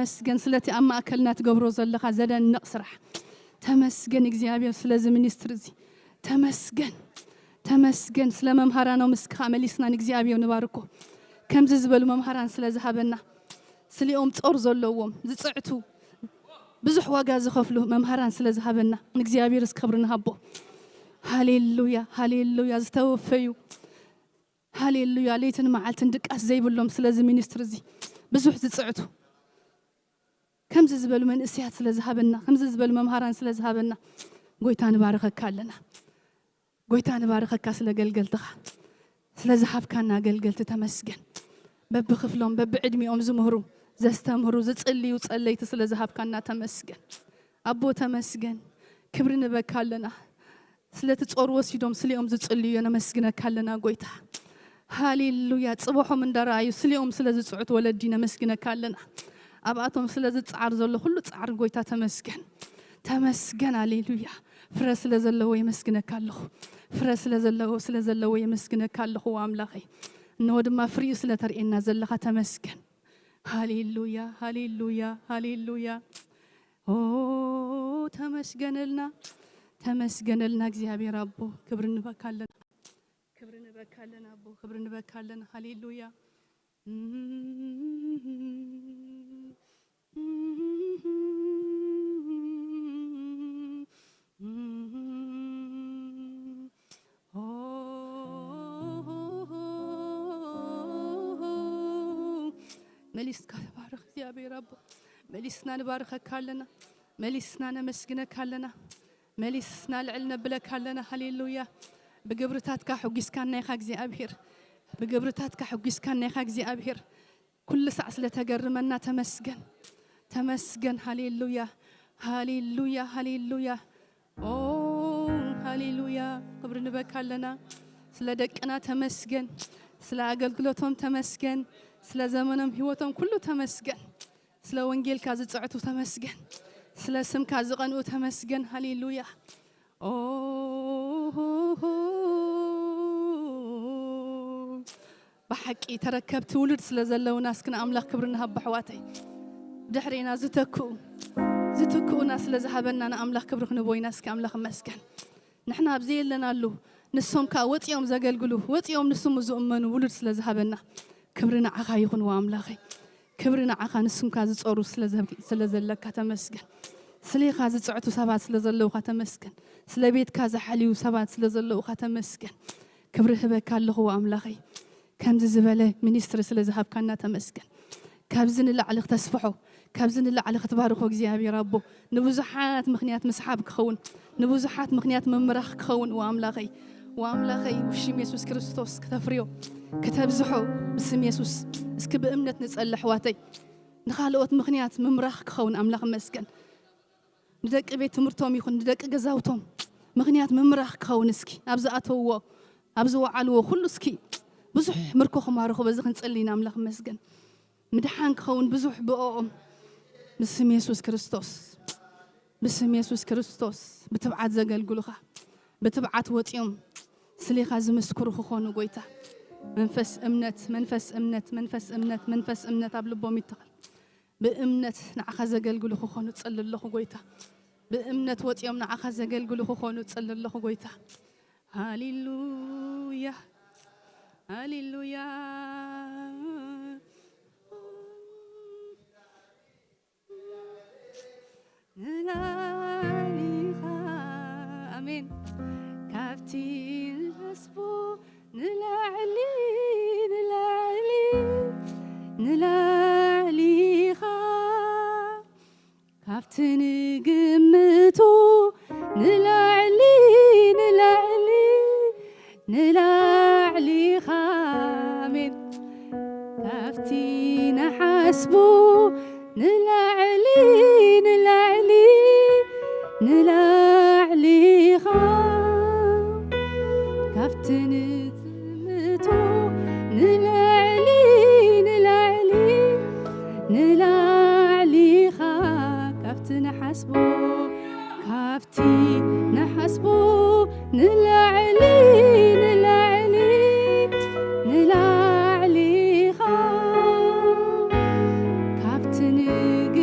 ተመስገን ስለቲ ኣብ ማእከልና ትገብሮ ዘለኻ ዘደንቕ ስራሕ። ተመስገን እግዚኣብሔር ስለዚ ሚኒስትሪ እዚ። ተመስገን፣ ተመስገን ስለ መምሃራኖም እስኪ ኸኣ መሊስና ንእግዚኣብሔር ንባርኮ። ከምዚ ዝበሉ መምሃራን ስለ ዝሃበና፣ ስሊኦም ጾር ዘለዎም፣ ዝጽዕቱ፣ ብዙሕ ዋጋ ዝኸፍሉ መምሃራን ስለ ዝሃበና፣ ንእግዚኣብሔር እስኪ ክብሪ ንሃቦ። ሃሌሉያ፣ ሃሌሉያ፣ ዝተወፈዩ፣ ሃሌሉያ፣ ለይትን መዓልትን ድቃስ ዘይብሎም ስለዚ ሚኒስትሪ እዚ ብዙሕ ዝጽዕቱ፣ ከምዚ ዝበሉ መንእሰያት ስለ ዝሃበና፣ ከምዚ ዝበሉ መምሃራን ስለ ዝሃበና፣ ጎይታ ንባርኸካ ኣለና። ጎይታ ንባርኸካ ስለ ገልገልትኻ፣ ስለ ዝሃብካና ኣገልገልቲ ተመስገን። በብክፍሎም፣ በብዕድሚኦም ዝምህሩ፣ ዘስተምህሩ፣ ዝጽልዩ ጸለይቲ ስለ ዝሃብካና ተመስገን። ኣቦ ተመስገን። ክብሪ ንበካ ኣለና። ስለቲ ጾር ወሲዶም ስሊኦም ዝጽልዩ ነመስግነካ ኣለና ጎይታ። ሃሌሉያ። ጽባሖም እንዳረኣዩ ስሊኦም ስለ ዝጽዕቱ ወለዲ ነመስግነካ ኣለና። ኣብኣቶም ስለ ዝጽዓር ዘሎ ኩሉ ጻዕሪ ጎይታ ተመስገን። ተመስገን። ሃሌሉያ። ፍረ ስለ ዘለዎ የመስግነካ ኣለኹ። ፍረ ስለ ዘለዎ፣ ስለ ዘለዎ የመስግነካ ኣለኹ ኣምላኸይ። እንሆ ድማ ፍሪኡ ስለ ተርእየና ዘለኻ ተመስገን። ሃሌሉያ፣ ሃሌሉያ፣ ሃሌሉያ። ኦ ተመስገነልና፣ ተመስገነልና እግዚኣብሔር ኣቦ። ክብሪ ንበካ ኣለና፣ ክብሪ ንበካ ኣለና ኣቦ፣ ክብሪ ንበካ ኣለና። ሃሌሉያ። መሊስካ ተባረኽ እግዚኣብሔር ኣቦ። መሊስና ንባርኸካ ኣለና። መሊስና ነመስግነካ ኣለና። መሊስና ልዕል ነብለካ ኣለና። ሃሌሉያ። ብግብርታትካ ሕጒስካና ኢኻ እግዚኣብሔር። ብግብርታትካ ሕጒስካና ኢኻ እግዚኣብሔር። ኩሉ ሳዕ ስለ ተገርመና ተመስገን። ተመስገን። ሃሌሉያ። ሃሌሉያ። ሃሌሉያ። ኦ ሃሌሉያ። ክብሪ ንበካ ኣለና። ስለ ደቅና ተመስገን። ስለ ኣገልግሎቶም ተመስገን። ስለ ዘመኖም ህይወቶም ኩሉ ተመስገን። ስለ ወንጌልካ ዝጽዕቱ ተመስገን። ስለ ስምካ ዝቐንኡ ተመስገን። ሃሌሉያ። ኦ ብሓቂ ተረከብቲ ውሉድ ስለ ዘለውና እስኪ ንኣምላኽ ክብሪ ንሃቦ ኣሕዋተይ። ድሕሬና ዝተክኡ፣ ዝትክኡና ስለ ዝሃበና ንኣምላኽ ክብሪ ክንቦ ኢና። እስኪ ኣምላኽ ይመስገን። ንሕና ኣብ ዘየለናሉ ንሶም ከኣ ወጺኦም ዘገልግሉ፣ ወጺኦም ንስሙ ዝእመኑ ውሉድ ስለ ዝሃበና ክብሪ ንዓኻ ይኹን ወኣምላኸይ። ክብሪ ንዓኻ ንስምካ ዝጸሩ ስለ ዘ-፣ ስለ ዘለካ ተመስገን። ስሌኻ ዝጽዕቱ ሰባት ስለ ዘለውኻ ተመስገን። ስለ ቤትካ ዝሓልዩ ሰባት ስለ ዘለውኻ ተመስገን። ክብሪ ህበካ ኣለኹ ወኣምላኸይ። ከምዚ ዝበለ ሚኒስትሪ ስለ ዝሃብካና ተመስገን። ካብዚ ንላዕሊ ክተስፍሖ፣ ካብዚ ንላዕሊ ክትባርኾ እግዚኣብሔር ኣቦ ንብዙሓት ምኽንያት ምስሓብ ክኸውን፣ ንብዙሓት ምኽንያት ምምራኽ ክኸውን ወኣምላኸይ፣ ወኣምላኸይ ውሽም የሱስ ክርስቶስ ክተፍርዮ፣ ክተብዝሖ ብስም የሱስ። እስኪ ብእምነት ንጸሊ ኣሕዋተይ። ንኻልኦት ምኽንያት ምምራኽ ክኸውን ኣምላኽ መስገን። ንደቂ ቤት ትምህርቶም ይኹን ንደቂ ገዛውቶም ምኽንያት ምምራኽ ክኸውን እስኪ ኣብ ዝኣተውዎ ኣብ ዝወዓልዎ ኩሉ እስኪ ብዙሕ ምርኮ ክማርኹ በዚ ክንጸሊ ኢና ኣምላኽ መስገን። ምድሓን ክኸውን ብዙሕ ብኦኦም ብስም የሱስ ክርስቶስ ብስም የሱስ ክርስቶስ ብትብዓት ዘገልግሉኻ ብትብዓት ወጺኦም ስሌኻ ዝምስክሩ ክኾኑ ጎይታ መንፈስ እምነት መንፈስ እምነት መንፈስ እምነት መንፈስ እምነት ኣብ ልቦም ይትኸል። ብእምነት ንዓኻ ዘገልግሉ ክኾኑ ጸሊ ኣለኹ ጎይታ። ብእምነት ወጺኦም ንዓኻ ዘገልግሉ ክኾኑ ጸሊ ኣለኹ ጎይታ። ሃሌሉያ ሃሌሉያ። ንላዕሊኻ ኣሜን። ካብቲ ንሓስቦ ንላዕሊ ንላዕሊ ንላዕሊኻ ካብቲ ንግምቶ ንላዕሊ ንላዕሊ ንላዕሊኻ ኣሜን። ካብቲ ንሓስቦ ንላዕሊ ንላዕሊ ንላዕሊኻ ካብቲ ንትምቶ ንላዕሊ ንላዕሊ ንላዕሊኻ ካብቲ ንሓስቦ ካብቲ ንሓስቦ ንላዕሊ ንላዕሊ ንላዕሊኻ ካብቲ ንግ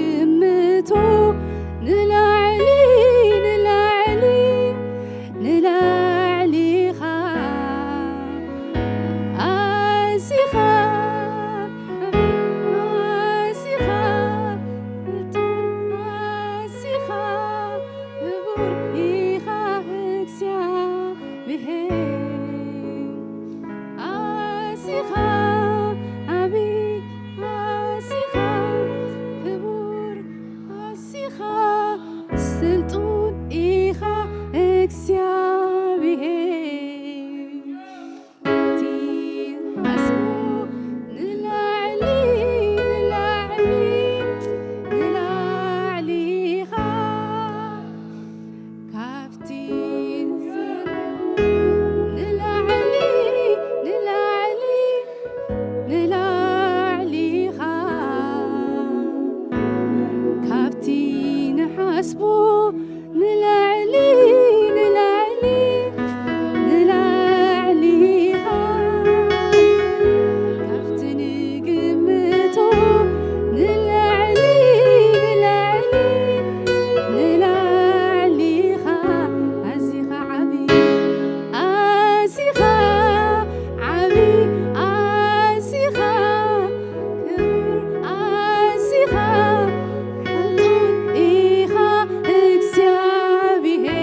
ሓስቦ ንላዕሊ፣ ንላዕሊ፣ ንላዕሊ ኢኻ። ካብቲ ንግምቶ ንላዕሊ፣ ንላዕሊ፣ ንላዕሊ ኢኻ። ኣዚኻ ዓቢ፣ ኣዚኻ ዓቢ፣ ኣዚኻ ክቡር፣ ኣዚኻ ፍጡር ኢኻ እግዚኣብሄር።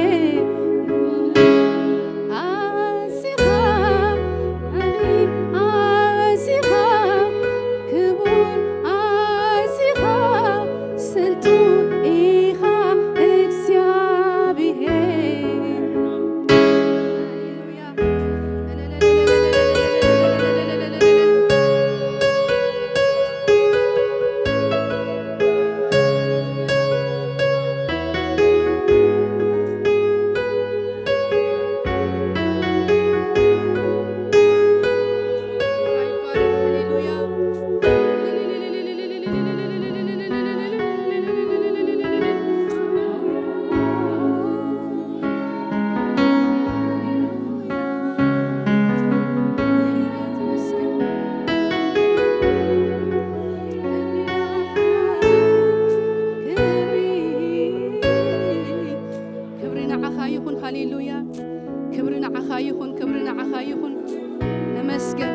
ኣዚኻ ዓቢ፣ ኣዚኻ ክቡር፣ ኣዚኻ ስልጡን ኢኻ እግዚኣብሄር። ሃሌሉያ። ክብሪ ንዓኻ ይኹን። ሃሌሉያ። ክብሪ ንዓኻ ይኹን። ክብሪ ንዓኻ ይኹን። ተመስገን።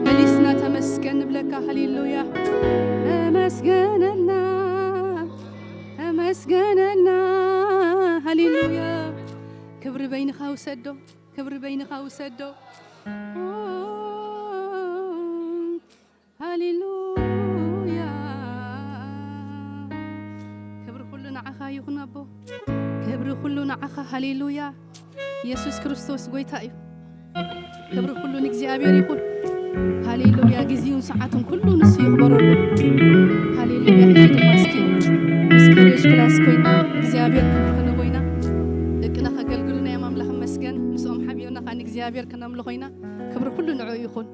መሊስና ተመስገን ንብለካ። ሃሌሉያ። ተመስገነልና። ተመስገነልና። ሃሌሉያ። ክብሪ በይንኻ ውሰዶ። ክብሪ በይንኻ ውሰዶ። ሃሌሉያ። ክብሪ ኩሉ ንዓኻ ይኹን ኣቦ። ክብሪ ኩሉ ንዓኻ። ሃሌሉያ። ኢየሱስ ክርስቶስ ጎይታ እዩ። ክብሪ ኩሉ ንእግዚኣብሔር ይኹን። ሃሌሉያ። ግዜውን ሰዓቱን ኩሉ ንሱ ይኽበረሉ። ሃሌሉያ። ሕጂ ድማ እስኪ ምስ ኮሌጅ ክላስ ኮይና እግዚኣብሔር ክብሪ ክነቦ ኢና። ደቅና ከገልግሉና እዮም። ኣምላኽ ይመስገን። ምስኦም ሓቢርና ከዓ ንእግዚኣብሔር ክነምልኾ ኢና። ክብሪ ኩሉ ንዕኡ ይኹን።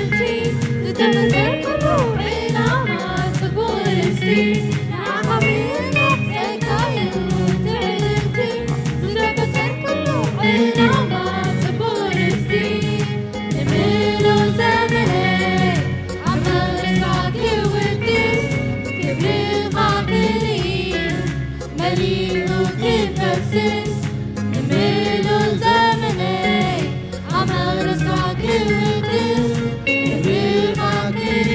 ዝተፈጠርኩሉ ዕላማ ጽቡቕ ርእስቲ፣ ንዓኻ ምንቕጸካ እዩ ትዕልልቲ። ዝተፈጠርኩሉ ዕላማ ጽቡቕ ርእስቲ፣ ንምሉእ ዘመነይ ኣብ መቕደስካ ክውድስ፣ ክብርኻ ክርኢ መሊኡ ክፈስስ፣ ንምሉእ ዘመነይ ኣብ መቕደስካ ክውድስ፣ ክብርኻ ክርኢ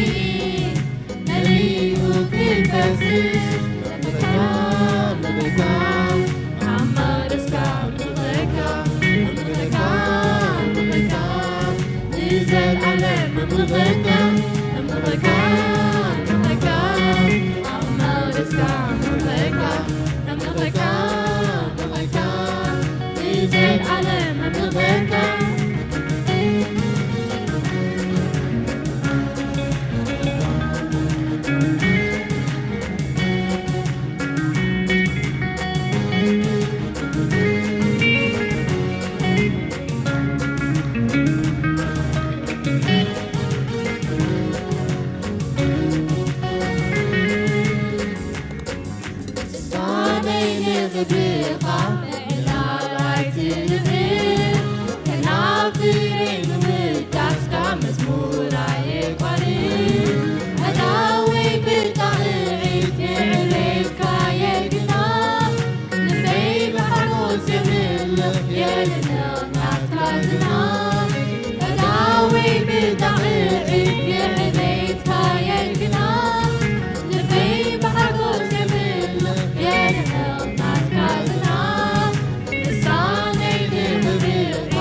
መሊኡ ክፈስስ። ምኽርካ፣ ምኽርካ ኣብ መቕደስካ ምኽርካ፣ ምኽርካ፣ ምኽርካ ንዘልኣለም ምኽርካ፣ ምኽርካ፣ ምኽርካ ኣብ መቕደስካ ምኽርካ፣ ምኽርካ፣ ምኽርካ ንዘልኣለም ምኽርካ። ስልጣነይ ንኽብርኻ ምዕላል ኣይትንእድ፣ ከናፍረይ ምውዳስካ መዝሙር ኣየቋርጽ። ኣእዳወይ ብጣቕዒት ንዕቤትካ የግና፣ ልበይ ብሓጎስ የምልኽ የድንቕ ናትካ ዝና። ኣእዳወይ ብጣቕዒት ንዕቤትካ የግና፣ ልበይ ብሓጎስ የምልኽ የድንቕ ናትካ ዝና። ልሳነይ ክብርኻ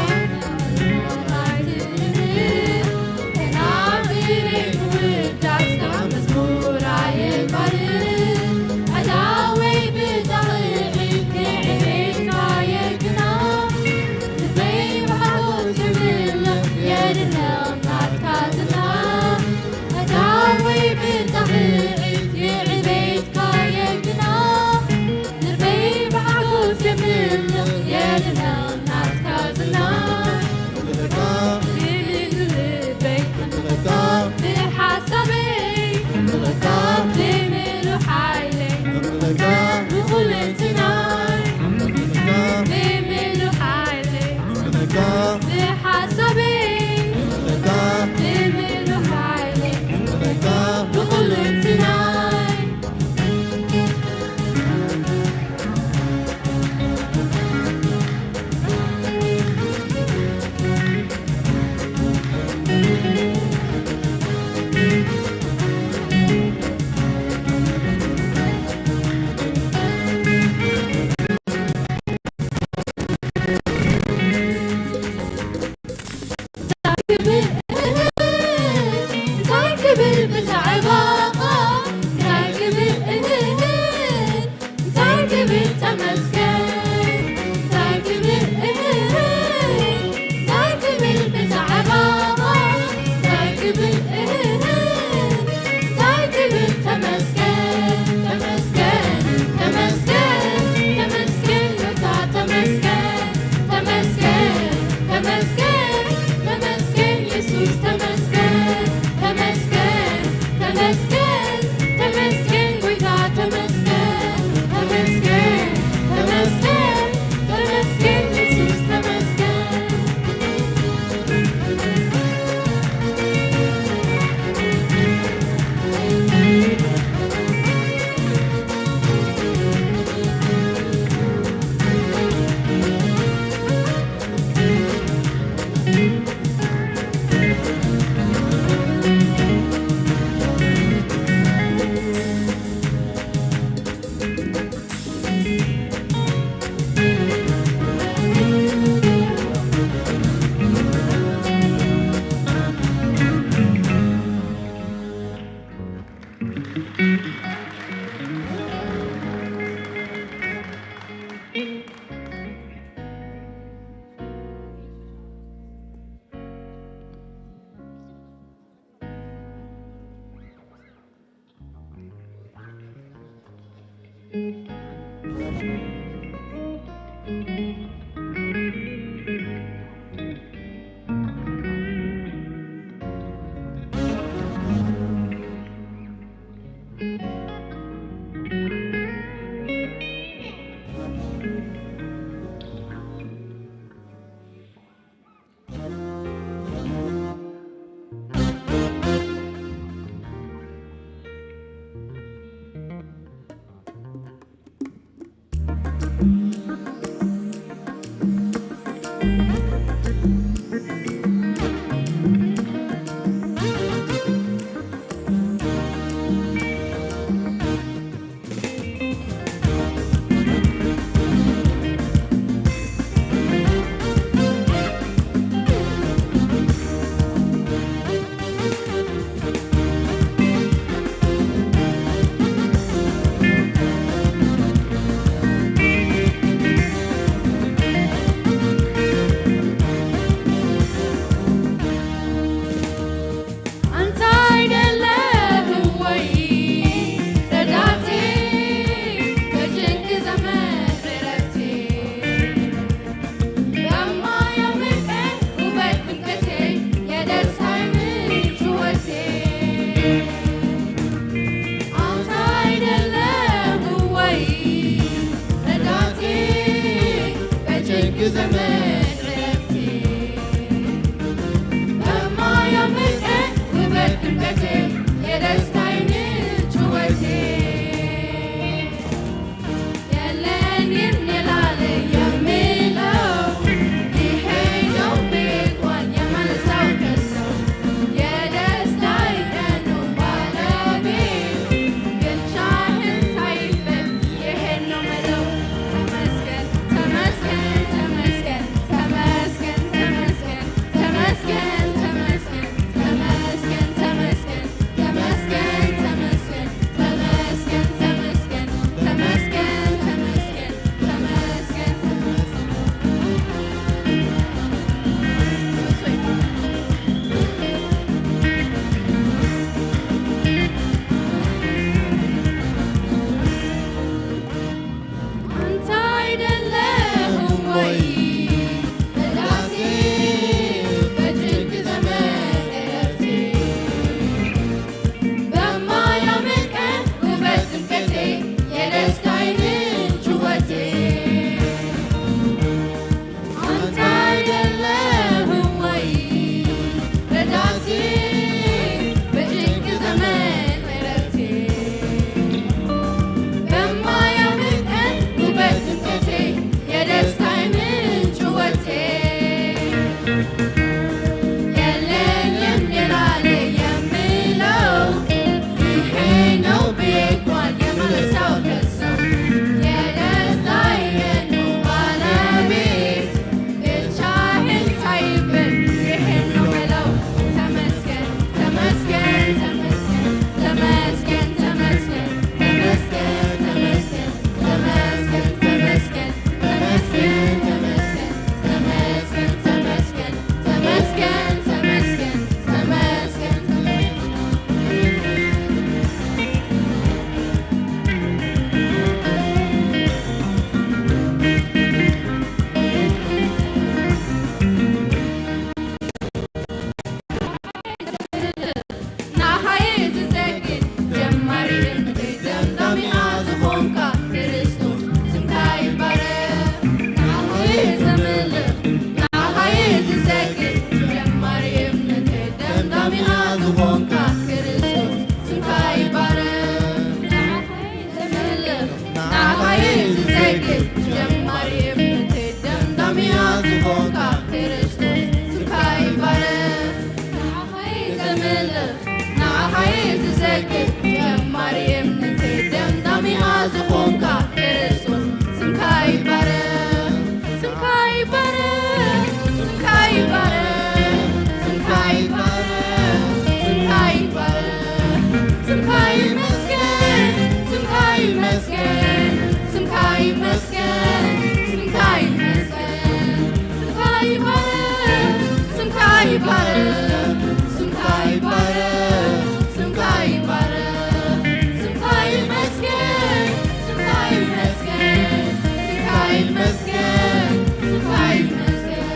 ዝዘክር ጀማሪ እምነተይ ደምዳሚኣ ዝኾንካ ክርስቶስ ስምካ ይባረክ፣ ስምካ ይባረክ፣ ስምካ ይባረክ፣ ስምካ ይባረክ፣ ስምካ ይባረክ፣ ስምካ ይመስገን፣ ስምካ ይመስገን፣ ስምካ ይመስገን፣ ስምካ ይመስገን። ስምካ ይባረክ፣ ስምካ ይባረክ፣ ስምካ ይባረክ፣ ስምካ ይባረክ። ስምካ ይመስገን፣ ስምካ ይመስገን፣ ስምካ ይመስገን፣ ስምካ ይመስገን።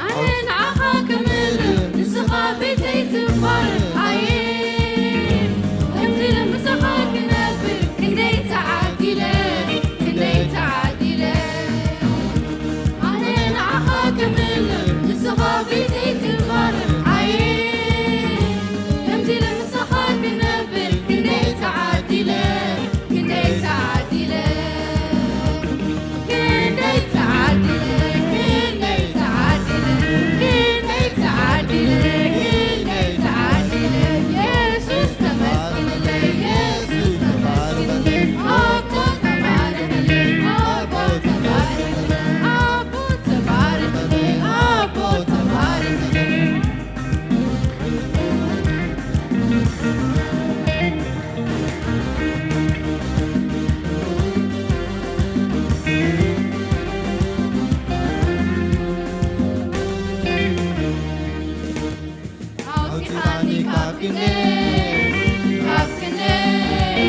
ኣነ ንዓኻ ክምልእ ንስኻ ቤተይ ትባረኽ ኣየ። ከምዚ ኢለ ምሳኻ ክነብር ክንደይ ተዓዲለ፣ ክንደይ ተዓዲለ። ኣነ ንዓኻ ክምልእ ንስኻ ቤተይ ትባረኽ ኣየ። ከምዚ ኢለ ምሳኻ ክነብር ክንደይ ተዓዲለ፣ ክንደይ ተዓዲለ። ኣውጺኻኒ ካብ ክንደይ፣ ካብ ክንደይ፣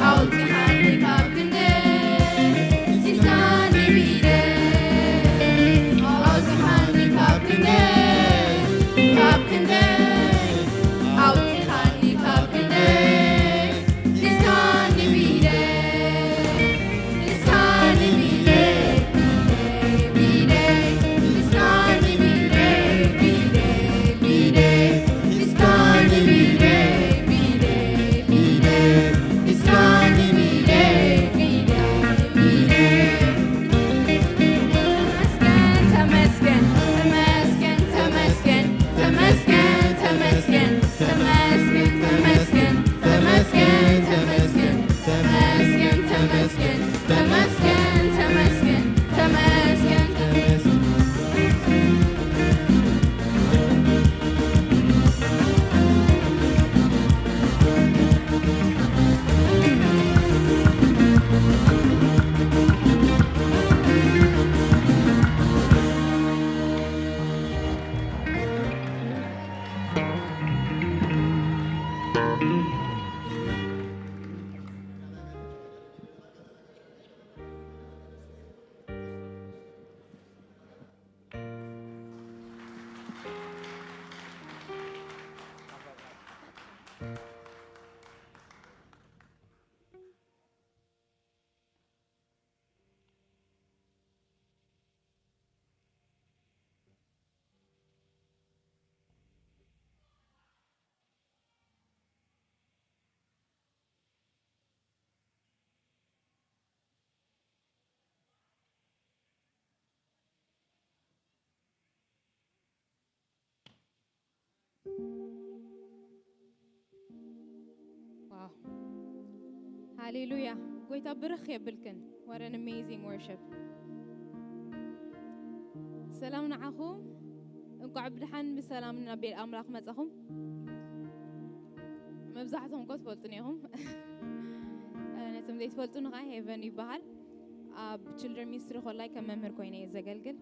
ኣውጺኻኒ ካብ ክንደይ፣ ሒዝካኒ ብኢደይ። ኣውጺኻኒ ካብ ክንደይ፣ ካብ ክንደይ፣ ኣውጺኻኒ ካብ ክንደይ፣ ሒዝካኒ ብኢደይ። ተመስገን፣ ተመስገን፣ ተመስገን፣ ተመስገን፣ ተመስገን፣ ተመስገን፣ ተመስገን፣ ተመስገን፣ ተመስገን። ዋው። ሃሌሉያ። ጎይታ ብርኽ የብልክን። What an amazing worship። ሰላም ንዓኹም። እንቋዕ ብድሓን ብሰላም ናብ ቤት ኣምላኽ መጻኹም። መብዛሕትኹም እኮ ትፈልጡኒ ኢኹም። ነቶም ዘይትፈልጡኒ ኸዓ ሄቨን ይበሃል። ኣብ ችልድረን ሚኒስትሪ ኮላይ ከም መምህር ኮይነ እየ ዘገልግል።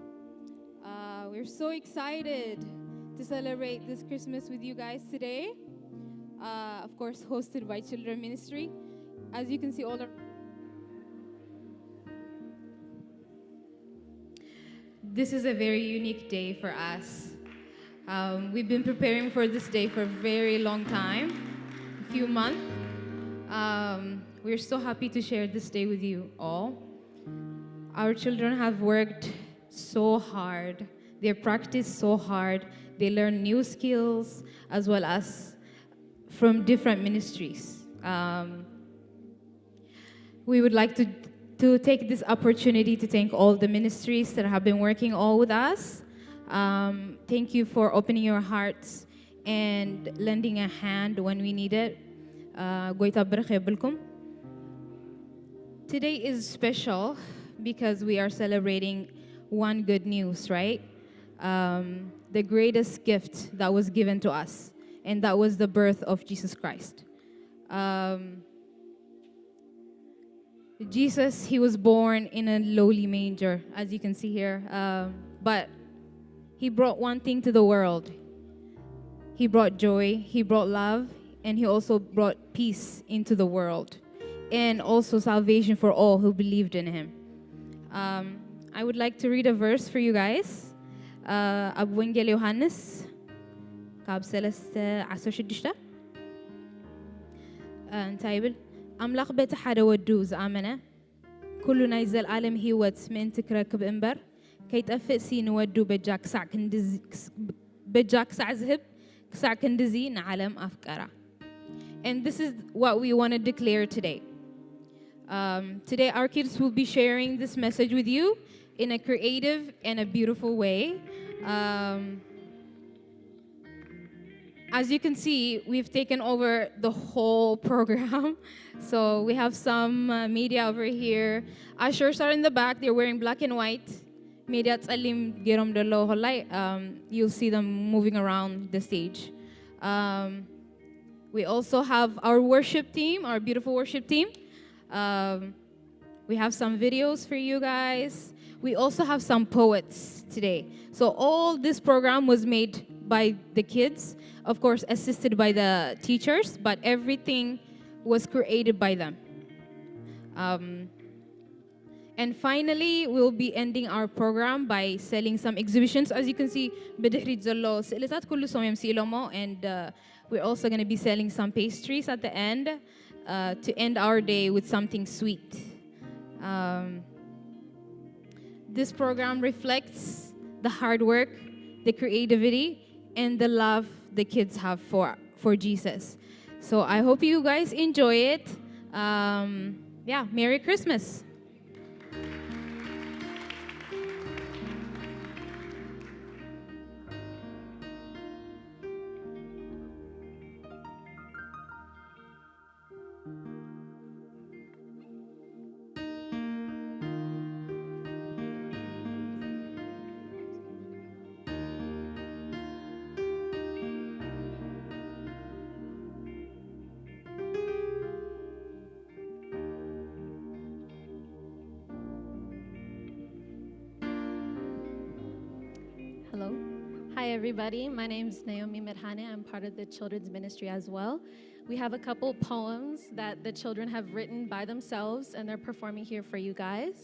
Uh, we're so excited to celebrate this Christmas with you guys today. Uh, of course, hosted by Children Ministry. As you can see, all around. This is a very unique day for us. Um, we've been preparing for this day for a very long time, a few months. Um, we're so happy to share this day with you all. Our children have worked so hard. They practice so hard. They learn new skills as well as from different ministries. Um, we would like to, to take this opportunity to thank all the ministries that have been working all with us. Um, thank you for opening your hearts and lending a hand when we need it. Uh, ጎይታ ብርኽ የብልኩም። Today is special because we are celebrating one good news, right? Um, the greatest gift that was given to us, and that was the birth of Jesus Christ. Um, Jesus, he was born in a lowly manger, as you can see here. Um, but he brought one thing to the world. He brought joy, he brought love, and he also brought peace into the world, and also salvation for all who believed in him. Um, I would like to read a verse for you guys. Uh, ኣብ ወንጌል ዮሃንስ ካብ ሰለስተ ዓሰርተ ሽዱሽተ፣ uh, እንታይ ይብል? ኣምላኽ በቲ ሓደ ወዱ ዝኣመነ ኩሉ ናይ ዘልኣለም ህይወት ምእንቲ ክረክብ እምበር፣ ከይጠፍእ ሲ ንወዱ በጃ ክሳዕ ክንድዚ-፣ ክስ-፣ በጃ ክሳዕ ዝህብ፣ ክሳዕ ክንድዚ ንዓለም ኣፍቀራ። And this is what we want to declare today. Um, today, our kids will be sharing this message with you in a creative and a beautiful way. Um, as you can see, we've taken over the whole program. So we have some, uh, media over here. Ushers are in the back. They're wearing black and white. Media ጸሊም ገይሮም ዘለዉ ኮላይ, um, you'll see them moving around the stage. Um, we also have our worship team, our beautiful worship team. Um, we have some videos for you guys. We also have some poets today. So all this program was made by the kids, of course, assisted by the teachers, but everything was created by them. Um, and finally, we'll be ending our program by selling some exhibitions. As you can see, ብድሕሪት ዘሎ ስእልታት ኩሉ ሰው እዮም ስኢሎሞ, and, uh, we're also going to be selling some pastries at the end, uh, to end our day with something sweet. Um, this program reflects the hard work, the creativity, and the love the kids have for, for Jesus. So I hope you guys enjoy it. Um, yeah, Merry Christmas. Hello. Hi, everybody. My name is Naomi Medhane. I'm part of the children's ministry as well. We have a couple poems that the children have written by themselves, and they're performing here for you guys.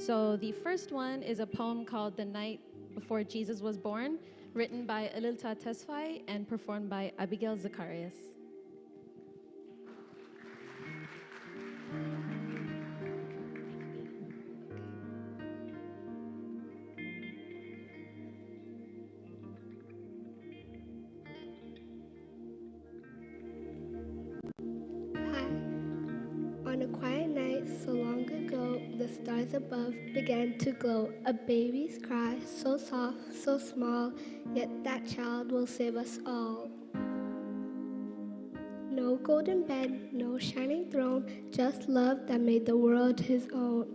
So the first one is a poem called The Night Before Jesus Was Born, written by Elilta Tesfai and performed by Abigail Zacharias. Hi. On a quiet night so long ago, the stars above began to glow. A baby's cry, so soft, so small, yet that child will save us all. No golden bed, no shining throne, just love that made the world his own.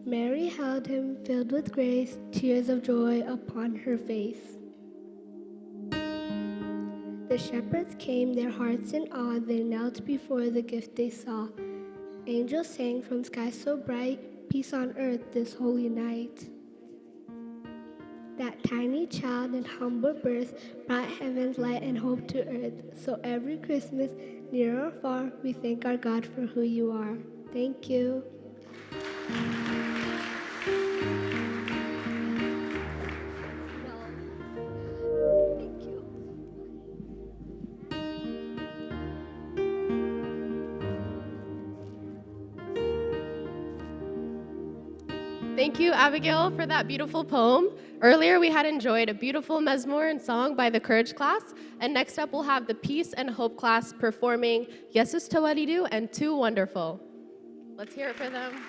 Mary held him, filled with grace, tears of joy upon her face. The shepherds came, their hearts in awe, they knelt before the gift they saw. Angels sang from skies so bright, peace on earth this holy night. That tiny child in humble birth brought heaven's light and hope to earth. So every Christmas, near or far, we thank our God for who you are. Thank you. Thank you, Abigail, for that beautiful poem. Earlier, we had enjoyed a beautiful Mezmor and song by the Courage class. And next up, we'll have the Peace and Hope class performing Yesus Tawalidu and Too Wonderful. Let's hear it for them.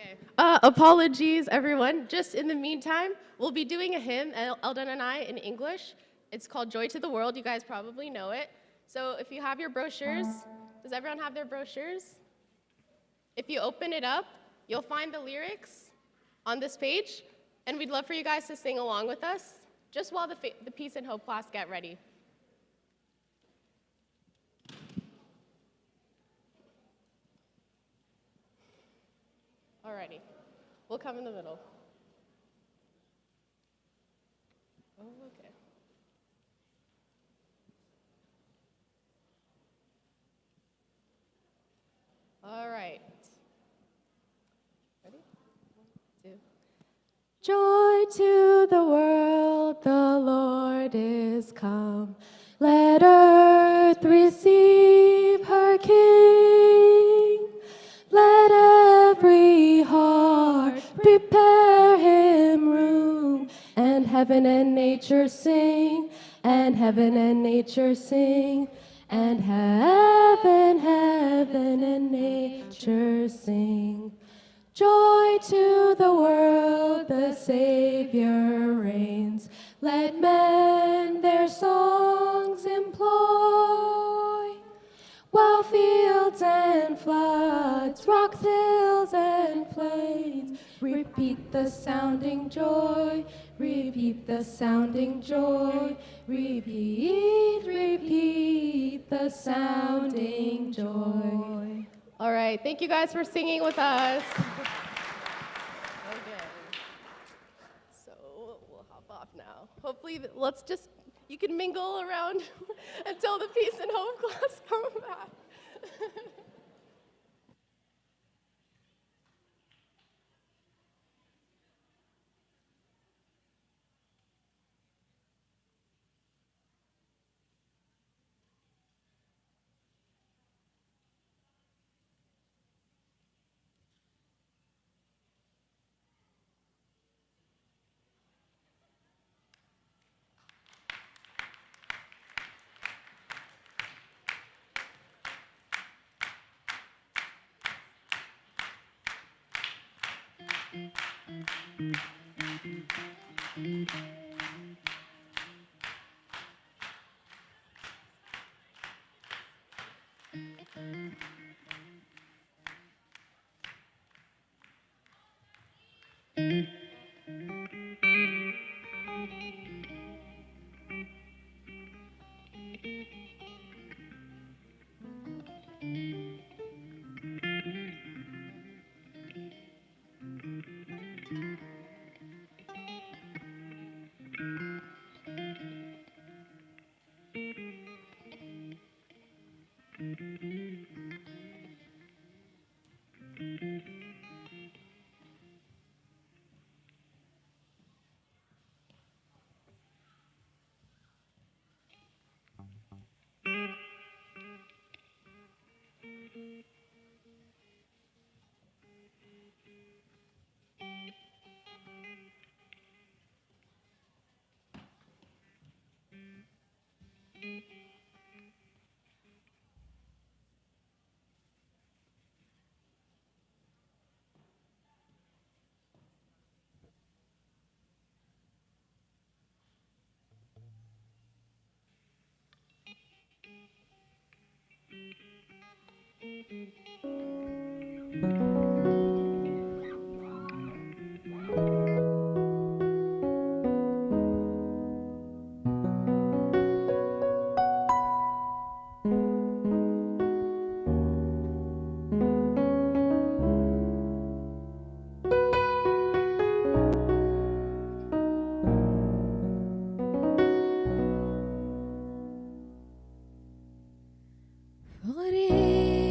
Okay. Uh, apologies, everyone. Just in the meantime, we'll be doing a hymn, El- Eldon and I, in English. It's called Joy to the World. You guys probably know it. So if you have your brochures, does everyone have their brochures? If you open it up, you'll find the lyrics on this page, and we'd love for you guys to sing along with us just while the, fa- the Peace and Hope class get ready. Alrighty. We'll come in the middle. Oh, okay. All right. Ready? One, two. Joy to the world, the Lord is come. Let earth receive her King. Let every heart prepare him room. And heaven and nature sing, and heaven and nature sing, and heaven, heaven and nature sing. Joy to the world, the Savior reigns. Let men their songs employ. While fields and floods, rocks, hills and plains, repeat the sounding joy, repeat the sounding joy, repeat, repeat the sounding joy. All right, thank you guys for singing with us. Okay. So we'll hop off now. Hopefully, th- let's just, you can mingle around until the Peace and Hope class come back.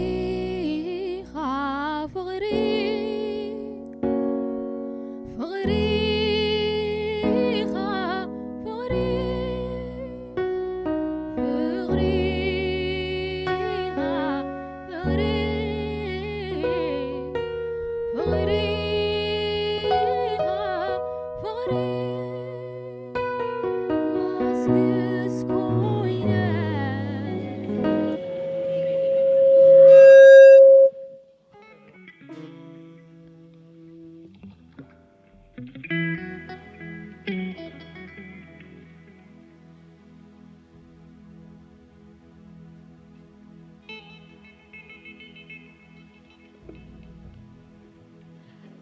ፍቕሪኻ ፍቕሪ፣ ፍቕሪኻ ፍቕሪ፣ ፍቕሪኻ ፍቕሪ፣ ፍቕሪኻ ፍቕሪ።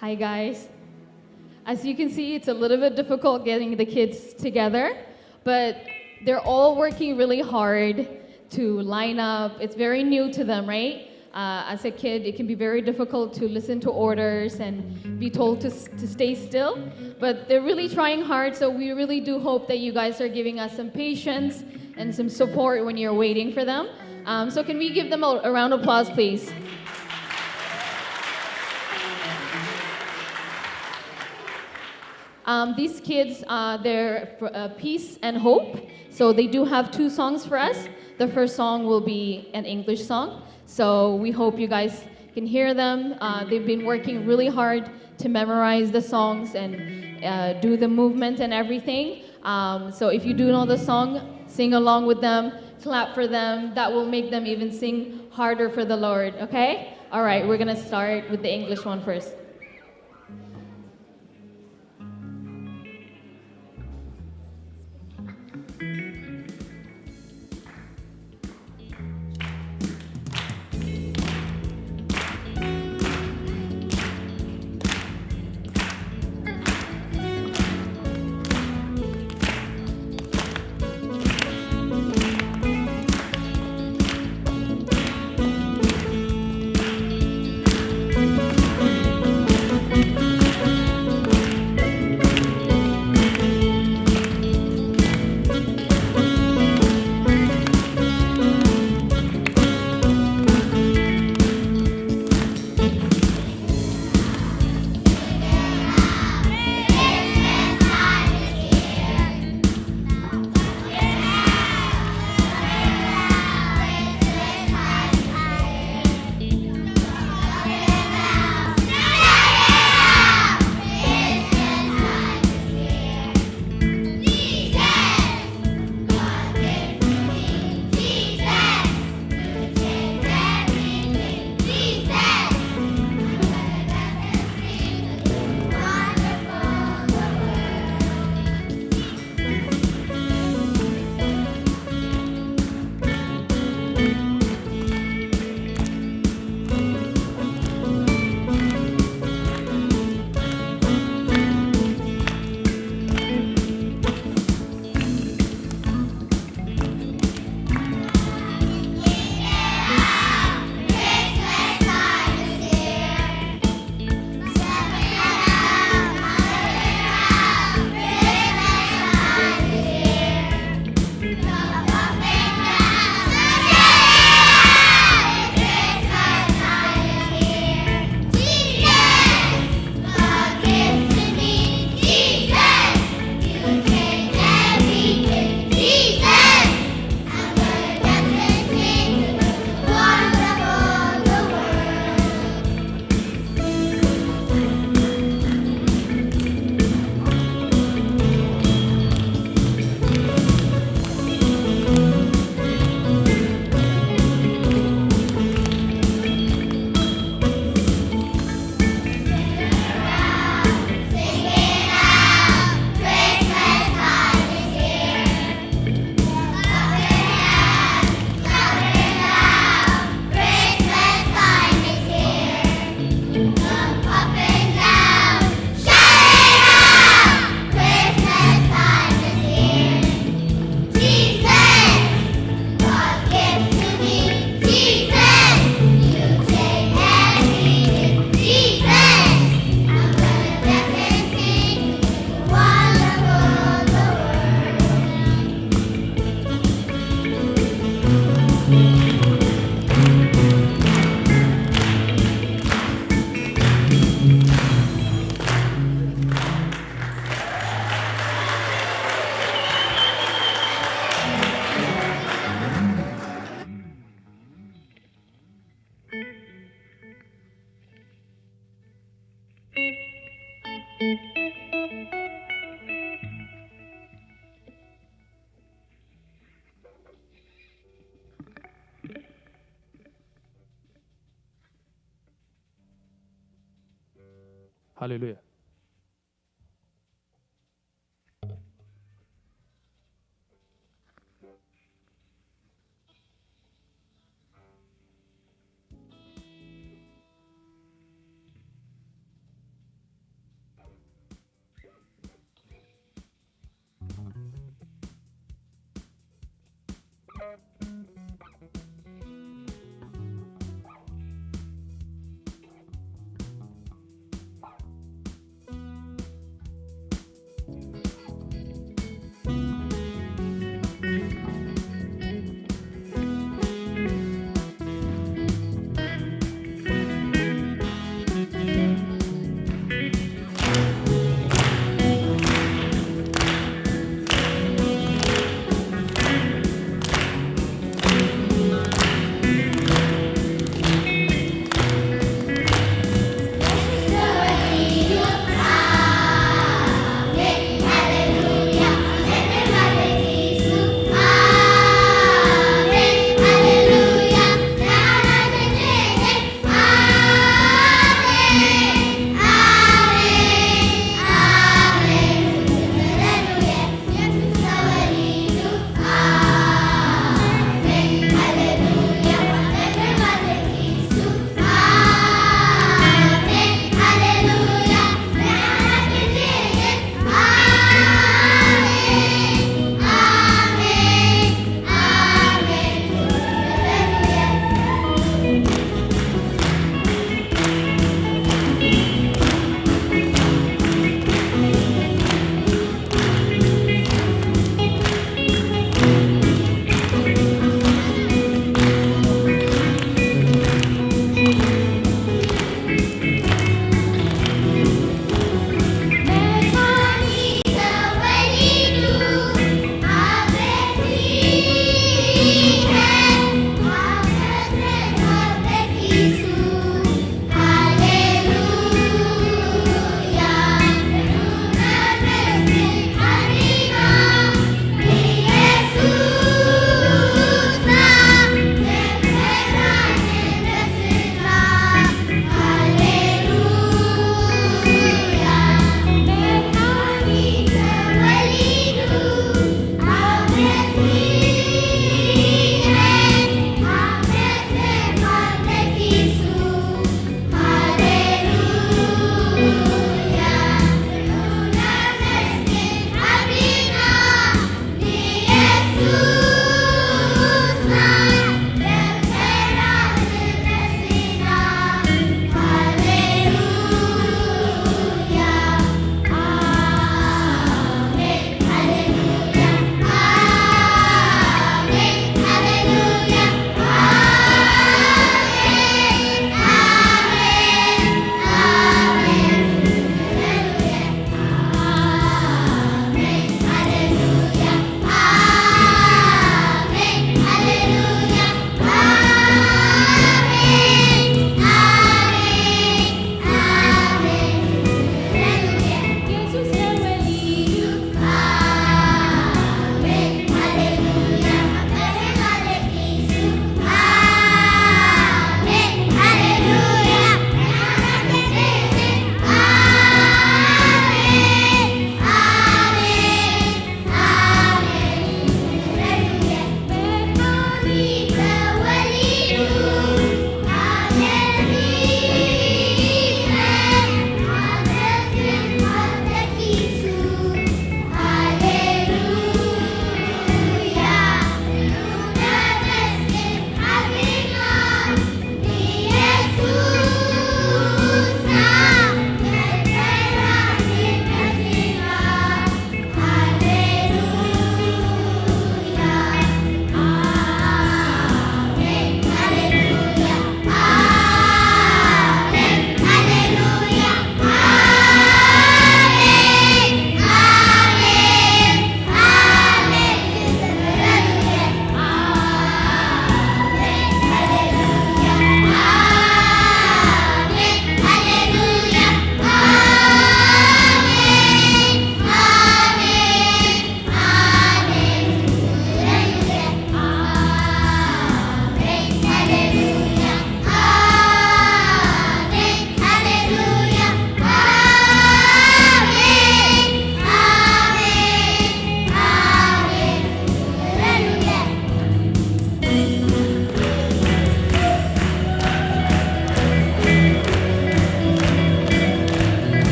Hi, guys. As you can see, it's a little bit difficult getting the kids together, but they're all working really hard to line up. It's very new to them, right? Uh, as a kid, it can be very difficult to listen to orders and be told to, s- to stay still. But they're really trying hard, so we really do hope that you guys are giving us some patience and some support when you're waiting for them. Um, so, can we give them a, a round of applause, please? Um, these kids, uh, they're uh, Peace and Hope. So they do have two songs for us. The first song will be an English song. So we hope you guys can hear them. Uh, they've been working really hard to memorize the songs and uh, do the movement and everything. Um, so if you do know the song, sing along with them, clap for them. That will make them even sing harder for the Lord, okay? All right, we're going to start with the English one first. ሃሌሉያ።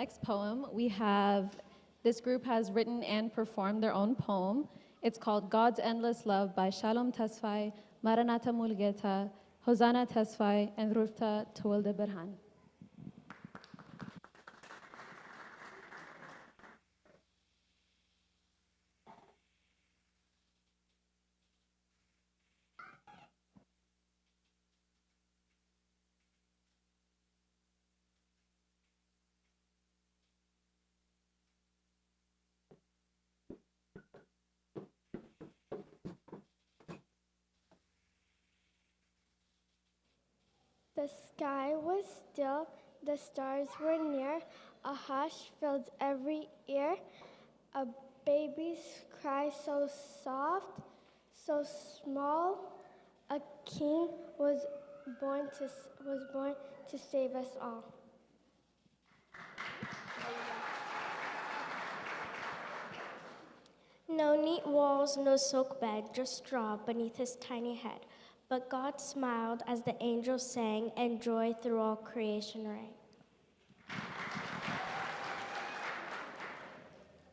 Next poem, we have, this group has written and performed their own poem. It's called God's Endless Love by Shalom Tesfai, Maranatha Mulgeta, Hosanna Tesfai, and Rurta Tawalda Berhan. The sky was still, the stars were near, a hush filled every ear, a baby's cry so soft, so small, a king was born to, was born to save us all. No neat walls, no silk bed, just straw beneath his tiny head. But God smiled as the angels sang, and joy through all creation rang.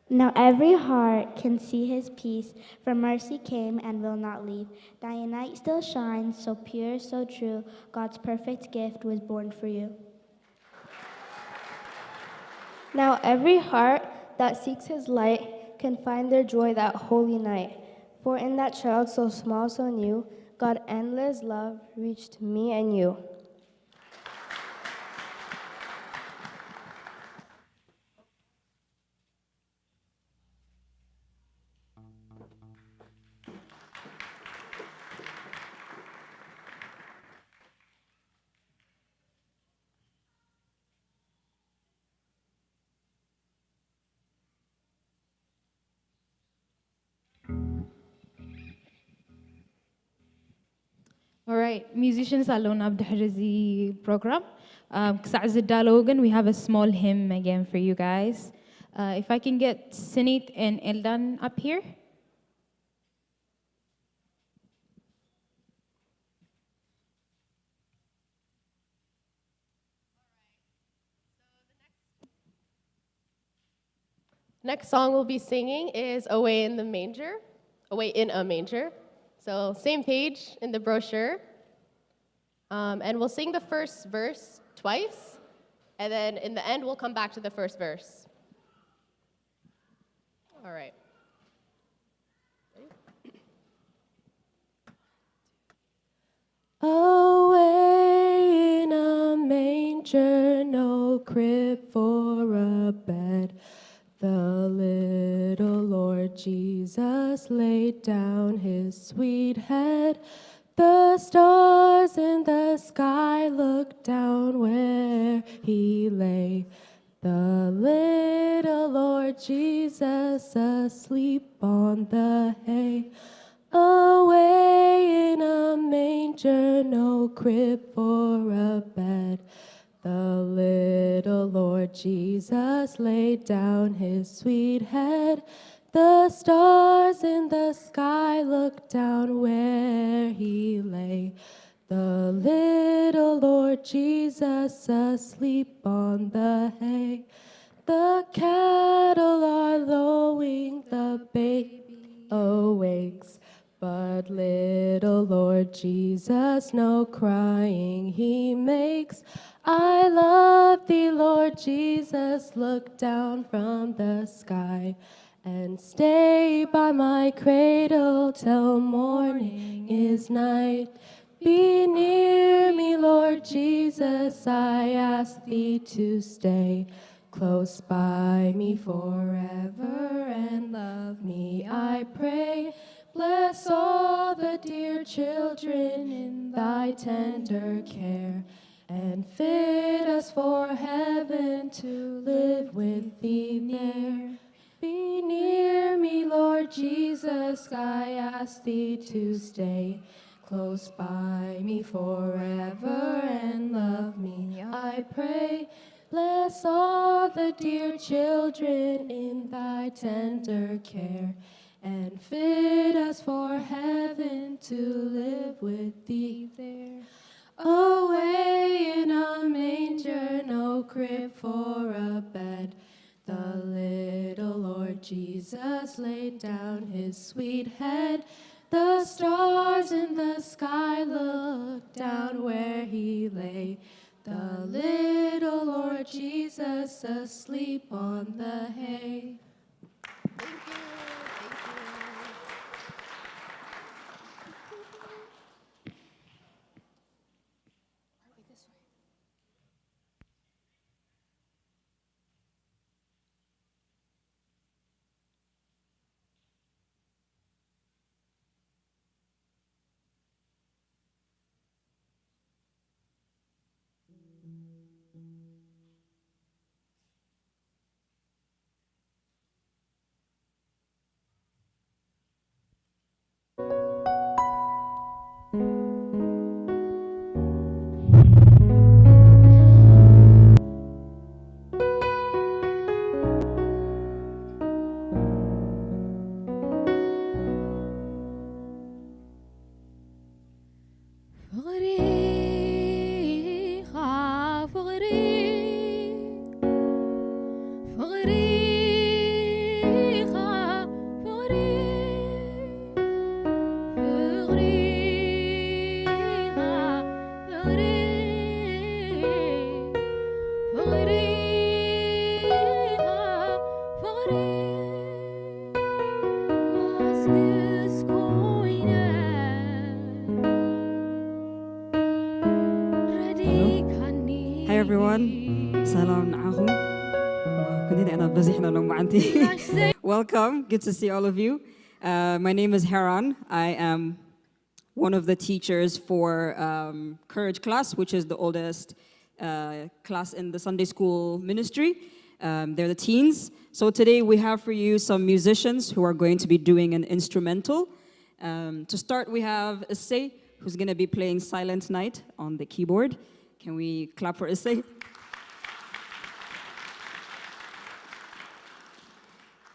Now every heart can see his peace, for mercy came and will not leave. Thy night still shines, so pure, so true, God's perfect gift was born for you. Now every heart that seeks his light can find their joy that holy night. For in that child so small, so new, God endless love reached me and you. Alright, musicians ኣለውና ኣብ ድሕሪ እዚ ፕሮግራም። Um, ክሳዕ ዝዳለዉ ግን, we have a small hymn again for you guys. Uh, if I can get Sinit and Eldan up here. Next song we'll be singing is Away in the Manger, Away in a Manger. So same page in the brochure. Um, and we'll sing the first verse twice, and then in the end we'll come back to the first verse. All right. Away in a manger, no crib for a bed. The little Lord Jesus laid down his sweet head. The stars in the sky looked down where he lay. The little Lord Jesus asleep on the hay. Away in a manger, no crib for a bed. The little Lord Jesus laid down his sweet head. The stars in the sky looked down where he lay. The little Lord Jesus asleep on the hay. The cattle are lowing, the baby awakes. But little Lord Jesus, no crying he makes. I love thee, Lord Jesus, look down from the sky and stay by my cradle till morning is night. Be near me, Lord Jesus, I ask thee to stay close by me forever and love me, I pray. Bless all the dear children in thy tender care and fit us for heaven to live with thee there. Be near me, Lord Jesus, I ask thee to stay close by me forever and love me, I pray. Bless all the dear children in thy tender care and fit us for heaven to live with thee there. Away in a manger, no crib for a bed. Jesus laid down his sweet head. The stars in the sky looked down where he lay. The little Lord Jesus asleep on the hay. Thank you. Thank you. ፍቕሪኻ ፍቕሪ ፍቕሪኻ ፍቕሪ ፍቕሪኻ ፍቕሪ ፍቕሪኻ ፍቕሪ ማስክስ ኮይነ ረዲካኒ Hi everyone. ሰላም ንዓኹም። ክንደይ ኢና በዚሕና ሎማዓንቲ። Welcome. Good to see all of you. Uh, my name is Heron. I am one of the teachers for um, Courage Class, which is the oldest uh, class in the Sunday school ministry. Um, they're the teens. So today we have for you some musicians who are going to be doing an instrumental. Um, to start, we have Issei, who's going to be playing Silent Night on the keyboard. Can we clap for Issei?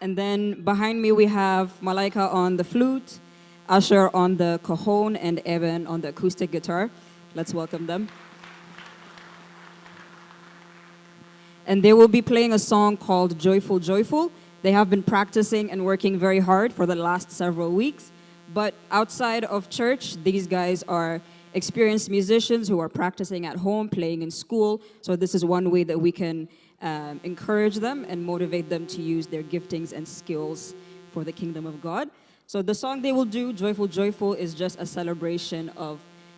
And then behind me, we have Malaika on the flute, Asher on the cajon, and Eben on the acoustic guitar. Let's welcome them. And they will be playing a song called Joyful Joyful. They have been practicing and working very hard for the last several weeks. But outside of church, these guys are experienced musicians who are practicing at home, playing in school. So this is one way that we can um, encourage them and motivate them to use their giftings and skills for the kingdom of God. So the song they will do, Joyful Joyful, is just a celebration of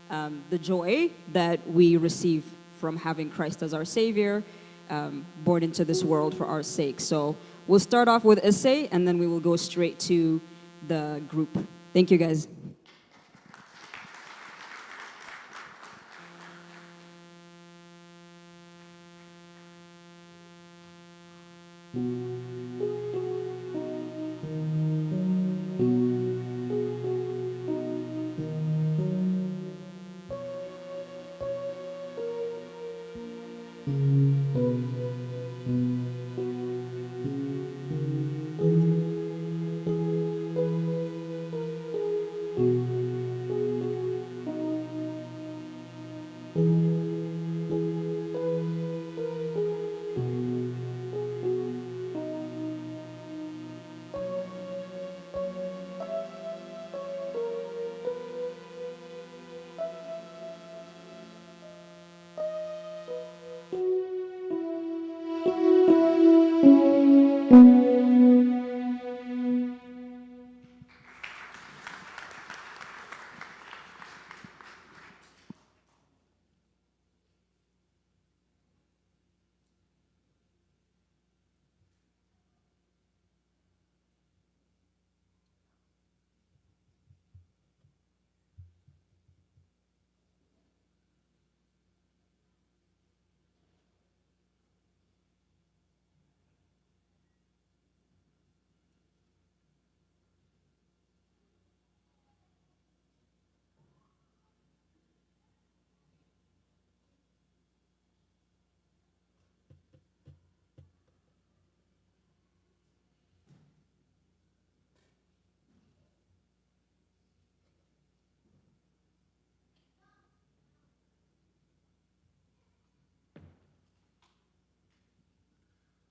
um, the joy that we receive from having Christ as our Savior, um, born into this world for our sake. So we'll start off with Issei, and then we will go straight to the group. Thank you, guys.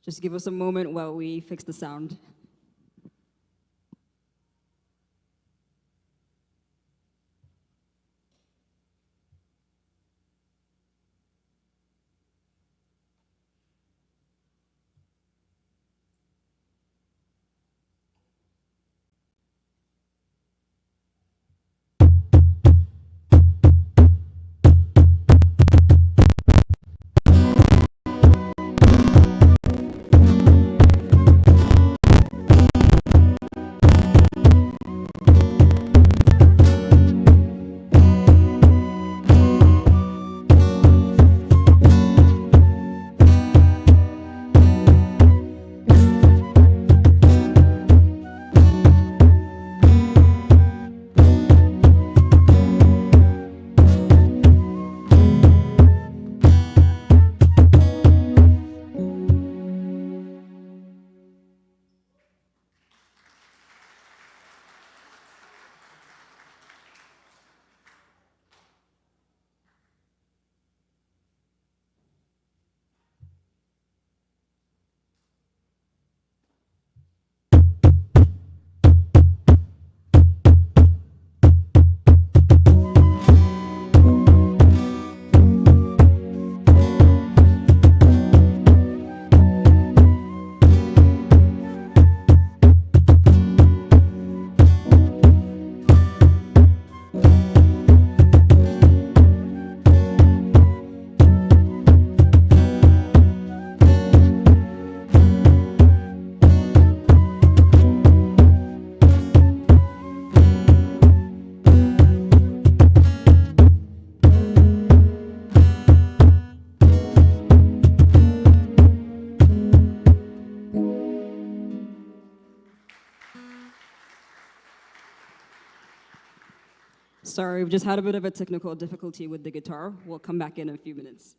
Just give us a moment while we fix the sound. Sorry, we've just had a bit of a technical difficulty with the guitar. We'll come back in a few minutes.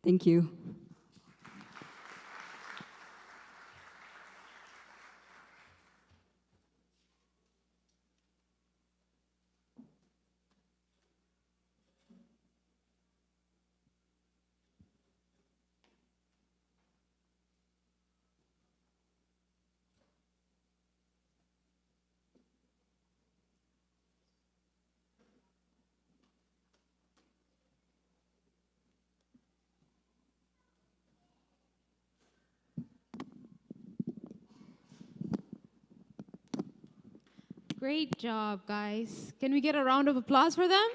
Thank you. Great job, guys. Can we get a round of applause for them?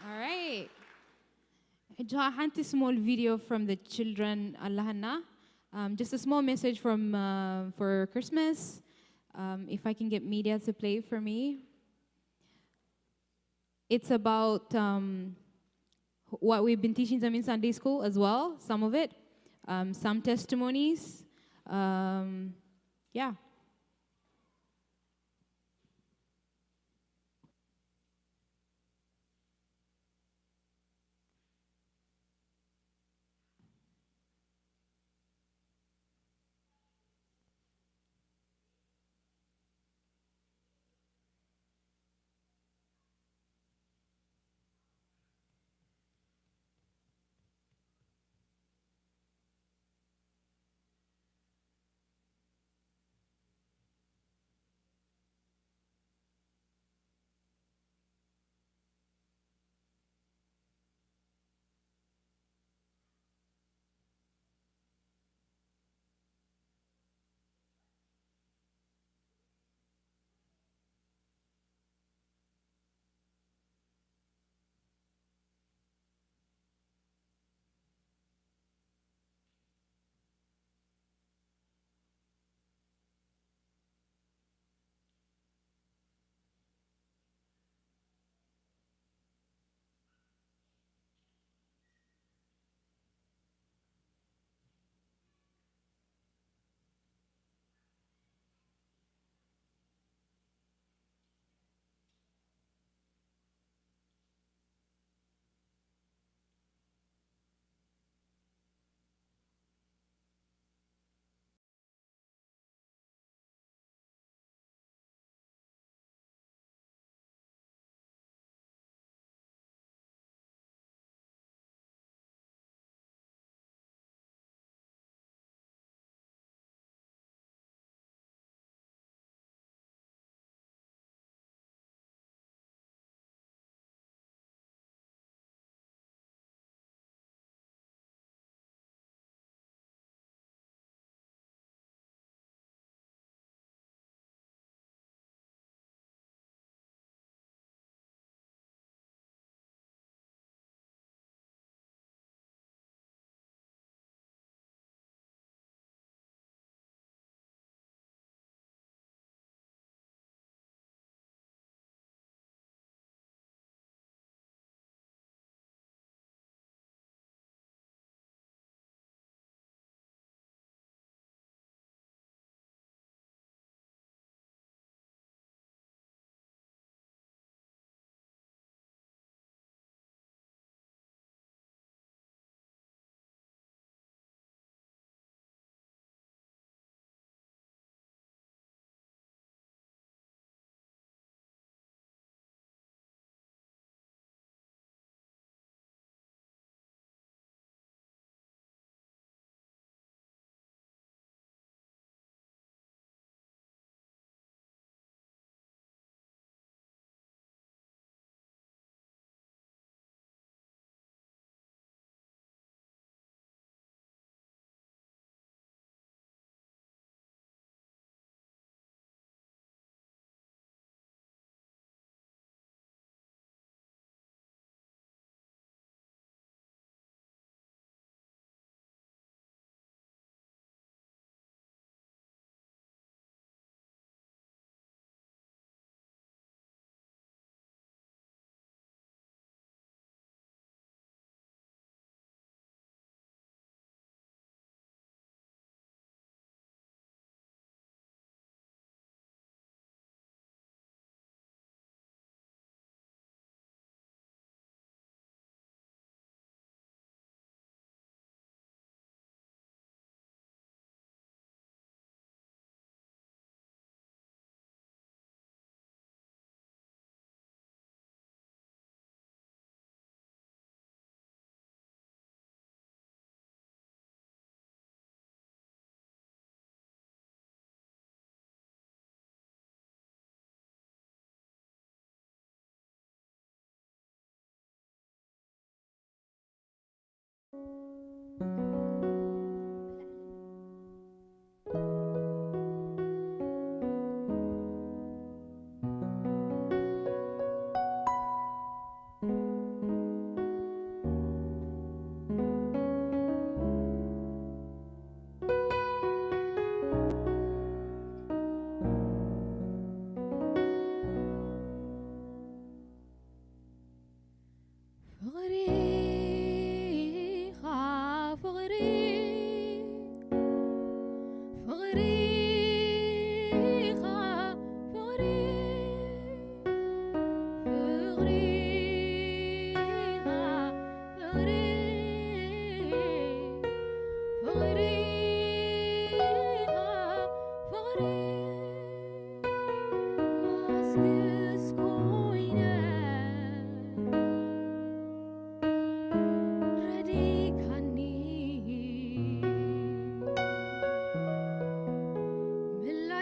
All right. ሕጂ ሓንቲ small video from the children ኣለሃና. Um, just a small message from uh, for Christmas. Um, if I can get media to play it for me. It's about um, what we've been teaching them in Sunday school as well, some of it, um, some testimonies. Um, yeah.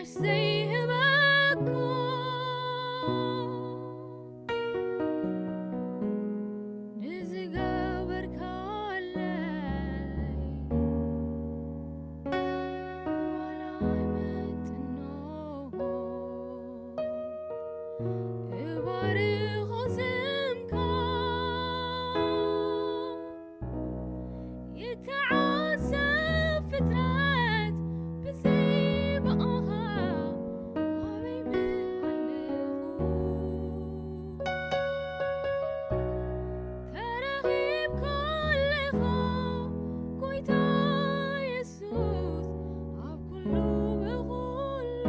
ዘይህበኮ ንዝገበርካለይ ዋላ ኣይመጥኖ እባርኾ ስምካ። ይተዓዘብ ፍጥረት ብዘይ ብኣኻ ኣበይ ምሃለኹ። ተረኺብካ ኣለኻ ጎይታ የሱስ ኣብ ኩሉ ብኹሉ።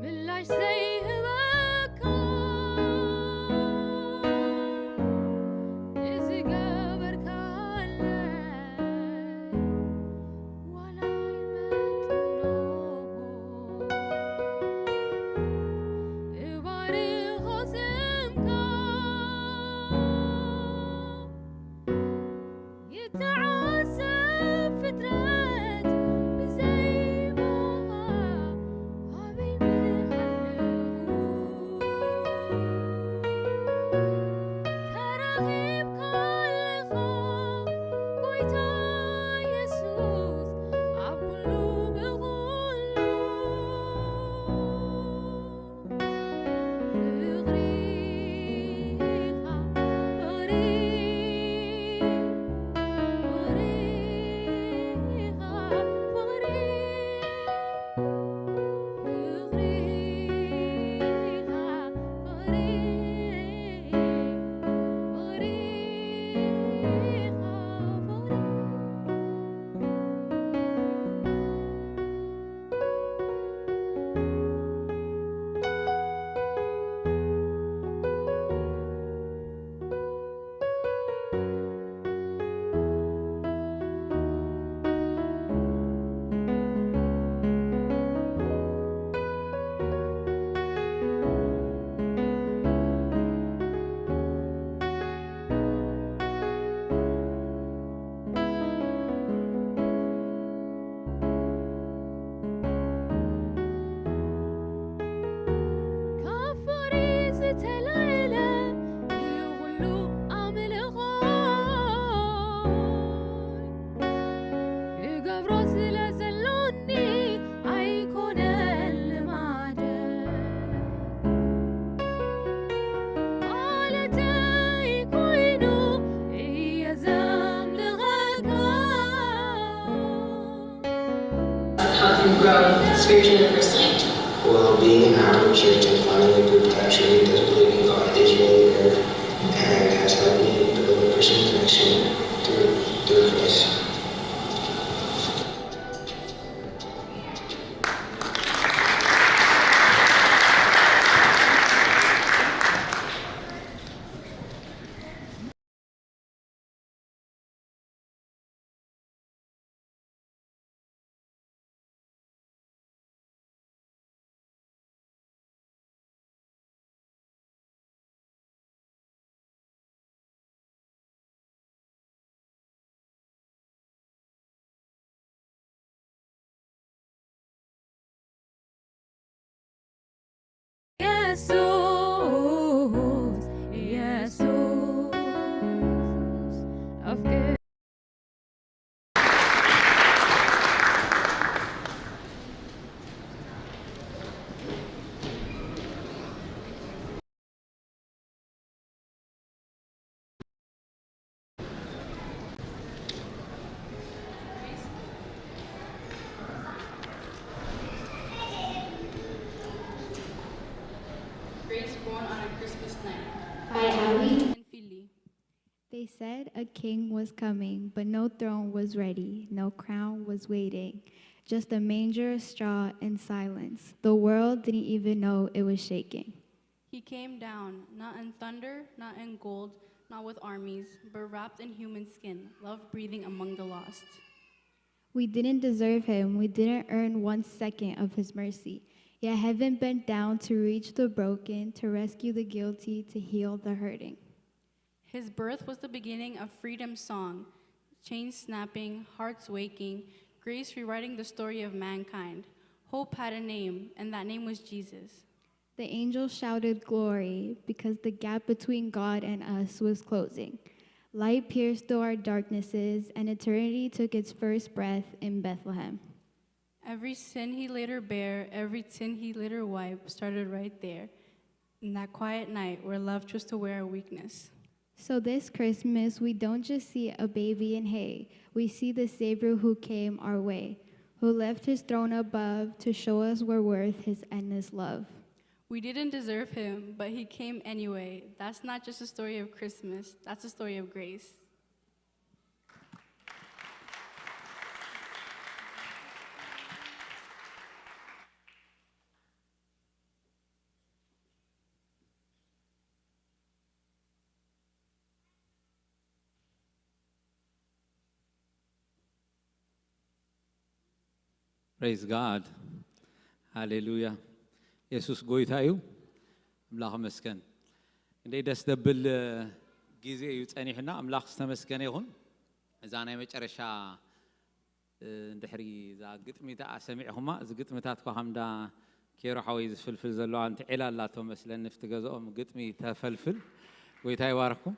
ምላሽ ዘይህበካ ንዝገበርካለይ ዋላ ኣይመጥኖ እባርኾ ስምካ። ይተዓዘብ ፍጥረት ብዘይ ብኻ ኣበይ ምሃለኹ። ተረኺብካ ኣለኻ ጎይታ የሱስ ኣብ ኩሉ ብኹሉ። ካብ ፍቕሪ ዝተላዕለ እዩ ኩሉ ኣምልኾ። ክገብሮ ስለ ዘሎኒ ኣይኮነን ልማደ። ማለተይ ኮይኑ እየ ዘምልኸካ። Help you grow spiritually and personally? Well, being in our church and finding a group that truly does believe in God is really rare and has helped me build a personal connection through, through Christ. የሱስ፣ የሱስ፣ ኣፍቅር and Philly. They said a king was coming, but no throne was ready, no crown was waiting. Just a manger, straw, and silence. The world didn't even know it was shaking. He came down, not in thunder, not in gold, not with armies, but wrapped in human skin, love breathing among the lost. We didn't deserve him. We didn't earn one second of his mercy. Yet heaven bent down to reach the broken, to rescue the guilty, to heal the hurting. His birth was the beginning of freedom song, chains snapping, hearts waking, grace rewriting the story of mankind. Hope had a name, and that name was Jesus. The angels shouted glory because the gap between God and us was closing. Light pierced through our darknesses, and eternity took its first breath in Bethlehem. Every sin he later bare, every sin he later wiped, started right there, in that quiet night where love chose to wear a weakness. So this Christmas, we don't just see a baby in hay, we see the Savior who came our way, who left his throne above to show us we're worth his endless love. We didn't deserve him, but he came anyway. That's not just a story of Christmas, that's a story of grace. Praise God. ሃሌሉያ። የሱስ ጎይታ እዩ። ኣምላኽ ይመስገን። ክንደይ ደስ ዘብል ግዜ እዩ ጸኒሑና። ኣምላኽ ዝተመስገነ ይኹን። እዛ ናይ መጨረሻ እንድሕሪ እዛ ግጥሚ ደኣ ሰሚዕኹማ፣ እዚ ግጥምታት እኳ ከም እንዳ ኬሮ ሓወይ ዝፍልፍል ዘለዋ ኣንቲ ዒላ ኣላቶ መስለኒ፣ ኣብቲ ገዝኦም ግጥሚ ተፈልፍል። ጎይታ ይባርኩም።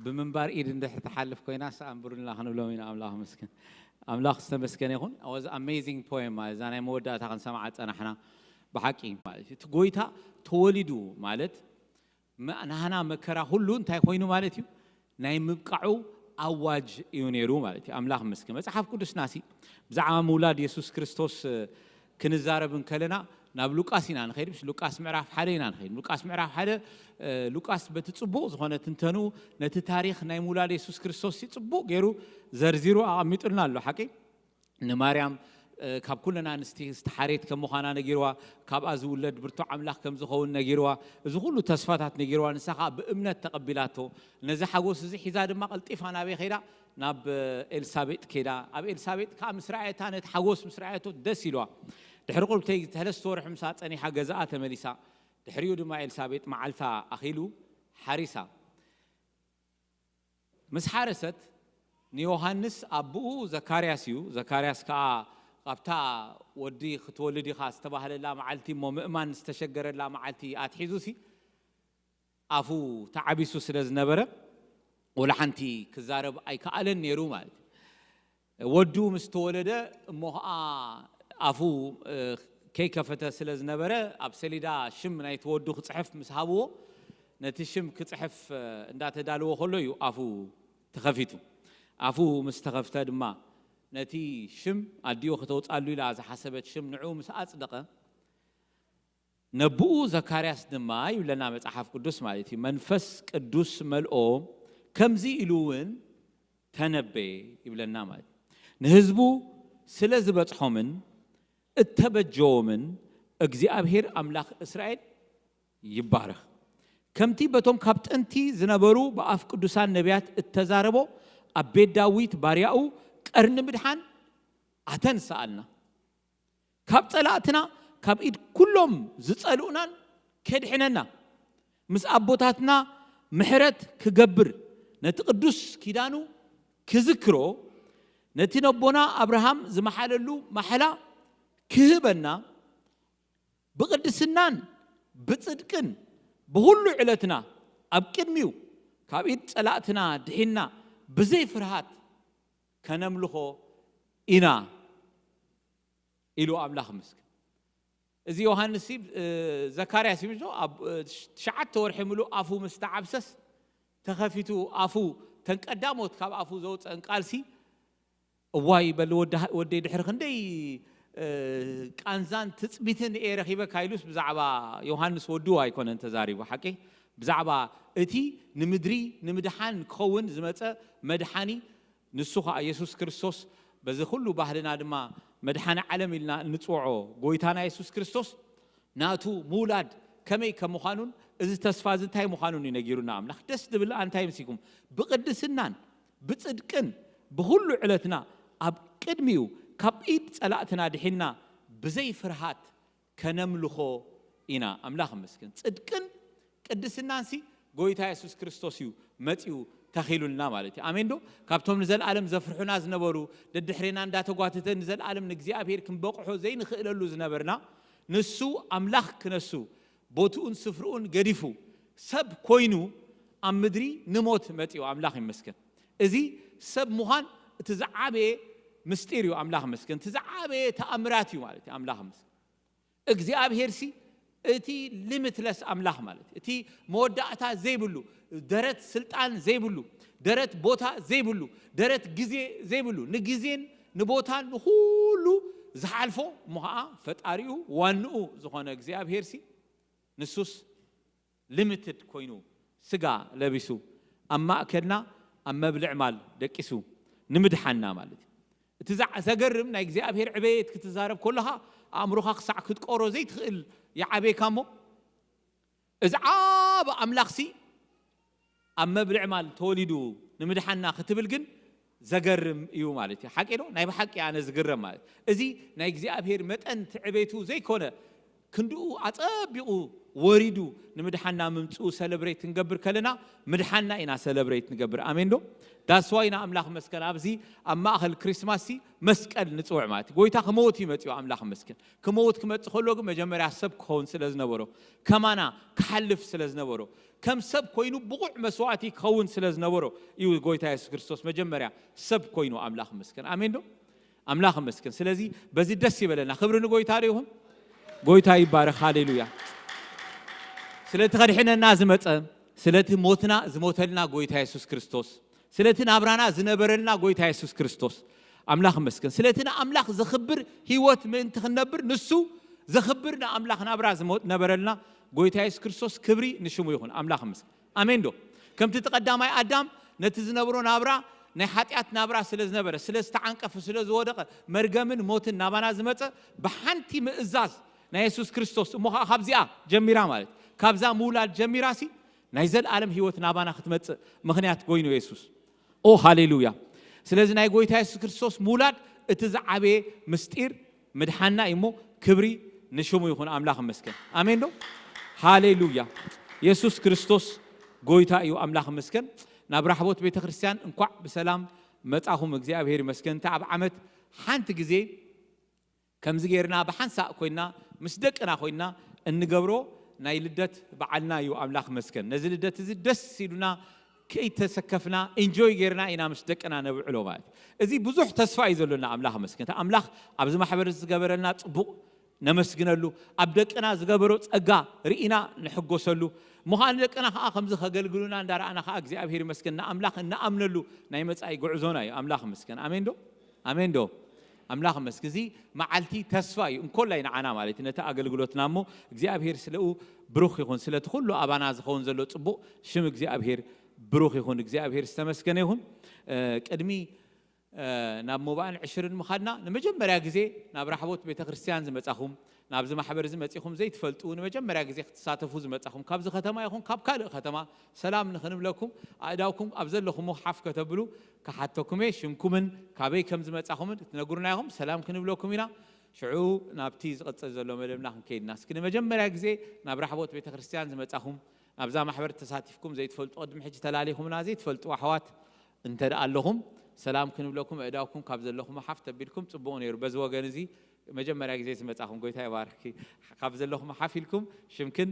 ብምንባር ኢድ እንድሕር ትሓልፍ ኮይናስ ኣንብሩልና ክንብሎም ኢና። ኣምላኽ መስገን ኣምላኽ ዝተመስገነ ይኹን። ኣወዚ ኣሜዚንግ ፖየም ማለት እዛ ናይ መወዳእታ ክንሰምዓ ጸናሕና። ብሓቂ ማለት እዩ እቲ ጎይታ ተወሊዱ ማለት ናህና መከራ ኩሉ እንታይ ኮይኑ ማለት እዩ? ናይ ምብቃዑ ኣዋጅ እዩ ነይሩ ማለት እዩ። ኣምላኽ መስገን። መጽሓፍ ቅዱስና ሲ ብዛዕባ ምውላድ የሱስ ክርስቶስ ክንዛረብ እንከለና ናብ ሉቃስ ኢና ንኸይድ። ምስ ሉቃስ ምዕራፍ ሓደ ኢና ንኸይድ። ሉቃስ ምዕራፍ ሓደ ሉቃስ በቲ ጽቡቕ ዝኾነ ትንተኑ ነቲ ታሪኽ ናይ ምውላድ የሱስ ክርስቶስ ሲ ጽቡቕ ገይሩ ዘርዚሩ ኣቐሚጡልና ኣሎ። ሓቂ ንማርያም ካብ ኩለን ኣንስቲ ዝተሓሬት ከም ምዃና ነጊርዋ፣ ካብኣ ዝውለድ ብርቱዕ ኣምላኽ ከም ዝኸውን ነጊርዋ፣ እዚ ኩሉ ተስፋታት ነጊርዋ። ንሳ ኸኣ ብእምነት ተቐቢላቶ። ነዚ ሓጎስ እዚ ሒዛ ድማ ቀልጢፋ ናበይ ኸይዳ? ናብ ኤልሳቤጥ ከይዳ። ኣብ ኤልሳቤጥ ከኣ ምስ ረኣየታ ነቲ ሓጎስ ምስ ረኣየቶ ደስ ኢልዋ። ድሕሪ ቁርብተይ ሰለስተ ወርሒ ምሳ ጸኒሓ ገዛኣ ተመሊሳ። ድሕሪኡ ድማ ኤልሳቤጥ መዓልታ ኣኺሉ ሓሪሳ። ምስ ሓረሰት ንዮሃንስ ኣቦኡ ዘካርያስ እዩ። ዘካርያስ ከኣ ካብታ ወዲ ክትወልድ ኢኻ ዝተባህለላ መዓልቲ እሞ ምእማን ዝተሸገረላ መዓልቲ ኣትሒዙሲ ኣፉ ተዓቢሱ ስለ ዝነበረ ወላ ሓንቲ ክዛረብ ኣይከኣለን ነይሩ ማለት እዩ። ወዱ ምስ ተወለደ እሞ ኸዓ ኣፉ ከይከፈተ ስለ ዝነበረ ኣብ ሰሌዳ ሽም ናይቲ ወዱ ክፅሕፍ ምስ ሃብዎ ነቲ ሽም ክፅሕፍ እንዳተዳለወ ከሎ እዩ ኣፉ ተኸፊቱ። ኣፉ ምስ ተኸፍተ ድማ ነቲ ሽም ኣዲኡ ከተውፃሉ ኢላ ዝሓሰበት ሽም ንዕኡ ምስ ኣፅደቐ ነብኡ ዘካርያስ ድማ ይብለና መጽሓፍ ቅዱስ ማለት እዩ መንፈስ ቅዱስ መልኦ ከምዚ ኢሉ እውን ተነበየ ይብለና ማለት እዩ ንህዝቡ ስለ ዝበጽሖምን እተበጀዎምን እግዚኣብሔር ኣምላኽ እስራኤል ይባረኽ ከምቲ በቶም ካብ ጥንቲ ዝነበሩ ብኣፍ ቅዱሳን ነቢያት እተዛረቦ ኣብ ቤት ዳዊት ባርያኡ ቀርኒ ምድሓን ኣተንስኣልና ካብ ጸላእትና ካብ ኢድ ኩሎም ዝጸልኡናን ከድሕነና ምስ ኣቦታትና ምሕረት ክገብር ነቲ ቅዱስ ኪዳኑ ክዝክሮ ነቲ ነቦና ኣብርሃም ዝመሓለሉ ማሕላ ክህበና ብቕድስናን ብጽድቅን ብኹሉ ዕለትና ኣብ ቅድሚኡ ካብ ኢድ ጸላእትና ድሒንና ብዘይ ፍርሃት ከነምልኾ ኢና ኢሉ ኣምላኽ ምስክር እዚ ዮሃንስ ዘካርያስ እዩ ኣብ ትሽዓተ ወርሒ ምሉእ ኣፉ ምስ ተዓብሰስ ተኸፊቱ ኣፉ ተን ቀዳሞት ካብ ኣፉ ዘውፀአን ቃልሲ እዋይ በሊ ወደይ ድሕሪ ክንደይ ቃንዛን ትፅቢትን እየ ረኺበካ ኢሉስ ብዛዕባ ዮሃንስ ወዱ ኣይኮነን ተዛሪቡ ሓቂ ብዛዕባ እቲ ንምድሪ ንምድሓን ክኸውን ዝመጸ መድሓኒ ንሱ ኸኣ የሱስ ክርስቶስ፣ በዚ ኩሉ ባህልና ድማ መድሓኒ ዓለም ኢልና እንጽውዖ ጎይታና የሱስ ክርስቶስ፣ ናቱ ምውላድ ከመይ ከም ምዃኑን እዚ ተስፋ እዚ እንታይ ምዃኑን እዩ ነጊሩና ኣምላኽ። ደስ ዝብል ኣንታይ ምስልኩም? ብቕድስናን ብጽድቅን ብኹሉ ዕለትና ኣብ ቅድሚኡ ካብ ኢድ ጸላእትና ድሒንና ብዘይ ፍርሃት ከነምልኾ ኢና። ኣምላኽ ይመስገን። ጽድቅን ቅድስናንሲ ጎይታ የሱስ ክርስቶስ እዩ መጺኡ ተኺሉልና ማለት እዩ። ኣሜን ዶ? ካብቶም ንዘለኣለም ዘፍርሑና ዝነበሩ፣ ደድሕሬና እንዳተጓተተ ንዘለኣለም ንእግዚኣብሔር ክንበቕሖ ዘይንኽእለሉ ዝነበርና፣ ንሱ ኣምላኽ ክነሱ ቦትኡን ስፍርኡን ገዲፉ ሰብ ኮይኑ ኣብ ምድሪ ንሞት መጺኡ። ኣምላኽ ይመስገን። እዚ ሰብ ምዃን እቲ ዝዓበየ ምስጢር እዩ። ኣምላኽ ይመስገን። እቲ ዝዓበየ ተኣምራት እዩ ማለት እዩ። ኣምላኽ ይመስገን። እግዚኣብሔር ሲ እቲ ሊሚትለስ ኣምላኽ ማለት እዩ። እቲ መወዳእታ ዘይብሉ፣ ደረት ስልጣን ዘይብሉ፣ ደረት ቦታ ዘይብሉ፣ ደረት ግዜ ዘይብሉ፣ ንግዜን ንቦታን ንኹሉ ዝሓልፎ እሞ ኸዓ ፈጣሪኡ ዋንኡ ዝኾነ እግዚኣብሔር ሲ ንሱስ ሊሚትድ ኮይኑ ስጋ ለቢሱ ኣብ ማእከልና ኣብ መብልዕ ማል ደቂሱ ንምድሓና ማለት እዩ። እቲ ዘ- ዘገርም ናይ እግዚኣብሔር ዕበየት ክትዛረብ ከለኻ ኣእምሮኻ ክሳዕ ክትቆሮ ዘይትኽእል ይዓበየካ እሞ እዚ ዓብ ኣምላኽሲ ኣብ መብልዕ ማል ተወሊዱ ንምድሓና ክትብል ግን ዘገርም እዩ ማለት እዩ። ሓቂ ዶ? ናይ ብሓቂ ኣነ ዝግረም ማለት እዚ ናይ እግዚኣብሔር መጠን ትዕቤቱ ዘይኮነ ክንድኡ ኣጸቢቑ ወሪዱ ንምድሓና ምምፅኡ ሰለብሬት ክንገብር ከለና ምድሓና ኢና ሰለብሬት ንገብር። ኣሜን ዶ? ዳስዋ ኢና ኣምላኽ መስከን ኣብዚ ኣብ ማእኸል ክሪስማስ ሲ መስቀል ንፅውዕ ማለት እዩ። ጎይታ ክመውት እዩ መፅኡ። ኣምላኽ መስከን ክመውት ክመፅእ ከሎ ግን መጀመርያ ሰብ ክኸውን ስለ ዝነበሮ ከማና ክሓልፍ ስለ ዝነበሮ ከም ሰብ ኮይኑ ብቑዕ መስዋዕቲ ክኸውን ስለ ዝነበሮ እዩ ጎይታ የሱስ ክርስቶስ መጀመርያ ሰብ ኮይኑ። ኣምላኽ መስከን ኣሜን ዶ? ኣምላኽ መስከን። ስለዚ በዚ ደስ ይበለና። ክብሪ ንጎይታ ዶ ይኹን። ጎይታ ይባረኽ። ሃሌሉያ። ስለቲ ከድሕነና ዝመፀ፣ ስለቲ ሞትና ዝሞተልና ጎይታ የሱስ ክርስቶስ፣ ስለቲ ናብራና ዝነበረልና ጎይታ የሱስ ክርስቶስ ኣምላኽ መስከን። ስለቲ ንኣምላኽ ዘኽብር ህይወት ምእንቲ ክንነብር ንሱ ዘኽብር ንኣምላኽ ናብራ ዝነበረልና ጎይታ የሱስ ክርስቶስ ክብሪ ንሽሙ ይኹን። ኣምላኽ መስከን። ኣሜን ዶ? ከምቲ እቲ ቀዳማይ ኣዳም ነቲ ዝነብሮ ናብራ ናይ ሓጢኣት ናብራ ስለ ዝነበረ፣ ስለ ዝተዓንቀፈ፣ ስለ ዝወደቐ፣ መርገምን ሞትን ናባና ዝመጸ ብሓንቲ ምእዛዝ ናይ የሱስ ክርስቶስ። እሞ ኸዓ ካብዚኣ ጀሚራ ማለት ካብዛ ምውላድ ጀሚራ ሲ ናይ ዘለኣለም ህይወት ናባና ክትመጽእ ምኽንያት ኮይኑ የሱስ። ኦ ሃሌሉያ። ስለዚ ናይ ጎይታ የሱስ ክርስቶስ ምውላድ እቲ ዝዓበየ ምስጢር ምድሓና እዩ እሞ ክብሪ ንሽሙ ይኹን። ኣምላኽ መስገን። ኣሜን ዶ? ሃሌሉያ። የሱስ ክርስቶስ ጎይታ እዩ። ኣምላኽ መስገን። ናብ ራሕቦት ቤተ ክርስቲያን እንኳዕ ብሰላም መጻኹም። እግዚኣብሔር ይመስገን። እንተ ኣብ ዓመት ሓንቲ ግዜ ከምዚ ጌርና ብሓንሳእ ኮይና ምስ ደቅና ኮይና እንገብሮ ናይ ልደት በዓልና እዩ። ኣምላኽ መስገን። ነዚ ልደት እዚ ደስ ኢሉና ከይተሰከፍና ኢንጆይ ጌርና ኢና ምስ ደቅና ነብዕሎ ማለት እዩ። እዚ ብዙሕ ተስፋ እዩ ዘሎና። ኣምላኽ መስገን። ኣምላኽ ኣብዚ ማሕበር ዝገበረልና ጽቡቕ ነመስግነሉ፣ ኣብ ደቅና ዝገበሮ ጸጋ ርኢና ንሕጎሰሉ። ምዃን ደቅና ከኣ ከምዚ ከገልግሉና እንዳረኣና ከኣ እግዚኣብሔር ይመስገን ንኣምላኽ እንኣምነሉ ናይ መጻኢ ጉዕዞና እዩ። ኣምላኽ ይመስገን። ኣሜን ዶ? ኣሜን ዶ? ኣምላኽ ይመስገን። እዚ መዓልቲ ተስፋ እዩ። እንኮላይ ንዓና ማለት እዩ። ነቲ ኣገልግሎትና እሞ እግዚኣብሔር ስለኡ ብሩኽ ይኹን። ስለቲ ኩሉ ኣባና ዝኸውን ዘሎ ጽቡቕ ሽም እግዚኣብሔር ብሩኽ ይኹን። እግዚኣብሔር ዝተመስገነ ይኹን። እ፣ ቅድሚ እ፣ ናብ ሞባእን ዕሽርን ምኻድና ንመጀመርያ ግዜ ናብ ራሕቦት ቤተ ክርስቲያን ዝመጻኹም፣ ናብዚ ማሕበር እዚ መጺኹም ዘይትፈልጡ ንመጀመርያ ግዜ ክትሳተፉ ዝመጻኹም፣ ካብዚ ከተማ ይኹን ካብ ካልእ ከተማ ሰላም ንኽንብለኩም ኣእዳውኩም ኣብ ዘለኹሞ ሓፍ ከተብሉ ክሓተኩም እየ። ሽምኩምን ካበይ ከም ዝመጻኹምን ክትነግሩና ኢኹም። ሰላም ክንብለኩም ኢና። ሽዑ ናብቲ ዝቕጽል ዘሎ መደብና ክንከይድ ኢና። እስኪ ንመጀመርያ ግዜ ናብ ራሕቦት ቤተ ክርስቲያን ዝመጻኹም፣ ናብዛ ማሕበር ተሳቲፍኩም ዘይትፈልጡ፣ ቅድሚ ሕጂ ተላሊኹምና ዘይትፈልጡ ኣሕዋት እንተ ደኣ ኣለኹም፣ ሰላም ክንብለኩም፣ ኣእዳውኩም ካብ ዘለኹም ሓፍ ተቢልኩም፣ ጽቡቕ ነይሩ። በዚ ወገን እዚ መጀመርያ ግዜ ዝመጻኹም፣ ጎይታ ይባርኽኪ። ካብ ዘለኹም ሓፍ ኢልኩም ሽምክን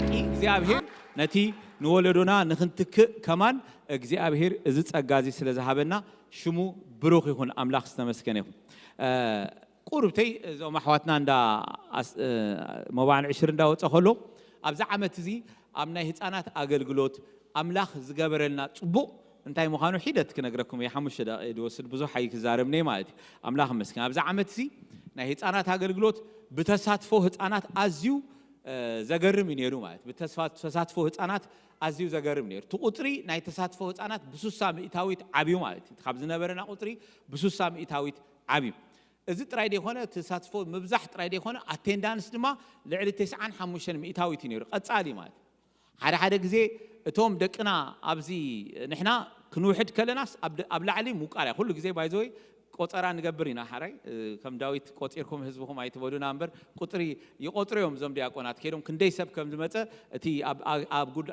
እግዚኣብሔር ነቲ ንወለዶና ንኽንትክእ ከማን እግዚኣብሔር እዚ ጸጋ እዚ ስለ ዝሃበና ሽሙ ብሩኽ ይኹን። ኣምላኽ ዝተመስገነ ይኹን። ቁርብተይ እዞም ኣሕዋትና እንዳ መባን ዕሽር እንዳወፀ ከሎ ኣብዚ ዓመት እዚ ኣብ ናይ ህፃናት ኣገልግሎት ኣምላኽ ዝገበረልና ፅቡቕ እንታይ ምዃኑ ሒደት ክነግረኩም እየ። ሓሙሽተ ደቂቕ ድወስድ ብዙሕ ኣይክዛረብኒ ማለት እዩ። ኣምላኽ መስገን ኣብዚ ዓመት እዚ ናይ ህፃናት ኣገልግሎት ብተሳትፎ ህፃናት ኣዝዩ ዘገርም እዩ ነይሩ ማለት ብተሳትፎ ህፃናት ኣዝዩ ዘገርም ነይሩ። እቲ ቁፅሪ ናይ ተሳትፎ ህፃናት ብሱሳ ሚእታዊት ዓብዩ ማለት እዩ። ካብ ዝነበረና ቁፅሪ ብሱሳ ሚእታዊት ዓብዩ። እዚ ጥራይ ደይኮነ ተሳትፎ ምብዛሕ ጥራይ ደይኮነ ኣቴንዳንስ ድማ ልዕሊ ተስዓን ሓሙሽተን ሚእታዊት እዩ ነይሩ። ቀፃሊ ማለት ሓደ ሓደ ግዜ እቶም ደቅና ኣብዚ ንሕና ክንውሕድ ከለናስ ኣብ ላዕሊ ምውቃር እያ። ኩሉ ግዜ ባይዘወይ ቆፀራ ንገብር ኢና። ሓራይ ከም ዳዊት ቆፂርኩም ህዝብኹም ኣይትበሉና እምበር ቁፅሪ ይቆፅሩ እዮም እዞም ዲያቆናት ከይዶም ክንደይ ሰብ ከም ዝመፀ እቲ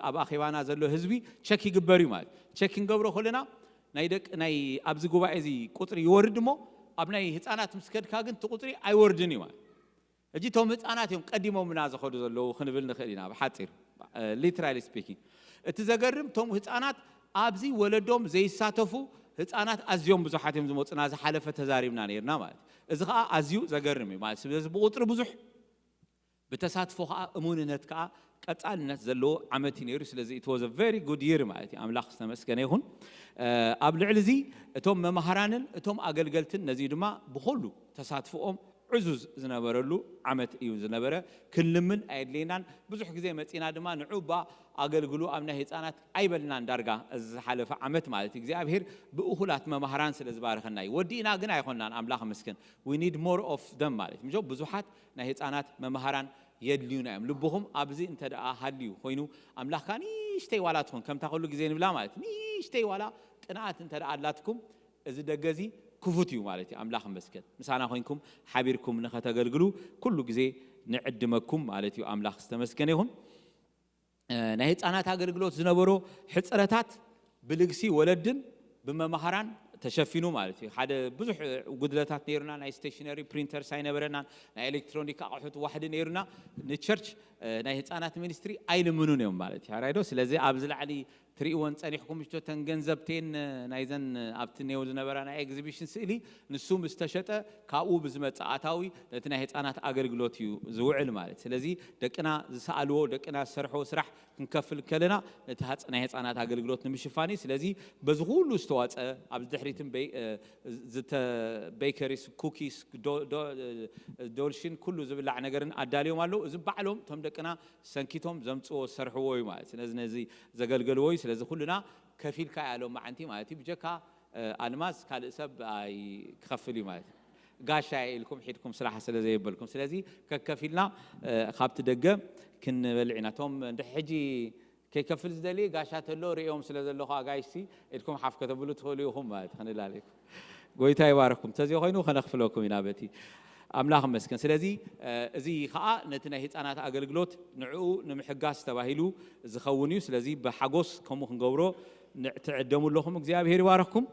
ኣብ ኣኼባና ዘሎ ህዝቢ ቸክ ይግበር እዩ ማለት ቸክ ክንገብሮ ከለና ናይ ደቂ ናይ ኣብዚ ጉባኤ እዚ ቁፅሪ ይወርድ እሞ ኣብ ናይ ህፃናት ምስ ከድካ ግን እቲ ቁፅሪ ኣይወርድን እዩ ማለት። ሕጂ እቶም ህፃናት እዮም ቀዲሞምና ዝኸዱ ዘለዉ ክንብል ንኽእል ኢና ብሓፂር literally speaking። እቲ ዘገርም እቶም ህፃናት ኣብዚ ወለዶም ዘይሳተፉ ህፃናት ኣዝዮም ብዙሓት እዮም ዝመፁና ዝሓለፈ ተዛሪብና ነይርና ማለት እዩ። እዚ ከዓ ኣዝዩ ዘገርም እዩ ማለት ስለዚ ብቁፅሪ ብዙሕ ብተሳትፎ ከዓ እሙንነት ከዓ ቀፃልነት ዘለዎ ዓመት እዩ ነይሩ። ስለዚ it was a very good year ማለት እዩ። ኣምላኽ ዝተመስገነ ይኹን። ኣብ ልዕሊ እዚ እቶም መምሃራንን እቶም ኣገልገልትን ነዚ ድማ ብኩሉ ተሳትፎኦም ዕዙዝ ዝነበረሉ ዓመት እዩ ዝነበረ። ክንልምን ኣየድልየናን። ብዙሕ ግዜ መፂና ድማ ንዑባ ኣገልግሉ ኣብ ናይ ህፃናት ኣይበልናን። ዳርጋ እዚ ዝሓለፈ ዓመት ማለት እግዚኣብሄር ብእኹላት መማህራን ስለ ዝባረኸና እዩ። ወዲእና ግን ኣይኮናን። ኣምላኽ መስገን። We need more of them ማለት ምጆ ብዙሓት ናይ ህፃናት መምሃራን የድልዩና እዮም። ልብኹም ኣብዚ እንተ ደኣ ሃልዩ ኮይኑ ኣምላኽካ ንእሽተይ ዋላ ትኹን ከምታ ኩሉ ግዜ ንብላ ማለት ንእሽተይ ዋላ ቅንኣት እንተ ደኣ ኣላትኩም እዚ ደገ እዚ ክፉት እዩ ማለት እዩ። ኣምላኽ መስገን ምሳና ኮይንኩም ሓቢርኩም ንኸተገልግሉ ኩሉ ግዜ ንዕድመኩም ማለት እዩ። ኣምላኽ ዝተመስገነ ይኹን። ናይ ህፃናት ኣገልግሎት ዝነበሮ ሕፅረታት ብልግሲ ወለድን ብመምሃራን ተሸፊኑ ማለት እዩ። ሓደ ብዙሕ ጉድለታት ነይሩና። ናይ ስቴሽነሪ ፕሪንተርስ ኣይነበረናን። ናይ ኤሌክትሮኒክ ኣቑሑት ዋሕዲ ነይሩና። ንቸርች ናይ ህፃናት ሚኒስትሪ ኣይልምኑን እዮም ማለት እዩ። ሕራይ ዶ? ስለዚ ኣብዚ ላዕሊ ትርእይወን ጸኒሕኩም ምሽቶ ተን ገንዘብቴን ናይዘን ኣብቲ ኔው ዝነበራ ናይ ኤግዚቢሽን ስእሊ ንሱ ምስ ተሸጠ ካብኡ ብዝመጽእ ኣታዊ ነቲ ናይ ህጻናት ኣገልግሎት እዩ ዝውዕል ማለት። ስለዚ ደቅና ዝሰኣልዎ ደቅና ዝሰርሕዎ ስራሕ ክንከፍል ከለና ነቲ ናይ ህጻናት ኣገልግሎት ንምሽፋን እዩ። ስለዚ በዚ ኩሉ ዝተዋጸ ኣብዚ ድሕሪትን ቤከሪስ ኩኪስ ዶልሽን ኩሉ ዝብላዕ ነገርን ኣዳልዮም ኣለዉ። እዚ ባዕሎም እቶም ደቅና ሰንኪቶም ዘምፅዎ ዝሰርሕዎ እዩ ማለት ስለዚ ነዚ ዘገልገልዎ እዩ። ስለዚ ኩልና ከፊልካ እያ ሎም መዓንቲ ማለት እዩ። ብጀካ ኣልማዝ ካልእ ሰብ ክኸፍል እዩ ማለት እዩ። ጋሻ ኢልኩም ሒድኩም ስራሕ ስለ ዘየበልኩም ስለዚ ከከፊልና ካብቲ ደገ ክንበልዕ ኢና። እቶም እንድሕር ሕጂ ከይከፍል ዝደሊ ጋሻ ተሎ ርእዮም ስለ ዘለኹ ኣጋይሽቲ ኢድኩም ሓፍ ከተብሉ ትኽእሉ ኢኹም ማለት ክንላል ኢኹም። ጎይታ ይባረኩም። ተዚ ኮይኑ ከነኽፍለኩም ኢና በቲ ኣምላኽ መስገን። ስለዚ እዚ ከዓ ነቲ ናይ ህፃናት ኣገልግሎት ንዕኡ ንምሕጋስ ተባሂሉ ዝኸውን እዩ። ስለዚ ብሓጎስ ከምኡ ክንገብሮ ትዕደሙ ኣለኹም። እግዚኣብሔር ይባረኩም።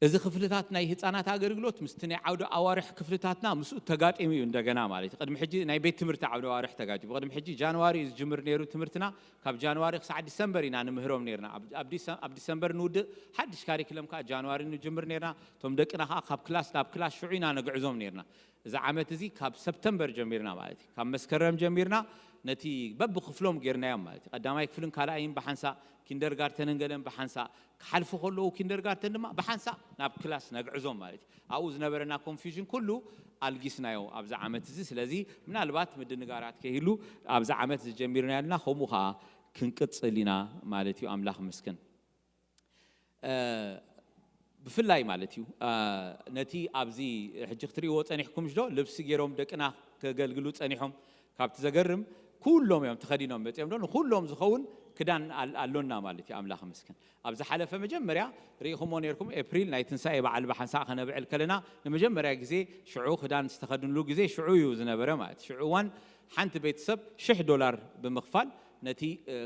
እዚ ክፍልታት ናይ ህፃናት ኣገልግሎት ምስቲ ናይ ዓውደ ኣዋርሕ ክፍልታትና ምስኡ ተጋጢሙ እዩ። እንደገና ማለት እዩ ቅድሚ ሕጂ ናይ ቤት ትምህርቲ ዓውደ ኣዋርሕ ተጋጢሙ። ቅድሚ ሕጂ ጃንዋሪ እዩ ዝጅምር ነይሩ ትምህርትና። ካብ ጃንዋሪ ክሳዕ ዲሰምበር ኢና ንምህሮም ነርና። ኣብ ዲሰምበር ንውድእ ሓድሽ ካሪክለም ከዓ ጃንዋሪ ንጅምር ነርና። እቶም ደቅና ከዓ ካብ ክላስ ናብ ክላስ ሽዑ ኢና ነግዕዞም ነርና። እዚ ዓመት እዚ ካብ ሰፕተምበር ጀሚርና ማለት እዩ። ካብ መስከረም ጀሚርና ነቲ በብክፍሎም ጌርናዮም ማለት እዩ። ቀዳማይ ክፍልን ካልኣይን ብሓንሳእ ኪንደርጋርተንን ገለን ብሓንሳእ ክሓልፉ ከለዉ ኪንደርጋርተን ድማ ብሓንሳእ ናብ ክላስ ነግዕዞም ማለት እዩ። ኣብኡ ዝነበረና ኮንፊውዥን ኩሉ ኣልጊስናዮ ኣብዚ ዓመት እዚ። ስለዚ ምናልባት ምድንጋራት ከይህሉ ኣብዚ ዓመት ዝጀሚርና ያልና ከምኡ ከዓ ክንቅፅል ኢና ማለት እዩ። ኣምላኽ መስክን። ብፍላይ ማለት እዩ ነቲ ኣብዚ ሕጂ ክትርእይዎ ጸኒሕኩም ዶ ልብሲ ገይሮም ደቅና ከገልግሉ ጸኒሖም ካብቲ ዘገርም ኩሎም እዮም ተኸዲኖም መጺኦም ዶ ንኩሎም ዝኸውን ክዳን ኣሎና ማለት እዩ። ኣምላኽ መስክን። ኣብ ዝሓለፈ መጀመርያ ርኢኹሞ ነርኩም ኤፕሪል ናይ ትንሳኤ በዓል ብሓንሳእ ከነብዕል ከለና ንመጀመርያ ግዜ ሽዑ ክዳን ዝተኸድንሉ ግዜ ሽዑ እዩ ዝነበረ ማለት ሽዑ እዋን ሓንቲ ቤተሰብ ሽሕ ዶላር ብምኽፋል ነቲ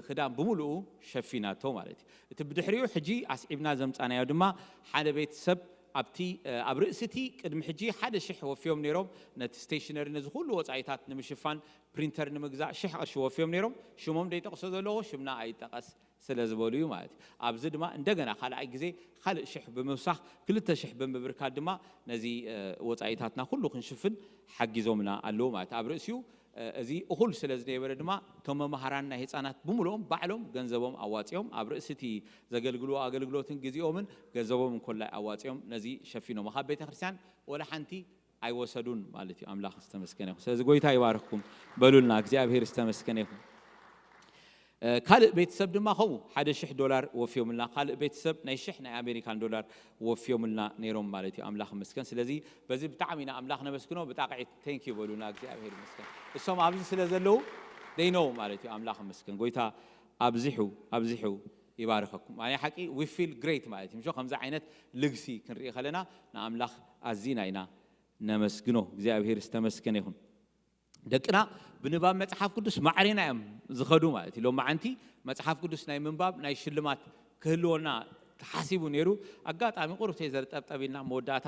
ክዳን ብምሉኡ ሸፊናቶ ማለት እዩ። እቲ ብድሕሪኡ ሕጂ ኣስዒብና ዘምጻናዮ ድማ ሓደ ቤተሰብ ኣብቲ ኣብ ርእሲ እቲ ቅድሚ ሕጂ ሓደ ሽሕ ወፍዮም ነይሮም። ነቲ ስቴሽነሪ፣ ነዚ ኩሉ ወፃኢታት ንምሽፋን፣ ፕሪንተር ንምግዛእ ሽሕ ቅርሺ ወፍዮም ነይሮም። ሽሞም ደይጠቕሶ ዘለኹ፣ ሽምና ኣይጠቐስ ስለ ዝበሉ እዩ ማለት እዩ። ኣብዚ ድማ እንደገና ካልኣይ ግዜ ካልእ ሽሕ ብምውሳኽ፣ ክልተ ሽሕ ብምብርካት ድማ ነዚ ወፃኢታትና ኩሉ ክንሽፍን ሓጊዞምና ኣለዉ ማለት እዩ። ኣብ ርእሲኡ እዚ እኹል ስለ ዝነበረ ድማ፣ እቶም መምሃራን ናይ ህፃናት ብምሉኦም ባዕሎም ገንዘቦም ኣዋፂኦም፣ ኣብ ርእሲ እቲ ዘገልግልዎ ኣገልግሎትን ግዜኦምን ገንዘቦም እንኮላይ ኣዋፂኦም ነዚ ሸፊኖም። ካብ ቤተ ክርስቲያን ወላ ሓንቲ ኣይወሰዱን ማለት እዩ። ኣምላኽ ዝተመስገነ ይኹን። ስለዚ ጎይታ ይባርክኩም በሉልና። እግዚኣብሔር ዝተመስገነ ይኹን። ካልእ ቤተሰብ ድማ ከምኡ ሓደ ሽሕ ዶላር ወፍዮምልና፣ ካልእ ቤተሰብ ናይ ሽሕ ናይ ኣሜሪካን ዶላር ወፍዮምልና ነይሮም ማለት እዩ። ኣምላኽ ይመስገን። ስለዚ በዚ ብጣዕሚ ኢና ኣምላኽ ነመስግኖ። ብጣቕዒት ቴንክ ዩ በሉና። እግዚኣብሔር ይመስገን። እሶም ኣብዚ ስለ ዘለዉ ደይነው ማለት እዩ። ኣምላኽ ይመስገን። ጎይታ ኣብዚሑ ኣብዚሑ ይባርኸኩም። ናይ ሓቂ ዊ ፊል ግሬት ማለት እዩ። ምሾ ከምዚ ዓይነት ልግሲ ክንርኢ ከለና ንኣምላኽ ኣዚና ኢና ነመስግኖ። እግዚኣብሔር ዝተመስገነ ይኹን። ደቅና ብንባብ መጽሓፍ ቅዱስ ማዕሬና እዮም ዝኸዱ ማለት እዩ። ሎማዓንቲ መጽሓፍ ቅዱስ ናይ ምንባብ ናይ ሽልማት ክህልወና ተሓሲቡ ነይሩ። ኣጋጣሚ ቁሩብ ተይ ዘርጠብጠብ ኢልና መወዳእታ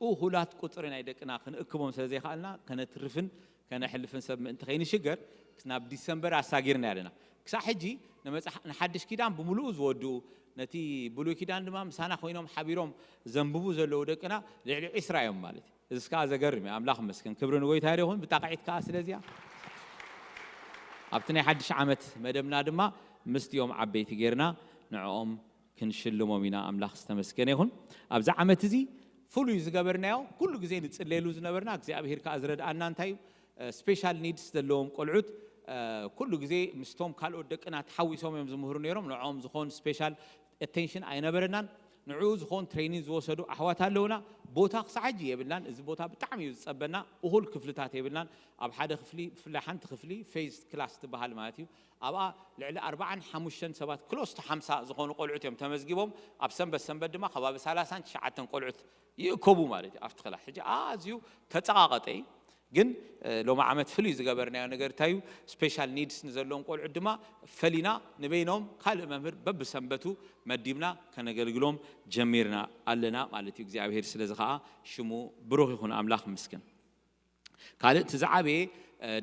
እኹላት ቁጽሪ ናይ ደቅና ክንእክቦም ስለ ዘይከኣልና ከነትርፍን ከነሕልፍን ሰብ ምእንቲ ከይንሽገር ናብ ዲሰምበር ኣሳጊርና ኣለና። ክሳዕ ሕጂ ንመጽሓ-፣ ንሓድሽ ኪዳን ብምሉኡ ዝወድኡ፣ ነቲ ብሉይ ኪዳን ድማ ምሳና ኮይኖም ሓቢሮም ዘንብቡ ዘለዉ ደቅና ልዕሊ ዒስራ እዮም ማለት እዩ። እዚ ከዓ ዘገርም እዩ። ኣምላኽ መስገን፣ ክብሪ ንጎይታ ይኹን። ብጣቕዒት ከዓ ስለዚያ ኣብቲ ናይ ሓድሽ ዓመት መደብና ድማ ምስቲኦም ዓበይቲ ጌርና ንዕኦም ክንሽልሞም ኢና። ኣምላኽ ዝተመስገነ ይኹን። ኣብዚ ዓመት እዚ ፍሉይ ዝገበርናዮ፣ ኩሉ ግዜ ንጽለየሉ ዝነበርና፣ እግዚኣብሔር ከዓ ዝረድኣና እንታይ እዩ? ስፔሻል ኒድስ ዘለዎም ቆልዑት ኩሉ ግዜ ምስቶም ካልኦት ደቅና ተሓዊሶም እዮም ዝምህሩ ነይሮም። ንዕኦም ዝኾን ስፔሻል ኣቴንሽን ኣይነበረናን። ንዕኡ ዝኾን ትሬኒንግ ዝወሰዱ ኣሕዋት ኣለውና። ቦታ ክሳዕ ሕጂ የብልናን። እዚ ቦታ ብጣዕሚ እዩ ዝጸበና። እኹል ክፍልታት የብልናን። ኣብ ሓደ ክፍሊ፣ ብፍላይ ሓንቲ ክፍሊ ፌዝ ክላስ ትበሃል ማለት እዩ። ኣብኣ ልዕሊ ኣርባዓን ሓሙሽተን ሰባት፣ ክሎስ ቱ ሓምሳ ዝኾኑ ቆልዑት እዮም ተመዝጊቦም። ኣብ ሰንበት ሰንበት ድማ ከባቢ ሰላሳን ትሽዓተን ቆልዑት ይእከቡ ማለት እዩ ኣብቲ ክላስ። ሕጂ ኣዝዩ ተጸቓቐጠ እዩ። ግን ሎሚ ዓመት ፍሉይ ዝገበርናዮ ነገር እንታይ እዩ? ስፔሻል ኒድስ ንዘለዎም ቆልዑት ድማ ፈሊና ንበይኖም ካልእ መምህር በብሰንበቱ መዲብና ከነገልግሎም ጀሚርና ኣለና ማለት እዩ። እግዚኣብሔር ስለዚ ከዓ ሽሙ ብሩኽ ይኹን። ኣምላኽ ይመስገን። ካልእ እቲ ዝዓበየ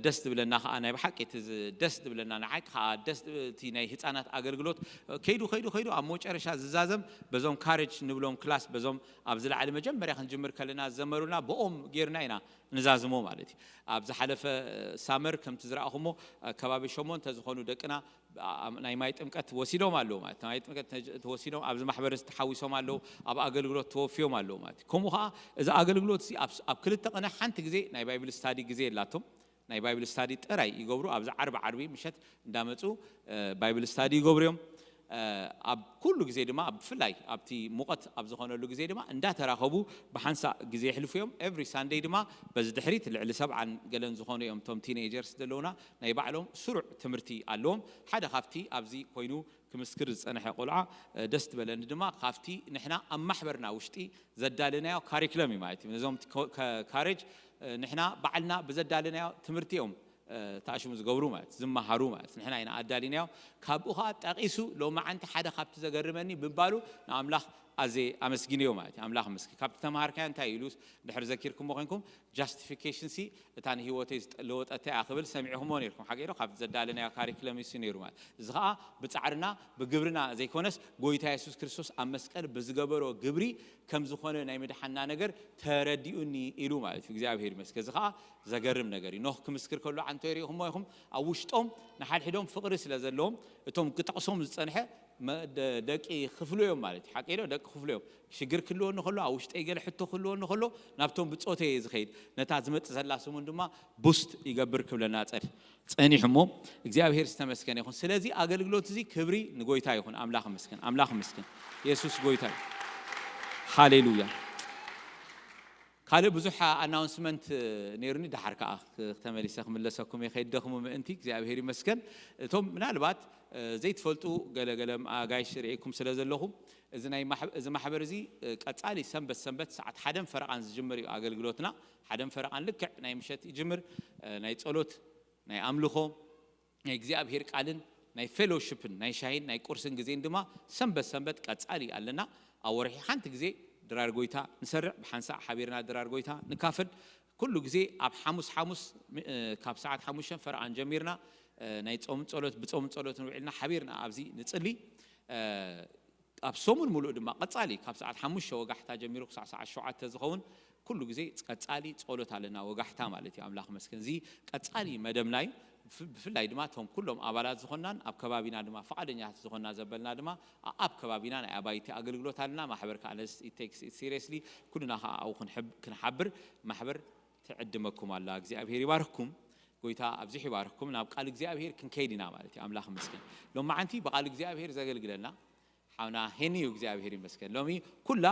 ደስ ዝብለና ከዓ፣ ናይ ብሓቂ እቲ ደስ ዝብለና፣ ንዓቂ ከዓ ደስ፣ እቲ ናይ ህፃናት ኣገልግሎት ከይዱ ከይዱ ከይዱ ኣብ መጨረሻ ዝዛዘም በዞም ካሬጅ ንብሎም ክላስ፣ በዞም ኣብዚ ላዕሊ መጀመርያ ክንጅምር ከለና ዝዘመሩና፣ ብኦም ጌርና ኢና ንዛዝሞ ማለት እዩ። ኣብ ዝሓለፈ ሳመር ከምቲ ዝረኣኹሞ ከባቢ ሸሞንተ ዝኾኑ ደቅና ናይ ማይ ጥምቀት ወሲዶም ኣለዉ ማለት፣ ማይ ጥምቀት ተወሲዶም ኣብዚ ማሕበር ተሓዊሶም ኣለዉ፣ ኣብ ኣገልግሎት ተወፍዮም ኣለዉ ማለት እዩ። ከምኡ ከዓ እዚ ኣገልግሎት እዚ ኣብ ክልተ ቅነ ሓንቲ ግዜ ናይ ባይብል ስታዲ ግዜ የላቶም። ናይ ባይብል ስታዲ ጥራይ ይገብሩ። ኣብዚ ዓርቢ ዓርቢ ምሸት እንዳመፁ ባይብል ስታዲ ይገብሩ እዮም። ኣብ ኩሉ ግዜ ድማ፣ ብፍላይ ኣብቲ ሙቐት ኣብ ዝኾነሉ ግዜ ድማ እንዳተራኸቡ ብሓንሳእ ግዜ የሕልፉ እዮም። ኤቭሪ ሳንደይ ድማ በዚ ድሕሪት ልዕሊ ሰብዓን ገለን ዝኾኑ እዮም እቶም ቲኔጀርስ ዘለውና። ናይ ባዕሎም ስሩዕ ትምህርቲ ኣለዎም። ሓደ ካብቲ ኣብዚ ኮይኑ ክምስክር ዝጸንሐ ቆልዓ ደስ ትበለኒ ድማ ካብቲ ንሕና ኣብ ማሕበርና ውሽጢ ዘዳለናዮ ካሪክለም እዩ ማለት እዩ። ነዞም ካሬጅ ንሕና ባዕልና ብዘዳለናዮ ትምህርቲ እዮም ተኣሽሙ ዝገብሩ ማለት ዝመሃሩ ማለት ንሕና ኢና ኣዳሊናዮ። ካብኡ ከዓ ጠቂሱ ሎማዓንቲ ሓደ ካብቲ ዘገርመኒ ምባሉ ንኣምላኽ ኣዜ ኣመስጊንዮ ማለት እዩ። ኣምላኽ መስኪ ካብቲ ተምሃርካዮ እንታይ ኢሉ ድሕር ዘኪርኩሞ ኮንኩም ጃስቲፊኬሽን ሲ እታ ንህይወተይ ዝለወጠት እያ ክብል ሰሚዕኹሞ ነርኩም ሓቂ ዶ? ካብቲ ዘዳለናዮ ካሪክለም ሲ ነይሩ ማለት እዚ ከዓ ብፃዕርና ብግብርና ዘይኮነስ ጎይታ የሱስ ክርስቶስ ኣብ መስቀል ብዝገበሮ ግብሪ ከም ዝኾነ ናይ ምድሓና ነገር ተረዲኡኒ ኢሉ ማለት እዩ። እግዚኣብሔር ይመስገን። እዚ ከዓ ዘገርም ነገር እዩ። ኖህ ክምስክር ከሎ ዓንቶ ይሪኢኹሞ ኢኹም። ኣብ ውሽጦም ንሓድሕዶም ፍቕሪ ስለ ዘለዎም እቶም ክጠቕሶም ዝጸንሐ ደቂ ክፍሉ እዮም ማለት እዩ። ሓቂ ዶ? ደቂ ክፍሉ እዮም። ሽግር ክህልወኒ ከሎ ኣብ ውሽጠይ ገለ ሕቶ ክህልወኒ ከሎ ናብቶም ብጾተይ እየ ዝኸይድ። ነታ ዝመጽእ ዘላ ስሙን ድማ ቡስት ይገብር ክብለና ጸድ ጸኒሑ እሞ እግዚኣብሔር ዝተመስገነ ይኹን። ስለዚ ኣገልግሎት እዚ ክብሪ ንጎይታ ይኹን። ኣምላኽ ይመስገን። ኣምላኽ ይመስገን። የሱስ ጎይታ እዩ። ሃሌሉያ። ካልእ ብዙሕ ኣናውንስመንት ነይሩኒ፣ ደሓር ከኣ ተመሊሰ ክምለሰኩም እየ ከይትደኽሙ ምእንቲ። እግዚኣብሔር ይመስገን። እቶም ምናልባት ዘይትፈልጡ ገለገለ ኣጋይሽ ርእይኩም ስለ ዘለኹም፣ እዚ ናይ ማሕ-፣ እዚ ማሕበር እዚ ቀጻሊ ሰንበት ሰንበት ሰዓት ሓደን ፈረቓን ዝጅምር እዩ ኣገልግሎትና። ሓደን ፈረቓን ልክዕ ናይ ምሸት ይጅምር። ናይ ጸሎት፣ ናይ ኣምልኾ፣ ናይ እግዚኣብሔር ቃልን ናይ ፌሎሺፕን ናይ ሻሂን ናይ ቁርስን ግዜን ድማ ሰንበት ሰንበት ቀጻሊ ኣለና። ኣብ ወርሒ ሓንቲ ግዜ ድራር ጎይታ ንሰርዕ፣ ብሓንሳእ ሓቢርና ድራር ጎይታ ንካፈል። ኩሉ ግዜ ኣብ ሓሙስ ሓሙስ ሚ-፣ እ፣ ካብ ሰዓት ሓሙሽተ ፈረቓን ጀሚርና፣ እ፣ ናይ ጾም ጸሎት፣ ብጾም ጸሎትን ውዒልና ሓቢርና ኣብዚ ንጽሊ። እ፣ ኣብ ሰሙን ሙሉእ ድማ ቀጻሊ ካብ ሰዓት ሓሙሽተ ወጋሕታ ጀሚሩ ክሳዕ ሰዓት ሸውዓተ ዝኸውን ኩሉ ግዜ ቀጻሊ ጸሎት ኣለና፣ ወጋሕታ ማለት እዩ። ኣምላኽ መስገን። እዚ ቀጻሊ መደብና እዩ። ብፍ-፣ ብፍላይ ድማ እቶም ኩሎም ኣባላት ዝኾንናን ኣብ ከባቢና ድማ ፍቓደኛታት ዝኾንና ዘበልና ድማ ኣ-፣ ኣብ ከባቢና ናይ ኣባይቲ ኣገልግሎት ኣለና። ማሕበር ከኣ ነዚ it takes it seriously፣ ኩልና ከኣ ኣብኡ ክንሕብ-፣ ክንሓብር ማሕበር ትዕድመኩም ኣላ። እግዚኣብሔር ይባርክኩም። ጎይታ ኣብዚሑ ይባርክኩም። ናብ ቃል እግዚኣብሔር ክንከይድ ኢና ማለት እዩ። ኣምላኽ ይመስገን። ሎማዓንቲ ብቓል እግዚኣብሔር ዘገልግለና ሓውና ሄኒ እዩ። እግዚኣብሔር ይመስገን። ሎሚ ኩላ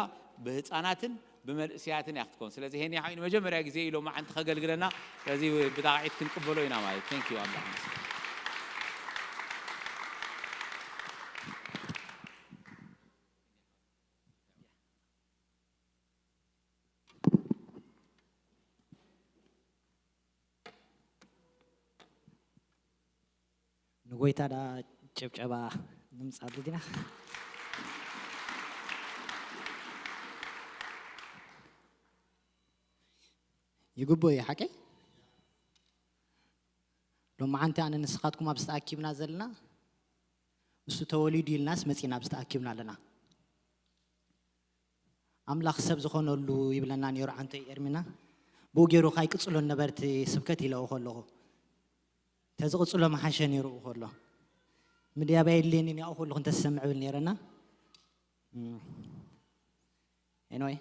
ብህፃናትን ብመንእሰያትን እያ ክትኮን። ስለዚ ሄኒ ሓው ንመጀመርያ ግዜ እዩ ሎማዓንቲ ከገልግለና። ስለዚ ብጣቕዒት ክንቅበሎ ኢና ማለት። Thank you፣ ኣምላኽ ይመስገን። ንጎይታ ዳ ጭብጨባ ንምጻሉ ዲና? ይግብኦ እዩ ሓቀይ። ሎማዓንቲ ኣነ ንስኻትኩም ኣብዚ ተኣኪብና ዘለና፣ እሱ ተወሊዱ ኢልናስ መጺና ኣብዚ ተኣኪብና ኣለና። ኣምላኽ ሰብ ዝኾነሉ ይብለና ነይሩ ዓንተይ ኤርሚና። ብኡ ገይሩ ካይቅጽሎ ነበርቲ ስብከት ኢለዎ ከለኹ፣ ተዝቕጽሎ መሓሸ ነይሩ ከሎ፣ ምድያብ ኣየድልየንን ያው ከለኹ እንተዝሰምዕ ብል ነይረና። እም። ኤንወይ፣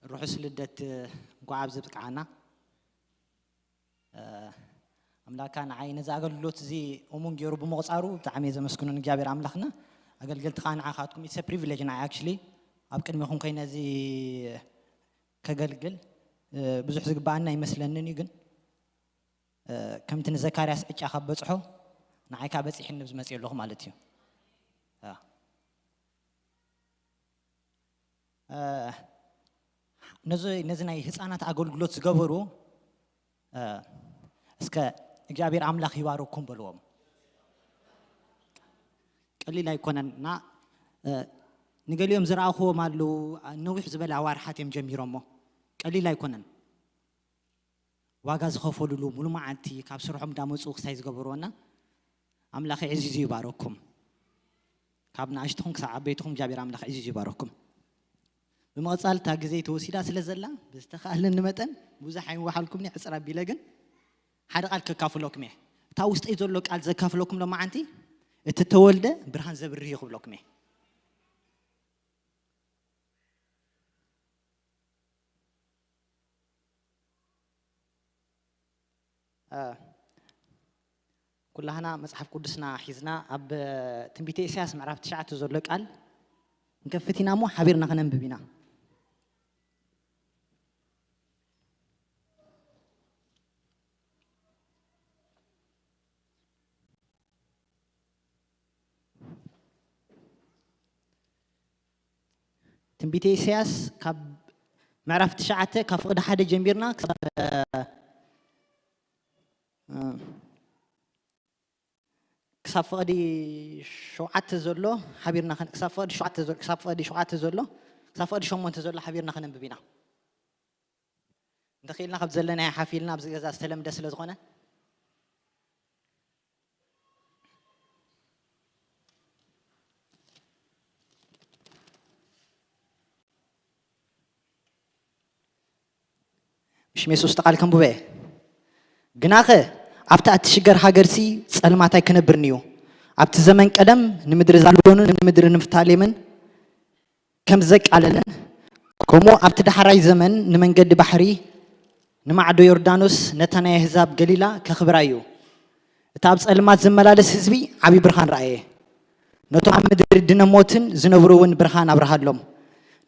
ርሑስ ልደት፣ እንኳዕ ኣብዚ ብቅዓና። እ፣ ኣምላካ ንዓይ ነዚ ኣገልግሎት እዚ እሙን ገይሩ ብምቕጻሩ ብጣዕሚ እየ ዘመስግኖ ንእግዚኣብሔር ኣምላኽና። ኣገልገልቲ ከዓ ንዓኻትኩም፣ it's a privilege ንዓይ actually ኣብ ቅድሚኹም ኮይነ እዚ ከገልግል፣ እ፣ ብዙሕ ዝግባኣና ኣይመስለንን እዩ፣ ግን፣ እ፣ ከምቲ ንዘካርያስ ዕጫ ካብ በጽሖ ንዓይ ከዓ በጺሕኒ ኣብዚ መጽእ ኣለኹ ማለት እዩ። እ። እ፣ ነዚ፣ ነዚ ናይ ህፃናት ኣገልግሎት ዝገበሩ፣ እ፣ እስከ እግዚኣብሔር ኣምላኽ ይባርኩም በልዎም። ቀሊል ኣይኮነን እና፣ እ፣ ንገሊኦም ዝረኣኽዎም ኣለዉ፣ ነዊሕ ዝበለ ኣዋርሓት እዮም ጀሚሮሞ። ቀሊል ኣይኮነን። ዋጋ ዝኸፈሉሉ፣ ሙሉ መዓልቲ ካብ ስርሖም እንዳመጹ ክሳይ ዝገበርዎ እና ኣምላኽ ዕዚዙ ይባረኩም። ካብ ንኣሽትኹም ክሳብ ዓበይትኹም እግዚኣብሔር ኣምላኽ ዕዚዙ ይባረኩም። ብምቕጻል እታ ግዜ ተወሲዳ ስለ ዘላ ብዝተኻእለኒ መጠን ብዙሕ ኣይንወሓልኩምኒ ዕጽር ኣቢለ ግን ሓደ ቃል ከካፍለኩም እየ። እታ ውስጠይ ዘሎ ቃል ዘካፍለኩም ሎማዓንቲ እቲ ተወልደ ብርሃን ዘብርህ እዩ ክብለኩም እየ። እ፣ ኩላህና መጽሓፍ ቅዱስና ሒዝና ኣብ ትንቢተ ኢሳያስ ምዕራፍ ትሽዓተ ዘሎ ቃል ንከፍት ኢና እሞ ሓቢርና ከነንብብ ኢና። ትንቢተ ኢሳያስ ካብ ምዕራፍ ትሽዓተ ካብ ፍቕዲ ሓደ ጀሚርና ክሳብ፣ እ፣ ክሳብ ፍቕዲ ሸውዓተ ዘሎ ሓቢርና ከን-፣ ክሳብ ፍቕዲ ሸውዓተ ዘሎ፣ ክሳብ ፍቕዲ ሸውዓተ ዘሎ፣ ክሳብ ፍቕዲ ሸሞንተ ዘሎ ሓቢርና ከነንብብ ኢና። እንተኽኢልና ካብ ዘለናዮ ሓፍ ኢልና ኣብዚ ገዛ ዝተለምደ ስለ ዝኾነ። ብሽም የሱስ እቲ ቃል ከንብቦ እየ። ግናኸ ኣብታ እትሽገር ሃገርሲ ጸልማት ኣይክነብርን እዩ። ኣብቲ ዘመን ቀደም ንምድሪ ዛብሎንን ንምድሪ ንፍታሌምን ከም ዘቃለለን፣ ከምኡ ኣብቲ ዳሕራይ ዘመን ንመንገዲ ባሕሪ፣ ንማዕዶ ዮርዳኖስ፣ ነታ ናይ ኣህዛብ ገሊላ ከኽብራ እዩ። እቲ ኣብ ጸልማት ዝመላለስ ህዝቢ ዓቢ ብርሃን ረኣየ። ነቶም ኣብ ምድሪ ድነ ሞትን ዝነብሩ እውን ብርሃን ኣብርሃሎም።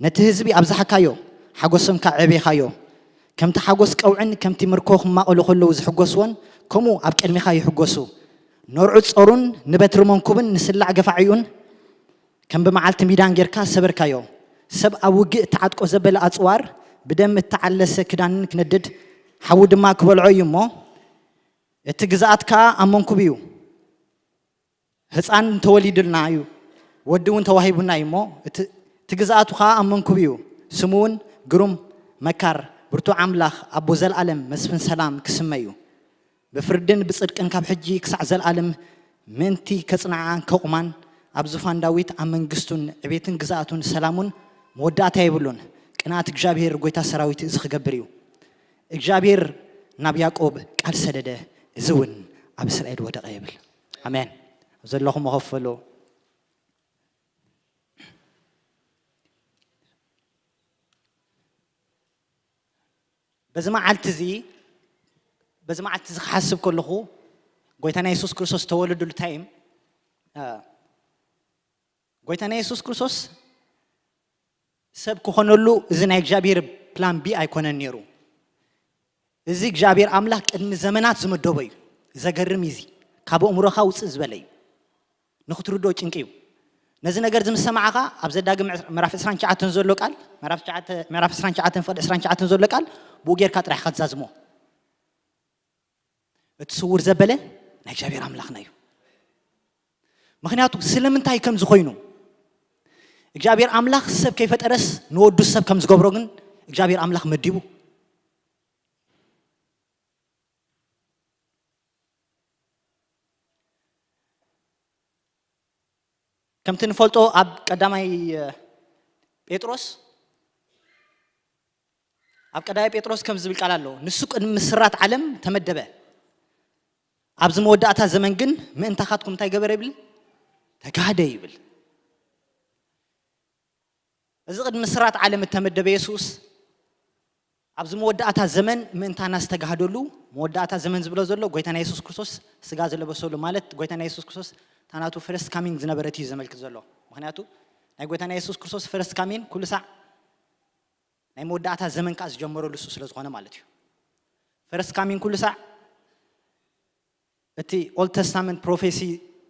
ነቲ ህዝቢ ኣብዝሓካዮ፣ ሓጎሶም ከኣ ኣዕቤኻዮ። ከምቲ ሓጎስ ቀውዕን ከምቲ ምርኮ ክማቐሉ ከለዉ ዝሕጎስዎን፣ ከምኡ ኣብ ቅድሜኻ ይሕጎሱ። ነርዑ ጾሩን ንበትሪ መንኩብን ንስላዕ ገፋዒኡን ከም ብመዓልቲ ሚዳን ጌርካ ሰበርካዮ። ሰብ ኣብ ውግእ እተዓጥቆ ዘበለ ኣጽዋር፣ ብደም እተዓለሰ ክዳንን ክነድድ፣ ሓዊ ድማ ክበልዖ እዩ እሞ፣ እቲ ግዝኣት ከኣ ኣብ መንኩብ እዩ። ህጻን ተወሊዱልና እዩ፣ ወዲ እውን ተዋሂቡና እዩ እሞ፣ እቲ፣ እቲ ግዝኣቱ ኸኣ ኣብ መንኩብ እዩ። ስሙ እውን ግሩም፣ መካር፣ ብርቱዕ ኣምላኽ፣ ኣቦ ዘለኣለም፣ መስፍን ሰላም ክስመ እዩ። ብፍርድን ብጽድቅን ካብ ሕጂ ክሳዕ ዘለኣለም ምእንቲ ከጽንዓ ከቑማን፣ ኣብ ዙፋን ዳዊት ኣብ መንግስቱን ዕቤትን ግዝኣቱን ሰላሙን መወዳእታ የብሉን። ቅንኣት እግዚኣብሔር ጐይታ ሰራዊት እዚ ክገብር እዩ። እግዚኣብሔር ናብ ያዕቆብ ቃል ሰደደ፣ እዚ እውን ኣብ እስራኤል ወደቐ ይብል። ኣሜን። ኣብ ዘለኹም መኸፈሉ በዚ መዓልቲ እዚ በዚ መዓልቲ እዚ ክሓስብ ከለኹ፣ ጎይታና የሱስ ክርስቶስ ተወለደሉ ታይም፣ እ፣ ጎይታና የሱስ ክርስቶስ ሰብ ክኾነሉ እዚ ናይ እግዚኣብሔር ፕላን ቢ ኣይኮነን ነይሩ። እዚ እግዚኣብሔር ኣምላኽ ቅድሚ ዘመናት ዝመደቦ እዩ። ዘገርም እዩ እዚ። ካብ ኣእምሮኻ ውጽእ ዝበለ እዩ። ንኽትርድኦ ጭንቂ እዩ። ነዚ ነገር እዚ ምስ ሰማዕኻ፣ ኣብ ዘዳግም ምዕራፍ ዕስራን ትሽዓተን ዘሎ ቃል፣ ምዕራፍ ትሽዓተ፣ ምዕራፍ ዕስራን ትሽዓተን ፍቕዲ ዕስራን ትሽዓተን ዘሎ ቃል፣ ብኡ ጌርካ ጥራሕ ኢኻ ትዛዝሞ። እቲ ስውር ዘበለ ናይ እግዚኣብሔር ኣምላኽና እዩ። ምኽንያቱ ስለምንታይ ከም ዝኾይኑ፣ እግዚኣብሔር ኣምላኽ ሰብ ከይፈጠረስ ንወዱ ሰብ ከም ዝገብሮ ግን እግዚኣብሔር ኣምላኽ መዲቡ። ከምቲ ንፈልጦ ኣብ ቀዳማይ፣ እ፣ ጴጥሮስ፣ ኣብ ቀዳማይ ጴጥሮስ ከም ዝብል ቃል ኣሎ፣ ንሱ ቅድሚ ምስራት ዓለም ተመደበ፣ ኣብዚ መወዳእታ ዘመን ግን ምእንታኻትኩም እንታይ ገበረ ይብል? ተጋህደ ይብል። እዚ ቅድሚ ምስራት ዓለም እተመደበ የሱስ፣ ኣብዚ መወዳእታ ዘመን ምእንታና ዝተጋህደሉ፣ መወዳእታ ዘመን ዝብሎ ዘሎ ጎይታና የሱስ ክርስቶስ ስጋ ዝለበሰሉ፣ ማለት ጎይታና የሱስ ክርስቶስ እታ ናቱ ፈርስት ካሚንግ ዝነበረት እዩ ዘመልክት ዘሎ። ምኽንያቱ ናይ ጎይታና የሱስ ክርስቶስ ፈርስት ካሚንግ ኩሉ ሳዕ ናይ መወዳእታ ዘመን ከኣ ዝጀመረሉ እሱ ስለ ዝኾነ ማለት እዩ። ፈርስት ካሚንግ ኩሉ ሳዕ እቲ ኦልድ ተስታመንት ፕሮፌሲ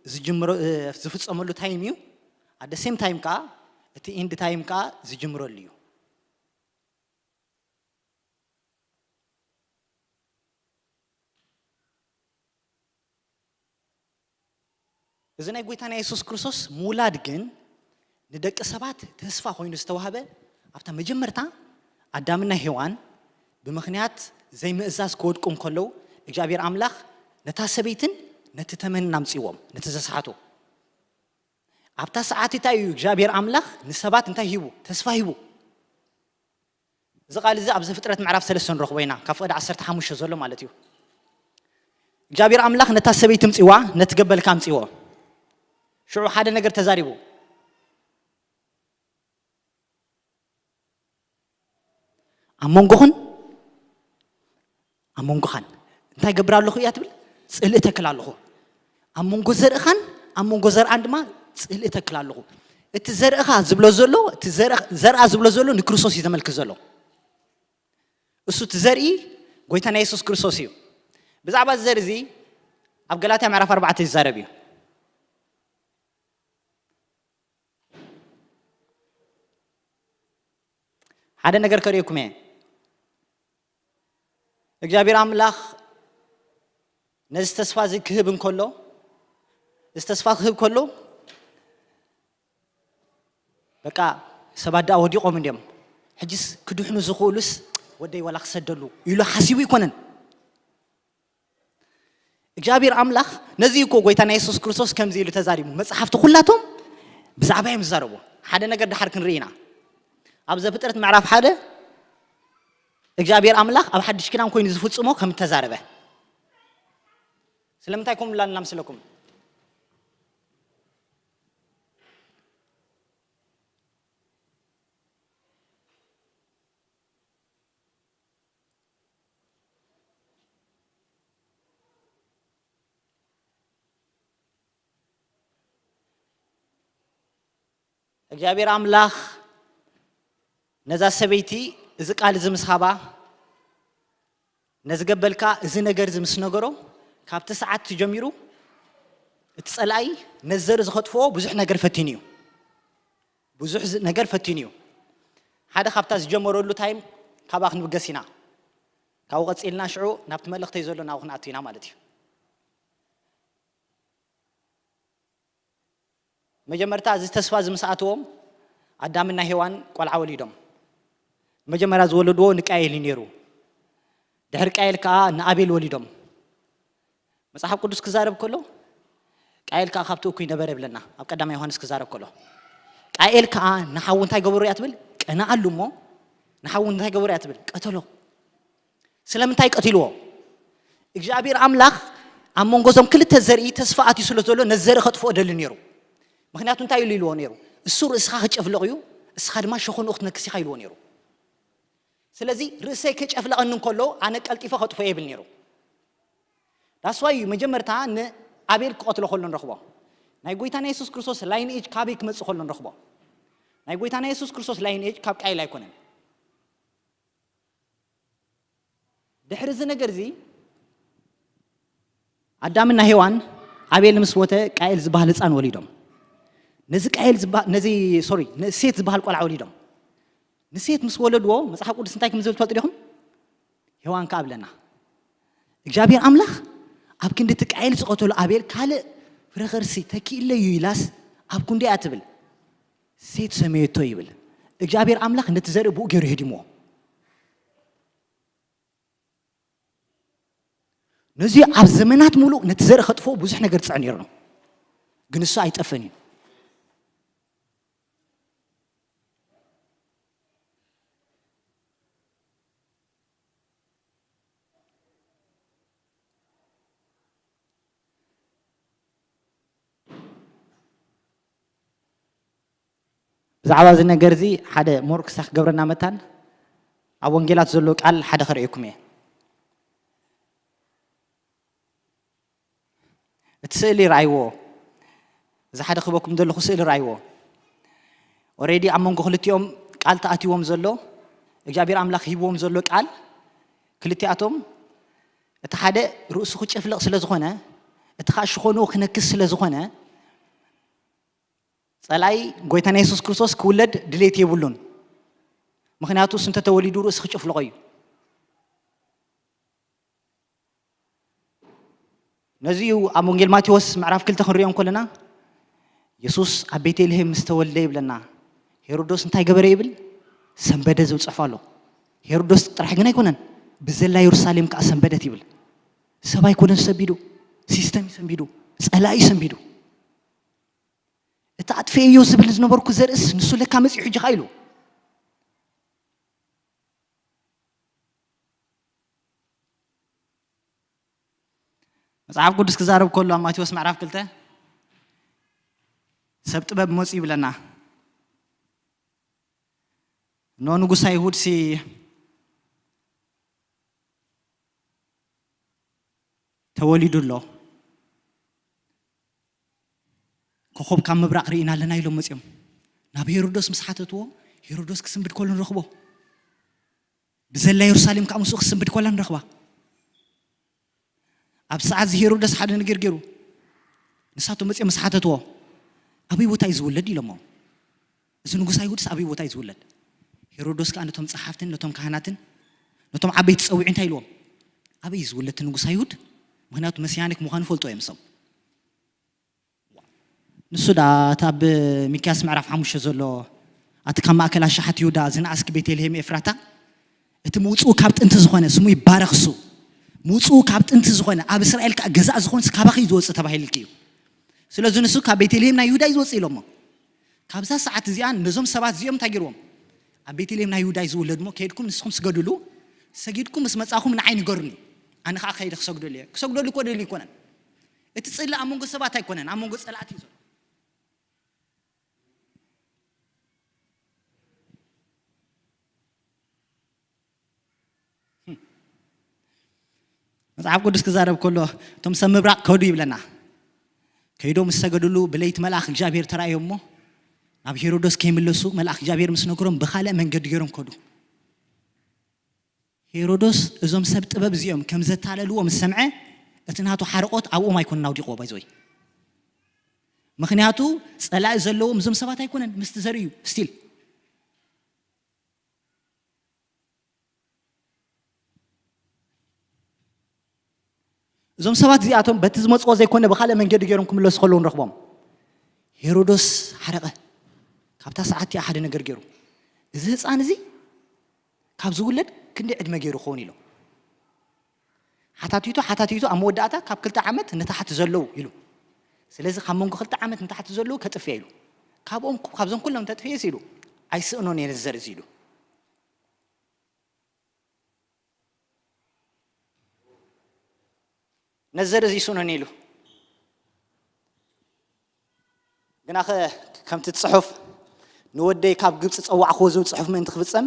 ዝጅምሮ፣ እ፣ ዝፍጸመሉ ታይም እዩ። ኣት ሴም ታይም ከኣ እቲ ኢንድ ታይም ከኣ ዝጅምረሉ እዩ። እዚ ናይ ጎይታና የሱስ ክርስቶስ ምውላድ ግን ንደቂ ሰባት ተስፋ ኮይኑ ዝተዋህበ፣ ኣብታ መጀመርታ ኣዳምና ሄዋን ብምኽንያት ዘይምእዛዝ ክወድቁ እንከለዉ፣ እግዚኣብሔር ኣምላኽ ነታ ሰበይትን ነቲ ተመንን ኣምጽእዎም፣ ነቲ ዘስሓቱ። ኣብታ ሰዓት እንታይ እዩ እግዚኣብሔር ኣምላኽ ንሰባት እንታይ ሂቡ? ተስፋ ሂቡ። እዚ ቃል እዚ ኣብ ዘፍጥረት ምዕራፍ ሰለስተ ንረኽቦ ኢና፣ ካብ ፍቕዲ ዓሰርተ ሓሙሽተ ዘሎ ማለት እዩ። እግዚኣብሔር ኣምላኽ ነታ ሰበይቲ ምጽዋ፣ ነቲ ገበልካ ምጽዎ። ሽዑ ሓደ ነገር ተዛሪቡ። ኣብ መንጎኽን ኣብ መንጎኻን እንታይ ገብር ኣለኹ እያ ትብል? ጽልኢ ተክል ኣለኹ። ኣብ መንጎ ዘርእኻን ኣብ መንጎ ዘርኣን ድማ ጽልኢ ተክል ኣለኹ። እቲ ዘርእኻ ዝብሎ ዘሎ፣ እቲ ዘርእ-፣ ዘርኣ ዝብሎ ዘሎ ንክርስቶስ እዩ ዘመልክት ዘሎ። እሱ እቲ ዘርኢ ጎይታና የሱስ ክርስቶስ እዩ። ብዛዕባ እዚ ዘርኢ እዚ ኣብ ገላትያ ምዕራፍ ኣርባዕተ ይዛረብ እዩ። ሓደ ነገር ከርእየኩም እየ። እግዚኣብሔር ኣምላኽ ነዚ ተስፋ እዚ ክህብ እንከሎ፣ እዚ ተስፋ ክህብ ከሎ፣ በቃ ሰባት ደኣ ወዲቖም እንድዮም፣ ሕጅስ ክድሕኑ ዝኽእሉስ ወደይ ዋላ ክሰደሉ ኢሉ ሓሲቡ ኣይኮነን። እግዚኣብሔር ኣምላኽ ነዚ እኮ ጎይታና የሱስ ክርስቶስ ከምዚ ኢሉ ተዛሪቡ። መጽሓፍቲ ኩላቶም ብዛዕባ እዮም ዝዛረቡ። ሓደ ነገር ደሓር ክንርኢ ኢና። ኣብ ዘፍጥረት ምዕራፍ ሓደ እግዚኣብሔር ኣምላኽ ኣብ ሓድሽ ኪዳን ኮይኑ ዝፍጽሞ ከም እተዛረበ። ስለምንታይ ከምኡ ኢልና ንመስለኩም? እግዚኣብሔር ኣምላኽ ነዛ ሰበይቲ እዚ ቃል እዚ ምስ ሃባ፣ ነዚ ገበልካ እዚ ነገር እዚ ምስ ነገሮ፣ ካብቲ ሰዓት ጀሚሩ እቲ ጸላኢ ነዚ ዘርኢ ዝኸጥፍኦ ብዙሕ ነገር ፈቲኑ እዩ። ብዙሕ ዝ-፣ ነገር ፈቲኑ እዩ። ሓደ ካብታ ዝጀመረሉ ታይም ካብኣ ክንብገስ ኢና። ካብኡ ቀጺልና ሽዑ ናብቲ መልእኽተይ ዘሎ ናብኡ ክንኣቱ ኢና ማለት እዩ። መጀመርታ እዚ ተስፋ እዚ ምስ ኣተዎም፣ ኣዳምና ሄዋን ቆልዓ ወሊዶም። መጀመርያ ዝወለድዎ ንቃየል እዩ ነይሩ። ድሕሪ ቃየል ከዓ ንኣቤል ወሊዶም። መጽሓፍ ቅዱስ ክዛረብ ከሎ፣ ቃየል ከዓ ካብቲ እኩይ ነበረ ይብለና። ኣብ ቀዳማይ ዮሃንስ ክዛረብ ከሎ፣ ቃየል ከዓ ንሓዉ እንታይ ገበሮ እያ ትብል? ቀንኣሉ እሞ፣ ንሓዉ እንታይ ገበሮ እያ ትብል? ቀተሎ። ስለምንታይ ቀቲልዎ? እግዚኣብሔር ኣምላኽ ኣብ መንጎ እዞም ክልተ ዘርኢ ተስፋ ኣትዩ ስለ ዘሎ፣ ነዚ ዘርኢ ከጥፍኦ ደሊ ነይሩ። ምኽንያቱ እንታይ ኢሉ ኢልዎ ነይሩ? "እሱ ርእስኻ ክጨፍልቕ እዩ፣ እስኻ ድማ ሸኾንኡ ክትነክስ ኢኻ" ኢልዎ ነይሩ። ስለዚ ርእሰይ ክጨፍለቐኒ እንከሎ፣ ኣነ ቀልጢፈ ከጥፍኦ የብል ነይሩ። ዳስዋይ እዩ መጀመርታ ንኣቤል ክቐትሎ ከሎ ንረኽቦ። ናይ ጎይታና የሱስ ክርስቶስ ላይን ኤጅ ካበይ ክመጽእ ከሎ ንረኽቦ። ናይ ጎይታና የሱስ ክርስቶስ ላይን ኤጅ ካብ ቃይል ኣይኮነን። ድሕሪ እዚ ነገር እዚ፣ ኣዳምና ሄዋን ኣቤል ምስ ሞተ፣ ቃኤል ዝበሃል ህፃን ወሊዶም። ነዚ ቃኤል ዝባ-፣ ነዚ፣ ሶሪ፣ ንሴት ዝበሃል ቆልዓ ወሊዶም። ንሴት ምስ ወለድዎ፣ መጽሓፍ ቅዱስ እንታይ ከም ዝብል ትፈልጡ ዲኹም? ሄዋን ከኣ ብለና። እግዚኣብሔር ኣምላኽ ኣብ ክንዲ እቲ ቃኤል ዝቐተሎ ኣቤል ካልእ ፍረ ከርሲ ተኪእለዩ ኢላስ ኣብ ክንዲ እያ ትብል። ሴት ሰመየቶ ይብል። እግዚኣብሔር ኣምላኽ ነቲ ዘርኢ ብኡ ገይሩ ሄዲምዎ። ነዚ ኣብ ዘመናት ሙሉእ ነቲ ዘርኢ ከጥፍኦ ብዙሕ ነገር ዝጽዕር ነይሩ ነው። ግን እሱ ኣይጠፈን እዩ። ብዛዕባ እዚ ነገር እዚ ሓደ ሞር ክሳኽ ክገብረና መታን ኣብ ወንጌላት ዘሎ ቃል ሓደ ከርእየኩም እየ። እቲ ስእሊ ረኣይዎ። እዚ ሓደ ክህበኩም ዘለኹ ስእሊ ረኣይዎ። ኦሬዲ ኣብ መንጎ ክልቲኦም ቃል ተኣትይዎም ዘሎ፣ እግዚኣብሔር ኣምላኽ ሂብዎም ዘሎ ቃል፣ ክልቲኣቶም፣ እቲ ሓደ ርእሱ ክጭፍልቕ ስለ ዝኾነ፣ እቲ ኻእ ሽኾንኡ ክነክስ ስለ ዝኾነ፣ ጸላኢ ጎይታና የሱስ ክርስቶስ ክውለድ ድሌት የብሉን። ምኽንያቱ እሱ እንተተወሊዱ ርእሱ ክጭፍልቖ እዩ። ነዚ እዩ ኣብ ወንጌል ማቴዎስ ምዕራፍ ክልተ ክንሪኦ እንከለና፣ የሱስ ኣብ ቤተልሔም ምስ ተወልደ ይብለና። ሄሮዶስ እንታይ ገበረ ይብል? ሰንበደ ዝብል ጽሑፍ ኣሎ። ሄሮዶስ ጥራሕ ግን ኣይኮነን፣ ብዘላ የሩሳሌም ከኣ ሰንበደት ይብል። ሰብ ኣይኮነን ሰንቢዱ፣ ሲስተም እዩ ሰንቢዱ፣ ጸላኢ እዩ ሰንቢዱ። እቲ ኣጥፍኤዮ ዝብል ዝነበርኩ ዘርእስ ንሱ ለካ መጺኡ ሕጂ ኸኣ ኢሉ። መጽሓፍ ቅዱስ ክዛረብ ከሎ ኣብ ማቴዎስ ምዕራፍ ክልተ ሰብ ጥበብ መጹ ይብለና። እነሆ ንጉስ ኣይሁድ ሲ ተወሊዱ ኣሎ። ኮኾብ ካብ ምብራቕ ርኢና ኣለና ኢሎም መጺኦም። ናብ ሄሮዶስ ምስ ሓተትዎ፣ ሄሮዶስ ክስንብድ ከሎ ንረኽቦ። ብዘላ የሩሳሌም ከኣ ምስኡ ክስንብድ ከላ ንረኽባ። ኣብ ሰዓት እዚ ሄሮደስ ሓደ ነገር ገይሩ። ንሳቶም መጺኦም ምስ ሓተትዎ፣ "ኣበይ ቦታ እዩ ዝውለድ?" ኢሎሞ። "እዚ ንጉስ ኣይሁድስ ኣበይ ቦታ እዩ ዝውለድ?" ሄሮዶስ ከኣ ነቶም ጸሓፍትን ነቶም ካህናትን ነቶም ዓበይቲ ጸዊዑ እንታይ ኢልዎም? "ኣበይ እዩ ዝውለድ እቲ ንጉስ ኣይሁድ? ምኽንያቱ መስያኒክ ምዃኑ ፈልጦ እዮም እሶም።" ንሱ ደኣ እቲ ኣብ ሚክያስ ምዕራፍ ሓሙሽተ ዘሎ፣ ኣቲ ካብ ማእከል ኣሽሓት ይሁዳ ዝነኣስኪ ቤተልሔም ኤፍራታ፣ እቲ ምውጽኡ ካብ ጥንቲ ዝኾነ፣ ስሙ ይባረኽ እሱ፣ ምውጽኡ ካብ ጥንቲ ዝኾነ፣ ኣብ እስራኤል ከኣ ገዛእ ዝኾንስ ካባኺ እዩ ዝወጽእ ተባሂልኪ እዩ። ስለዚ ንሱ ካብ ቤተልሔም ናይ ይሁዳ እዩ ዝወጽእ ኢሎሞ። ካብዛ ሰዓት እዚኣ ነዞም ሰባት እዚኦም እንታይ ገይርዎም? ኣብ ቤተልሔም ናይ ይሁዳ እዩ ዝውለድ እሞ ከይድኩም ንስኹም ስገዱሉ፣ ሰጊድኩም ምስ መጻኹም ንዓይ ንገሩኒ፣ ኣነ ከኣ ከይደ ክሰግደሉ እየ። ክሰግደሉ እኮ ደልዩ ኣይኮነን። እቲ ጽልኢ ኣብ መንጎ ሰባት ኣይኮነን፣ ኣብ መንጎ ጸላእቲ እዩ ዘሎ። መጽሓፍ ቅዱስ ክዛረብ ከሎ፣ እቶም ሰብ ምብራቕ ከዱ ይብለና። ከይዶም ምስ ሰገዱሉ፣ ብለይቲ መልኣኽ እግዚኣብሔር ተራእዮም እሞ፣ ናብ ሄሮዶስ ከይምለሱ፣ መልኣኽ እግዚኣብሔር ምስ ነግሮም፣ ብኻልእ መንገዲ ገይሮም ከዱ። ሄሮዶስ እዞም ሰብ ጥበብ እዚኦም ከም ዘታለልዎ ምስ ሰምዐ፣ እቲ ናቱ ሓርቆት ኣብኦም ኣይኮነን ኣውዲቕዎ፣ ባይዘወይ። ምኽንያቱ ጸላኢ ዘለዎም እዞም ሰባት ኣይኮነን፣ ምስቲ ዘርእዩ፣ ስቲል። እዞም ሰባት እዚኣቶም በቲ ዝመጽዎ ዘይኮነ ብኻልእ መንገዲ ገይሮም ክምለሱ ከለዉ ንረኽቦም። ሄሮዶስ ሓረቐ። ኣብታ ሰዓት እቲኣ ሓደ ነገር ገይሩ። እዚ ህፃን እዚ ካብ ዝውለድ ክንደይ ዕድመ ገይሩ ክኸውን ኢሎም ሓታቲቱ ሓታቲቱ፣ ኣብ መወዳእታ ካብ ክልተ ዓመት ንታሕቲ ዘለዉ ኢሉ። ስለዚ ካብ መንጎ ክልተ ዓመት ንታሕቲ ዘለዉ ከጥፍየ ኢሉ። ካብኦም፣ ካብዞም ኩሎም ተጥፍየስ ኢሉ ኣይስእኖን እየ ነዚ ዘርኢ እዚ ኢሉ። ነዘር እዚ ይስኖኒ ኢሉ። ግናኸ ከምቲ እቲ ጽሑፍ ንወደይ ካብ ግብጺ ጸዋዕክዎ ዝብል ጽሑፍ ምእንቲ ክፍጸም፣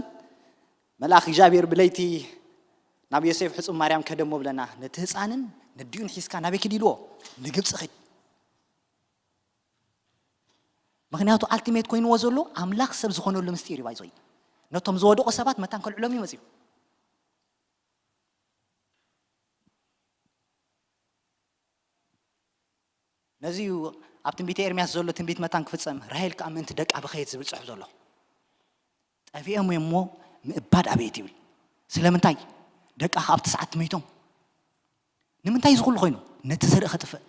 መልኣኽ እግዚኣብሔር ብለይቲ ናብ ዮሴፍ ሕጹብ ማርያም ከደሞ ብለና፣ ነቲ ህፃንን ነዲኡን ሒዝካ ናበይ ኪድ ኢልዎ? ንግብጺ ኺድ። ምኽንያቱ ኣልቲሜት ኮይንዎ ዘሎ ኣምላኽ ሰብ ዝኾነሉ ምስጢር እዩ። ባይዞይ ነቶም ዝወደቑ ሰባት መታን ከልዕሎም እዩ መፅዩ። ነዚ እዩ ኣብ ትንቢተ ኤርምያስ ዘሎ ትንቢት መታን ክፍጸም፣ ራሄል ከኣ ምእንቲ ደቃ በኸየት ዝብል ጽሑፍ ዘሎ። ጠፊኦም እዮም እሞ ምእባድ ኣበየት ይብል። ስለምንታይ? ደቃ ከኣ ኣብቲ ሰዓት መይቶም። ንምንታይ እዚ ኩሉ ኮይኑ? ነቲ ዘርኢ ከጥፍእ።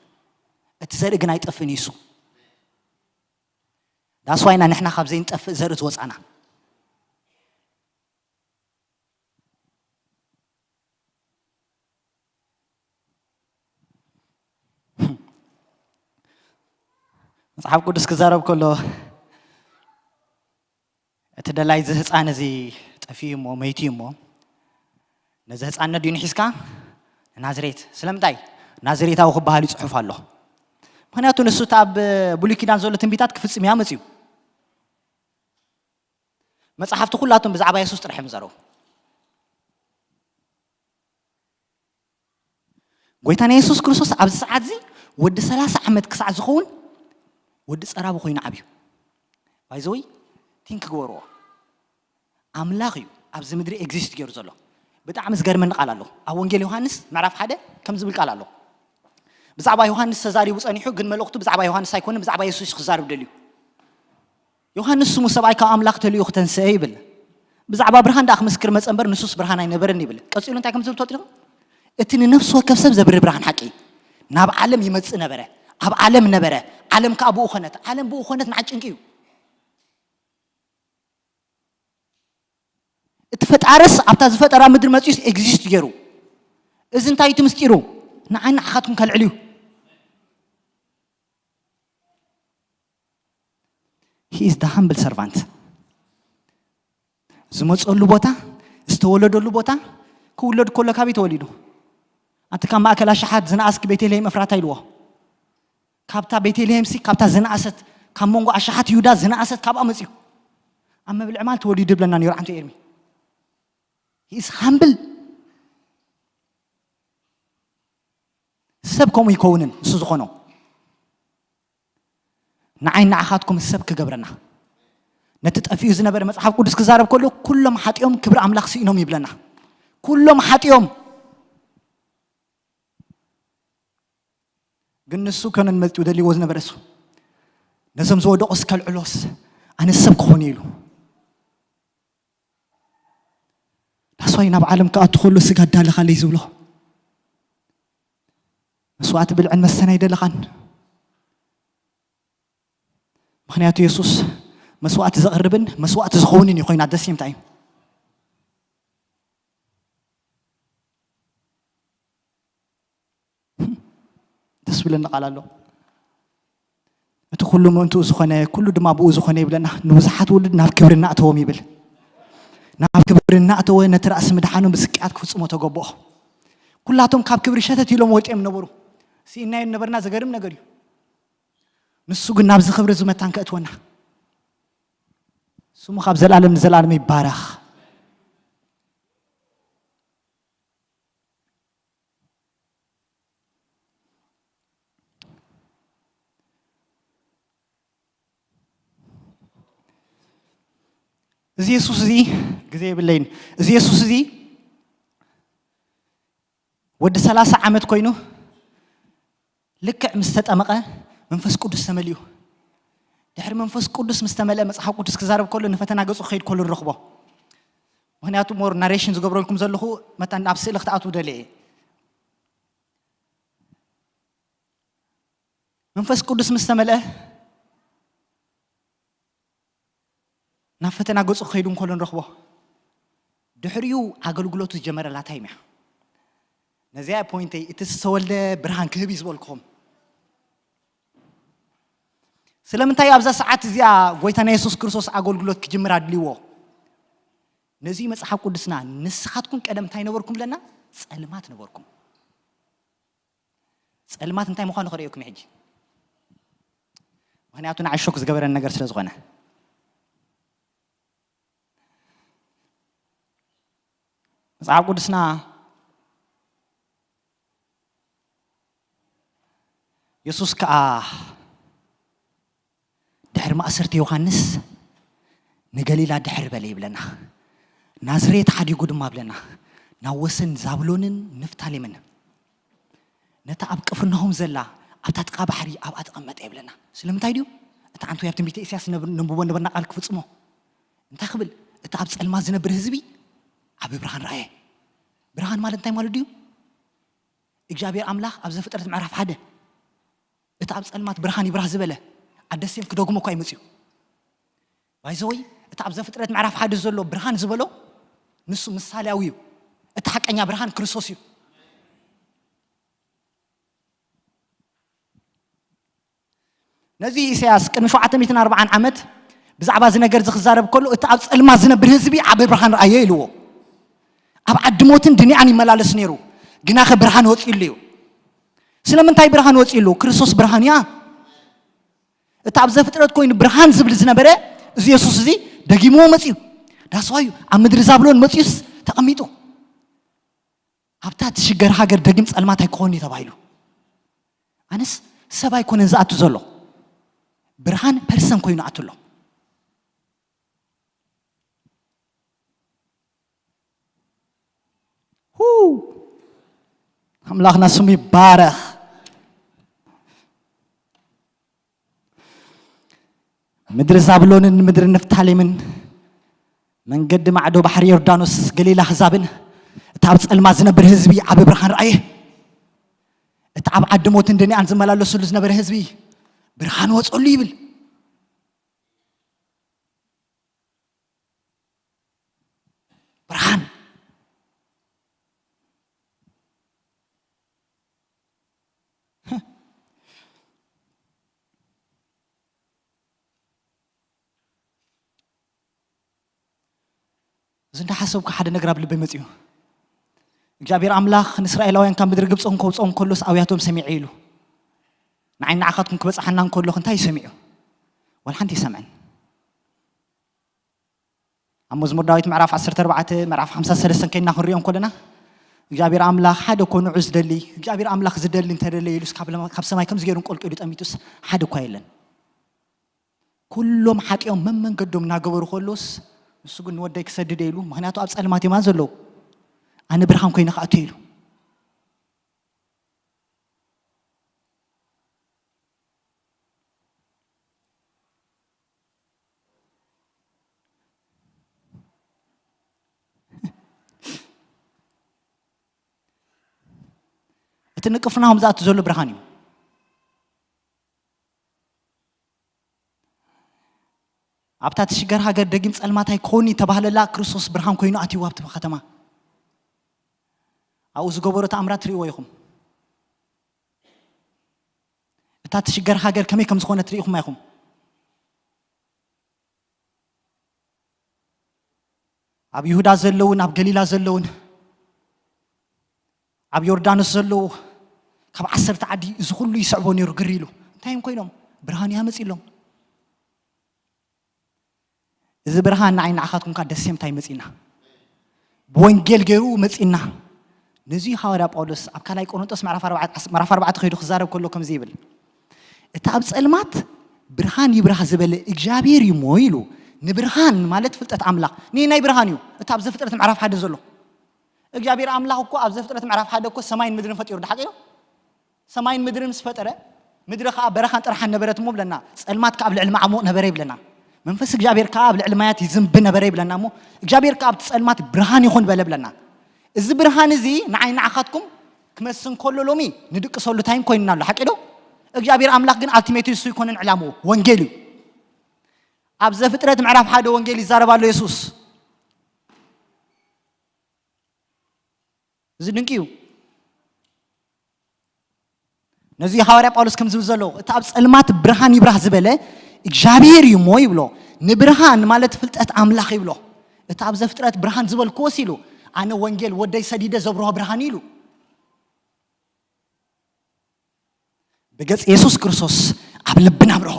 እቲ ዘርኢ ግን ኣይጠፍእን እዩ እሱ። ዳስዋይና ንሕና ካብ ዘይንጠፍእ ዘርኢ ዝወጻና። መጽሓፍ ቅዱስ ክዛረብ ከሎ እቲ ደላይ እዚ ህፃን እዚ ጠፊኡ እሞ መይቱ እዩ እሞ ነዚ ህፃን ነዲኡ ንሒዝካ ንናዝሬት። ስለምንታይ? ናዝሬታዊ ክበሃል እዩ ጽሑፍ ኣሎ። ምክንያቱ ንሱ እቲ ኣብ ብሉይ ኪዳን ዘሎ ትንቢታት ክፍጽም እያ መፅዩ። መጽሓፍቲ ኩላቶም ብዛዕባ የሱስ ጥራሕ እዮም ዝዛረቡ። ጎይታና የሱስ ክርስቶስ ኣብዚ ሰዓት እዚ ወዲ ሰላሳ ዓመት ክሳዕ ዝኸውን ወዲ ጸራቢ ኮይኑ ዓብዩ። ባይዘወይ ቲንክ ግበርዎ። ኣምላኽ እዩ ኣብዚ ምድሪ ኤግዚስት ገይሩ ዘሎ። ብጣዕሚ ዝገርመኒ ቃል ኣሎ ኣብ ወንጌል ዮሃንስ ምዕራፍ ሓደ ከም ዝብል ቃል ኣሎ። ብዛዕባ ዮሃንስ ተዛሪቡ ጸኒሑ፣ ግን መልእኽቱ ብዛዕባ ዮሃንስ ኣይኮነን፣ ብዛዕባ የሱስ ክዛርብ ደልዩ። ዮሃንስ ስሙ ሰብኣይ ካብ ኣምላኽ ተልዩ ክተንስአ ይብል። ብዛዕባ ብርሃን ደኣ ክምስክር መጸ እምበር ንሱስ ብርሃን ኣይነበረን ይብል። ቀጺሉ እንታይ ከም ዝብል ትፈልጡ ዲኹም? እቲ ንነፍሲ ወከፍ ሰብ ዘብሪ ብርሃን ሓቂ እዩ። ናብ ዓለም ይመጽእ ነበረ፣ ኣብ ዓለም ነበረ፣ ዓለም ከኣ ብኡ ኾነት። ዓለም ብኡ ኾነት ንዓ ጭንቂ እዩ። እቲ ፈጣርስ ኣብታ ዝፈጠራ ምድሪ መጺኡስ ኤግዚስት ገይሩ። እዚ እንታይ እቲ ምስጢሩ? ንዓይ ንዓኻትኩም ከልዕል እዩ። He is the humble servant። ዝመፀሉ ቦታ፣ ዝተወለደሉ ቦታ፣ ክውለድ ከሎ ካበይ ተወሊዱ? ኣንቲ ካብ ማእከል ኣሽሓት ዝነኣስኪ ቤተልሔም እፍራታ ኢልዎ። ካብታ ቤተልሔም ሲ ካብታ ዝነኣሰት ካብ መንጎ ኣሽሓት ይሁዳ ዝነኣሰት ካብኣ መፅዩ። ኣብ መብልዒ ማል ተወሊዱ ይብለና ነይሩ ዓንቶ ኤርሚ። He is humble። ሰብ ከምኡ ይከውንን እሱ ዝኾኖ ንዓይ ንዓኻትኩም ሰብ ክገብረና። ነቲ ጠፊኡ ዝነበረ መጽሓፍ ቅዱስ ክዛረብ ከሎ ኩሎም ሓጢኦም ክብሪ ኣምላኽ ስኢኖም ይብለና። ኩሎም ሓጢኦም። ግን ንሱ ከነን መጥኡ ደልዎ ዝነበረ እሱ ነዞም ዝወደቑስ ከልዕሎስ ኣነ ሰብ ክኾኑ ኢሉ። ዳስዋይ ናብ ዓለም ክኣቱ ከሎ ስጋ ኣዳለኻለይ ዝብሎ መስዋዕቲ ብልዕን መስተን ኣይደለኻን። ምኽንያቱ የሱስ መስዋዕቲ ዘቕርብን መስዋዕቲ ዝኸውንን እዩ ኮይና ደስ ይምታይ። ደስ ብለኒ ቃል ኣሎ። እቲ ኩሉ ምእንትኡ ዝኾነ ኩሉ ድማ ብኡ ዝኾነ ይብለና። ንብዙሓት ውሉድ ናብ ክብሪ እናእተዎም ይብል። ናብ ክብሪ እናእተወ ነቲ ራእሲ ምድሓኑ ብስቅያት ክፍጽሞ ተገብኦ። ኩላቶም ካብ ክብሪ ሸተት ኢሎም ወልጢኦም ነበሩ። ስኢናዮ ነበርና። ዘገርም ነገር እዩ። ንሱ ግን ናብዚ ክብሪ እዚ መታን ከእትወና። ስሙ ካብ ዘላለም ንዘላለም ይባረኽ። እዚ የሱስ እዚ ግዜ የብለይን። እዚ የሱስ እዚ ወዲ ሰላሳ ዓመት ኮይኑ ልክዕ ምስ ተጠመቐ መንፈስ ቅዱስ ተመሊኡ። ድሕሪ መንፈስ ቅዱስ ምስ ተመልአ መጽሓፍ ቅዱስ ክዛረብ ከሎ ንፈተና ገጹ ክኸይድ ከሎ ንረኽቦ። ምኽንያቱ ሞር ናሬሽን ዝገብረልኩም ዘለኹ መታን ናብ ስእሊ ክትኣትዉ ደልየ እየ። መንፈስ ቅዱስ ምስ ተመልአ ናብ ፈተና ገጹ ክኸይዱ እንከሎ ንረኽቦ። ድሕሪኡ ኣገልግሎቱ ዝጀመረላ ታይም እያ። ነዚኣ ፖይንተይ፣ እቲ ዝተወልደ ብርሃን ክህብ እዩ ዝበልኩኹም። ስለምንታይ ኣብዛ ሰዓት እዚኣ ጎይታ ናይ የሱስ ክርስቶስ ኣገልግሎት ክጅምር ኣድልይዎ? ነዚ መጽሓፍ ቅዱስና፣ ንስኻትኩም ቀደም እንታይ ነበርኩም ብለና? ጸልማት ነበርኩም። ጸልማት እንታይ ምዃኑ ከርእየኩም ሕጂ። ምኽንያቱ ንዓይ ሾክ ዝገበረን ነገር ስለ ዝኾነ። መጽሓፍ ቅዱስና፣ የሱስ ከኣ ድሕሪ ማእሰርቲ ዮሃንስ ንገሊላ ድሕር በለ ይብለና። ናዝሬት ሓዲጉ ድማ ብለና፣ ናብ ወሰን ዛብሎንን ንፍታሌምን፣ ነታ ኣብ ቅፍርናሆም ዘላ ኣብታ ጥቓ ባሕሪ ኣብኣ ተቐመጠ ይብለና። ስለምንታይ ድዩ? እቲ ዓንቶ ኣብ ትንቢተ ኢሳያስ ነብ-፣ ነንብቦ ነበርና ቃል ክፍጽሞ። እንታይ ክብል? እቲ ኣብ ጸልማት ዝነብር ህዝቢ ዓቢ ብርሃን ረኣየ። ብርሃን ማለት እንታይ ማለት ድዩ? እግዚኣብሔር ኣምላኽ ኣብ ዘፍጥረት ምዕራፍ ሓደ፣ እቲ ኣብ ጸልማት ብርሃን ይብራህ ዝበለ፣ ኣደሴም ክደግሞ እኳ ይመጽዩ። ባይዘወይ፣ እቲ ኣብ ዘፍጥረት ምዕራፍ ሓደ ዘሎ ብርሃን ዝበሎ፣ ንሱ ምሳሌያዊ እዩ። እቲ ሓቀኛ ብርሃን ክርስቶስ እዩ። ነዚ ኢሳያስ ቅድሚ ሸውዓተ ሚእትን ኣርባዓን ዓመት ብዛዕባ እዚ ነገር እዚ ክዛረብ ከሎ፣ እቲ ኣብ ጸልማት ዝነብር ህዝቢ ዓቢ ብርሃን ረኣየ ኢልዎ። ኣብ ዓዲ ሞትን ድንያን ይመላለስ ነይሩ፣ ግናኸ ብርሃን ወጺኡሉ እዩ። ስለምንታይ ብርሃን ወጺኡሉ? ክርስቶስ ብርሃን እያ። እቲ ኣብ ዘፍጥረት ኮይኑ ብርሃን ዝብል ዝነበረ እዚ የሱስ እዚ ደጊምዎ መጺኡ። ዳስዋዩ ኣብ ምድሪ ዛብሎን መጺኡስ ተቐሚጡ። ኣብታ ትሽገር ሃገር ደጊም ጸልማት ኣይኮን እዩ ተባሂሉ። ኣነስ ሰብ ኣይኮነን ዝኣቱ ዘሎ፣ ብርሃን ፐርሰን ኮይኑ ኣቱ ኣሎ። ሁ! ኣምላኽና ስሙ ይባረኽ። ምድሪ ዛብሎንን ምድሪ ንፍታሌምን፣ መንገዲ ማዕዶ ባሕሪ ዮርዳኖስ፣ ገሊላ ኣህዛብን፣ እቲ ኣብ ጸልማት ዝነብር ህዝቢ ዓቢ ብርሃን ረኣየ። እቲ ኣብ ዓዲ ሞትን ድንያን ዝመላለሱሉ ዝነበረ ህዝቢ ብርሃን ወጸሉ ይብል። ብርሃን። እዚ እንዳሓሰብኩ ሓደ ነገር ኣብ ልበይ መጺኡ። እግዚኣብሔር ኣምላኽ ንእስራኤላውያን ካብ ምድሪ ግብፂ ከውፅኦም ከሎስ ኣውያቶም ሰሚዐ ኢሉ። ንዓይ ንዓኻትኩም ክበፅሓና እንከሎ እንታይ እዩ ሰሚዑ? ዋላ ሓንቲ ኣይሰምዐን። ኣብ መዝሙር ዳዊት ምዕራፍ ዓሰርተ ኣርባዕተ፣ ምዕራፍ ሓምሳ ሰለስተ ከይድና ክንሪኦ እንከለና፣ እግዚኣብሔር ኣምላኽ ሓደ እኮ ንዑ ዝደሊ፣ እግዚኣብሔር ኣምላኽ ዝደሊ እንተደለየ ኢሉስ ካብ ለማ-፣ ካብ ሰማይ ከምዚ ገይሩ እንቆልቂሉ ጠሚቱስ ሓደ እኳ የለን። ኩሎም ሓጢኦም መመንገዶም እናገበሩ ከለውስ፣ ንሱ ግን ንወደይ ክሰድድ ኢሉ፣ ምኽንያቱ ኣብ ጸልማት እዮም ዘለዉ። ኣነ ብርሃን ኮይነ ክኣቱ ኢሉ። እቲ ንቅፍርናሆም ዝኣቱ ዘሎ ብርሃን እዩ። ኣብታ ትሽገር ሃገር ደጊም ጸልማት ኣይኮን ተባህለላ፣ ክርስቶስ ብርሃን ኮይኑ ኣትይዋ ኣብቲ ከተማ። ኣብኡ ዝገበሮ ተኣምራት ትርእይዎ ኢኹም። እታ ትሽገር ሃገር ከመይ ከም ዝኾነት ርኢኹም ኢኹም። ኣብ ይሁዳ ዘለውን ኣብ ገሊላ ዘለውን ኣብ ዮርዳኖስ ዘለዉ ካብ ዓሰርተ ዓዲ እዚ ኩሉ ይስዕቦ ነይሩ ግር ኢሉ። እንታይ እዮም ኮይኖም? ብርሃን እያ መጺሎም። እዚ ብርሃን ንዓይ ንዓኻትኩም ከኣ ደሴም እንታይ መጺና? ብወንጌል ገይሩ መጺና። ነዚ ሃዋርያ ጳውሎስ ኣብ ካልኣይ ቆሮንጦስ ምዕራፍ ኣርባዕተ፣ ምዕራፍ ኣርባዕተ ከይዱ ክዛረብ ከሎ ከምዚ ይብል፣ "እቲ ኣብ ጸልማት ብርሃን ይብራህ ዝበለ እግዚኣብሔር እዩ እሞ" ኢሉ። ንብርሃን ማለት ፍልጠት ኣምላኽ ንናይ ብርሃን እዩ። እቲ ኣብ ዘፍጥረት ምዕራፍ ሓደ ዘሎ እግዚኣብሔር ኣምላኽ እኮ ኣብ ዘፍጥረት ምዕራፍ ሓደ እኮ ሰማይን ምድርን ፈጢሩ፣ ደሓቂ ዶ? ሰማይን ምድርን ምስ ፈጠረ፣ ምድሪ ከኣ በረኻን ጥርሓን ነበረት እሞ ብለና፣ ጸልማት ከኣ ኣብ ልዕሊ ማዕሙቕ ነበረ ይብለና። መንፈስ እግዚኣብሔር ከኣ ኣብ ልዕሊ ማያት ይዝንቢ ነበረ ይብለና እሞ፣ እግዚኣብሔር ከኣ ኣብቲ ጸልማት ብርሃን ይኹን በለ ብለና። እዚ ብርሃን እዚ ንዓይ ንዓኻትኩም ክመስል ከሎ ሎሚ ንድቅሰሉ ታይም ኮይንና ኣሎ። ሓቂ ዶ? እግዚኣብሔር ኣምላኽ ግን ኣልቲሜት እሱ ይኮነን ዕላምኡ፣ ወንጌል እዩ። ኣብ ዘፍጥረት ምዕራፍ ሓደ ወንጌል ይዛረብ ኣሎ የሱስ። እዚ ድንቂ እዩ። ነዚ ሃዋርያ ጳውሎስ ከም ዝብል ዘሎ፣ እቲ ኣብ ጸልማት ብርሃን ይብራህ ዝበለ እግዚኣብሔር እዩ እሞ ይብሎ። ንብርሃን ማለት ፍልጠት ኣምላኽ ይብሎ። እቲ ኣብ ዘፍጥረት ብርሃን ዝበልክዎስ ኢሉ፣ ኣነ ወንጌል ወደይ ሰዲደ ዘብርሆ ብርሃን እዩ ኢሉ። ብገጽ የሱስ ክርስቶስ ኣብ ልብና ኣብርሆ።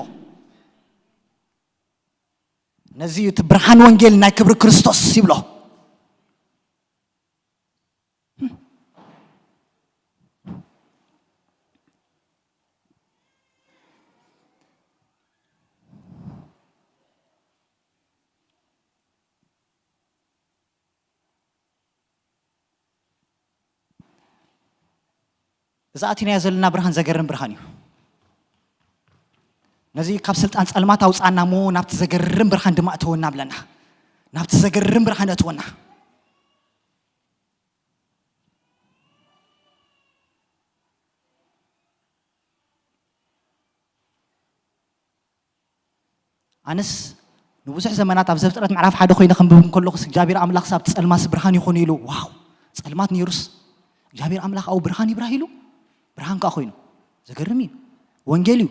ነዚ እዩ እቲ ብርሃን ወንጌል ናይ ክብሪ ክርስቶስ ይብሎ። እዛ ኣቲናዮ ዘለና ብርሃን ዘገርም ብርሃን እዩ። ነዚ ካብ ስልጣን ጸልማት ኣውጻና እሞ ናብቲ ዘገርም ብርሃን ድማ እተወና ብለና። ናብቲ ዘገርም ብርሃን እተወና። ኣነስ ንብዙሕ ዘመናት ኣብ ዘፍጥረት ምዕራፍ ሓደ ኮይነ ከንብብ እንከለኹስ እግዚኣብሔር ኣምላኽ ሳብ ጸልማስ ብርሃን ይኹን ኢሉ፣ ዋው፣ ጸልማት ነይሩስ እግዚኣብሔር ኣምላኽ ኣብኡ ብርሃን ይብራህ ኢሉ፣ ብርሃን ከኣ ኮይኑ። ዘገርም እዩ። ወንጌል እዩ።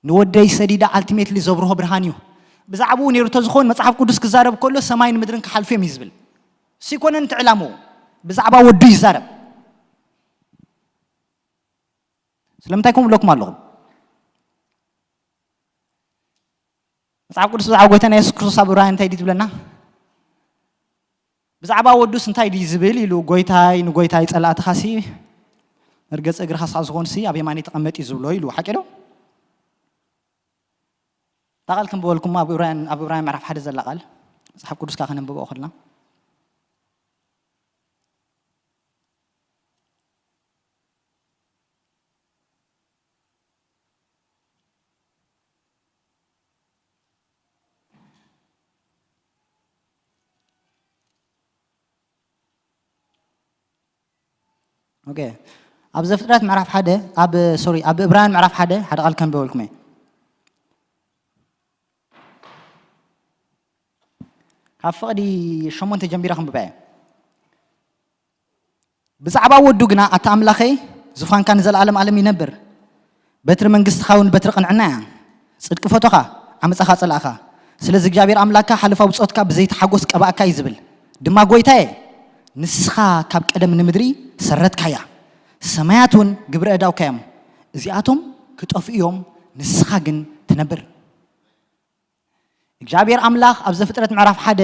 ንወደይ ሰዲዳ ኣልቲሜትሊ ዘብርሆ ብርሃን እዩ። ብዛዕባኡ ነይሩ ተዝኾን መጽሓፍ ቅዱስ ክዛረብ ከሎ ሰማይን ምድርን ክሓልፉ እዮም እዩ ዝብል። ሲኮነን ትዕላሙ ብዛዕባ ወዱ ይዛረብ። ስለምንታይ ከምኡ ብለኩም ኣለኹም? መጽሓፍ ቅዱስ ብዛዕባ ጎይታና የሱስ ክርስቶስ ኣብ ዕብራውያን እንታይ ድዩ ትብለና? ብዛዕባ ወዱስ እንታይ ድዩ ዝብል ኢሉ፣ ጎይታይ ንጎይታይ ጸላእትኻሲ መርገጺ እግርኻ ስቕ ዝኾንሲ ኣብ የማነይ ተቐመጥ እዩ ዝብሎ ኢሉ። ሓቂ ዶ? እታ ቃል ከም በልኩም ኣብ ዕብራውያን፣ ኣብ ዕብራውያን ምዕራፍ ሓደ ዘላ ቃል መጽሓፍ ቅዱስ ከኣ ከነንብቦ ከለና ኦኬ። ኣብ ዘፍጥረት ምዕራፍ ሓደ፣ ኣብ፣ ሶሪ፣ ኣብ ዕብራውያን ምዕራፍ ሓደ ሓደ ቃል ከንብበልኩም እየ። ካብ ፍቕዲ ሸሞንተ ጀሚረ ከንብባ እየ። ብዛዕባ ወዱ ግና፣ ኣታ ኣምላኸይ፣ ዙፋንካ ንዘለኣለም ኣለም ይነብር። በትሪ መንግስትኻ እውን በትሪ ቅንዕና እያ። ጽድቂ ፈቶኻ፣ ዓመጻኻ ጸላእኻ። ስለዚ እግዚኣብሔር ኣምላክካ ሓለፋዊ ብጾትካ ብዘይቲ ሓጎስ ቀባእካ እዩ ዝብል። ድማ ጎይታየ፣ ንስኻ ካብ ቀደም ንምድሪ ሰረትካያ። ሰማያት እውን ግብሪ ኣእዳውካ እዮም። እዚኣቶም ክጠፍኡ እዮም፣ ንስኻ ግን ትነብር። እግዚኣብሔር ኣምላኽ ኣብ ዘፍጥረት ምዕራፍ ሓደ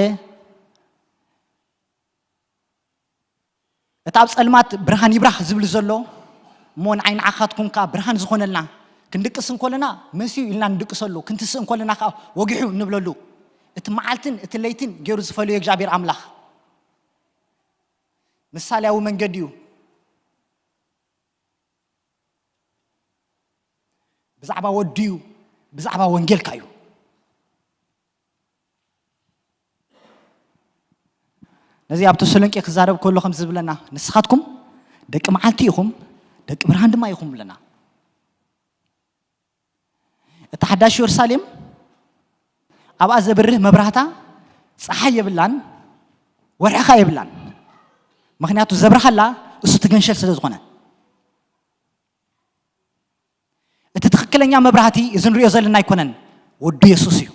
እቲ ኣብ ጸልማት ብርሃን ይብራህ ዝብል ዘሎ እሞ ንዓይ ንዓኻትኩም ከኣ ብርሃን ዝኾነልና ክንድቅስ እንኮለና መስዩ ኢልና ንድቅሰሉ፣ ክንትስእ እንኮለና ከኣ ወጊሑ ንብለሉ። እቲ መዓልትን እቲ ለይትን ገይሩ ዝፈለዮ እግዚኣብሔር ኣምላኽ ምሳሌያዊ መንገዲ እዩ። ብዛዕባ ወዱ እዩ፣ ብዛዕባ ወንጌልካ እዩ። ነዚ ኣብ ተሰሎንቄ ክዛረብ ከሎ ከም ዝብለና፣ ንስኻትኩም ደቂ መዓልቲ ኢኹም፣ ደቂ ብርሃን ድማ ኢኹም ብለና። እታ ሓዳሽ የሩሳሌም ኣብኣ ዘብርህ መብራህታ ጸሓይ የብላን፣ ወርሕኻ የብላን። ምኽንያቱ ዘብርሃላ እሱ ትገንሸል ስለ ዝኾነ። እቲ ትኽክለኛ መብራህቲ እዚ ንሪኦ ዘለና ኣይኮነን፣ ወዱ የሱስ እዩ።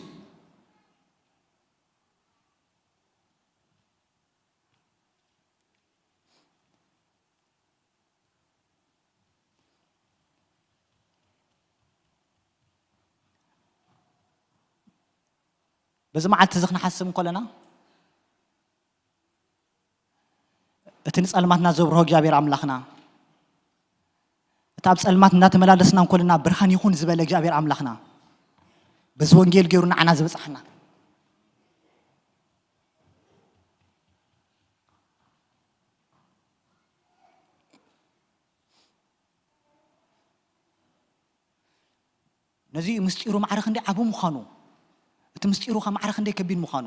በዚ መዓልቲ እዚ ክንሓስብ እንከለና፣ እቲ ንጸልማትና ዘብርሆ እግዚኣብሔር ኣምላኽና፣ እቲ ኣብ ጸልማት እናተመላለስና እንኮለና ብርሃን ይኹን ዝበለ እግዚኣብሔር ኣምላኽና፣ በዚ ወንጌል ገይሩ ንዓና ዝበጽሓና። ነዚ ምስጢሩ ማዕረ ክንደይ ዓቢ ምዃኑ፣ እቲ ምስጢሩ ኸ ማዕረ ክንደይ ከቢድ ምዃኑ።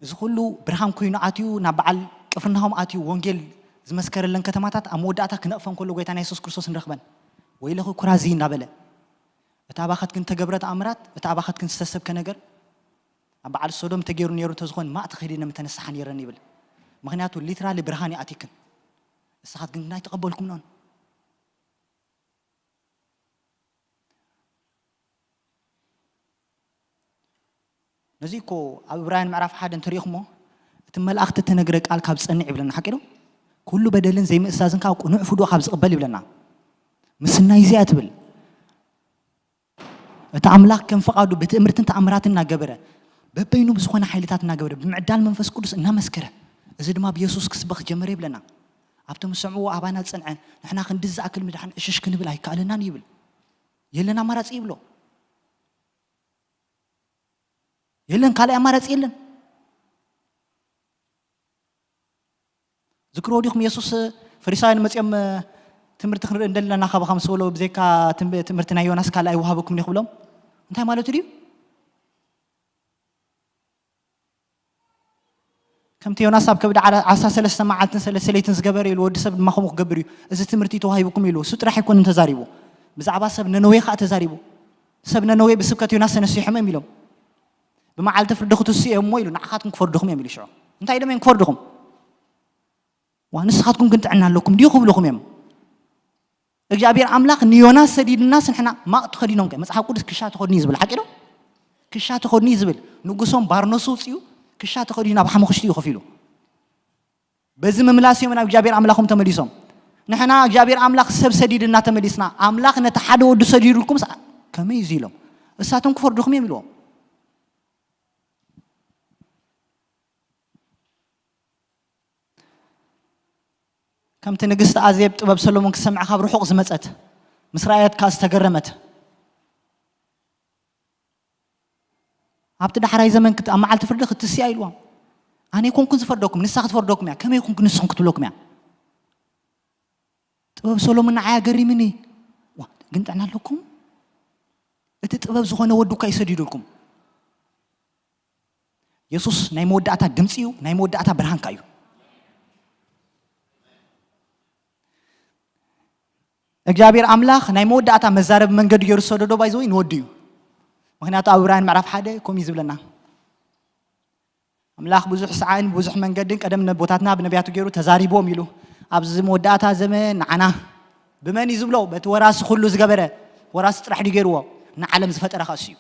እዚ ኩሉ ብርሃን ኮይኑ ኣትዩ፣ ናብ በዓል ቅፍርናሆም ኣትዩ፣ ወንጌል ዝመስከረለን ከተማታት ኣብ መወዳእታ ክነቕፈን ከሎ ጎይታና የሱስ ክርስቶስ ንረኽበን። ወይለኺ ኩራዚ እናበለ፣ እቲ ኣባኻትክን ተገብረ ተኣምራት፣ እቲ ኣባኻትክን ዝተሰብከ ነገር ኣብ በዓል ሶዶም ተገይሩ ነይሩ እንተዝኾን፣ ማእ ተኸዲነ ምተነሳሓ ነይረን ይብል። ምኽንያቱ ሊትራሊ ብርሃን ይኣቲክን፣ ንስኻትክን ግን ኣይተቐበልኩምኖን። ነዚ እኮ ኣብ ዕብራውያን ምዕራፍ ሓደ እንተሪኢኹሞ፣ እቲ መልኣኽቲ እተነግረ ቃል ካብ ዝጸንዕ ይብለና፣ ሓቂ ዶ? ኩሉ በደልን ዘይምእሳዝን ካብ ቅኑዕ ፍዱእ ካብ ዝቕበል ይብለና። ምስናይ እዚኣ ትብል። እቲ ኣምላኽ ከም ፍቓዱ ብትእምርትን ተኣምራትን እናገበረ፣ በበይኑ ብዝኾነ ሓይልታት እናገበረ፣ ብምዕዳል መንፈስ ቅዱስ እናመስከረ፣ እዚ ድማ ብየሱስ ክስበኽ ጀመረ ይብለና። ኣብቶም ዝሰምዕዎ ኣባና ዝጸንዐ፣ ንሕና ክንዲ ዝኣክል ምድሓን ዕሽሽ ክንብል ኣይከኣለናን ይብል። የለን ኣማራጺ ይብሎ። የለን፣ ካልኣይ ኣማራጺ የለን። ዝክርዎ ዲኹም የሱስ ፈሪሳውያን መጺኦም ትምህርቲ ክንርኢ እንደለና ካባኻ ምስ በሎ ብዘይካ ትም- ትምህርቲ ናይ ዮናስ ካልኣይ ይወሃበኩም ዲኹ ብሎም እንታይ ማለቱ ድዩ? ከምቲ ዮናስ ኣብ ከብዲ ዓራ- ዓሳ ሰለስተ መዓልትን ሰለስተ ለይትን ዝገበረ ኢሉ ወዲ ሰብ ድማ ከምኡ ክገብር እዩ። እዚ ትምህርቲ ተዋሂቡኩም ኢሉ እሱ ጥራሕ ኣይኮንን ተዛሪቡ። ብዛዕባ ሰብ ነነዌ ከዓ ተዛሪቡ። ሰብ ነነዌ ብስብከት ዮናስ ተነሲሖም እዮም ኢሎም። ብመዓልቲ ፍርዲ ክትስኡ እዮም እሞ ኢሉ ንዓኻትኩም ክፈርድኹም እዮም ኢሉ ሽዑ። እንታይ ኢሎም እዮም ክፈርድኹም? ዋ ንስኻትኩም ግን ጥዕና ኣለኩም ድዩ ክብልኹም እዮም። እግዚኣብሔር ኣምላኽ ንዮናስ ሰዲድናስ ንሕና ማቕ ተኸዲኖም ከ መጽሓፍ ቅዱስ ክሻ ተኸድኑ እዩ ዝብል ሓቂ ዶ? ክሻ ተኸድኑ እዩ ዝብል። ንጉሶም ባርኖሱ ውፅኡ ክሻ ተኸዲኑ ኣብ ሓሙኽሽቲ እዩ ከፊሉ። በዚ ምምላስ እዮም ናብ እግዚኣብሔር ኣምላኾም ተመሊሶም። ንሕና እግዚኣብሔር ኣምላኽ ሰብ ሰዲድና ተመሊስና ኣምላኽ ነቲ ሓደ ወዱ ሰዲዱልኩም ከመይ እዩ ኢሎም እሳቶም ክፈርድኹም እዮም ኢልዎም። ከምቲ ንግስቲ ኣዜብ ጥበብ ሰሎሞን ክትሰምዕ ካብ ርሑቕ ዝመጸት ምስ ረኣየት ከኣ ዝተገረመት ኣብቲ ዳሕራይ ዘመን ክት- ኣብ መዓልቲ ፍርዲ ክትስያ ኢልዎም ኣነ ይኮንኩን ዝፈርደኩም ንሳ ክትፈርደኩም እያ ከመይ ይኮንኩ ንስኹም ክትብለኩም እያ ጥበብ ሰሎሞን ንዓይ ኣገሪምኒ ዋ ግን ጥዕና ኣለኩም እቲ ጥበብ ዝኾነ ወዱ እኳ ይሰዲዱልኩም የሱስ ናይ መወዳእታ ድምፂ እዩ ናይ መወዳእታ ብርሃንካ እዩ እግዚኣብሔር ኣምላኽ ናይ መወዳእታ መዛረቢ መንገዲ ገይሩ ዝሰደዶ ባይዘወይ ንወዱ እዩ ምክንያቱ ኣብ ዕብራውያን ምዕራፍ ሓደ ከምኡ እዩ ዝብለና ኣምላኽ ብዙሕ ሰዓን ብዙሕ መንገድን ቀደም ነቦታትና ብነቢያቱ ገይሩ ተዛሪቦም ኢሉ ኣብዚ መወዳእታ ዘመን ንዓና ብመን እዩ ዝብሎ በቲ ወራሲ ኩሉ ዝገበረ ወራሲ ጥራሕ ድዩ ገይርዎ ንዓለም ዝፈጠረ ከእሱ እዩ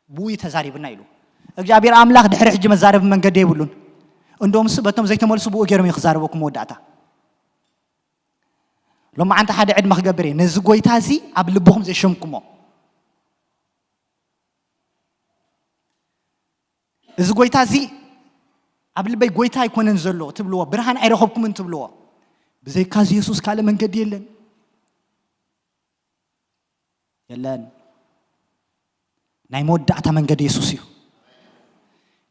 ብኡ ተዛሪብና ኢሉ እግዚኣብሔር ኣምላኽ ድሕሪ ሕጂ መዛረቢ መንገዲ የብሉን እንዶምስ በቶም ዘይተመልሱ ብኡ ገይሮም እዩ ክዛረበኩም መወዳእታ ሎማዓንቲ ሓደ ዕድመ ክገብር እየ ነዚ ጎይታ እዚ ኣብ ልብኹም ዘይሸምኩሞ እዚ ጎይታ እዚ ኣብ ልበይ ጎይታ ኣይኮነን ዘሎ ትብልዎ ብርሃን ኣይረኸብኩምን ትብልዎ ብዘይካ እዚ የሱስ ካልእ መንገዲ የለን የለን ናይ መወዳእታ መንገዲ የሱስ እዩ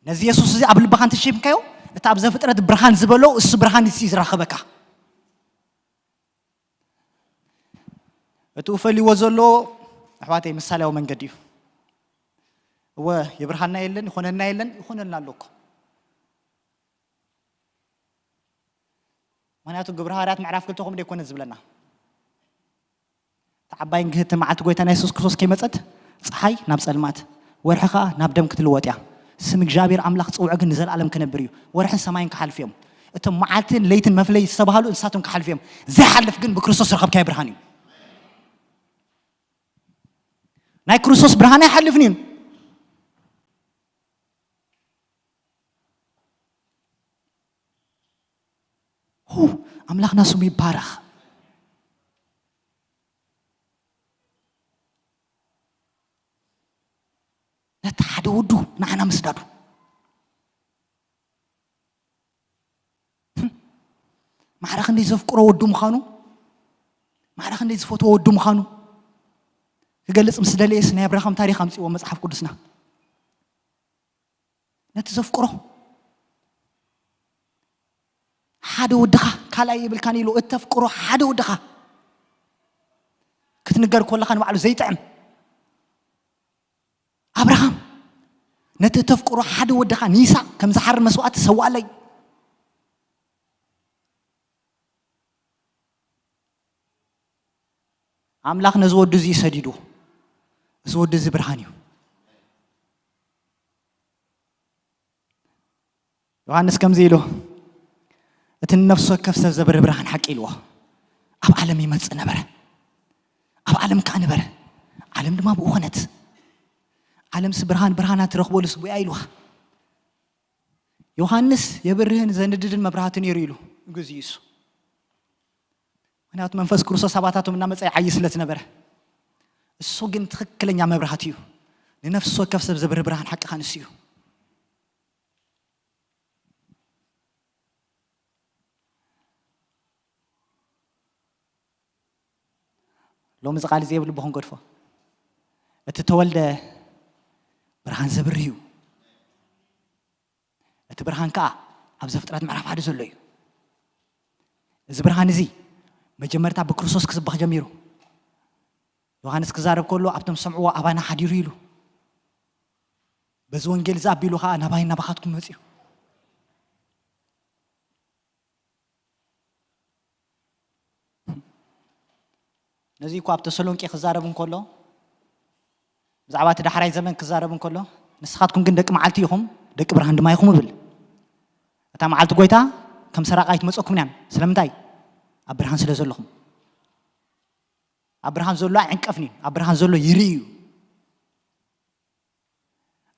ነዚ የሱስ እዚ ኣብ ልብኻ እንተሸምካዮ እቲ ኣብ ዘፍጥረት ብርሃን ዝበሎ እሱ ብርሃን እዚ ዝራኸበካ እቲ ፈልይዎ ዘሎ ኣሕዋተይ ምሳሌያዊ መንገዲ እዩ እወ የብርሃና የለን ይኾነና የለን ይኾነልና ኣሎ እኮ ምክንያቱ ግብረ ሃዋርያት ምዕራፍ ክልተ ከምኡ ደይኮነ ዝብለና ተዓባይን ግህቲ መዓልቲ ጎይታና የሱስ ክርስቶስ ከይመፀት ፀሓይ ናብ ፀልማት ወርሒ ከዓ ናብ ደም ክትልወጥ እያ ስም እግዚኣብሔር ኣምላኽ ፅውዕ ግን ንዘለኣለም ክነብር እዩ ወርሕን ሰማይን ክሓልፍ እዮም እቶም መዓልትን ለይትን መፍለይ ዝተባህሉ እንስሳቶም ክሓልፍ እዮም ዘይሓልፍ ግን ብክርስቶስ ረኸብካዮ ብርሃን እዩ ናይ ክርስቶስ ብርሃን ኣይሓልፍን እዩ ኣምላኽና ስሙ ይባረኽ ነቲ ሓደ ወዱ ንዓና ምስዳዱ ማዕረ ክንደይ ዘፍቅሮ ወዱ ምዃኑ ማዕረ ክንደይ ዝፈትዎ ወዱ ምዃኑ ክገልፅ ምስ ደለየስ ናይ ኣብርሃም ታሪክ ኣምፅዎ መፅሓፍ ቅዱስና ነቲ ዘፍቅሮ ሓደ ወድኻ ካልኣይ የብልካን ኢሉ እተፍቅሮ ሓደ ወድኻ ክትንገር ከለኻ ንባዕሉ ዘይጥዕም ኣብርሃም ነቲ እተፍቅሮ ሓደ ወድኻ ንይስሓቅ ከም ዝሓርድ መስዋእቲ ሰዋኣለይ። ኣምላኽ ነዚ ወዱ እዚ እዩ ሰዲድዎ። እዚ ወዱ እዚ ብርሃን እዩ። ዮሃንስ ከምዚ ኢሉ፣ "እቲ ንነፍሲ ወከፍ ሰብ ዘብርህ ብርሃን ሓቂ" ኢልዎ። "ኣብ ዓለም ይመጽእ ነበረ፣ ኣብ ዓለም ከኣ ነበረ፣ ዓለም ድማ ብኡ ኾነት። ዓለምሲ ብርሃን ብርሃና ትረኽበሉስ ብኡ እያ" ኢልዋ። ዮሃንስ የብርህን ዘንድድን መብራህቲ ነይሩ ኢሉ ግዜኡ እሱ። ምኽንያቱ መንፈስ ክርስቶስ ኣባታቶም እናመጸ ይዓዪ ስለ ዝነበረ። እሱ ግን ትኽክለኛ መብራህቲ እዩ። ንነፍሲ ወከፍ ሰብ ዘብርህ ብርሃን ሓቂ ኸኣ ንሱ እዩ። ሎሚ እዚ ቃል እዚ ኣብ ልብኹም ገድፎ። እቲ ተወልደ ብርሃን ዘብርህ እዩ። እቲ ብርሃን ከኣ ኣብ ዘፍጥረት ምዕራፍ ሓደ ዘሎ እዩ። እዚ ብርሃን እዚ መጀመርታ ብክርስቶስ ክስበኽ ጀሚሩ። ዮሃንስ ክዛረብ ከሎ፣ "ኣብቶም ዝሰምዕዎ ኣባና ሓዲሩ" ኢሉ። በዚ ወንጌል እዚ ኣቢሉ ከኣ ናባይ ናባኻትኩም መጺኡ። ነዚ እኮ ኣብ ተሰሎንቄ ክዛረብ እንከሎ፣ ብዛዕባ እቲ ዳሕራይ ዘመን ክዛረብ እንከሎ፣ "ንስኻትኩም ግን ደቂ መዓልቲ ኢኹም፣ ደቂ ብርሃን ድማ ኢኹም" እብል። እታ መዓልቲ ጎይታ ከም ሰራቕ ኣይትመጸኩም እያን። ስለምንታይ? ኣብ ብርሃን ስለ ዘለኹም። ኣብ ብርሃን ዘሎ ኣይዕንቀፍን እዩ። ኣብ ብርሃን ዘሎ ይርኢ እዩ።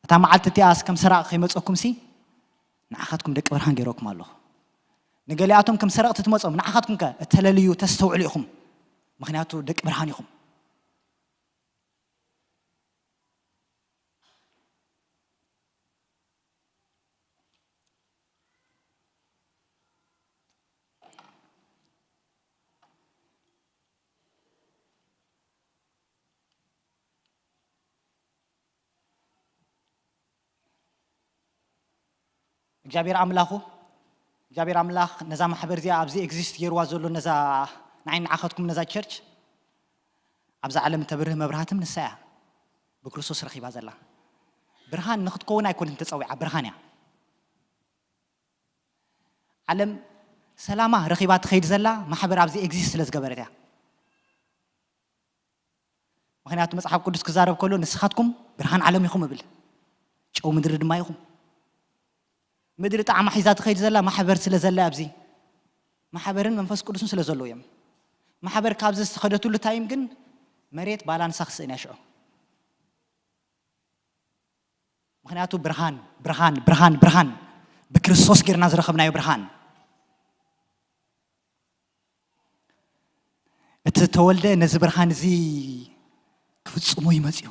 እታ መዓልቲ እቲኣስ ከም ሰራቕ ከይመጸኩምሲ፣ ንዓኻትኩም ደቂ ብርሃን ገይረኩም ኣለኹ። ንገሊኣቶም ከም ሰረቕቲ ትመጾም፣ ንዓኻትኩም ከ እተለልዩ ተስተውዕሉ ኢኹም። ምኽንያቱ ደቂ ብርሃን ኢኹም። እግዚኣብሔር ኣምላኹ፣ እግዚኣብሔር ኣምላኽ ነዛ ማሕበር እዚኣ ኣብዚ ኤግዚስት ገይርዋ ዘሎ ነዛ ንዓይ ንዓኸትኩም ነዛ ቸርች ኣብዛ ዓለም እተብርህ መብራህትም ንሳ እያ። ብክርስቶስ ረኺባ ዘላ ብርሃን ንኽትከውን ኣይኮነትን ተጸዊዓ፣ ብርሃን እያ። ዓለም ሰላማ ረኺባ ትኸይድ ዘላ ማሕበር ኣብዚ ኤግዚስት ስለ ዝገበረት እያ። ምኽንያቱ መጽሓፍ ቅዱስ ክዛረብ ከሎ ንስኻትኩም ብርሃን ዓለም ኢኹም እብል፣ ጨው ምድሪ ድማ ኢኹም። ምድሪ ጣዕማ ሒዛ ትኸይድ ዘላ ማሕበር ስለ ዘላ ኣብዚ ማሕበርን መንፈስ ቅዱስን ስለ ዘለዉ እዮም። ማሕበር ካብዚ ዝተኸደትሉ ታይም ግን መሬት ባላንሳ ክስእን እያ ሽዑ። ምኽንያቱ ብርሃን ብርሃን ብርሃን ብርሃን ብክርስቶስ ጌርና ዝረኸብናዮ ብርሃን። እቲ ተወልደ ነዚ ብርሃን እዚ ክፍጽሞ እዩ መጺኡ።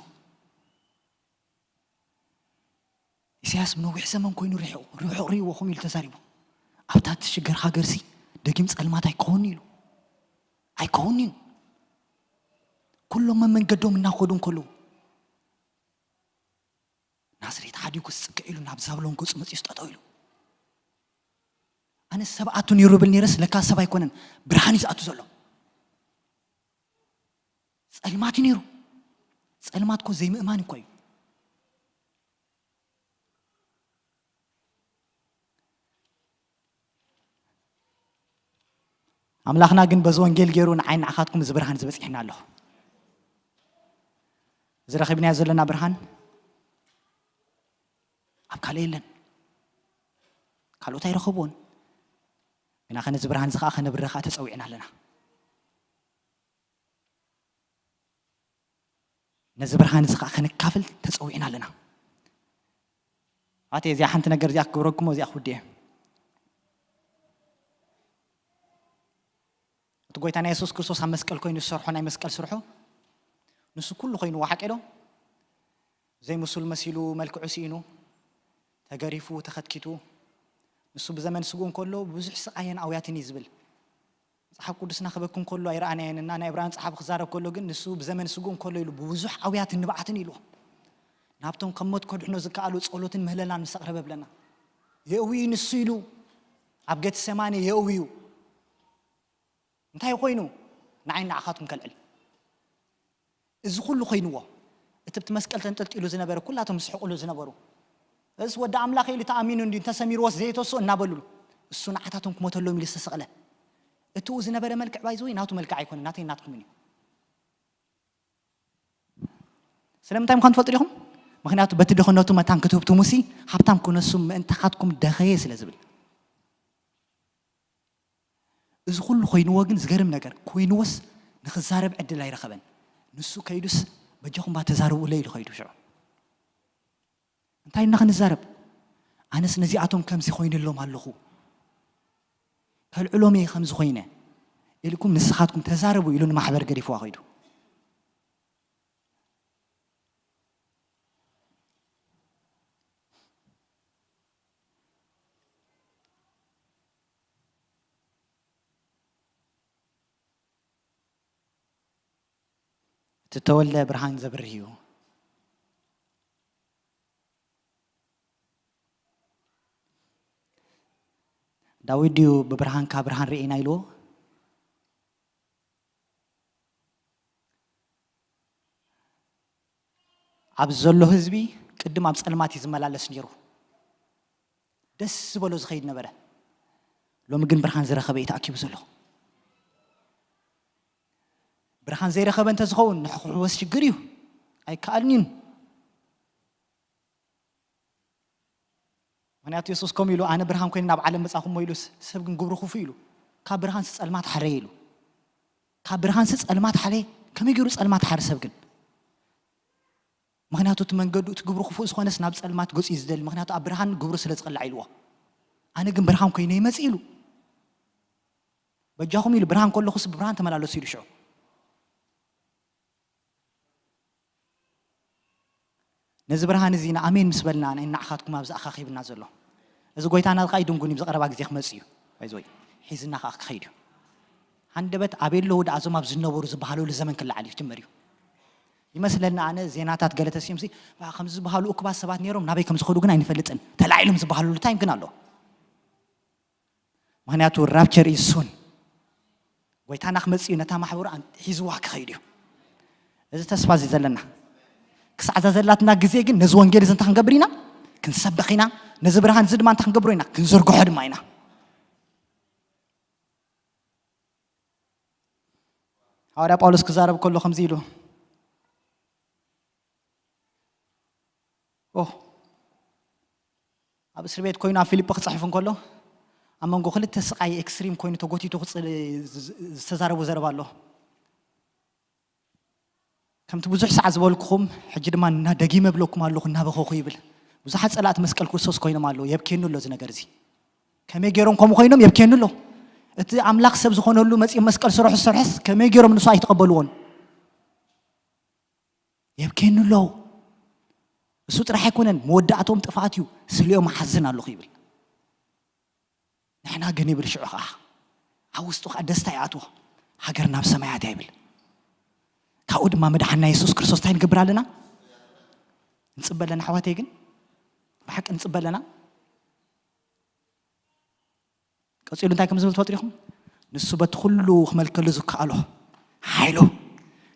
ኢሳያስ ነዊሕ ዘመን ኮይኑ ርሑቕ ርሑቕ ርእይዎ ከምኡ ኢሉ ተዛሪቡ። ኣብታ እትሽገር ሃገርሲ ደጊም ጸልማት ኣይከውንን ኢሉ። ኣይከውንን እዩ። ኩሎም መመንገዶም እናኸዱ እንከለዉ ናዝሬት ሓዲጉ ክጽገ ኢሉ ናብ ዛብሎን ገጹ መጺኡ ጠጠው ኢሉ። ኣነ ሰብ ኣቱ ነይሩ ብል ነይረስ ለካ ሰብ ኣይኮነን፣ ብርሃን እዩ ዝኣቱ ዘሎ። ጸልማት እዩ ነይሩ። ጸልማት እኮ ዘይምእማን እኮ እዩ። ኣምላኽና ግን በዚ ወንጌል ገይሩ ንዓይ ንዓኻትኩም እዚ ብርሃን ዝበጽሕና ኣለኹ። እዚ ረኺብናዮ ዘለና ብርሃን ኣብ ካልእ የለን። ካልኦት ኣይረኸብዎን። ግና ከ ነዚ ብርሃን እዚ ኸዓ ከነብርህ ኸዓ ተጸዊዕና ኣለና። ነዚ ብርሃን እዚ ኸዓ ከነካፍል ተጸዊዕና ኣለና። ኣቴ እዚኣ ሓንቲ ነገር እዚኣ ክገብረኩም እዚኣ ክውድእ እየ። እቲ ጎይታና የሱስ ክርስቶስ ኣብ መስቀል ኮይኑ ዝሰርሖ ናይ መስቀል ስርሑ ንሱ ኩሉ ኮይንዎ ሓቂ ዶ? ዘይምሱል መሲሉ መልክዑ ስኢኑ ተገሪፉ ተኸትኪቱ ንሱ ብዘመን ስግኡ እንከሎ ብዙሕ ስቓየን ኣውያትን እዩ ዝብል። መጽሓፍ ቅዱስና ክበኪ እንከሎ ኣይረኣናየን እና ናይ ዕብራውያን ጸሓፊ ክዛረብ ከሎ ግን ንሱ ብዘመን ስግኡ እንከሎ ኢሉ ብብዙሕ ኣውያትን ንብዓትን ኢልዎ። ናብቶም ከም ሞት ከድሕኖ ዝከኣሉ ጸሎትን ምህለላን ምስ ኣቕረበ ብለና። የእዊ ንሱ ኢሉ ኣብ ገትሰማኒ የእዊ እዩ። እንታይ ኮይኑ ንዓይ ንዓኻትኩም ከልዕል? እዚ ኩሉ ኮይንዎ እቲ ብቲ መስቀል ተንጠልጢሉ ዝነበረ ኩላቶም ዝስሕቁሉ ዝነበሩ እስ ወዲ ኣምላኽ ኢሉ ተኣሚኑ እንዲ እንተሰሚርዎስ ዘየተስኦ እናበሉሉ እሱ ንዓታቶም ክሞተሎም ኢሉ ዝተሰቕለ እቲኡ ዝነበረ መልክዕ ባይዘወይ ናቱ መልክዕ ኣይኮነ ናተይ ናትኩምን እዩ። ስለምንታይ ምዃኑ ትፈልጡ ዲኹም? ምኽንያቱ በቲ ድኽነቱ መታን ክትህብትሙሲ፣ ሃብታም ክነሱ ምእንታኻትኩም ደኸየ ስለ ዝብል። እዚ ኩሉ ኮይንዎ ግን ዝገርም ነገር ኮይንዎስ፣ ንኽዛረብ ዕድል ኣይረኸበን። ንሱ ከይዱስ፣ በጃኹም ባ ተዛረቡለይ ኢሉ ከይዱ ሽዑ። እንታይ እና ክንዛረብ? ኣነስ ነዚኣቶም ከምዚ ኮይንሎም ኣለኹ፣ ከልዕሎም እየ ከምዚ ኮይነ ኢልኩም ንስኻትኩም ተዛረቡ ኢሉ ንማሕበር ገዲፍዋ ከይዱ። እቲ ተወልደ ብርሃን ዘብርህ እዩ። ዳዊት ድዩ ብብርሃንካ ብርሃን ርኢና ኢልዎ? ኣብ ዘሎ ህዝቢ ቅድም ኣብ ጸልማት እዩ ዝመላለስ ነይሩ። ደስ ዝበሎ ዝኸይድ ነበረ። ሎሚ ግን ብርሃን ዝረኸበ እዩ ተኣኪቡ ዘሎ። ብርሃን ዘይረኸበ እንተዝኸውን ንሕክሕወስ ሽግር እዩ። ኣይከኣልን እዩ። ምኽንያቱ የሱስ ከምኡ ኢሉ፣ "ኣነ ብርሃን ኮይነ ናብ ዓለም መጻኹ እሞ" ኢሉስ፣ ሰብ ግን ግብሩ ክፉእ ኢሉ፣ "ካብ ብርሃንሲ ጸልማት ሓረየ" ኢሉ። ካብ ብርሃንሲ ጸልማት ሓረየ? ከመይ ገይሩ ጸልማት ሓሪ ሰብ ግን? ምኽንያቱ እቲ መንገዱ፣ እቲ ግብሩ ክፉእ ዝኾነስ ናብ ጸልማት ገጹ እዩ ዝደሊ። ምኽንያቱ ኣብ ብርሃን ግብሩ ስለ ዝቕላዕ ኢልዎ። "ኣነ ግን ብርሃን ኮይነ ይመጽእ" ኢሉ። "በጃኹም" ኢሉ፣ "ብርሃን ከለኹስ ብብርሃን ተመላለሱ" ኢሉ ሽዑ። ነዚ ብርሃን እዚ ንኣሜን ምስ በልና፣ ንዓኻትኩም ኣብዚ ኣኻኺብና ዘሎ። እዚ ጎይታና ከኣ ኣይድንጉን እዩ፣ ብዝቐረባ ግዜ ክመጽእ እዩ። ባይዘወይ፣ ሒዝና ከኣ ክኸይድ እዩ። ሃንደበት ኣበይ ኣለዉ ደኣ እዞም ኣብ ዝነበሩ ዝበሃለሉ ዘመን ክለዓል እዩ፣ ክጅመር እዩ። ይመስለኒ ኣነ ዜናታት ገለ ተሲኦምሲ፣ "ባ፣ ከምዚ ዝበሃሉ እኩባት ሰባት ነይሮም፣ ናበይ ከም ዝኸዱ ግን ኣይንፈልጥን። ተላዒሎም" ዝበሃለሉ ታይም ግን ኣሎ። ምኽንያቱ ራፕቸር ኢዝ ሱን። ጎይታና ክመጽእ እዩ፣ ነታ ማሕበሩ ኣን-፣ ሒዝዋ ክኸይድ እዩ። እዚ ተስፋ እዚ ዘለና። ክሳዕ እዛ ዘላትና ግዜ ግን ነዚ ወንጌል እዚ እንታይ ክንገብር ኢና? ክንሰብኽ ኢና። ነዚ ብርሃን እዚ ድማ እንታይ ክንገብሮ ኢና? ክንዝርግሖ ድማ ኢና። ሃዋርያ ጳውሎስ ክዛረብ ከሎ ከምዚ ኢሉ፣ ኦ፣ ኣብ እስር ቤት ኮይኑ ኣብ ፊልጶ ክጽሕፍ እንከሎ፣ ኣብ መንጎ ክልተ ስቓይ ኤክስትሪም ኮይኑ ተጎቲቱ ክጽ-፣ ዝ-፣ ዝተዛረቦ ዘረባ ኣሎ። "ከምቲ ብዙሕ ሰዓት ዝበልኩኹም፣ ሕጂ ድማ እና-፣ ደጊመ እብለኩም ኣለኹ፣ እናበኸኹ" ይብል። ብዙሓት ጸላእቲ መስቀል ክርስቶስ ኮይኖም ኣለዉ። የብክየኒ ኣሎ እዚ ነገር እዚ። ከመይ ገይሮም ከምኡ ኮይኖም? የብክየኒ ኣሎ። እቲ ኣምላኽ ሰብ ዝኾነሉ መጺኦም መስቀል ስርሑ ዝሰርሐስ ከመይ ገይሮም ንሱ ኣይተቐበልዎን? የብክየኒ ኣሎ። እሱ ጥራሕ ኣይኮነን፣ መወዳእቶም ጥፍኣት እዩ፣ ስሊኦም ሓዝን ኣለኹ ይብል። ንሕና ግን ይብል ሽዑ ኸዓ፣ ኣብ ውስጡ ኸዓ ደስታ ይኣትዎ። ሃገር ናብ ሰማያት እያ ይብል። ካብኡ ድማ መድሓና የሱስ ክርስቶስ እንታይ ንገብር ኣለና? ንጽበ ኣለና ኣሕዋተይ፣ ግን ብሓቂ ንጽበ ኣለና። ቀጺሉ እንታይ ከም ዝብል ትፈልጡ ዲኹም? ንሱ በቲ ኩሉ ክመልከሉ ዝከኣሎ ሓይሉ፣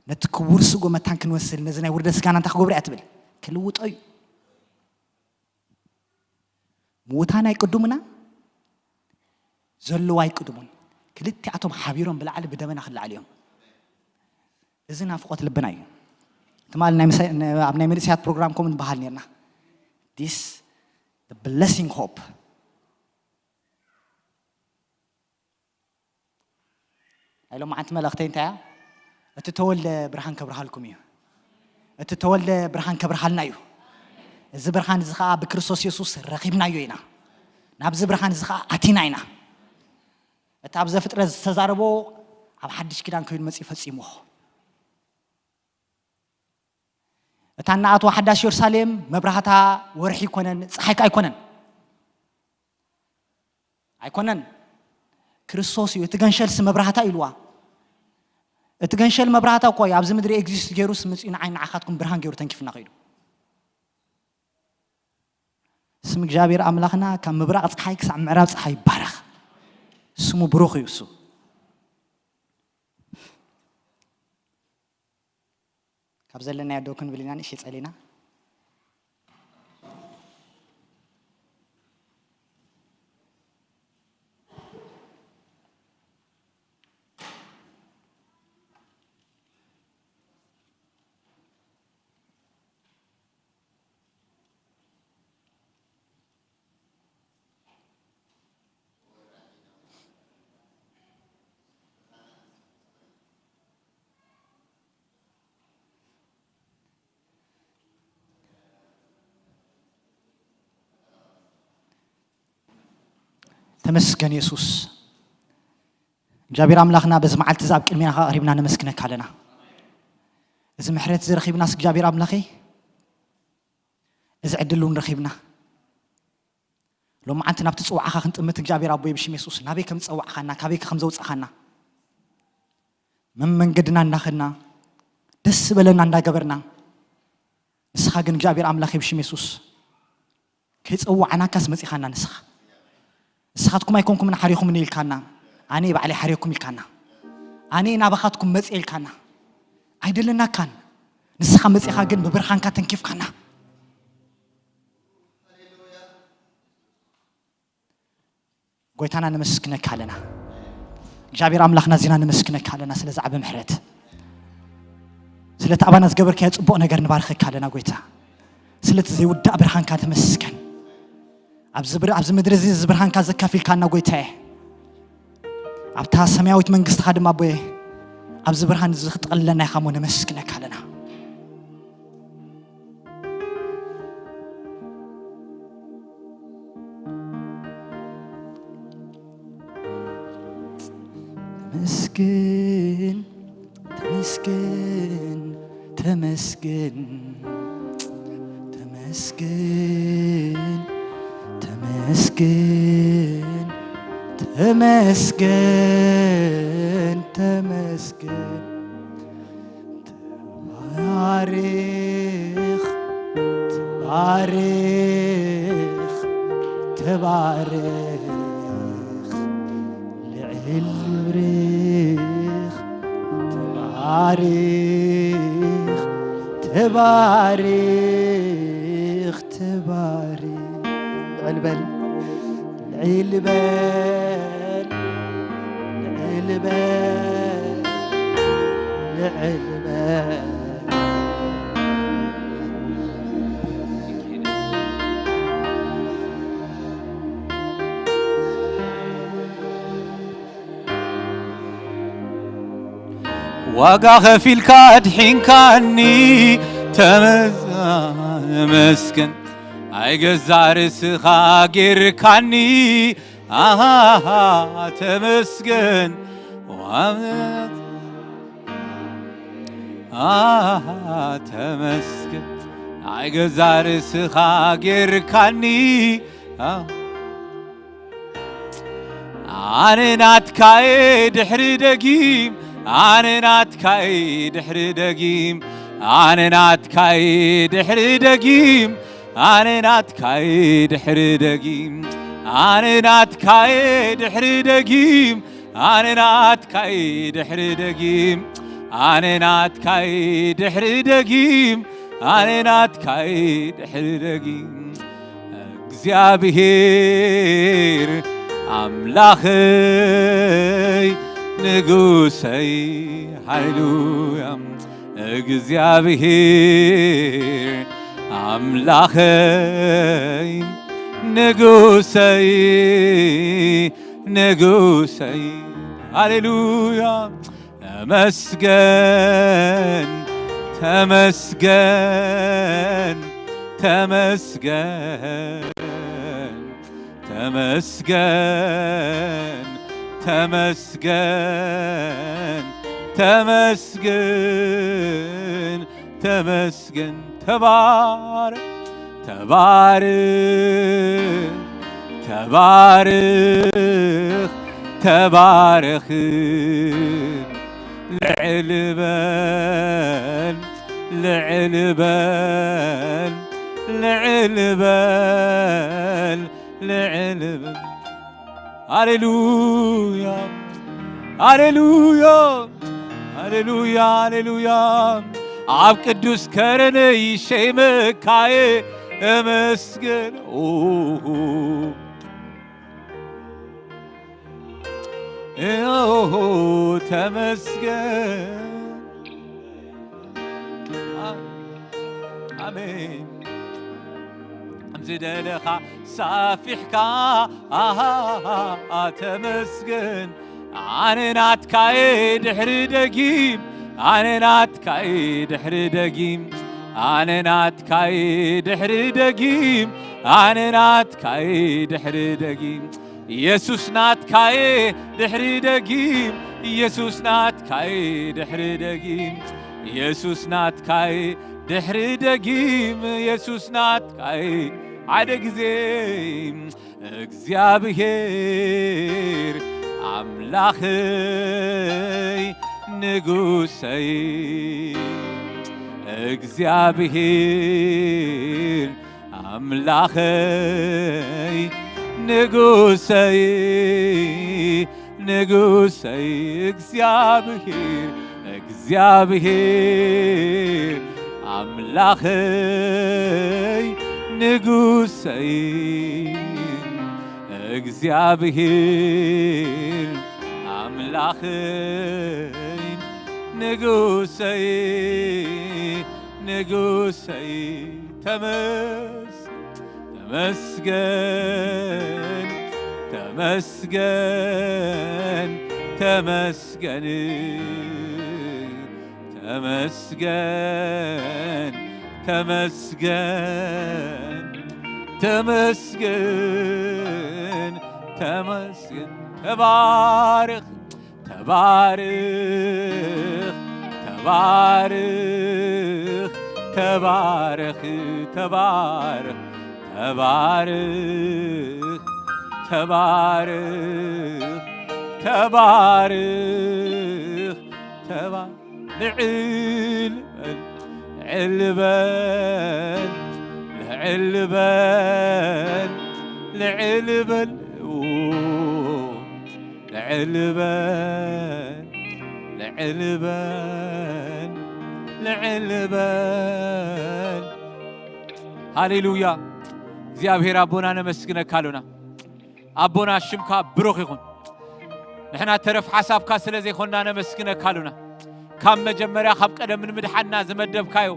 ነቲ ክቡር ስጎ መታን ክንወስል፣ ነዚ ናይ ውርደት ስጋና እንታይ ክገብሮ እያ ትብል? ክልውጦ እዩ። ምዉታን ኣይቅድሙና፣ ዘለዉ ኣይቅድሙን። ክልቲኣቶም ሓቢሮም ብላዕሊ ብደመና ክለዓሉ እዮም። እዚ ናፍቖት ልብና እዩ። ትማሊ ናይ ምሳ-፣ ን-፣ ኣብ ናይ መንእሰያት ፕሮግራም ከምኡ ንበሃል ነርና። This the blessing hope። ናይ ሎማዓንቲ መልእኽተይ እንታይ እያ? እቲ ተወልደ ብርሃን ከብርሃልኩም እዩ። እቲ ተወልደ ብርሃን ከብርሃልና እዩ። እዚ ብርሃን እዚ ኸዓ ብክርስቶስ የሱስ ረኺብናዮ ኢና። ናብዚ ብርሃን እዚ ኸዓ ኣቲና ኢና። እቲ ኣብ ዘፍጥረት ዝተዛረቦ ኣብ ሓድሽ ኪዳን ከይዱ መጺኡ ፈጺምዎ። እታ እናኣትዋ ሓዳሽ የሩሳሌም መብራህታ ወርሒ ኣይኮነን፣ ፀሓይ ከኣ ኣይኮነን። ኣይኮነን። ክርስቶስ እዩ። እቲ ገንሸልሲ መብራህታ ኢልዋ። እቲ ገንሸል መብራህታ እኮ እዩ። ኣብዚ ምድሪ ኤግዚስት ገይሩስ መጺኡ ንዓይ ንዓኻትኩም ብርሃን ገይሩ ተንኪፍና ከይዱ። ስም እግዚኣብሔር ኣምላኽና ካብ ምብራቕ ፀሓይ ክሳብ ምዕራብ ፀሓይ ይባረኽ። ስሙ ብሩኽ እዩ እሱ። ካብ ዘለናዮ ደው ክንብል ኢና፣ ንእሽተይ ጸሊና። ተመስገን የሱስ። እግዚኣብሔር ኣምላኽና በዚ መዓልቲ እዚ ኣብ ቅድሜና ኣቕሪብና ነመስግነካ ኣለና። እዚ ምሕረት እዚ ረኺብናስ እግዚኣብሔር ኣምላኸይ፣ እዚ ዕድል እውን ረኺብና ሎመዓንቲ ናብቲ ጽዋዕኻ ክንጥምት እግዚኣብሔር ኣቦይ ብሽም የሱስ ናበይ ከም ዝጸዋዕኻና ካበይ ከም ዘውጻኻና መመንገድና እንዳኸድና ደስ ዝበለና እንዳገበርና ንስኻ ግን እግዚኣብሔር ኣምላኸይ ብሽም የሱስ ከይጸዋዕናካስ መጺኻና ንስኻ። ንስኻትኩም ኣይኮንኩምን ሓሪኹምኒ ኢልካና፣ ኣነ ባዕለይ ሓሪኹም ኢልካና፣ ኣነ ናባኻትኩም መጽእ ኢልካና። ኣይደለናካን። ንስኻ መጺኻ ግን ብብርሃንካ ተንኪፍካና። ጎይታና ነመስግነካ ኣለና። እግዚኣብሔር ኣምላኽና ዚና ነመስግነካ ኣለና ስለ ዝዓበ ምሕረት፣ ስለቲ ኣባና ዝገበርካዮ ጽቡቕ ነገር ንባርኸካ ኣለና ጎይታ። ስለቲ ዘይውዳእ ብርሃንካ ተመስገን። ኣብዚ ብር- ኣብዚ ምድሪ እዚ እዚ ብርሃንካ ዘካፊልካና ጎይታየ፣ ኣብታ ሰማያዊት መንግስትኻ ድማ ኣቦየ ኣብዚ ብርሃን እዚ ክጥቕልለና ኢኻ እሞ ነመስግነካ ኣለና። ተመስገን፣ ተመስገን፣ ተመስገን፣ ተመስገን፣ ተመስገን፣ ተመስገን፣ ተመስገን። ተባረኽ፣ ተባረኽ፣ ተባረኽ፣ ልዕል ብርኽ። ተባረኽ፣ ተባረኽ፣ ተባረኽ። ልዕል በል፣ ልዕል በል፣ ልዕል በል፣ ልዕል በል። ዋጋ ከፊልካ ኣድሒንካኒ፣ ተመስገን። ኣይገዛእ ርእስኻ ጌርካኒ፣ ኣሃ፣ ተመስገን። ኣሃ፣ ተመስገን። ኣይገዛእ ርእስኻ ጌርካኒ፣ ኣሃ። ኣነ ናትካየ ድሕሪ ደጊም፣ ኣነ ናትካየ ድሕሪ ደጊም፣ ኣነ ናትካየ ድሕሪ ደጊም፣ ኣነ ናትካየ ድሕሪ ደጊም፣ ኣነ ናትካየ ድሕሪ ደጊም፣ ኣነ ናትካየ ድሕሪ ደጊም፣ ኣነ ናትካየ ድሕሪ ደጊም፣ ኣነ ናትካየ ድሕሪ ደጊም። እግዚኣብሔር ኣምላኸይ ንጉሰይ፣ ሃሌሉያ። እግዚኣብሔር ኣምላኸይ ንጉሰይ፣ ንጉሰይ፣ ሃሌሉያ። ተመስገን፣ ተመስገን፣ ተመስገን፣ ተመስገን፣ ተመስገን፣ ተመስገን፣ ተመስገን። ተባረኽ፣ ተባረኽ፣ ተባረኽ፣ ተባረኽ። ልዕል በል፣ ልዕል በል፣ ልዕል በል፣ ልዕል በል። ሃሌሉያ፣ ሃሌሉያ፣ ሃሌሉያ፣ ሃሌሉያ። ኣብ ቅዱስ ከረነይ ሸይመካየ እመስገን። ኦሆ። ኦሆ፣ ተመስገን። ኣሜን። ዝደለኻ ሳፊሕካ፣ ኣሃ፣ ተመስገን። ኣነ ናትካየ ድሕሪ ደጊም፣ ኣነ ናትካየ ድሕሪ ደጊም፣ ኣነ ናትካየ ድሕሪ ደጊም፣ ኣነ ናትካየ ድሕሪ ደጊም። የሱስ ናትካየ ድሕሪ ደጊም፣ የሱስ ናትካየ ድሕሪ ደጊም፣ የሱስ ናትካየ ድሕሪ ደጊም፣ የሱስ ናትካየ ሓደ ግዜ እግዚኣብሔር ኣምላኸይ ንጉሰይ እግዚኣብሔር ኣምላኸይ ንጉሰይ ንጉሰይ እግዚኣብሔር እግዚኣብሔር ኣምላኸይ ንጉሰይ እግዚኣብሔር ኣምላኸይ ንጉሰይ ንጉሰይ ተመስ ተመስገን ተመስገን ተመስገን ተመስገን ተመስገን ተመስገን ተመስገን ተባረኽ ተባረኽ ተባረኽ ተባረኽ ተባረኽ ተባረኽ ተባረኽ ተባረኽ ተባ ልዕል በል ልዕል በል ልዕል በል ልዕል በል ልዕል በል ልዕል በል ልዕል በል ሃሌሉያ። እግዚኣብሔር ኣቦና ነመስግነካ ኣሎና። ኣቦና ሽምካ ብሩኽ ይኹን። ንሕና ተረፍ ሓሳብካ ስለ ዘይኮንና ነመስግነካ ኣሎና። ካብ መጀመርያ ካብ ቀደም ንምድሓንና ዝመደብካዮ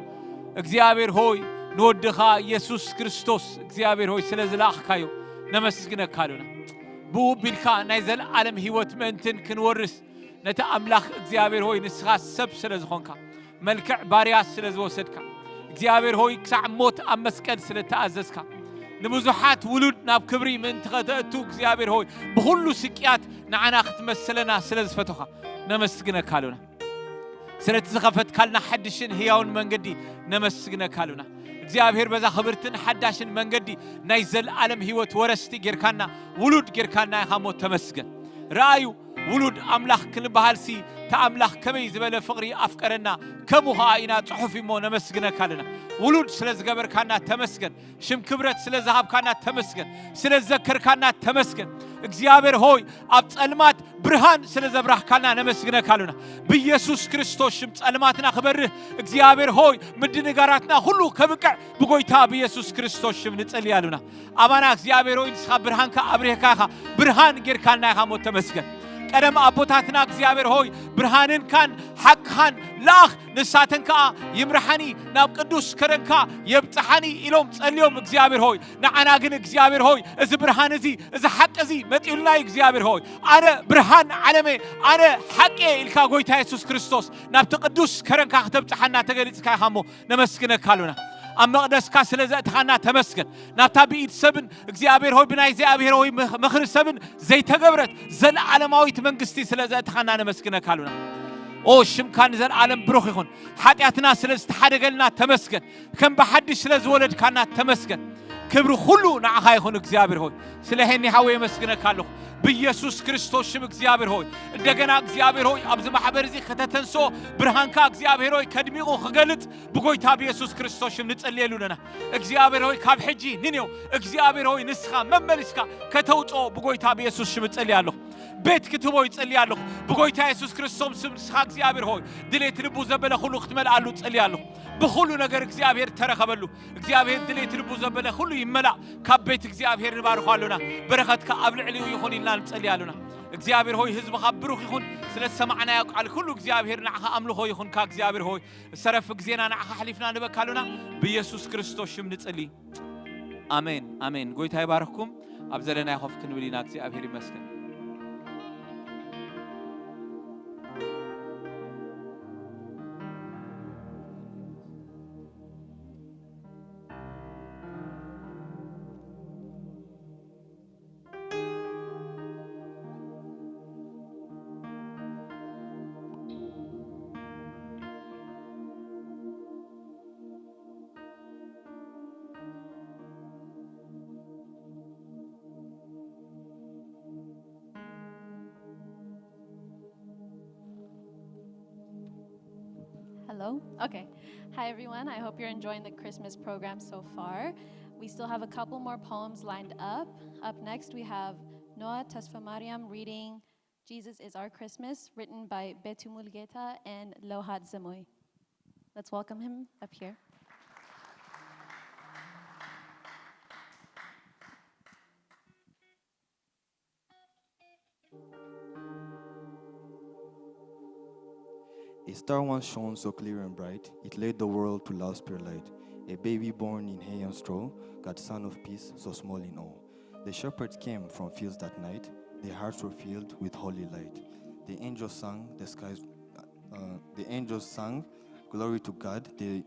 እግዚኣብሔር ሆይ ንወድኻ ኢየሱስ ክርስቶስ እግዚኣብሔር ሆይ ስለ ዝለኣኽካዮ ነመስግነካ ኣሎና። ብኡ ቢልካ ናይ ዘለዓለም ህይወት ምእንትን ክንወርስ ነቲ ኣምላኽ እግዚኣብሔር ሆይ ንስኻ ሰብ ስለ ዝኾንካ መልክዕ ባርያ ስለ ዝወሰድካ እግዚኣብሔር ሆይ ክሳዕ ሞት ኣብ መስቀል ስለ ተኣዘዝካ ንብዙሓት ውሉድ ናብ ክብሪ ምእንቲ ከተእቱ እግዚኣብሔር ሆይ ብኹሉ ስቅያት ንዓና ክትመስለና ስለ ዝፈተኻ ነመስግነካ ኣሉና። ስለቲ ዝኸፈትካልና ሓድሽን ህያውን መንገዲ ነመስግነካ ኣሉና። እግዚኣብሔር በዛ ክብርትን ሓዳሽን መንገዲ ናይ ዘለዓለም ህይወት ወረስቲ ጌርካና ውሉድ ጌርካና ኢኻ እሞ ተመስገን። ረኣዩ ውሉድ ኣምላኽ ክንበሃልሲ እቲ ኣምላኽ ከመይ ዝበለ ፍቕሪ ኣፍቀረና ከምኡ ኸዓ ኢና ጽሑፍ እሞ ነመስግነካ ኣለና። ውሉድ ስለ ዝገበርካና ተመስገን። ሽም ክብረት ስለ ዝሃብካና ተመስገን። ስለ ዝዘከርካና ተመስገን። እግዚኣብሔር ሆይ ኣብ ጸልማት ብርሃን ስለ ዘብራህካና ነመስግነካ ኣለና። ብኢየሱስ ክርስቶስ ሽም ጸልማትና ክበርህ እግዚኣብሔር ሆይ ምድንጋራትና ኩሉ ከብቅዕ ብጎይታ ብኢየሱስ ክርስቶስ ሽም ንጸሊ ኣለና። ኣባና እግዚኣብሔር ሆይ ንስኻ ብርሃንካ ኣብሪህካ ኢኻ። ብርሃን ጌርካልና ኢኻ እሞ ተመስገን። ቀደም ኣቦታትና እግዚኣብሔር ሆይ ብርሃንንካን ሓቅኻን ለኣኽ ንሳተን ከኣ ይምርሓኒ ናብ ቅዱስ ከረንካ የብጽሓኒ ኢሎም ጸልዮም እግዚኣብሔር ሆይ ንዓና ግን እግዚኣብሔር ሆይ እዚ ብርሃን እዚ እዚ ሓቂ እዚ መጺኡልና እዩ እግዚኣብሔር ሆይ ኣነ ብርሃን ዓለመ ኣነ ሓቂ ኢልካ ጎይታ የሱስ ክርስቶስ ናብቲ ቅዱስ ከረንካ ክተብጽሓና ተገሊጽካ ኢኻ እሞ ነመስግነካ ኣሉና። ኣብ መቕደስካ ስለ ዘእትኻና ተመስገን። ናብታ ብኢድ ሰብን እግዚኣብሔር ሆይ ብናይ እግዚኣብሔር ሆይ ምኽሪ ሰብን ዘይተገብረት ዘለዓለማዊት መንግስቲ ስለ ዘእትኻና ነመስግነካ ኣሉና። ኦ ሽምካ ንዘለዓለም ብሩኽ ይኹን። ሓጢኣትና ስለ ዝተሓደገልና ተመስገን። ከም ብሓድሽ ስለ ዝወለድካና ተመስገን። ክብሪ ኩሉ ንዓኻ ይኹን እግዚኣብሔር ሆይ። ስለ ሄኒ ሓወይ የመስግነካ ኣለኹ። ብኢየሱስ ክርስቶስ ሽም እግዚኣብሔር ሆይ እንደገና እግዚኣብሔር ሆይ ኣብዚ ማሕበር እዚ ከተተንስኦ ብርሃንካ እግዚኣብሔር ሆይ ከድሚቑ ክገልጥ ብጎይታ ብኢየሱስ ክርስቶስ ሽም ንጸልየሉ ኣለና። እግዚኣብሔር ሆይ ካብ ሕጂ ንኔው እግዚኣብሔር ሆይ ንስኻ መመሊስካ ከተውፅኦ ብጎይታ ብኢየሱስ ሽም እጸልይ ኣለኹ። ቤት ክትቦ ይጸልይ ኣለኹ። ብጎይታ የሱስ ክርስቶስ ስም ንስኻ እግዚኣብሔር ሆይ ድሌት ልቡ ዘበለ ኩሉ ክትመልኣሉ እጸልይ ኣለኹ። ብኹሉ ነገር እግዚኣብሔር ተረኸበሉ። እግዚኣብሔር ድሌት ልቡ ዘበለ ኩሉ ይመላእ። ካብ ቤት እግዚኣብሔር ንባርኾ ኣሎና። በረኸትካ ኣብ ልዕሊኡ ይኹን ኢልና ንጸልይ ኣሎና። እግዚኣብሔር ሆይ ህዝብኻ ብሩኽ ይኹን። ስለ ዝሰማዕናዮ ቃል ኩሉ እግዚኣብሔር ንዓኻ ኣምልኾ ይኹንካ እግዚኣብሔር ሆይ። ሰረፍ ግዜና ንዓኻ ኣሕሊፍና ንበካ ኣሎና። ብኢየሱስ ክርስቶስ ሽም ንጽሊ። ኣሜን ኣሜን። ጎይታ ይባርኽኩም። ኣብ ዘለናዮ ኮፍ ክንብል ኢና። እግዚኣብሔር ይመስገን። Hello? Okay. Hi, everyone. I hope you're enjoying the Christmas program so far. We still have a couple more poems lined up. Up next, we have Noah Tesfamariam reading Jesus is Our Christmas, written by Betu Mulgeta and Lohat Zemoy. Let's welcome him up here. A star once shone so clear and bright, it led the world to love's pure light. A baby born in hay and straw, God's son of peace, so small in awe. The shepherds came from fields that night, their hearts were filled with holy light. The angels sang, the skies, uh, the angels sang, "Glory to God," the,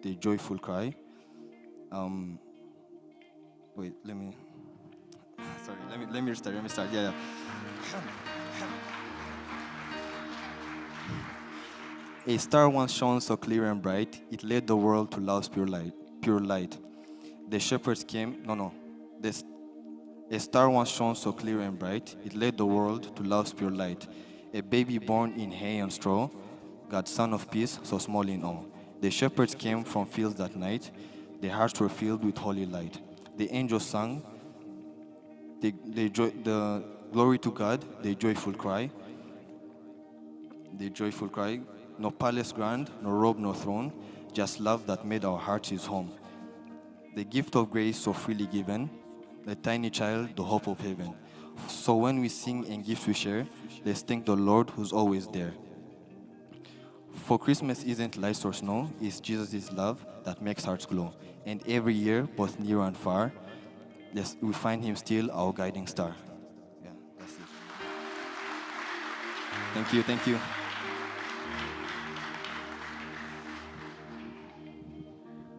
the joyful cry. Um, wait, let me, sorry, let me, let me restart, let me start, yeah, yeah. A star once shone so clear and bright, it led the world to love's pure light. Pure light. The shepherds came, no, no. This, a star once shone so clear and bright, it led the world to love's pure light. A baby born in hay and straw, God's son of peace, so small in awe. The shepherds came from fields that night, their hearts were filled with holy light. The angels sang, the, the, joy, the glory to God, the joyful cry. The joyful cry. No palace grand, no robe, no throne, just love that made our hearts his home. The gift of grace so freely given, a tiny child, the hope of heaven. So when we sing and gifts we share, let's thank the Lord who's always there. For Christmas isn't lights or snow, it's Jesus' love that makes hearts glow. And every year, both near and far, yes, we find him still our guiding star. Yeah, that's it. Thank you, thank you.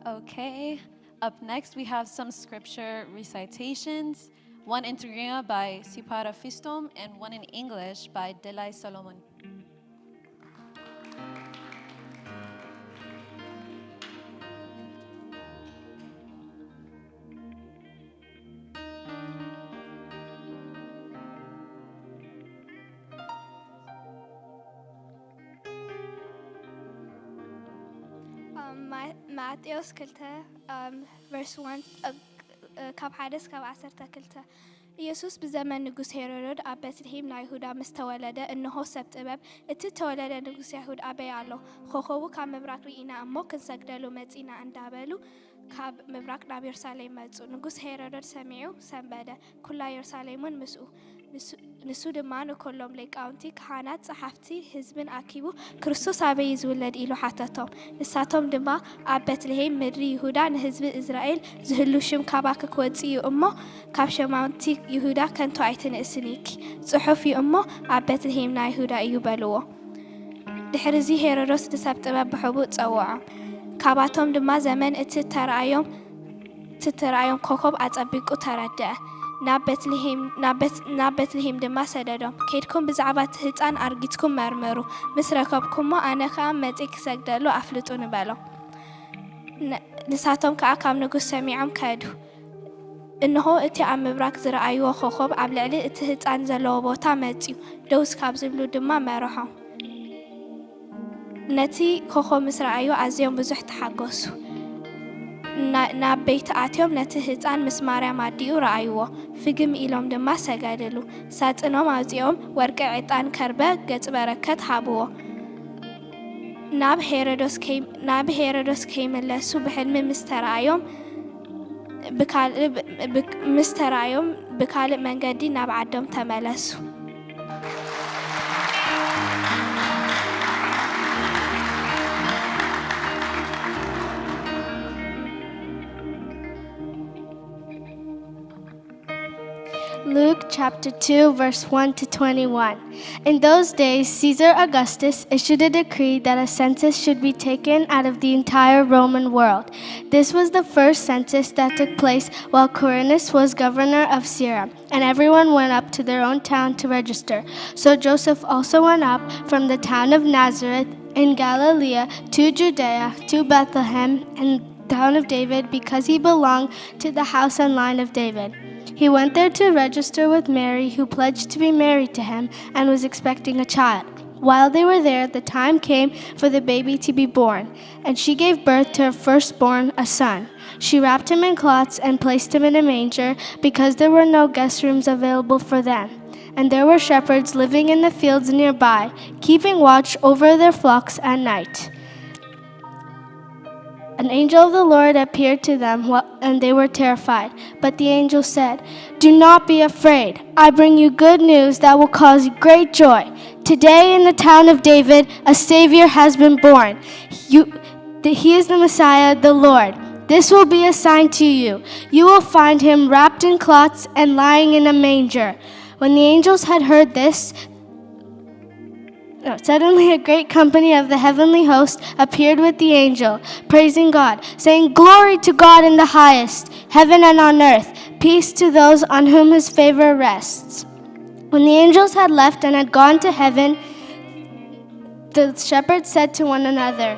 Okay, up next we have some scripture recitations, one in Tigrinya by Sipara Fistom and one in English by Delai Solomon. ማቴዎስ ክልተ ቨርስ ዋን ካብ ሓደ እስካብ ዓሰርተ ክልተ። ኢየሱስ ብዘመን ንጉስ ሄሮዶድ ኣብ ቤትልሄም ናይ ይሁዳ ምስ ተወለደ፣ እንሆ ሰብ ጥበብ፣ እቲ እተወለደ ንጉስ ኣይሁድ ኣበይ ኣሎ? ኮኸቡ ካብ ምብራቕ ርኢና እሞ ክንሰግደሉ መጺእና እንዳበሉ ካብ ምብራቕ ናብ የሩሳሌም መጹ። ንጉስ ሄሮዶድ ሰሚዑ ሰንበደ፣ ኩላ የሩሳሌምን ምስኡ። ንሱ ድማ ንኩሎም ሊቃውንቲ ካህናት፣ ጸሓፍቲ ህዝብን ኣኪቡ፣ ክርስቶስ ኣበይ እዩ ዝውለድ? ኢሉ ሓተቶም። ንሳቶም ድማ፣ ኣብ ቤትልሄም ምድሪ ይሁዳ ንህዝቢ እስራኤል ዝህሉ ሽም ካባኪ ክወጽእ እዩ እሞ፣ ካብ ሸማውንቲ ይሁዳ ከንቱ ኣይትንእስን ኢልኪ። ጽሑፍ እዩ እሞ፣ ኣብ ቤትልሄም ናይ ይሁዳ እዩ በልዎ። ድሕርዚ ሄሮዶስ ንሰብ ጥበብ ብሕቡእ ጸውዖም። ካባቶም ድማ ዘመን እቲ እተራእዮም እቲ እተራእዮም ኮኾብ ኣጸቢቁ ተረድአ። ናብ ቤትልሄም ናብ ቤት ናብ ቤትልሄም ድማ ሰደዶም። ኬድኩም ብዛዕባ እቲ ህጻን ኣርጊጽኩም መርምሩ። ምስ ረከብኩሞ ኣነ ከኣ መጺእ ክሰግደሉ ኣፍልጡኒ በሎም። ንሳቶም ከኣ ካብ ንጉስ ሰሚዖም ከዱ። እንሆ እቲ ኣብ ምብራቕ ዝረኣይዎ ኮኾብ ኣብ ልዕሊ እቲ ህጻን ዘለዎ ቦታ መጺኡ፣ ደው እስካብ ዝብሉ ድማ መርሖም። ነቲ ኮኾብ ምስ ረኣዩ ኣዝዮም ብዙሕ ተሓጎሱ። ናብ ቤት ኣትዮም ነቲ ህጻን ምስ ማርያም ኣዲኡ ረኣይዎ፣ ፍግም ኢሎም ድማ ሰገድሉ። ሳጽኖም ኣውጺኦም ወርቂ፣ ዕጣን፣ ከርበ፣ ገጽ በረከት ሃብዎ። ናብ ሄሮዶስ ከይ ናብ ሄሮዶስ ከይምለሱ ብሕልሚ ምስ ተራእዮም ብካልእ ምስ ተራእዮም ብካልእ መንገዲ ናብ ዓዶም ተመለሱ። Luke chapter two, verse one to twenty-one. In those days, Caesar Augustus issued a decree that a census should be taken out of the entire Roman world. This was the first census that took place while Quirinius was governor of Syria, and everyone went up to their own town to register. So Joseph also went up from the town of Nazareth in Galilee to Judea, to Bethlehem, in town of David, because he belonged to the house and line of David. He went there to register with Mary, who pledged to be married to him and was expecting a child. While they were there, the time came for the baby to be born, and she gave birth to her firstborn, a son. She wrapped him in cloths and placed him in a manger because there were no guest rooms available for them. And there were shepherds living in the fields nearby, keeping watch over their flocks at night. An angel of the Lord appeared to them, wh- and they were terrified. But the angel said, "Do not be afraid. I bring you good news that will cause great joy. Today, in the town of David, a Savior has been born. You, th- he is the Messiah, the Lord. This will be a sign to you. You will find him wrapped in cloths and lying in a manger." When the angels had heard this, no, suddenly a great company of the heavenly host appeared with the angel, praising God, saying, "Glory to God in the highest, heaven and on earth, peace to those on whom his favor rests." When the angels had left and had gone to heaven, the shepherds said to one another,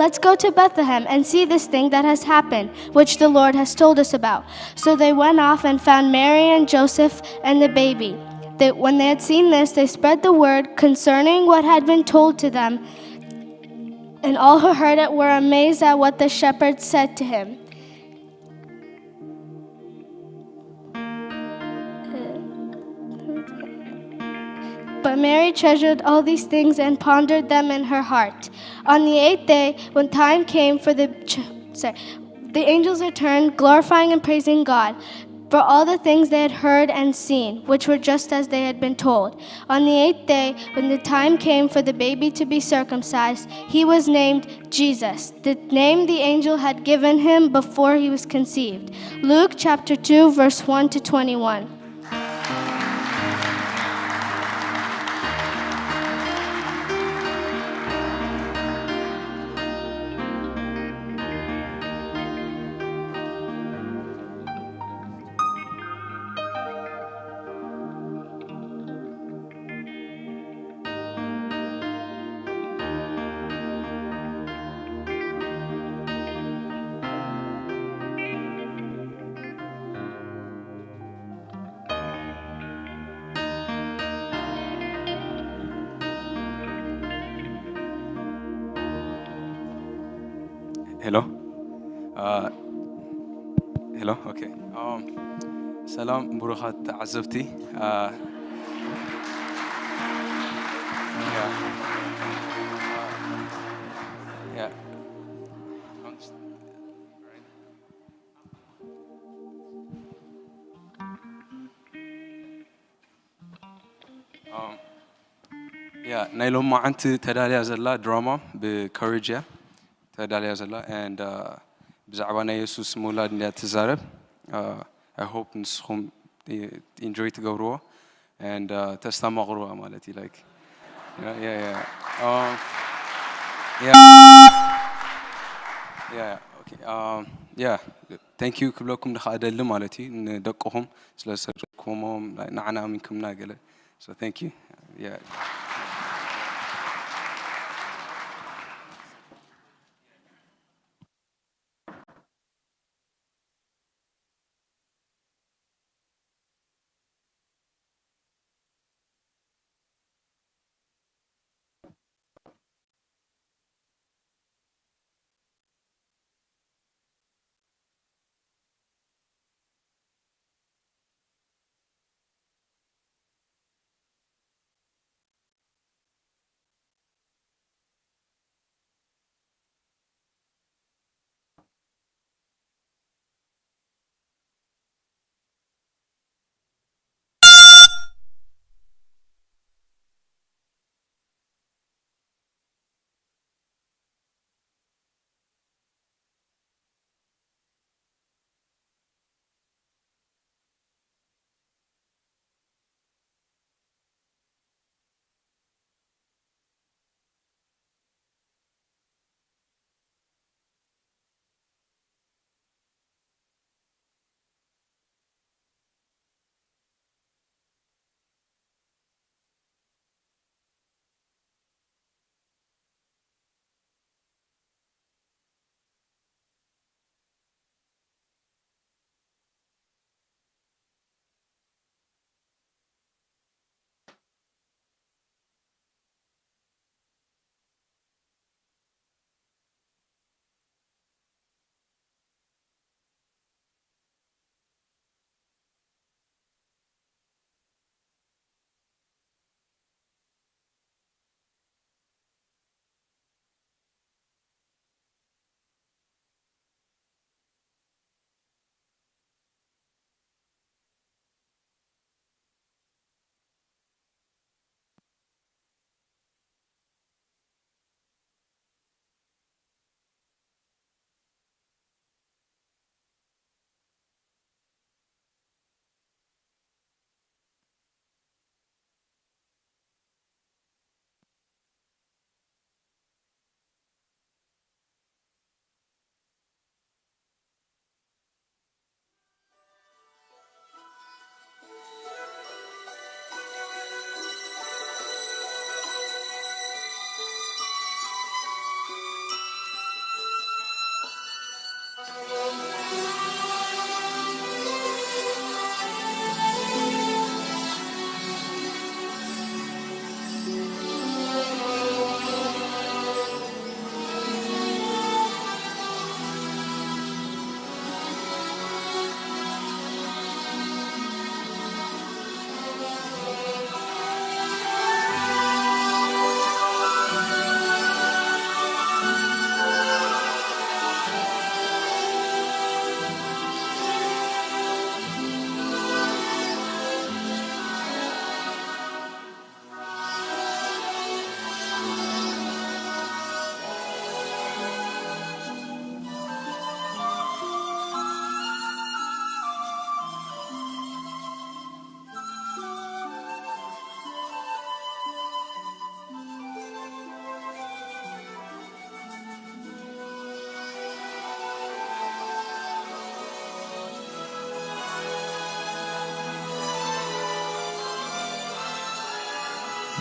"Let's go to Bethlehem and see this thing that has happened, which the Lord has told us about." So they went off and found Mary and Joseph and the baby. They, when they had seen this, they spread the word concerning what had been told to them. And all who heard it were amazed at what the shepherds said to him. But Mary treasured all these things and pondered them in her heart. On the eighth day, when time came for the ch- sorry, the angels returned, glorifying and praising God for all the things they had heard and seen, which were just as they had been told. On the eighth day, when the time came for the baby to be circumcised, he was named Jesus, the name the angel had given him before he was conceived. Luke chapter two, verse one to twenty-one. ሄሎ። ሄሎ። ኦኬ። ሰላም ብሩኻት ተዓዘብቲ። ያ ናይ ሎማዓንቲ ተዳልያ ዘላ ድራማ ብኮሬጅ እያ ተዳልያ ዘላ። And ብዛዕባ ናይ የሱስ ምውላድ እንድያ ትዛረብ። I hope ንስኹም ኢንጆይ ትገብርዎ and ተስተማቕርዋ ማለት እዩ። Like yeah yeah yeah um, yeah yeah yeah okay um, yeah thank you ክብለኩም ንኽኣደሊ ማለት እዩ። ንደቅኹም ስለ ዝሰደድኩሞም ንዓና ኣሚንኩምና ገለ so thank you yeah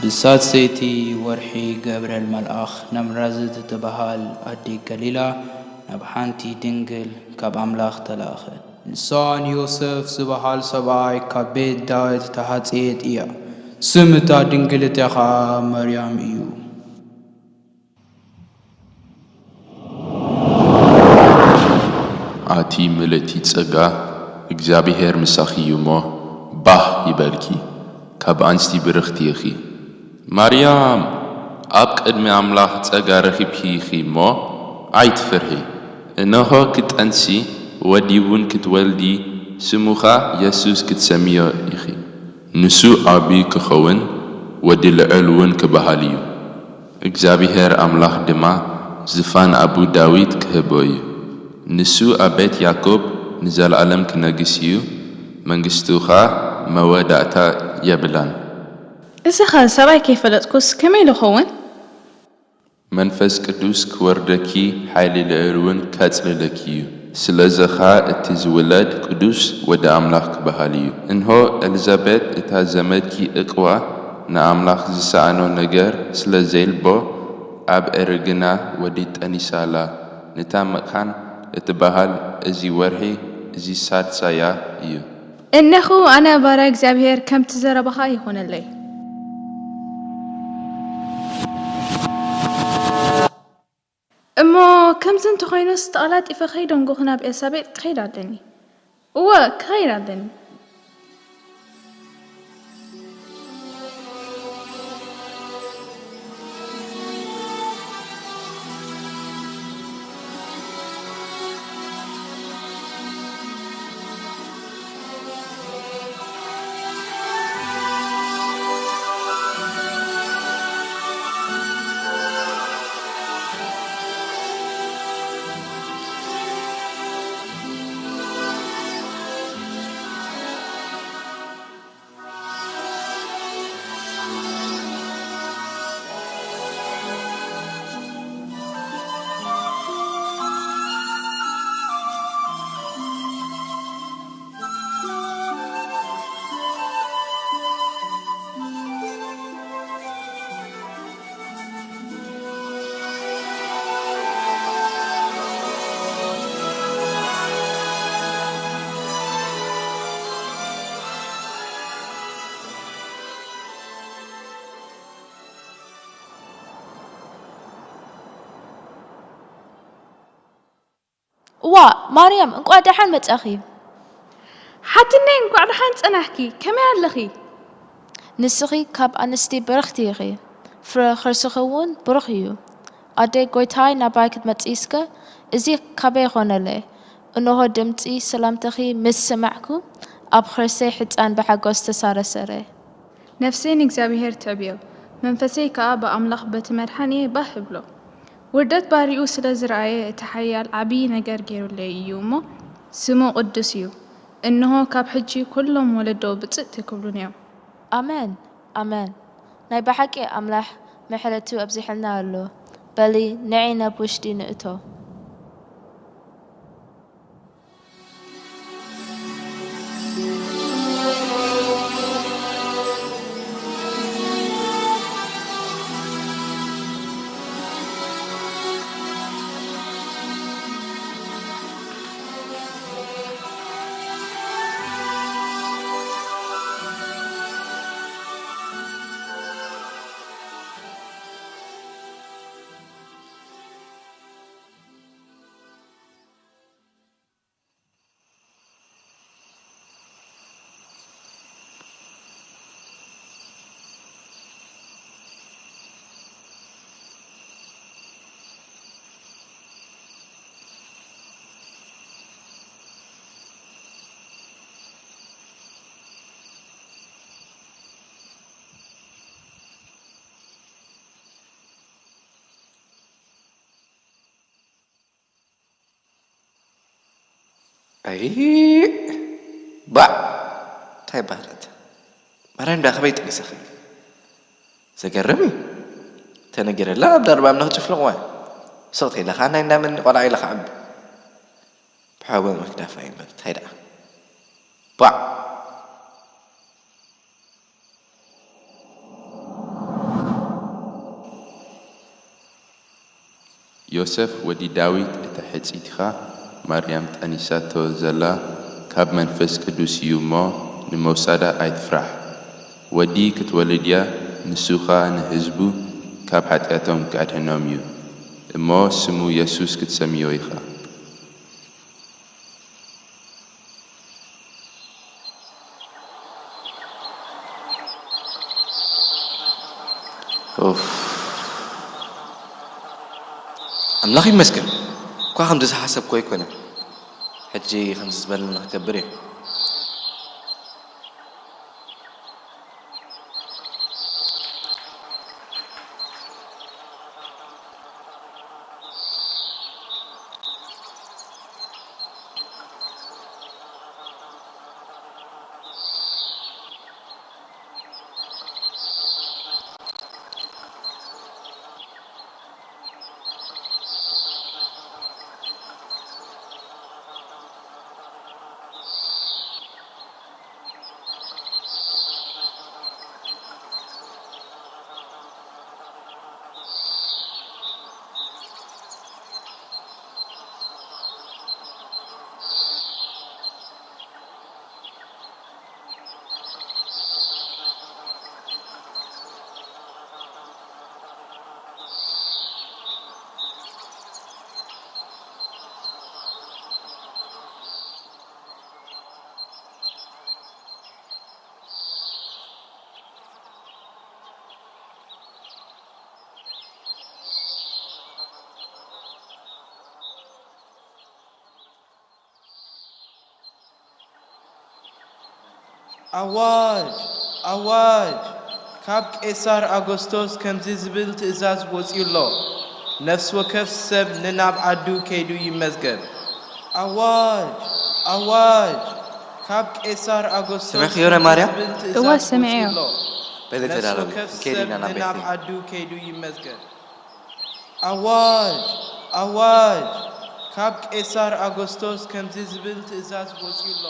ብሳልሰይቲ ወርሒ ገብርኤል መልኣኽ ናምራዝት እትበሃል ኣዲ ገሊላ ናብ ሓንቲ ድንግል ካብ ኣምላኽ ተላእኸ። ንሳ ንዮሴፍ ዝበሃል ሰብኣይ ካብ ቤት ዳዊት እተሓጽየት እያ። ስም እታ ድንግል እቲኣ ኸኣ መርያም እዩ። ኣቲ ምልእቲ ጸጋ፣ እግዚኣብሄር ምሳኺ እዩ እሞ፣ ባህ ይበልኪ፣ ካብ ኣንስቲ ብርኽቲ ኢኺ። ማርያም፣ ኣብ ቅድሚ ኣምላኽ ጸጋ ረኺብኪ ኢኺ እሞ፣ ኣይትፍርሂ። እንሆ፣ ክትጠንሲ፣ ወዲ እውን ክትወልዲ፣ ስሙኻ የሱስ ክትሰምዮ ኢኺ። ንሱ ዓቢ ክኸውን፣ ወዲ ልዑል እውን ክበሃል እዩ። እግዚኣብሄር ኣምላኽ ድማ ዝፋን ኣቡ ዳዊት ክህቦ እዩ። ንሱ ኣብ ቤት ያኮብ ንዘለኣለም ክነግስ እዩ፣ መንግስቱ ኸኣ መወዳእታ የብላን። እዚኸ ሰብኣይ ከይፈለጥኩስ ከመይ ኢሉ ኸውን? መንፈስ ቅዱስ ክወርደኪ፣ ሓይሊ ልዑል እውን ከጽልለኪ እዩ። ስለዚ ኸኣ እቲ ዝውለድ ቅዱስ ወዲ ኣምላኽ ክበሃል እዩ። እንሆ፣ ኤልዛቤጥ እታ ዘመድኪ ዕቅባ ንኣምላኽ ዝሰኣኖ ነገር ስለ ዘይልቦ፣ ኣብ እርግና ወዲ ጠኒሳ ኣላ። ንታ መካን እትበሃል እዚ ወርሒ እዚ ሳልሳያ እዩ። እነሆ ኣነ ባርያ እግዚኣብሄር፣ ከምቲ ዘረባኻ ይኹነለይ። እሞ ከምዚ እንተኾይኑስ፣ ተቐላጢፈ ከይደንጎኹ ናብ ኤልሳቤጥ ክኸይድ ኣለኒ። እወ፣ ክኸይድ ኣለኒ። እዋ፣ ማርያም፣ እንቋዕ ደሓን መጻኺ። ሓትነይ፣ እንቋዕ ደሓን ጸናሕኪ። ከመይ ኣለኺ? ንስኺ ካብ ኣንስቲ ብርኽቲ ኢኺ፣ ፍረ ኸርስኺ እውን ብሩኽ እዩ። ኣደይ ጐይታይ ናባይ ክትመጽኢስከ፣ እዚ ካበይ ኾነለይ? እንሆ ድምጺ ሰላምታኺ ምስ ሰማዕኩ፣ ኣብ ኸርሰይ ሕጻን ብሓጎስ ተሳረሰረ። ነፍሰይ ንእግዚኣብሄር ተዕብዮ፣ መንፈሰይ ከኣ ብኣምላኽ በቲ መድሓኒየ ባህ እብሎ። ውርደት ባርይኡ ስለ ዝረኣየ፣ እቲ ሓያል ዓብዪ ነገር ገይሩለይ እዩ እሞ፣ ስሙ ቅዱስ እዩ። እንሆ፣ ካብ ሕጂ ኵሎም ወለዶ ብጽእቲ ክብሉኒ እዮም። ኣሜን፣ ኣሜን። ናይ ብሓቂ ኣምላኽ ምሕረቱ ኣብዚሑልና ኣሎ። በሊ፣ ንዒ ናብ ውሽጢ ንእቶ። ኣይ፣ ባዕ፣ እንታይ ባህረት? ማርያም ዳ ከመይ ጠኒሰኺ? ዘገርም እዩ። ተነጊረላ ኣብ ደርባ እምኒ ክጭፍልቕዋ። ስቕ ተይላ ኸዓ ናይ እንዳመኒ ቆልዓ ኢላ ክዓቢ። ብሓዊ ምግዳፋ እዩ እምበር እንታይ ደኣ? ባዕ። ዮሰፍ ወዲ ዳዊት፣ እታ ሕጽይትኻ ማርያም ጠኒሳቶ ዘላ ካብ መንፈስ ቅዱስ እዩ እሞ፣ ንመውሳዳ ኣይትፍራሕ። ወዲ ክትወልድ እያ፣ ንሱ ኸኣ ንህዝቡ ካብ ሓጢኣቶም ክኣድሕኖም እዩ። እሞ ስሙ የሱስ ክትሰምዮ ኢኻ። ኡፍ። ኣምላኽ ይመስገን። እኳ ከምዚ ዝሓሰብኩ ኣይኮነን። ሕጂ ከምዚ ዝበለኒ ክገብር እየ። ኣዋጅ! ኣዋጅ! ካብ ቄሳር ኣጎስቶስ ከምዚ ዝብል ትእዛዝ ወጺኡ ኣሎ፣ ነፍሲ ወከፍ ሰብ ንናብ ዓዱ ከይዱ ይመዝገብ። ኣዋጅ! ኣዋጅ! ካብ ቄሳር ኣጎስቶስ ሰሚዕክዮ ናይ ማርያም? ከምዚ ዝብል እወ፣ ትእዛዝ ሰሚዐዮ። ወጺኡ ኣሎ፣ በለ ነፍሲ ተዳለዊ፣ ወከፍ ክንከይድ ሰብ ኢና ናብ ንናብ ቤተይ። ዓዱ ከይዱ ይመዝገብ። ኣዋጅ! ኣዋጅ! ካብ ቄሳር ኣጎስቶስ ከምዚ ዝብል ትእዛዝ ወጺኡ ኣሎ።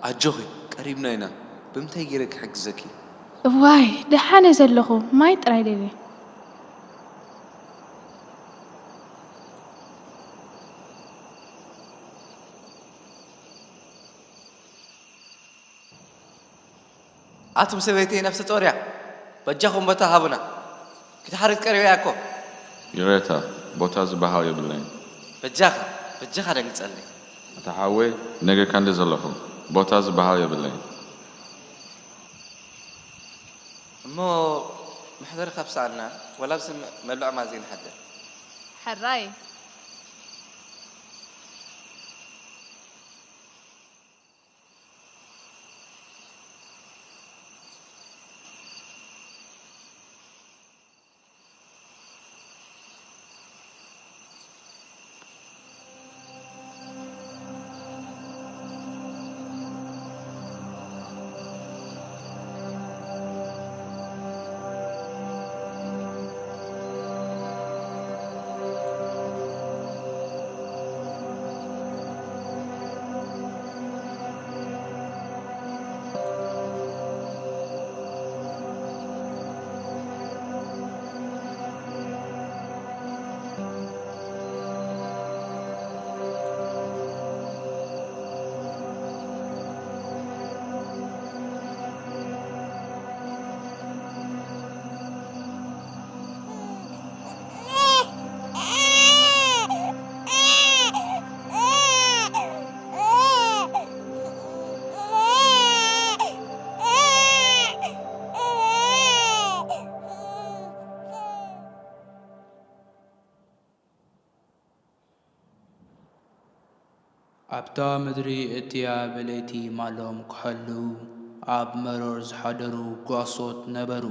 ኣጆኺ፣ ቀሪብና ኢና። ብምንታይ ገይረ ክሕግዘኪ? እዋይ፣ ደሓነ ዘለኹ፣ ማይ ጥራይ ደልየ። ኣቱም ሰበይተይ ነፍሰ ጾር እያ። በጃኹም ቦታ ሃቡና። ክትሓርድ ቀሪበ እያ እኮ። ይቕሬታ፣ ቦታ ዝበሃል የብለይን። በጃኻ፣ በጃኻ ደንግጸለይ። ኣታ ሓወይ፣ ነጊርካ እንደ ዘለኹ፣ ቦታ ዝበሃል የብለይን። እሞ መሕደሪ ካብ ሰኣንና፣ ወላ ኣብዚ መብልዒ ማዘይ ንሓድር። ሕራይ። ኣብታ ምድሪ እቲኣ ብለይቲ ማሎም ክሕልዉ ኣብ መሮር ዝሓደሩ ጓሶት ነበሩ።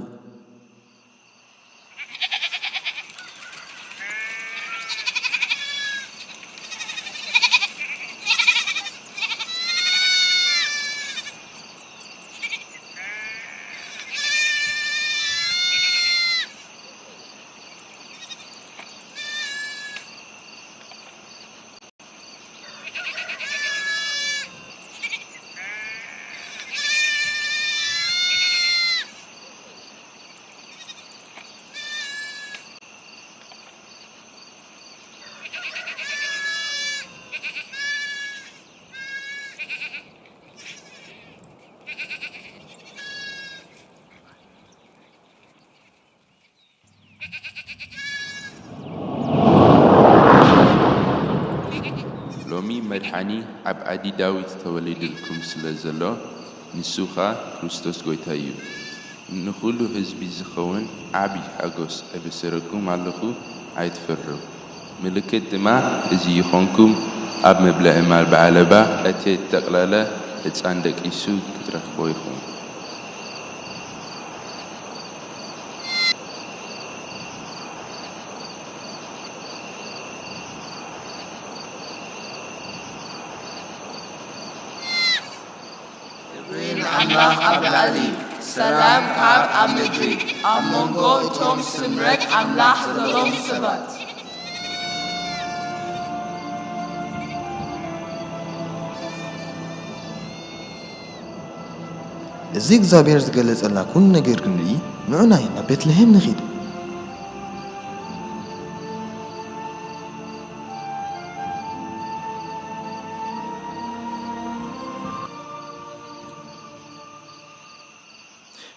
ሎሚ መድሓኒ ኣብ ዓዲ ዳዊት ተወሊዱልኩም ስለ ዘሎ፣ ንሱ ኸኣ ክርስቶስ ጐይታ እዩ። ንኹሉ ህዝቢ ዝኸውን ዓቢ ሓጎስ እብስረኩም ኣለኹ፣ ኣይትፍርሑ። ምልክት ድማ እዚ ይኾንኩም፣ ኣብ መብልዒ ማል ብዓለባ እተጠቕለለ ህጻን ደቂሱ ክትረኽብዎ ኢኹም። ክብሪ ንኣምላኽ ኣብ ላዕሊ፣ ሰላም ካብ ኣብ ምድሪ፣ ኣብ መንጎ እቶም ስምረት ኣምላኽ ዘሎም ሰባት። እዚ እግዚኣብሔር ዝገለጸልና ኩሉ ነገር ክንርኢ፣ ንዑ ናይ ናብ ቤትልሔም ንኺድ።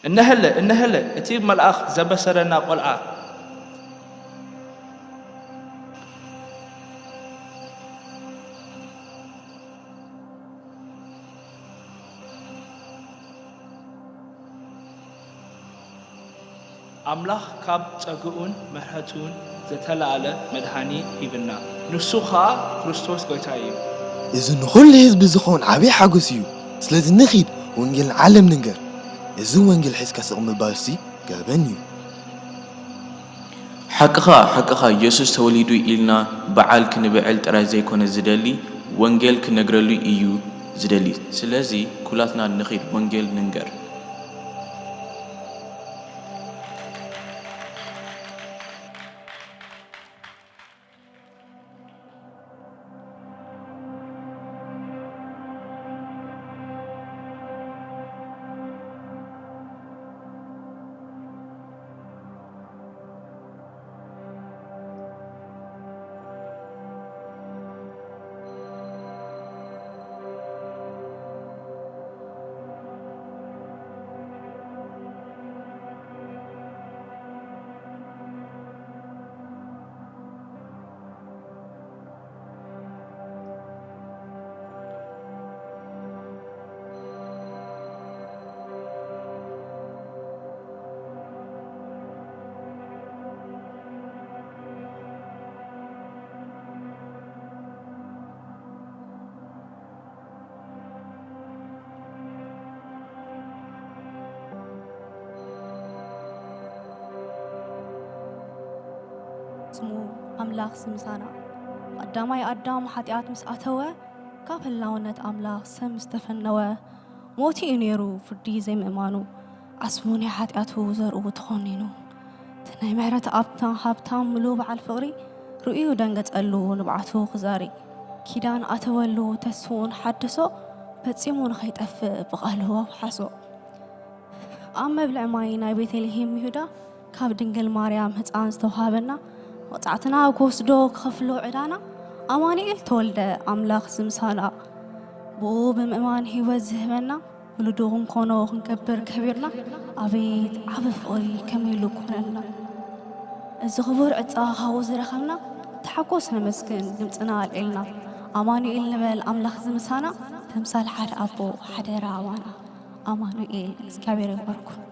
እነሀለ እነሀለ እቲ መልኣኽ ዘበሰረና ቆልዓ። ኣምላኽ ካብ ጸግኡን ምሕረቱን ዘተላኣለ መድሃኒ ሂብና፣ ንሱ ኸኣ ክርስቶስ ጎይታ እዩ። እዚ ንኹሉ ህዝቢ ዝኸውን ዓብዪ ሓጎስ እዩ። ስለዚ ንኺድ ወንጌል ንዓለም ንንገር። እዚ ወንጌል ሒዝካ ስቕ ምባልሲ ገበን እዩ። ሓቅኻ ሓቅኻ የሱስ ተወሊዱ ኢልና በዓል ክንብዕል ጥራይ ዘይኮነ ዝደሊ ወንጌል ክነግረሉ እዩ ዝደሊ ስለዚ ኩላትና ንኺድ ወንጌል ንንገር። ስሙ ኣምላኽ ስምሳና። ቀዳማይ ኣዳም ሓጢኣት ምስ ኣተወ፣ ካብ ህላውነት ኣምላኽ ሰብ ምስ ተፈነወ፣ ሞት እዩ ነይሩ ፍርዲ ዘይምእማኑ፣ ዓስቡ ናይ ሓጢኣቱ ዘርኡ ተኾኒኑ። እቲ ናይ ምሕረት ኣብታ ሃብታም ምሉእ በዓል ፍቕሪ፣ ርእዩ ደንገጸሉ ንብዓቱ ክዛሪ። ኪዳን ኣተወሉ ተስፍኡን ሓደሶ፣ ፈጺሙ ንኸይጠፍእ ብቓሉ ኣውሓሶ። ኣብ መብልዒ ማይ ናይ ቤተልሄም ይሁዳ ካብ ድንግል ማርያም ህፃን ዝተውሃበና መቕፃዕትና ክወስዶ ክኸፍሎ ዕዳና ኣማኑኤል ተወልደ ኣምላኽ ዝምሳና ብኡ ብምእማን ህይወት ዝህበና ውሉዱ ክንኮኖ ክንገብር ከቢርና ኣቤት ዓቢ ፍቕሪ ከመይ ኢሉ ኮነልና እዚ ክቡር ዕፃ ካብኡ ዝረኸብና ተሓጎስ ነመስግን ድምፅና ኣልዒልና ኣማኑኤል ንበል ኣምላኽ ዝምሳና ተምሳል ሓደ ኣቦ ሓደራ ኣባና ኣማኑኤል እግዚኣብሔር ይባርኩም።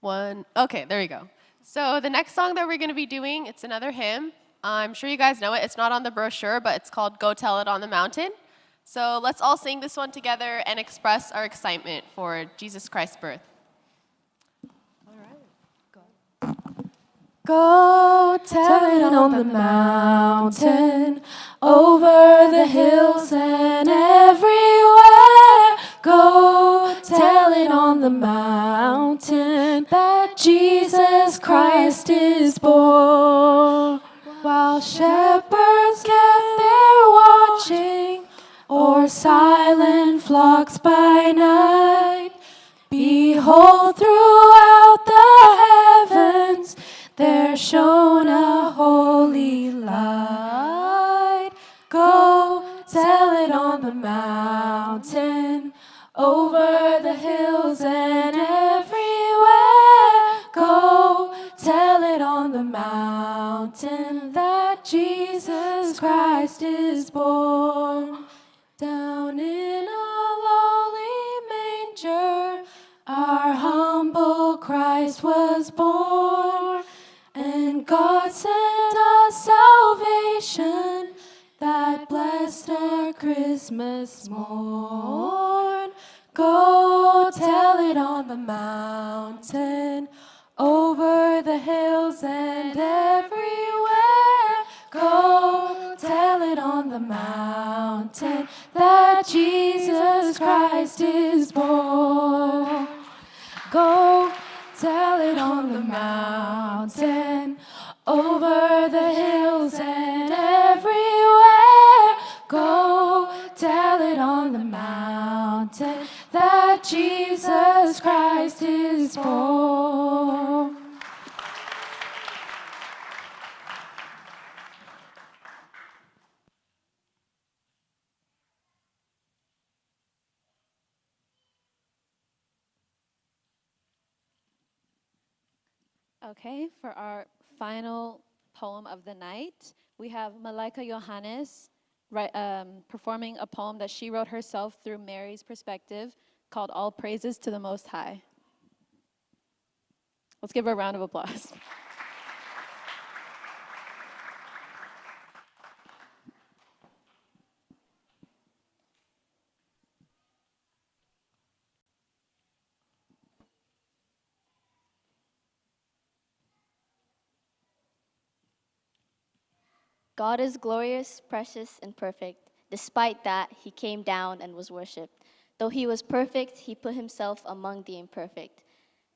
One. Okay, there we go. So the next song that we're going to be doing, it's another hymn. I'm sure you guys know it. It's not on the brochure, but it's called Go Tell It on the Mountain. So let's all sing this one together and express our excitement for Jesus Christ's birth. All right. Go. Go tell it on the mountain, over the hills and everywhere. Go tell it on the mountain that Jesus Christ is born. While shepherds kept their watching o'er silent flocks by night, behold, throughout the heavens there shone a holy light. Go tell it on the mountain, over the hills and everywhere. Go tell it on the mountain that Jesus Christ is born. Down in a lowly manger, our humble Christ was born, and God sent us salvation that blessed our Christmas morn. Go tell it on the mountain, over the hills and everywhere. Go tell it on the mountain that Jesus Christ is born. Go tell it on the mountain, over the hills and everywhere. Go tell it on the mountain that Jesus Christ is born. Okay, for our final poem of the night, we have Malaika Johannes write, um, performing a poem that she wrote herself through Mary's perspective called All Praises to the Most High. Let's give her a round of applause. God is glorious, precious, and perfect. Despite that, he came down and was worshipped. Though he was perfect, he put himself among the imperfect.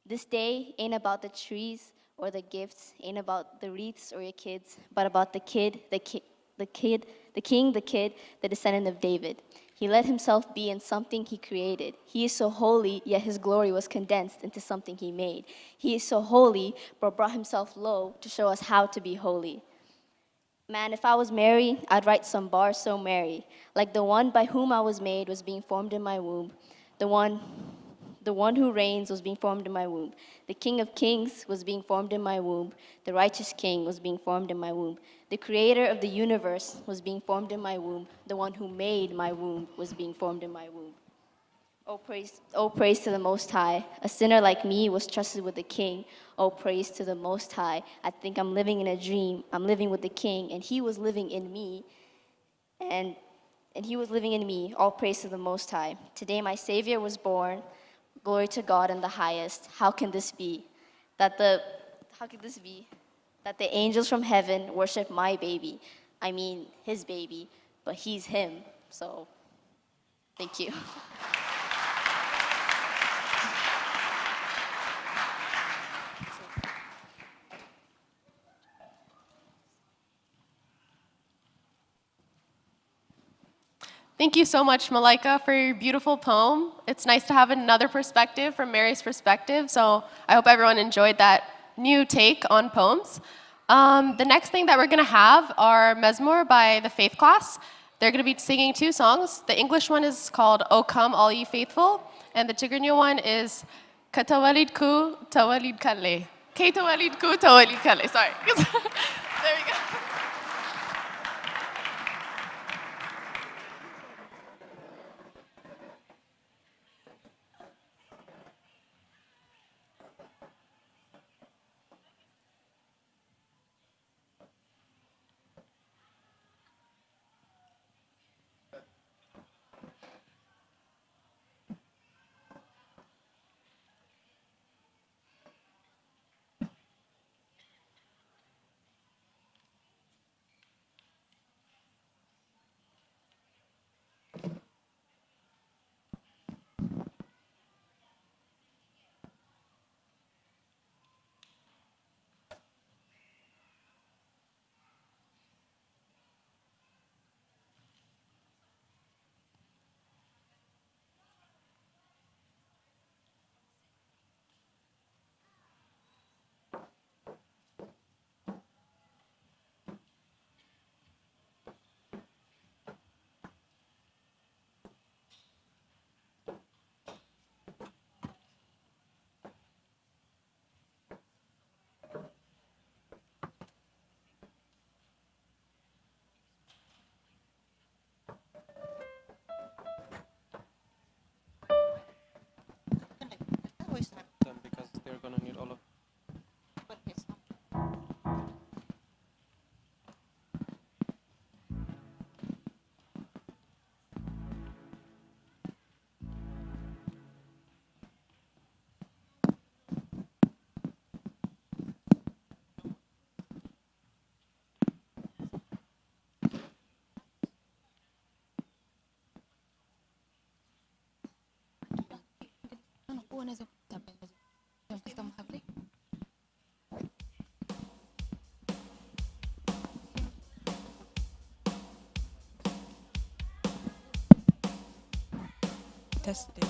This day ain't about the trees or the gifts, ain't about the wreaths or your kids, but about the kid, the kid, the kid, the king, the kid, the descendant of David. He let himself be in something he created. He is so holy, yet his glory was condensed into something he made. He is so holy, but brought himself low to show us how to be holy. Man, if I was Mary, I'd write some bars so merry, like the one by whom I was made was being formed in my womb. The one the one who reigns was being formed in my womb. The King of Kings was being formed in my womb. The righteous King was being formed in my womb. The creator of the universe was being formed in my womb. The one who made my womb was being formed in my womb. Oh praise, oh praise to the Most High. A sinner like me was trusted with the King. Oh praise to the Most High. I think I'm living in a dream. I'm living with the King, and he was living in me. And and he was living in me. All praise to the Most High. Today my Savior was born. Glory to God in the highest. How can this be? That the how could this be? That the angels from heaven worship my baby. I mean his baby, but he's him. So thank you. Thank you so much, Malaika, for your beautiful poem. It's nice to have another perspective from Mary's perspective, so I hope everyone enjoyed that new take on poems. Um, the next thing that we're going to have are Mezmor by the faith class. They're going to be singing two songs. The English one is called O Come, All Ye Faithful, and the Tigrinya one is Katawalid Ku, Tawalid Kale. K Tawalid Ku, Tawalid Kale. Sorry. There we go. Them because they're gonna need all of. Testing.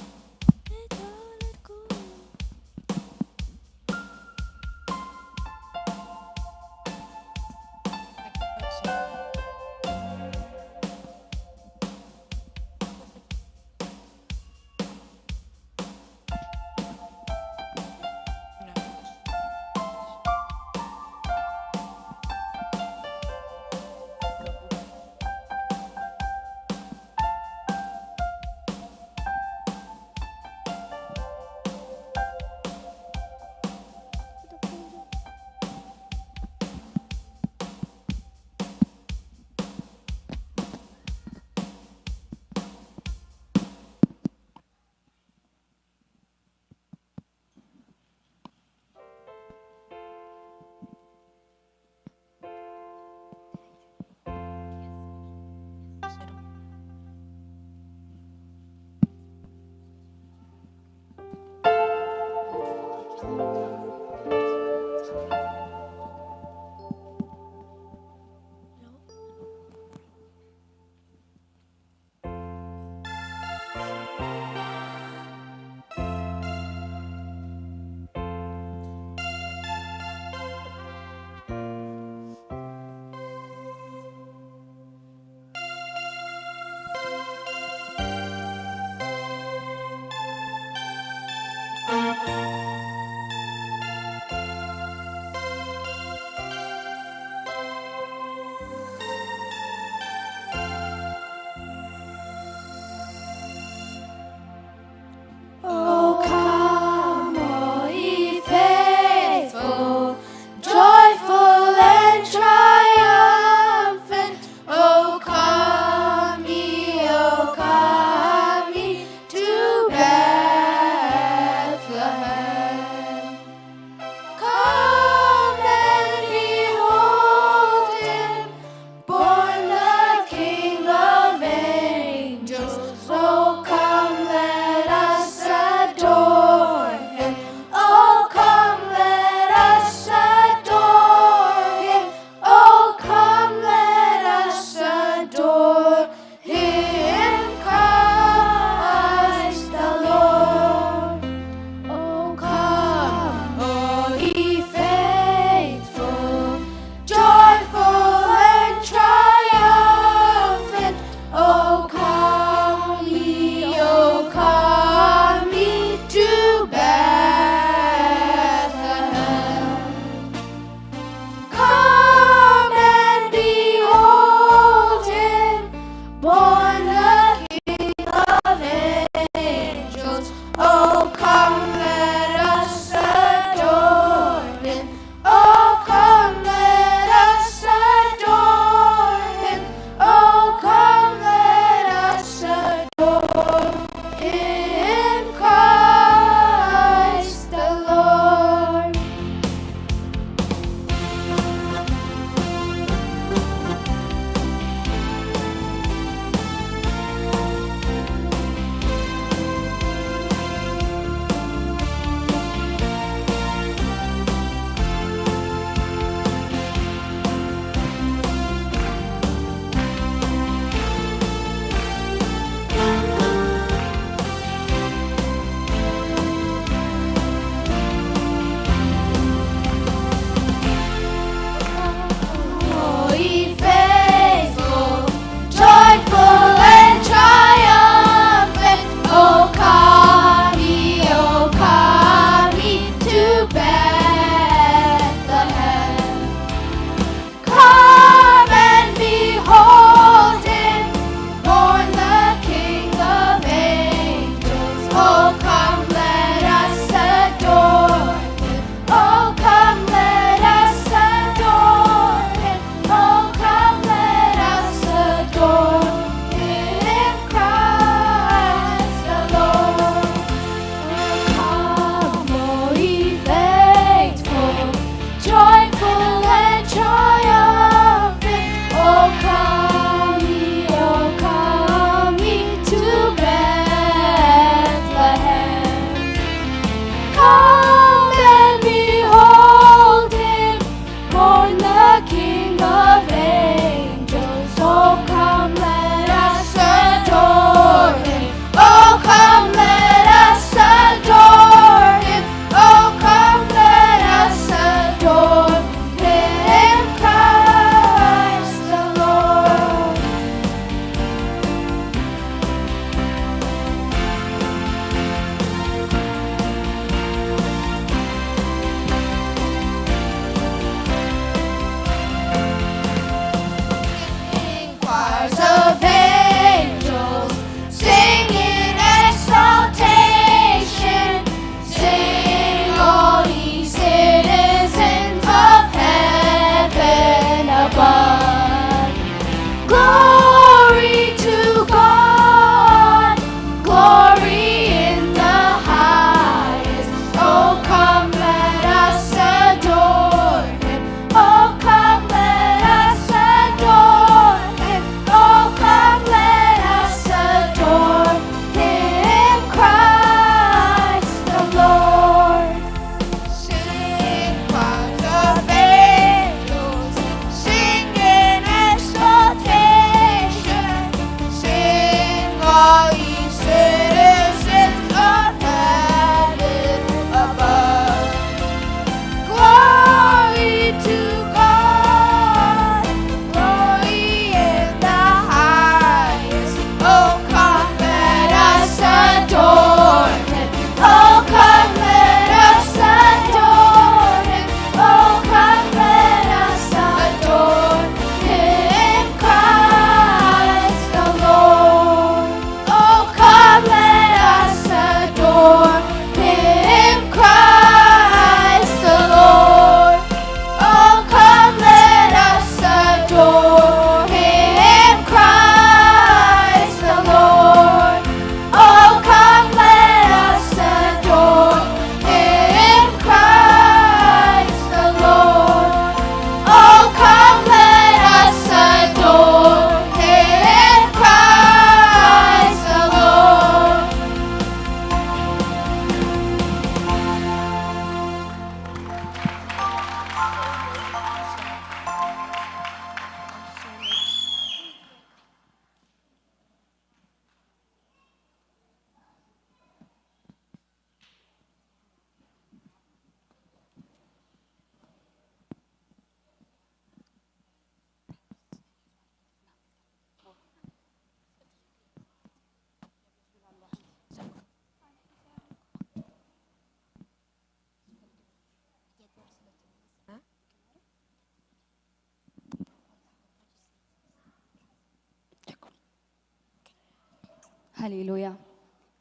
ሃሌሉያ።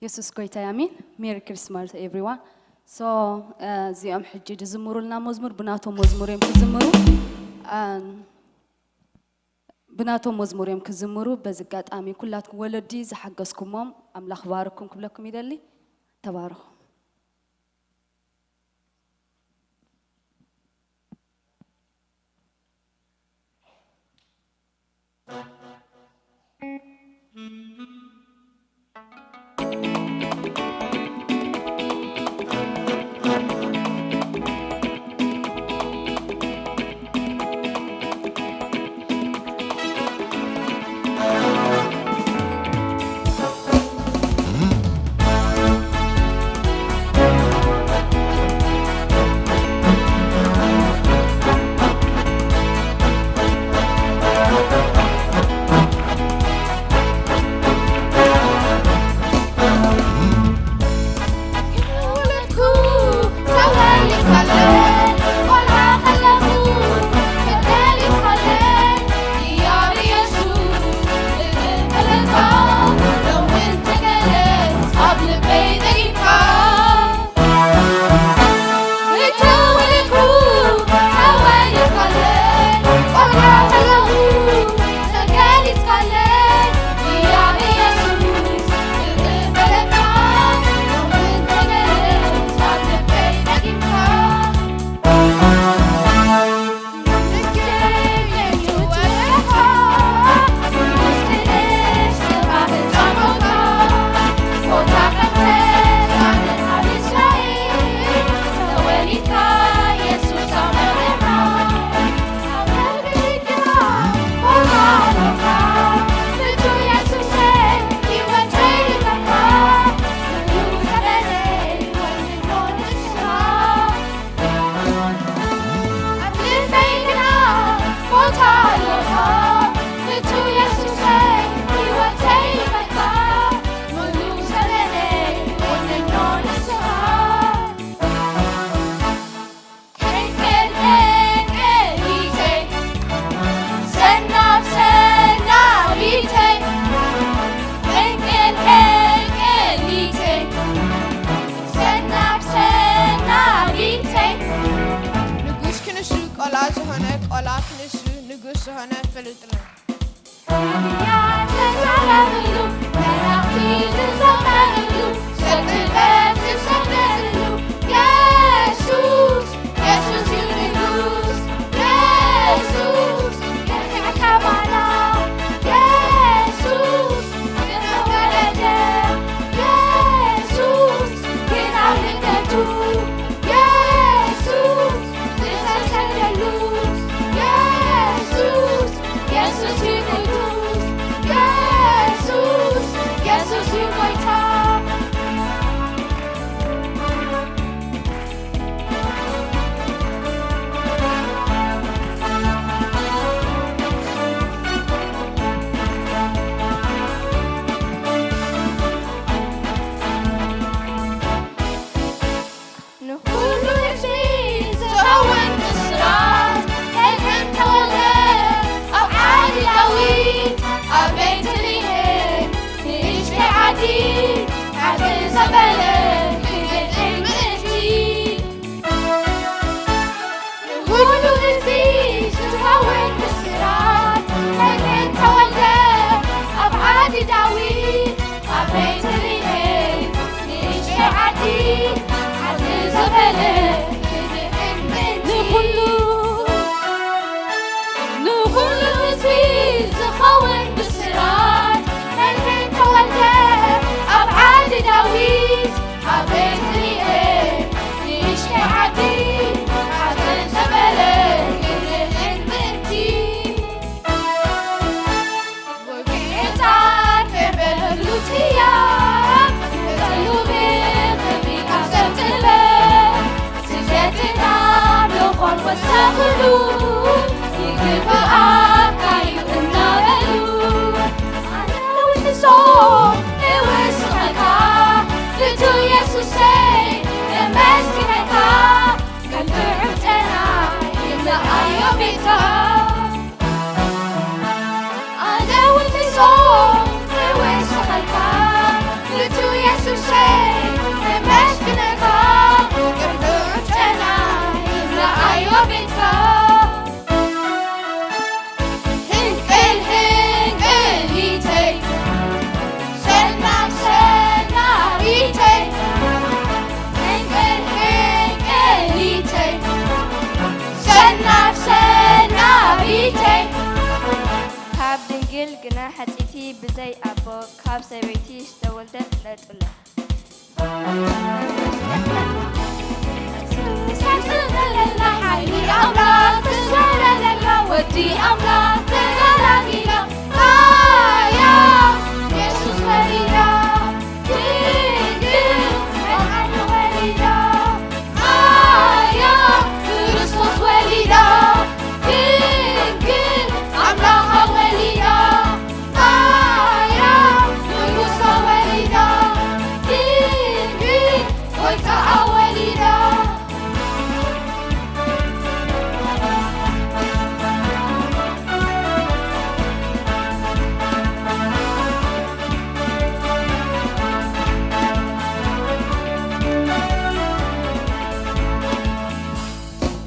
የሱስ ጎይታ ኣሜን። Merry Christmas everyone። So እዚኦም ሕጂ ዝዝምሩልና መዝሙር ብናቶም መዝሙር እዮም ክዝምሩ። ብናቶም መዝሙር እዮም ክዝምሩ። በዚ ኣጋጣሚ ኩላትኩም ወለዲ ዝሓገዝኩሞም ኣምላኽ ባርኩም ክብለኩም ይደሊ። ተባረኹ። ንጉስ ክንሱ ቆላ ዝኾነ፣ ቆላ ክንሱ ንጉስ ዝኾነ ፍሉጥ ነው። ነቢያት ተዛረብሉ፣ መላእኽቲ ዝዘመርሉ፣ ሰብ ጥበብ ዝሰገድሉ፣ የሱስ፣ የሱስ እዩ ንጉስ። የሱስ፣ ገፊዕካ ባና፣ የሱስ፣ ዝተወለደ፣ የሱስ፣ ግን ኣብ ልደቱ፣ የሱስ፣ ዝተሰግደሉ፣ የሱስ፣ የሱስ እዩ ንጉስ፣ የሱስ፣ የሱስ እዩ ጎይታ። ንኹሉ ህዝቢ ዝኸውን ብስራት፣ መድሕን ተወልደ ኣብ ዓዲ ዳዊት፣ ኣብ ቤተልሔም ንእሽተይ ዓዲ፣ ዓዲ ዘበለ ክግጥም ምእንቲ። ንኹሉ ህዝቢ ዝኸውን ብስራት፣ መድሕን ተወልደ ኣብ ዓዲ ዳዊት፣ ኣብ ቤተልሔም ንእሽተይ ዓዲ፣ ዓዲ ዘበለ ክድሕን ምእንቲ። ንኹሉ፣ ንኹሉ ህዝቢ ዝኸውን ብስራት፣ መድሕን ተወልደ ኣብ ዓዲ ዳዊት፣ ኣብ ቤተልሔም ንእሽተይ ዓዲ፣ ዓዲ ዘበለ ክድሕን ምእንቲ። ወግዒ ዕጣን ከይበህሉ ትያ፣ ክጸሉ ብኽብሪ ካብ ሰብ ጥበብ። ግና ሓጺቲ ብዘይ ኣቦ ካብ ሰበይቲ ዝተወልደት ነጥሎ። ወዲ ኣምላኽ ተገላጊላ፣ ኣያ የሱስ ወሊዳ፣ ድንግል መድሓኒ ወሊዳ፣ ኣያ ክርስቶስ ወሊዳ፣ ድንግል ኣምላኽ ወሊዳ፣ ኣያ ንጉሳ ወሊዳ፣ ድንግል ጎይታ ወሊዳ።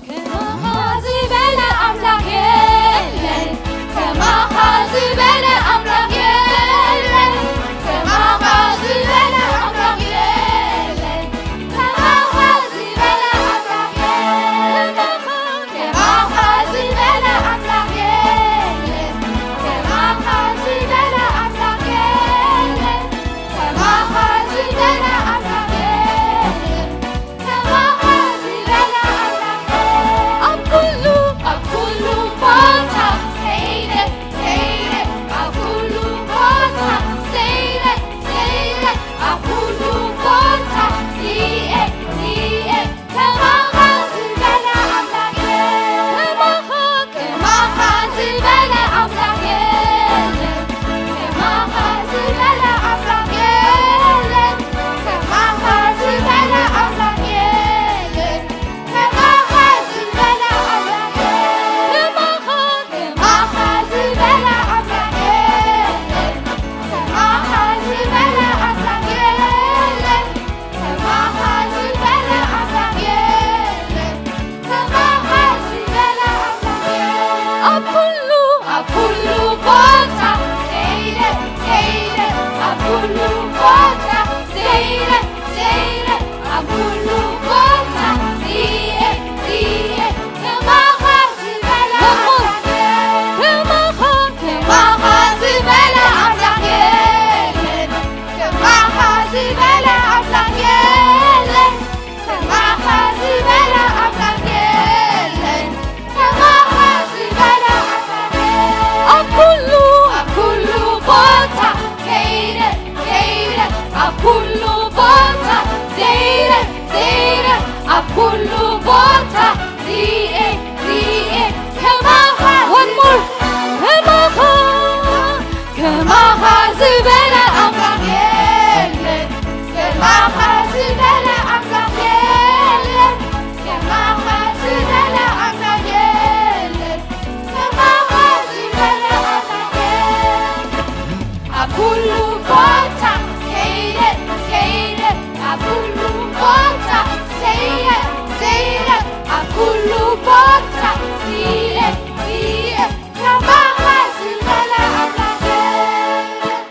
ከማኻ ዝበለ ኣምላኽ የለን፣ ከማኻ ዝበለ ኣምላኽ የለን፣ ከማኻ ዝበለ ኣምላኽ የለን፣ ከማኻ ዝበለ ኣምላኽ የለን፣ ከማኻ ዝበለ ኣምላኽ የለን፣ ከማኻ ዝበለ ኣምላኽ የለን፣ ከማኻ ዝበለ ኣምላኽ የለን። ከማኻ ዝበለ ኣምላኽ ኣብ ኩሉ፣ ኣብ ኩሉ ቦታ ከይደ፣ ከይደ፣ ኣብ ኩሉ ቦታ ዘይደ፣ ዘይደ፣ ኣብ ኩሉ ቦታ ሪኤ፣ ሪኤ፣ ከማኻ ዝበለ ኣምላኽ የለን። ከማኻ፣ ከማኻ ዝበለ ኣምላኽ የለን። ከማኻ ዝበለ ኣምላኽ የለን። ከማኻ ዝበለ ኣምላኽ የለን። ከማኻ ዝበለ ኣምላኽ የለን። ከማኻ፣ ከማኻ ዝበለ ኣምላኽ የለን። ከማኻ ዝበለ ኣምላኽ የለን። ከማኻ ዝበለ ኣምላኽ የለን። ከማኻ ዝበለ ኣምላኽ የለን። ኣብ ኩሉ፣ ኣብ ኩሉ ቦታ ከይደ፣ ከይደ፣ ኣብ ኩሉ ቦታ ዘይደ፣ ዘይደ፣ ኣብ ኩሉ ቦታ ሪኤ፣ ሪኤ፣ ከማኻ ዝበለ ኣምላኽ የለን። ከማኻ፣ ከማኻ ዝበለ ኣምላኽ የለን። ከማኻ ዝበለ ኣምላኽ የለን። ከማኻ ዝበለ ኣምላኽ የለን። ከማኻ ዝበለ ኣምላኽ የለን። ኣብ ኩሉ፣ ኣብ ኩሉ ቦታ ከይደ፣ ከይደ፣ ኣብ ኩሉ ቦታ ዘይረ፣ ዘይረ፣ ኣብ ኩሉ ቦታ ሪኤ፣ ሪኤ፣ ከማኻ one more። ከማኻ፣ ከማኻ ዝበለ ኣምላኽ የለን። ከማኻ ዝበለ ኣምላኽ የለን። ከማኻ ዝበለ ኣምላኽ የለን። ከማኻ ዝበለ ኣምላኽ የለን። ኣብ ኩሉ ቦታ ከይደ፣ ከይደ፣ ኣብ ኩሉ ቦታ ዘይረ፣ ዘይረ፣ ኣብ ኩሉ ቦታ ሪኤ፣ ሪኤ፣ ከማኻ ዝበለ ኣምላኽ የለን።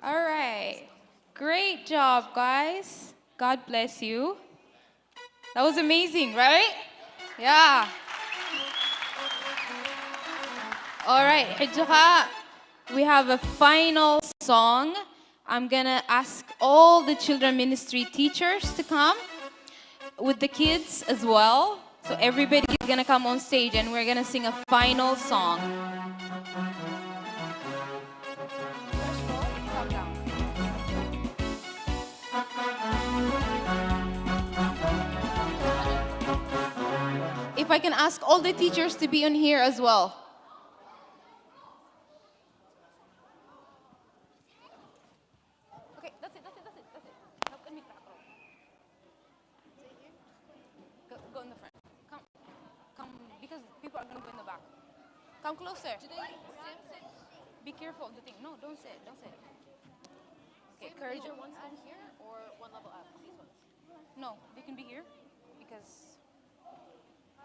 All right. Great job, guys. God bless you. That was amazing, right? Yeah. All right, ሕጂ ኸኣ we have a final song. I'm gonna ask all the children ministry teachers to come with the kids as well. So everybody is gonna come on stage and we're gonna sing a final song. If I can ask all the teachers to be on here as well. Okay, that's it, that's it, that's it, that's it. Go, go in the front. Come, come, because people are gonna go in the back. Come closer. Do they sit? Be careful of the thing. No, don't sit, don't sit. Okay, courage. One side here or one level up? These ones. No, they can be here because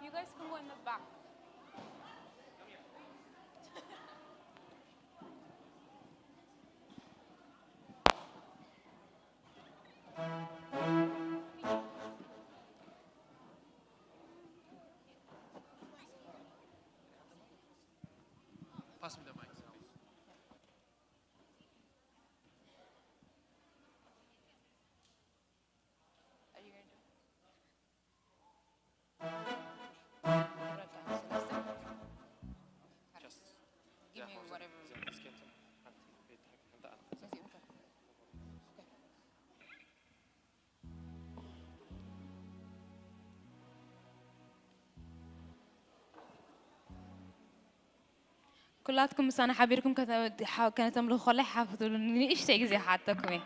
you guys can go in the back. Pass me the mic. Just give me whatever. ኩላትኩም ምሳና ሓቢርኩም ከተ-፣ ሓ-፣ ከነተምልኹ ከሎ ሓፍ ትብሉ ንእሽተይ ግዜ ሓተኩም እየ።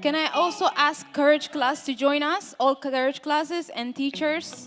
Can I also ask Courage class to join us? All Courage classes and teachers.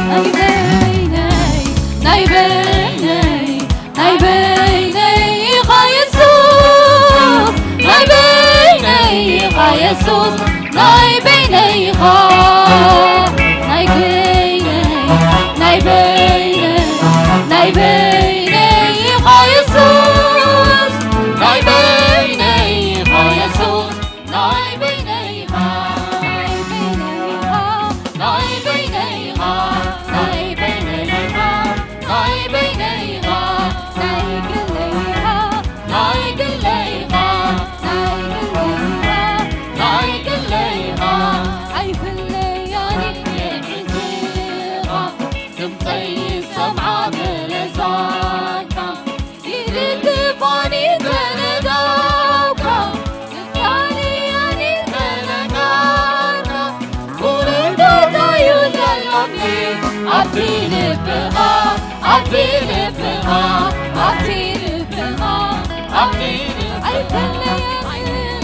ናይ በይነይ፣ ናይ በይነይ፣ ናይ በይነይ ኢኻ የሱስ፣ ናይ በይነይ ኢኻ የሱስ፣ ናይ በይነይ ኢኻ፣ ናይ በይነይ፣ ናይ በይነይ፣ ናይ በይነይ ኢኻ የሱስ፣ ናይ በይነይ ኢኻ የሱስ። ናይ በይነይ ኢኻ፣ ናይ በይነይ ኢኻ፣ ናይ በይነይ ኢኻ፣ ናይ በይነይ ኢኻ፣ ናይ በይነይ ኢኻ፣ ናይ ግለይ ኢኻ፣ ናይ ግለይ ኢኻ፣ ናይ ግለይ ኢኻ፣ ናይ ግለይ ኢኻ። ኣይፍለያኒ የዕዝኻ፣ ድምፀይ ይሰምዓ ብለዛካ። ይድግፋኒ ተነጋውካ፣ ክሳንያኒ ተነጋርካ። ፍሉይ ቦታ እዩ ዘሎኒ ኣብቲ ልብኻ፣ ኣብቲ ልብኻ፣ ኣብቲ ልብኻ፣ ኣብቲ ልብኻ። ኣይፈለየን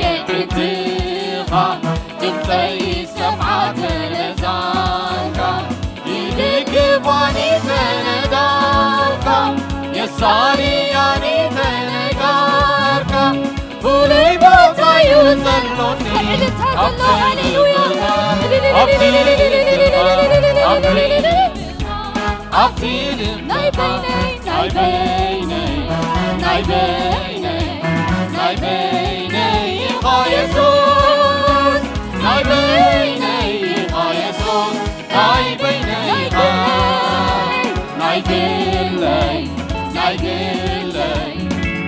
የዕድኻ፣ ድምፀይ ይሰምዓ ተለዛንካ። ይድግፋኒ ተነጋርካ፣ የሳንያኒ ተነጋርካ። ፍሉይ ቦታ እዩ ዘሎኒ። እልልታ ዘሎ፣ ሃሌሉያ። ኣብቲ ልብኻ፣ ኣብቲ ልብኻ፣ ኣብቲ ልብኻ። ናይ በይነይ፣ ናይ በይነይ፣ ናይ በይነይ፣ ናይ በይነይ ኢኻ የሱስ ናይ በይነይ ኢኻ የሱስ ናይ በይነይ ኢኻ ናይ ግለይ ናይ ግለይ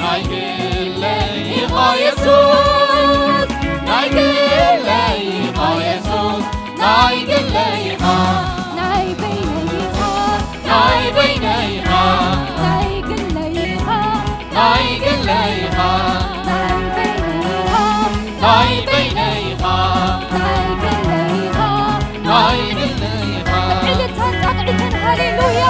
ናይ ግለይ ኢኻ የሱስ ናይ ግለይ ኢኻ የሱስ ናይ ግለይ ኢኻ ናይ በይነይ ኢኻ ናይ በይነይ ኢኻ ናይ ግለይ ኢኻ ናይ ግለይ ኢኻ ናይ በይነይ ኢኻ ናይ በይነይ ኢኻ ናይ ግለይ ኢኻ ናይ ግለይ ኢኻ ዕልልታን ጣቕዒትን ሃሌሉያ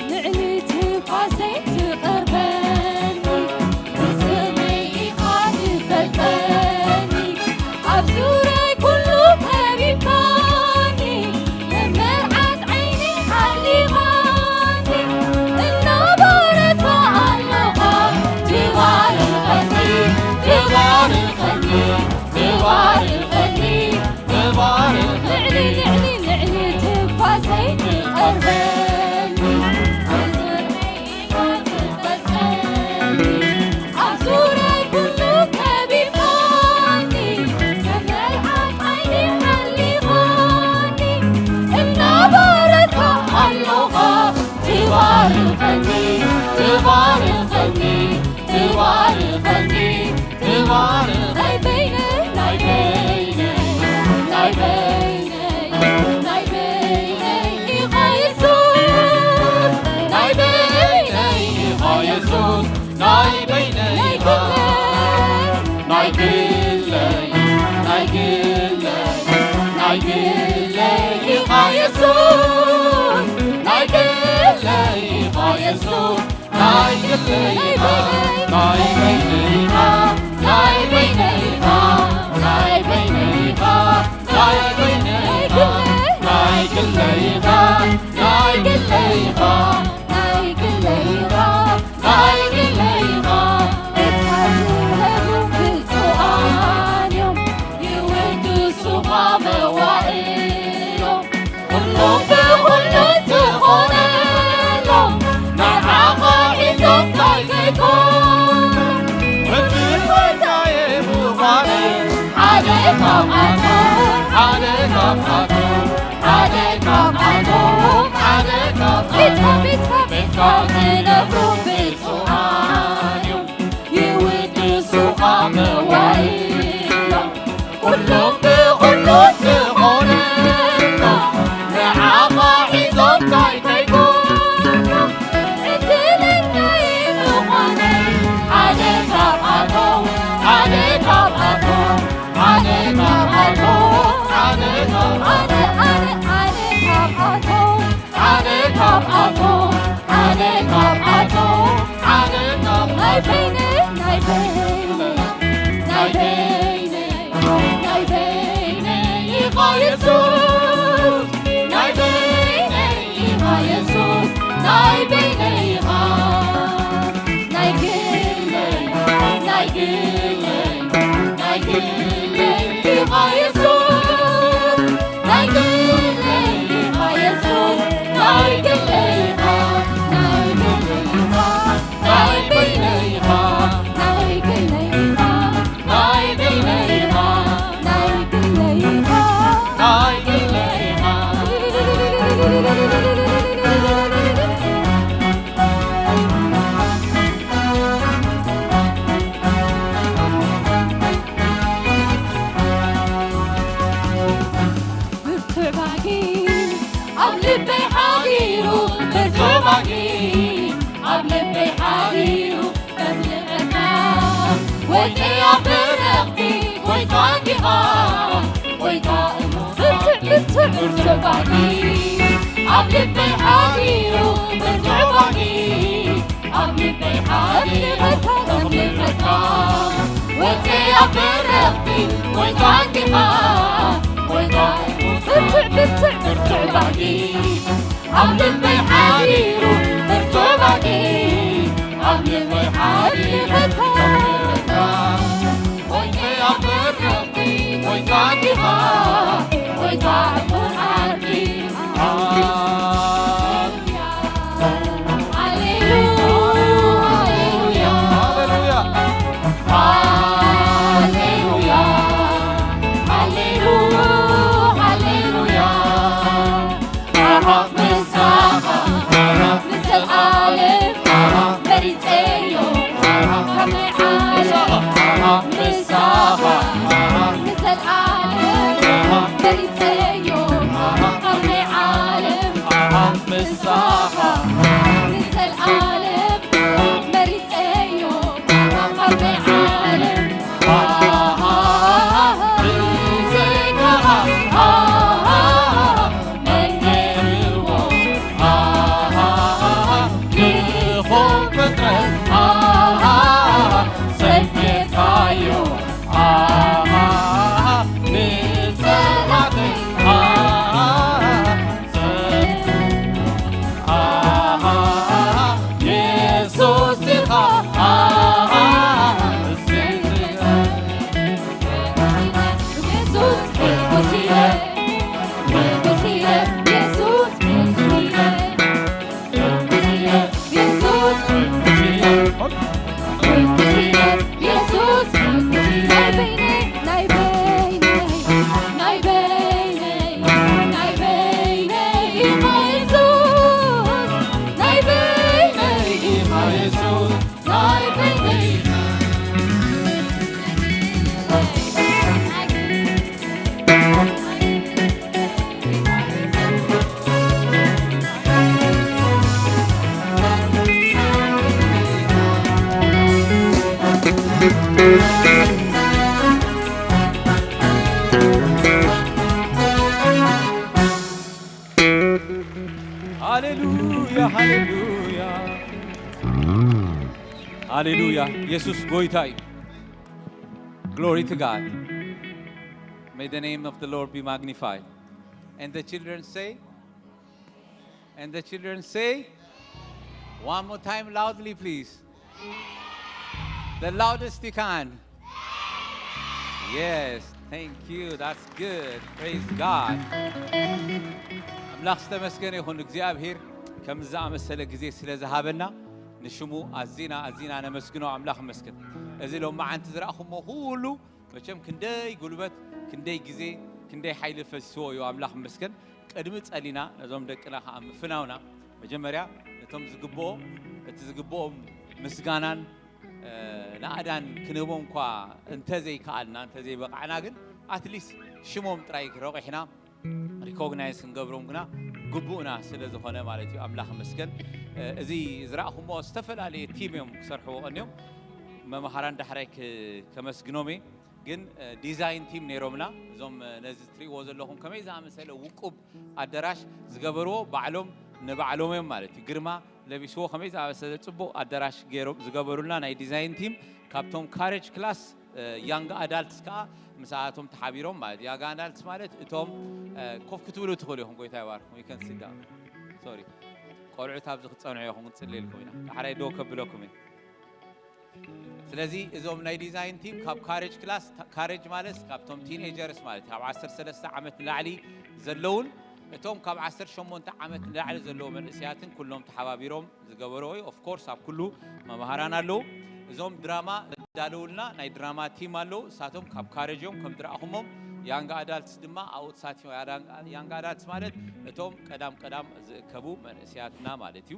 ልዕሊ ትንፋሰይ ትቐርበኒ፣ ብስመይ ኢኻ ትፈልጠኒ። ኣብ ዙርያይ ኩሉ ከቢብካኒ፣ መመርዓት ዓይኒ ሓሊኻኒ። እናበረትካ ኣለኻ፣ ትባርኸኒ፣ ትባርኸኒ፣ ትባርኸኒ። ተባረኽ። ልዕሊ፣ ልዕሊ፣ ልዕሊ ትንፋሰይ ትቐርበኒ። ኣብ ዙርያይ ኩሉ ከቢብካኒ፣ ከም መልኣኽ ዓይኒ ሓሊኻኒ። እናበረትካ ኣለኻ፣ ትባርኸኒ፣ ትባርኸኒ፣ ትባርኸኒ። ትባረኽ። ናይ በይነይ፣ ናይ በይነይ፣ ናይ በይነይ፣ ናይ በይነይ ኢኻ የሱስ። ናይ በይነይ ኢኻ የሱስ። ናይ በይነይ ኢኻ። ናይ ግለይ፣ ናይ ግለይ፣ ናይ ግለይ ኢኻ የሱስ። ናይ ግለይ ኢኻ የሱስ። ናይ ግለይ ኢኻ፣ ናይ በይነይ ኢኻ፣ ናይ በይነይ ኢኻ፣ ናይ በይነይ ኢኻ፣ ናይ ግለይ ኢኻ፣ ናይ ግለይ ኢኻ፣ ናይ ግለይ ኢኻ፣ ናይ ግለይ ኢኻ። ቤትካ ዝነብሩ ብፁዓን እዮም፣ ይውድሱኻ መዋእሎም። ኩሉ ብኹሉ ትኾነሎም፣ ንዓኻ ሒዞም ታይ ከይኮኑ። ሕጂ ጎይታየ ምዃነይ ሓደ ካብኣቶም፣ ሓደ ካብኣቶም፣ ሓደ ካብኣቶም፣ ሓደ ካብኣቶም። ቤትካ፣ ቤትካ፣ ቤትካ ዝነብሩ ብፁዓን እዮም። ይውድሱኻ መዋኢሎም፣ ኩሎም ብኹሉ ዝኾነሎም፣ ንዓኻ ሒዞም ታይ ከይኮኑ። ዕድለኛይ ምዃነይ ሓደ ካብኣቶም፣ ሓደ ካብኣቶም፣ ሓደ ካብኣቶም፣ ሓደ ካብ-፣ ኣነ፣ ኣነ፣ ኣነ ካብኣቶም። ኣነ ካብኣቶም፣ ኣነ ካብኣቶም፣ ኣነ ካብ-፣ ናይ በይነይ፣ ናይ በይነይ፣ ናይ በይነይ፣ ናይ በይነይ ኢኻ የሱስ፣ ናይ በይነይ ኢኻ የሱስ፣ ናይ በይነይ ኢኻ። ናይ ግለይ፣ ናይ ግለይ፣ ናይ ግለይ ኢኻ የሱስ፣ ናይ ግለይ ኢኻ የሱስ፣ ናይ ግለይ ኢኻ፣ ናይ ግለይ ኢኻ፣ ናይ በይነይ ኢኻ፣ ናይ ግለይ ኢኻ፣ ናይ በይነይ ኢኻ፣ ናይ ግለይ ኢኻ፣ ናይ ግለይ ኢኻ። ብርቱዕ ባጊ ኣብ ልበይ ሓዲሩ፣ ብርቱዕ ባጊ ኣብ ልበይ ሓዲሩ፣ ከፍልጠካ ወይተይ ኣብ በረኽቲ፣ ጎይታ እንዲኻ፣ ጎይታ እሞ ብርቱዕ፣ ብርቱዕ፣ ብርቱዕ ባጊ ኣብ ልበይ ሓዲሩ፣ ብርቱዕ ባጊ ኣብ ልበይ ሓዲሩ፣ ከፍልጠካ ወይተይ ኣብ በረኽቲ፣ ጎይታ እንዲኻ፣ ጎይታ እሞ ብርቱዕ፣ ብርቱዕ፣ ብርቱዕ ባጊ ኣብ ልበይ ሓዲሩ፣ ብርቱዕ ባጊ ኣብ ልበይ ሓዲሩ፣ ከፍልጠካ ወይተይ ኣብ ዓለም መሪጸዮ ካብ ናይ ዓለም ምሳኻ ንዘለዓለም መሪጸዮ ካብ ናይ ዓለም ምሳኻ ንዘለዓለም መሪጸዮ ካብ ናይ ዓለም ሃሌሉያ ሃሌሉያ ሃሌሉያ። ኢየሱስ ጎይታ እዩ። Glory to God. May the name of the Lord be magnified. And the children say, and the children say, one more time loudly, please. The loudest you can. Yes, thank you. That's good. Praise God. ኣምላኽ ዝተመስገነ ይኹን እግዚኣብሔር ከምዚ ዝኣመሰለ ግዜ ስለ ዝሃበና ንሽሙ ኣዚና ኣዚና ነመስግኖ። ኣምላኽ ይመስገን። እዚ ሎማዓንቲ ዝረኣኹሞ ኩሉ መቸም ክንደይ ጉልበት፣ ክንደይ ግዜ፣ ክንደይ ሓይሊ ፈሲስዎ እዩ። ኣምላኽ ይመስገን። ቅድሚ ጸሊና ነዞም ደቅና ከኣ ምፍናውና መጀመርያ ነቶም ዝግብኦ እቲ ዝግብኦም ምስጋናን ናእዳን ክንህቦም እኳ እንተዘይከኣልና እንተዘይበቃዕና ግን ኣትሊስት ሽሞም ጥራይ ረቂሕና ሪኮግናይዝ ክንገብሮም ግና ግቡእና ስለ ዝኾነ ማለት እዩ። ኣምላኽ መስገን። እዚ ዝረእኹሞ ዝተፈላለየ ቲም እዮም ክሰርሕዎ ቀንዮም። መምሃራን ዳሕራይ ከመስግኖም እየ። ግን ዲዛይን ቲም ነይሮምና እዞም ነዚ ትሪእዎ ዘለኹም ከመይ ዝኣመሰለ ውቁብ ኣደራሽ ዝገበርዎ ባዕሎም ንባዕሎም እዮም ማለት እዩ። ግርማ ለቢስዎ ከመይ ዝኣመሰለ ጽቡቕ ኣደራሽ ገይሮም ዝገበሩልና ናይ ዲዛይን ቲም ካብቶም ካሬጅ ክላስ ያንግ ኣዳልትስ ከዓ ምስኣቶም ተሓቢሮም ማለት ያንግ ኣዳልትስ ማለት እቶም ኮፍ ክትብሉ ትኽእሉ ኢኹም። ጎይታ ይባርኩም። You can sit down. Sorry ቆልዑት ኣብዚ ክትጸንዑ ኢኹም። ክንጽልየልኩም ኢና። ዳሕራይ ዶ ከብለኩም እየ። ስለዚ እዞም ናይ ዲዛይን ቲም ካብ ካሬጅ ክላስ ካሬጅ ማለት ካብቶም ቲኔጀርስ ማለት ካብ ዓሰርተ ሰለስተ ዓመት ንላዕሊ ዘለውን እቶም ካብ ዓሰርተ ሸሞንተ ዓመት ንላዕሊ ዘለዉ መንእሰያትን ኩሎም ተሓባቢሮም ዝገበርዎ እዩ። ኦፍኮርስ ኣብ ኩሉ መምሃራን ኣለዉ። እዞም ድራማ ዘዳለውልና ናይ ድራማ ቲም ኣለዉ። እሳቶም ካብ ካሬጅ እዮም ከም ዝረኣኹሞም። ያንግ ኣዳልትስ ድማ ኣብኡ ተሳቲፎም። ያንግ ኣዳልትስ ማለት እቶም ቀዳም ቀዳም ዝእከቡ መንእሰያትና ማለት እዩ።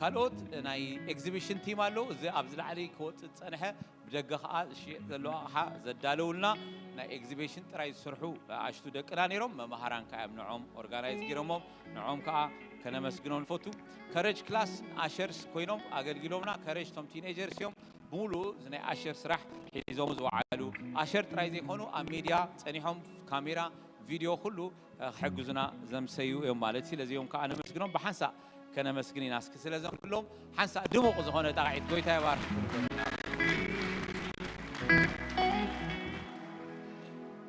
ካልኦት ናይ ኤግዚቢሽን ቲም ኣለዉ። እዚ ኣብዚ ላዕሊ ክወፅእ ዝፀንሐ ብደገ ከዓ ዝሽየጥ ዘሎ ኣቕሓ ዘዳለውልና ናይ ኤግዚቢሽን ጥራይ ዝሰርሑ ኣሽቱ ደቅና ነይሮም። መምሃራን ከዓ እዮም ንዖም ኦርጋናይዝ ገይሮሞም። ንዖም ከዓ ከነመስግኖም ንፈቱ። ከረጅ ክላስ ኣሸርስ ኮይኖም ኣገልጊሎምና። ከረጅ ቶም ቲኔጀርስ እዮም ብሙሉኡ እዚ ናይ ኣሸር ስራሕ ሒዞም ዝወዓሉ። ኣሸር ጥራይ ዘይኮኑ ኣብ ሚድያ ፀኒሖም ካሜራ ቪድዮ ኩሉ ክሕግዙና ዘምሰዩ እዮም ማለት እዩ። ስለዚኦም ከዓ ነመስግኖም ብሓንሳእ ከነመስግን ኢና። እስኪ ስለዞም ኩሎም ሓንሳእ ድሙቕ ዝኾነ ጣቕዒት ጎይታ ይባርክ።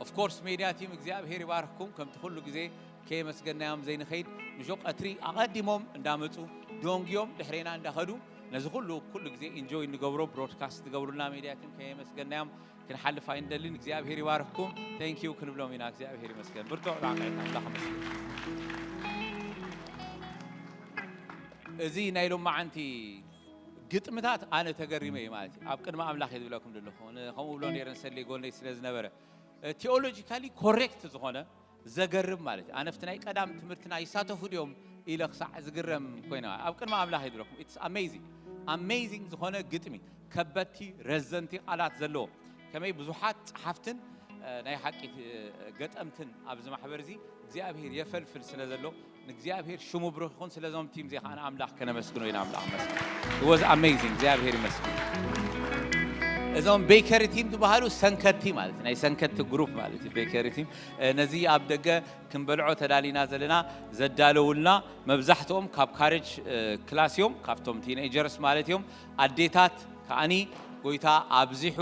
ኦፍኮርስ ሜድያ ቲም እግዚኣብሔር ይባርክኩም። ከምቲ ኩሉ ግዜ ከየመስገናዮም ዘይንኸይድ ምሾ ቀትሪ ኣቐዲሞም እንዳመፁ ዶንጊዮም ድሕሬና እንዳኸዱ ነዚ ኩሉ ኩሉ ግዜ ኢንጆይ እንገብሮ ብሮድካስት ትገብሩልና ሜድያ ቲም ከየመስገናዮም ክንሓልፍ ኣይንደልን። እግዚኣብሔር ይባርክኩም። ቴንኪዩ ክንብሎም ኢና። እግዚኣብሔር ይመስገን። ብርቱዕ ጣቕዒት ኣምላኽ ይመስገን። እዚ ናይ ሎማዓንቲ ግጥምታት ኣነ ተገሪመ እዩ ማለት እዩ። ኣብ ቅድሚ ኣምላኽ እየ ዝብለኩም ዘለኹ። ከምኡ ብሎ ነይረ ንሰሌ ጎነይ ስለ ዝነበረ ቴዎሎጂካሊ ኮሬክት ዝኾነ ዘገርም ማለት እዩ። ኣነፍቲ ናይ ቀዳም ትምህርትና ይሳተፉ ድዮም ኢለ ክሳዕ ዝግረም ኮይና ኣብ ቅድሚ ኣምላኽ ይድረኩም። It's amazing, amazing ዝኾነ ግጥሚ፣ ከበድቲ ረዘንቲ ቃላት ዘለዎ፣ ከመይ ብዙሓት ጸሓፍትን ናይ ሓቂ ገጠምትን ኣብዚ ማሕበር እዚ እግዚኣብሔር የፈልፍል ስለ ዘሎ ንእግዚኣብሔር ሽሙ ብሩኽ ይኹን። ስለዞም ቲም ዜ ከዓን ኣምላኽ ከነመስግኖ ኢና። ኣምላኽ መስግን ወዝ ኣሜዚንግ። እግዚኣብሔር ይመስግን። እዞም ቤከሪ ቲም ዝበሃሉ ሰንከቲ ማለት ናይ ሰንከቲ ግሩፕ ማለት እዩ። ቤከሪ ቲም ነዚ ኣብ ደገ ክንበልዖ ተዳሊና ዘለና ዘዳለውልና መብዛሕትኦም ካብ ካሬጅ ክላስ እዮም፣ ካብቶም ቲኔጀርስ ማለት እዮም። ኣዴታት ከዓኒ ጎይታ ኣብዚሑ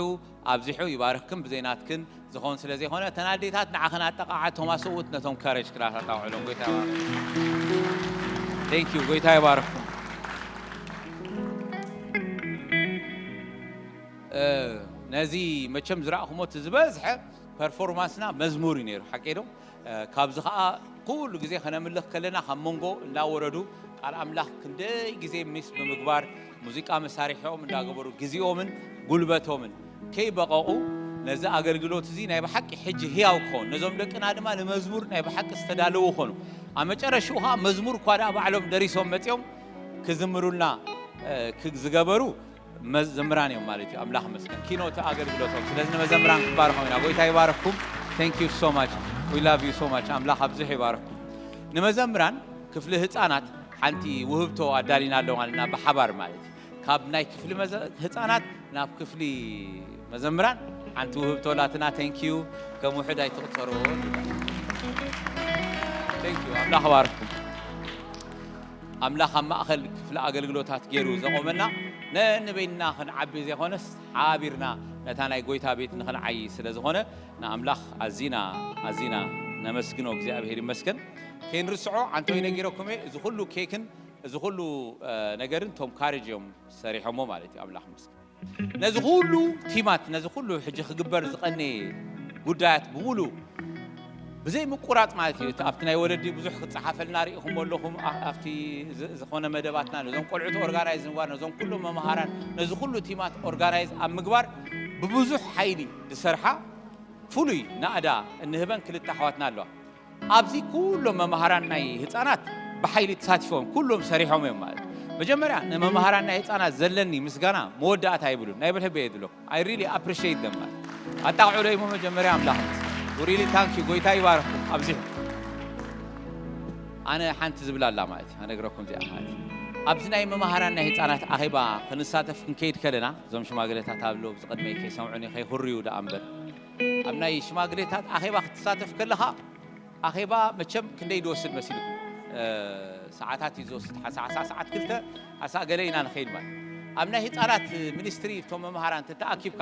ኣብዚሑ ይባርኽክን ብዘይናትክን ዝኾን ስለ ዘይኮነ እተን ኣዴታት ንዓኸን ኣጠቃዓ ቶማስ እውት ነቶም ካሬጅ ክላስ ኣጣውዕሎም። ጎይታ ይባርኽ። Thank you። ጎይታ ይባርኽኩም። ነዚ መቸም ዝረእኹሞ እቲ ዝበዝሐ ፐርፎርማንስና መዝሙር እዩ ነይሩ፣ ሓቂ ዶ? ካብዚ ኸዓ ኩሉ ግዜ ከነምልኽ ከለና ካብ መንጎ እንዳወረዱ ቃል ኣምላኽ ክንደይ ግዜ ሚስ ብምግባር ሙዚቃ መሳርሒኦም እንዳገበሩ ግዜኦምን ጉልበቶምን ከይበቐቑ ነዚ ኣገልግሎት እዚ ናይ ብሓቂ ሕጂ ህያው ክኸውን ነዞም ደቅና ድማ ንመዝሙር ናይ ብሓቂ ዝተዳለዉ ኾኑ። ኣብ መጨረሽኡ ኸዓ መዝሙር እኳ ደኣ ባዕሎም ደሪሶም መጺኦም ክዝምሩልና ዝገበሩ መዘምራን እዮም ማለት እዩ። ኣምላኽ መስገን ኪኖ እቲ ኣገልግሎቶም። ስለዚ ንመዘምራን ክባርኾም ኢና። ጎይታ ይባርኽኩም። Thank you so much. We love you so much. ኣምላኽ ኣብዝሑ ይባርኽኩም። ንመዘምራን ክፍሊ ህፃናት ሓንቲ ውህብቶ ኣዳሊና ኣለዋ ኣለና ብሓባር ማለት እዩ። ካብ ናይ ክፍሊ መዘ- ህፃናት ናብ ክፍሊ መዘምራን ሓንቲ ውህብቶ ላትና። Thank you። ከም ውሕድ ኣይትቕፀርዎ። Thank you። ኣምላኽ ባርኩም። ኣምላኽ ኣብ ማእኸል ክፍሊ ኣገልግሎታት ገይሩ ዘቖመና ነንበይንና ክንዓቢ ዘይኮነስ ሓቢርና ነታ ናይ ጎይታ ቤት ንኽንዓይ ስለ ዝኾነ ንኣምላኽ ኣዚና ኣዚና ነመስግኖ። እግዚኣብሔር ይመስገን። ከይንርስዖ ኣንቶይ ነጊረኩም እየ። እዚ ኩሉ ኬክን እዚ ኩሉ ነገርን ቶም ካሬጅ እዮም ሰሪሖሞ ማለት እዩ። ኣምላኽ ይመስገን። ነዚ ኩሉ ቲማት ነዚ ኩሉ ሕጂ ክግበር ዝቐነየ ጉዳያት ብምሉ ብዘይ ምቁራፅ ማለት እዩ። ኣብቲ ናይ ወለዲ ብዙሕ ክፀሓፈልና ርኢኹም ኣለኹም። ኣብቲ ዝኾነ መደባትና ነዞም ቆልዑት ኦርጋናይዝ ምግባር ነዞም ኩሎም መምሃራን ነዚ ኩሉ ቲማት ኦርጋናይዝ ኣብ ምግባር ብብዙሕ ሓይሊ ዝሰርሓ ፍሉይ ናእዳ እንህበን ክልተ ኣሕዋትና ኣለዋ። ኣብዚ ኩሎም መምሃራን ናይ ህፃናት ብሓይሊ ተሳቲፎም ኩሎም ሰሪሖም እዮም ማለት። መጀመርያ ንመምሃራን ናይ ህፃናት ዘለኒ ምስጋና መወዳእታ ይብሉን ናይ ብልሕበ የድሎ። I really appreciate them ማለት ኣጣቕዑ ለይሞ መጀመርያ ኣምላኽ really thank you። ጎይታ ይባርኩም ኣብዚሑ። ኣነ ሓንቲ ዝብላ ኣላ ማለት እዩ። ኣነግረኩም እዚኣ ማለት እዩ። ኣብዚ ናይ መምሃራን ናይ ህፃናት ኣኼባ ክንሳተፍ ክንከይድ ከለና እዞም ሽማግሌታት ኣብሎ ብዝቐድመይ ከይሰምዑኒ ከይኩርዩ ደኣ እምበር ኣብ ናይ ሽማግሌታት ኣኼባ ክትሳተፍ ከለኻ ኣኼባ መቸም ክንደይ ዝወስድ መሲልኩም ሰዓታት እዩ ዝወስድ። ሓሳ ሓሳ ሰዓት ክልተ ሓሳ ገለ ኢና ንኸይድ ማለት ኣብ ናይ ህፃናት ሚኒስትሪ እቶም መምሃራን ተተኣኪብካ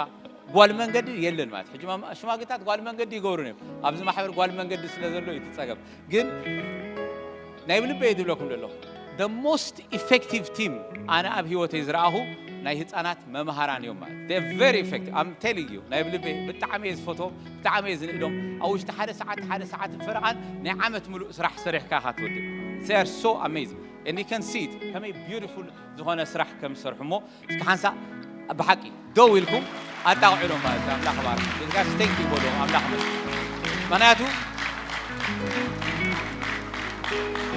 ጓል መንገዲ የለን ማለት ሕጂ ሽማግሌታት ጓል መንገዲ ይገብሩን እዮም። ኣብዚ ማሕበር ጓል መንገዲ ስለ ዘሎ እዩ ትፀገም። ግን ናይ ብልበይ ዝብለኩም ዘለኹ the most effective team ኣነ ኣብ ህይወተይ ዝረኣኹ ናይ ህፃናት መምሃራን እዮም ማለት very effective። I'm telling you ናይ ብልበይ ብጣዕሚ እየ ዝፈትዎም ብጣዕሚ እየ ዝንእዶም። ኣብ ውሽጢ ሓደ ሰዓት ሓደ ሰዓት ፈረቓን ናይ ዓመት ምሉእ ስራሕ ሰሪሕካ ኢኻ ትወድእ። They are so amazing and you can see it ከመይ beautiful ዝኾነ ስራሕ ከም ዝሰርሑ እሞ እስኪ ሓንሳ ብሓቂ ደው ኢልኩም ኣጣቕዕሎም ማለት እዩ። ኣምላኽ ባርክ ጋሽ thank you በሉ ኣምላኽ ምክንያቱ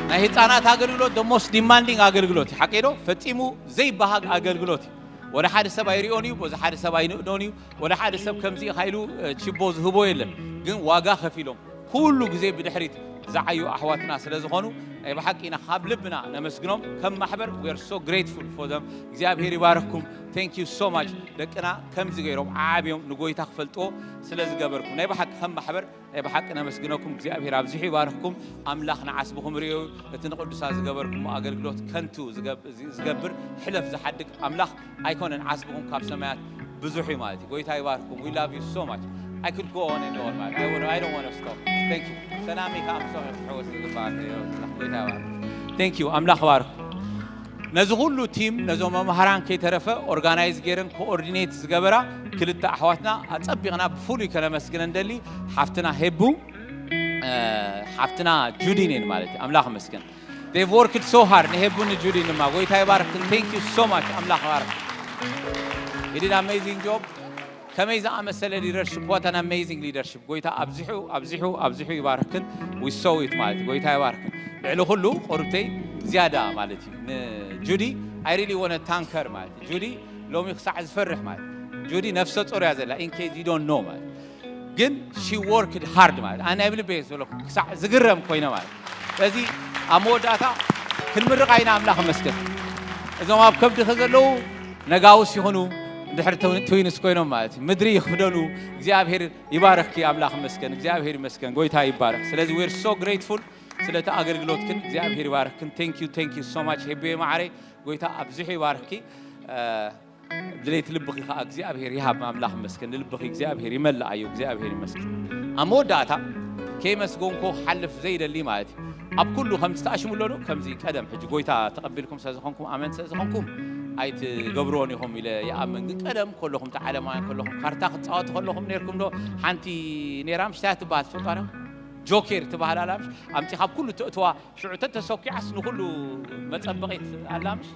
ናይ ህፃናት ኣገልግሎት the most demanding ኣገልግሎት እዩ። ሓቂ ዶ ፈፂሙ ዘይበሃግ ኣገልግሎት እዩ። ወደ ሓደ ሰብ ኣይሪኦን እዩ፣ በዚ ሓደ ሰብ ኣይንእዶን እዩ። ወደ ሓደ ሰብ ከምዚ ኢኻ ኢሉ ችቦ ዝህቦ የለን። ግን ዋጋ ከፊሎም ኩሉ ግዜ ብድሕሪት ዝዓዩ ኣሕዋትና ስለ ዝኾኑ ናይ ብሓቂ ኢና ካብ ልብና ነመስግኖም። ከም ማሕበር we are so grateful for them። እግዚኣብሔር ይባርክኩም። Thank you so much። ደቅና ከምዚ ገይሮም ዓዓብዮም ንጎይታ ክፈልጥዎ ስለ ዝገበርኩም ናይ ብሓቂ ከም ማሕበር ናይ ብሓቂ ነመስግነኩም። እግዚኣብሔር ኣብዚሑ ይባርክኩም። ኣምላኽ ንዓስብኹም ርእዩ። እቲ ንቅዱሳት ዝገበርኩም ኣገልግሎት ከንቱ ዝገብር ሕለፍ ዝሓድግ ኣምላኽ ኣይኮነን። ዓስብኹም ካብ ሰማያት ብዙሕ እዩ ማለት እዩ። ጎይታ ይባርክኩም። We love you so much። I could go on and on ማለት I don't want to stop። Thank you። ሰላም ኢካ ኣምሶ ሕወስ ዝግባእ ጎይታ ይባርክ። Thank you። ኣምላኽ ባርክ። ነዚ ኩሉ ቲም ነዞም መምሃራን ከይተረፈ ኦርጋናይዝ ገይረን ኮኦርዲኔት ዝገበራ ክልተ ኣሕዋትና ኣጸቢቕና ብፍሉይ ከነመስግነን ደሊ ሓፍትና ሄቡ ሓፍትና ጁዲን እየን ማለት እዩ። ኣምላኽ መስገን። They've worked so hard ንሄቡን ጁዲን ድማ ጎይታ ይባርክን። Thank you so much። ኣምላኽ ባርክ። You did amazing job። ከመይ ዝኣመሰለ leadership። What an amazing leadership። ጎይታ ኣብዚሑ ኣብዚሑ ኣብዚሑ ይባርክን። We saw it ማለት እዩ። ጎይታ ይባርክን። ልዕሊ ኩሉ ቁርብተይ ዝያዳ ማለት እዩ ንጁዲ። I really want to thank her ማለት እዩ። ጁዲ ሎሚ ክሳዕ ዝፈርሕ ማለት እዩ። ጁዲ ነፍሰ ጾር እያ ዘላ፣ in case you don't know ማለት እዩ። ግን she worked hard ማለት ኣነ ኣብ ልበይ ዘለኹ ክሳዕ ዝግረም ኮይነ ማለት። ስለዚ ኣብ መወዳእታ ክንምርቓ ኢና። ኣምላኽ ይመስገን። እዞም ኣብ ከብድኸ ዘለዉ ነጋውስ ይኹኑ፣ ድሕሪ ትዊንስ ኮይኖም ማለት እዩ። ምድሪ ይኽደኑ። እግዚኣብሔር ይባረኽኪ። ኣምላኽ ይመስገን። እግዚኣብሔር ይመስገን። ጎይታ ይባረኽ። ስለዚ we're so grateful ስለቲ ኣገልግሎትክን። እግዚኣብሔር ይባረኽክን። Thank you, thank you so much ሄቤ ማዕረይ። ጎይታ ኣብዚሑ ይባርኽኪ። ድሌት ልብኺ ከዓ እግዚኣብሔር ይሃብ። ኣምላኽ ይመስገን። ንልብኺ እግዚኣብሔር ይመልኣዮ። እግዚኣብሔር ይመስገን። ኣብ መወዳእታ ከይመስገንኮ ክሓልፍ ዘይደሊ ማለት እዩ። ኣብ ኩሉ ከምዚ ተኣሽሙ ኣሎ ዶ? ከምዚ ቀደም ሕጂ ጎይታ ተቐቢልኩም ስለ ዝኾንኩም፣ ኣመንቲ ስለ ዝኾንኩም ኣይትገብርዎን ኢኹም ኢለ ይኣምን። ግን ቀደም ከለኹም፣ እቲ ዓለማውያን ከለኹም፣ ካርታ ክትጻወቱ ከለኹም ነይርኩም ዶ? ሓንቲ ነይራ ምሽ፣ እንታይ ትበሃል ትፈልጡ? ጆኬር ትበሃል ኣላ ምሽ? ኣምጺኻ ኣብ ኩሉ ተእትዋ፣ ሽዑ ተተሰኪዓስ ንኹሉ መጸበቒት ኣላ ምሽ?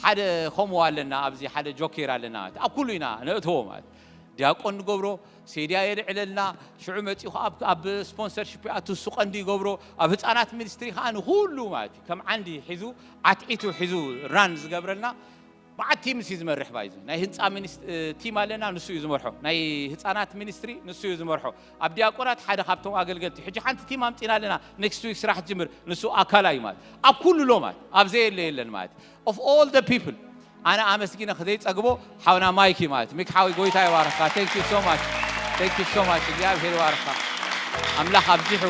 ሓደ ከምኡ ኣለና፣ ኣብዚ ሓደ ጆኬር ኣለና። ኣብ ኩሉ ኢና ነእትዎ ማለት። ዲያቆን ንገብሮ፣ ሴድያ የልዕለልና፣ ሽዑ መጺኡ ኣብ፣ ኣብ ስፖንሰርሺፕ ይኣቱ፣ እሱ ቀንዲ ይገብሮ፣ ኣብ ህጻናት ሚኒስትሪ ከኣ ንኹሉ ማለት እዩ። ከም ዓንዲ ሒዙ፣ ዓትዒቱ ሒዙ ራን ዝገብረልና፣ መዓት ቲምስ እዩ ዝመርሕ ባይዙ። ናይ ህንጻ ሚኒስ-፣ እ፣ ቲም ኣለና፣ ንሱ እዩ ዝመርሖ። ናይ ህጻናት ሚኒስትሪ ንሱ እዩ ዝመርሖ። ኣብ ዲያቆናት ሓደ ካብቶም ኣገልገልቲ። ሕጂ ሓንቲ ቲም ኣምጺና ኣለና፣ ኔክስት ዊክ ስራሕ ትጅምር፣ ንሱ ኣካላ እዩ ማለት። ኣብ ኩሉ ሎ ማለት፣ ኣብ ዘየለ የለን ማለት። Of all the people፣ ኣነ ኣመስጊነ ዘይጸግቦ ሓውና ማይክ እዩ ማለት። ሚክ ሓዊ፣ ጎይታ ይባርካ። Thank you so much። Thank you so much። እግዚኣብሔር ይባርካ። ኣምላኽ ኣብዚሑ፣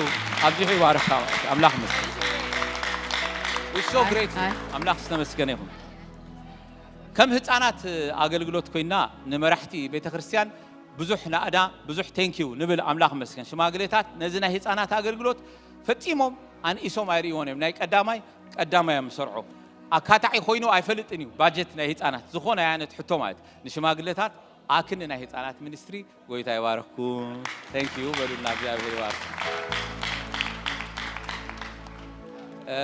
ኣብዚሑ ይባርካ ማለት። ኣምላኽ ይመስገን። We're so grateful። ኣይ። ኣምላኽ ዝተመስገነ ይኹን። ከም ህጻናት ኣገልግሎት ኮይና ንመራሕቲ ቤተ ክርስቲያን ብዙሕ ናእዳ፣ ብዙሕ thank you ንብል። ኣምላኽ ይመስገን። ሽማግሌታት ነዚ ናይ ህጻናት ኣገልግሎት ፈጺሞም ኣንኢሶም ኣይርእይዎን እዮም። ናይ ቀዳማይ፣ ቀዳማይ እዮም ዝሰርዖ። ኣካታዒ ኮይኑ ኣይፈልጥን እዩ ባጀት ናይ ህጻናት። ዝኾነ ዓይነት ሕቶ ማለት ንሽማግሌታት ኣክን ናይ ህጻናት ሚኒስትሪ ጎይታ ይባርኽኩም። Thank you በሉና፣ እግዚኣብሔር ይባርክ። እ፣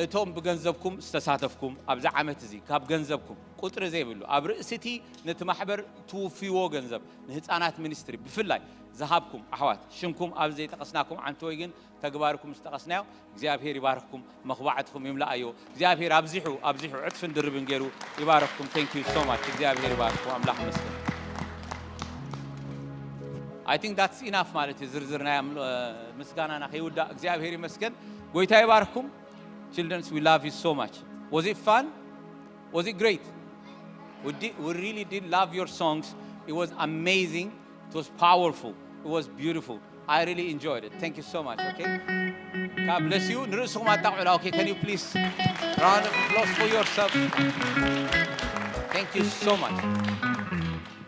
እቶም ብገንዘብኩም ዝተሳተፍኩም ኣብዚ ዓመት እዚ ካብ ገንዘብኩም ቁጽሪ ዘይብሉ ኣብ ርእሲ እቲ ነቲ ማሕበር ትውፍይዎ ገንዘብ ንህጻናት ሚኒስትሪ ብፍላይ ዝሃብኩም ኣሕዋት ሽምኩም ኣብ ዘይጠቐስናኩም ዓንተወይ ግን ተግባርኩም ዝተቐስናዮ እግዚኣብሔር ይባርኽኩም፣ መኽባዕትኹም ይምላኣዮ። እግዚኣብሔር ኣብዚሑ ኣብዚሑ ዕጥፍን ድርብን ገይሩ ይባርኽኩም። Thank you so much። እግዚኣብሔር ይባርኽኩም። ኣምላኽ ይመስገን። I think that's enough ማለት እዩ። ዝርዝር ናይ ኣምል-፣ እ፣ ምስጋናና ከይውዳእ እግዚኣብሔር ይመስገን። ጎይታ ይባርኽኩም። Childrens, we love you so much. Was it fun? Was it great? We did, we really did love your songs. It was amazing. It was powerful. It was beautiful. I really enjoyed it. Thank you so much, okay? God bless you. ንርእስኹም ኣጣቕዑላ፣ okay? Can you please round of applause for yourself? Thank you so much.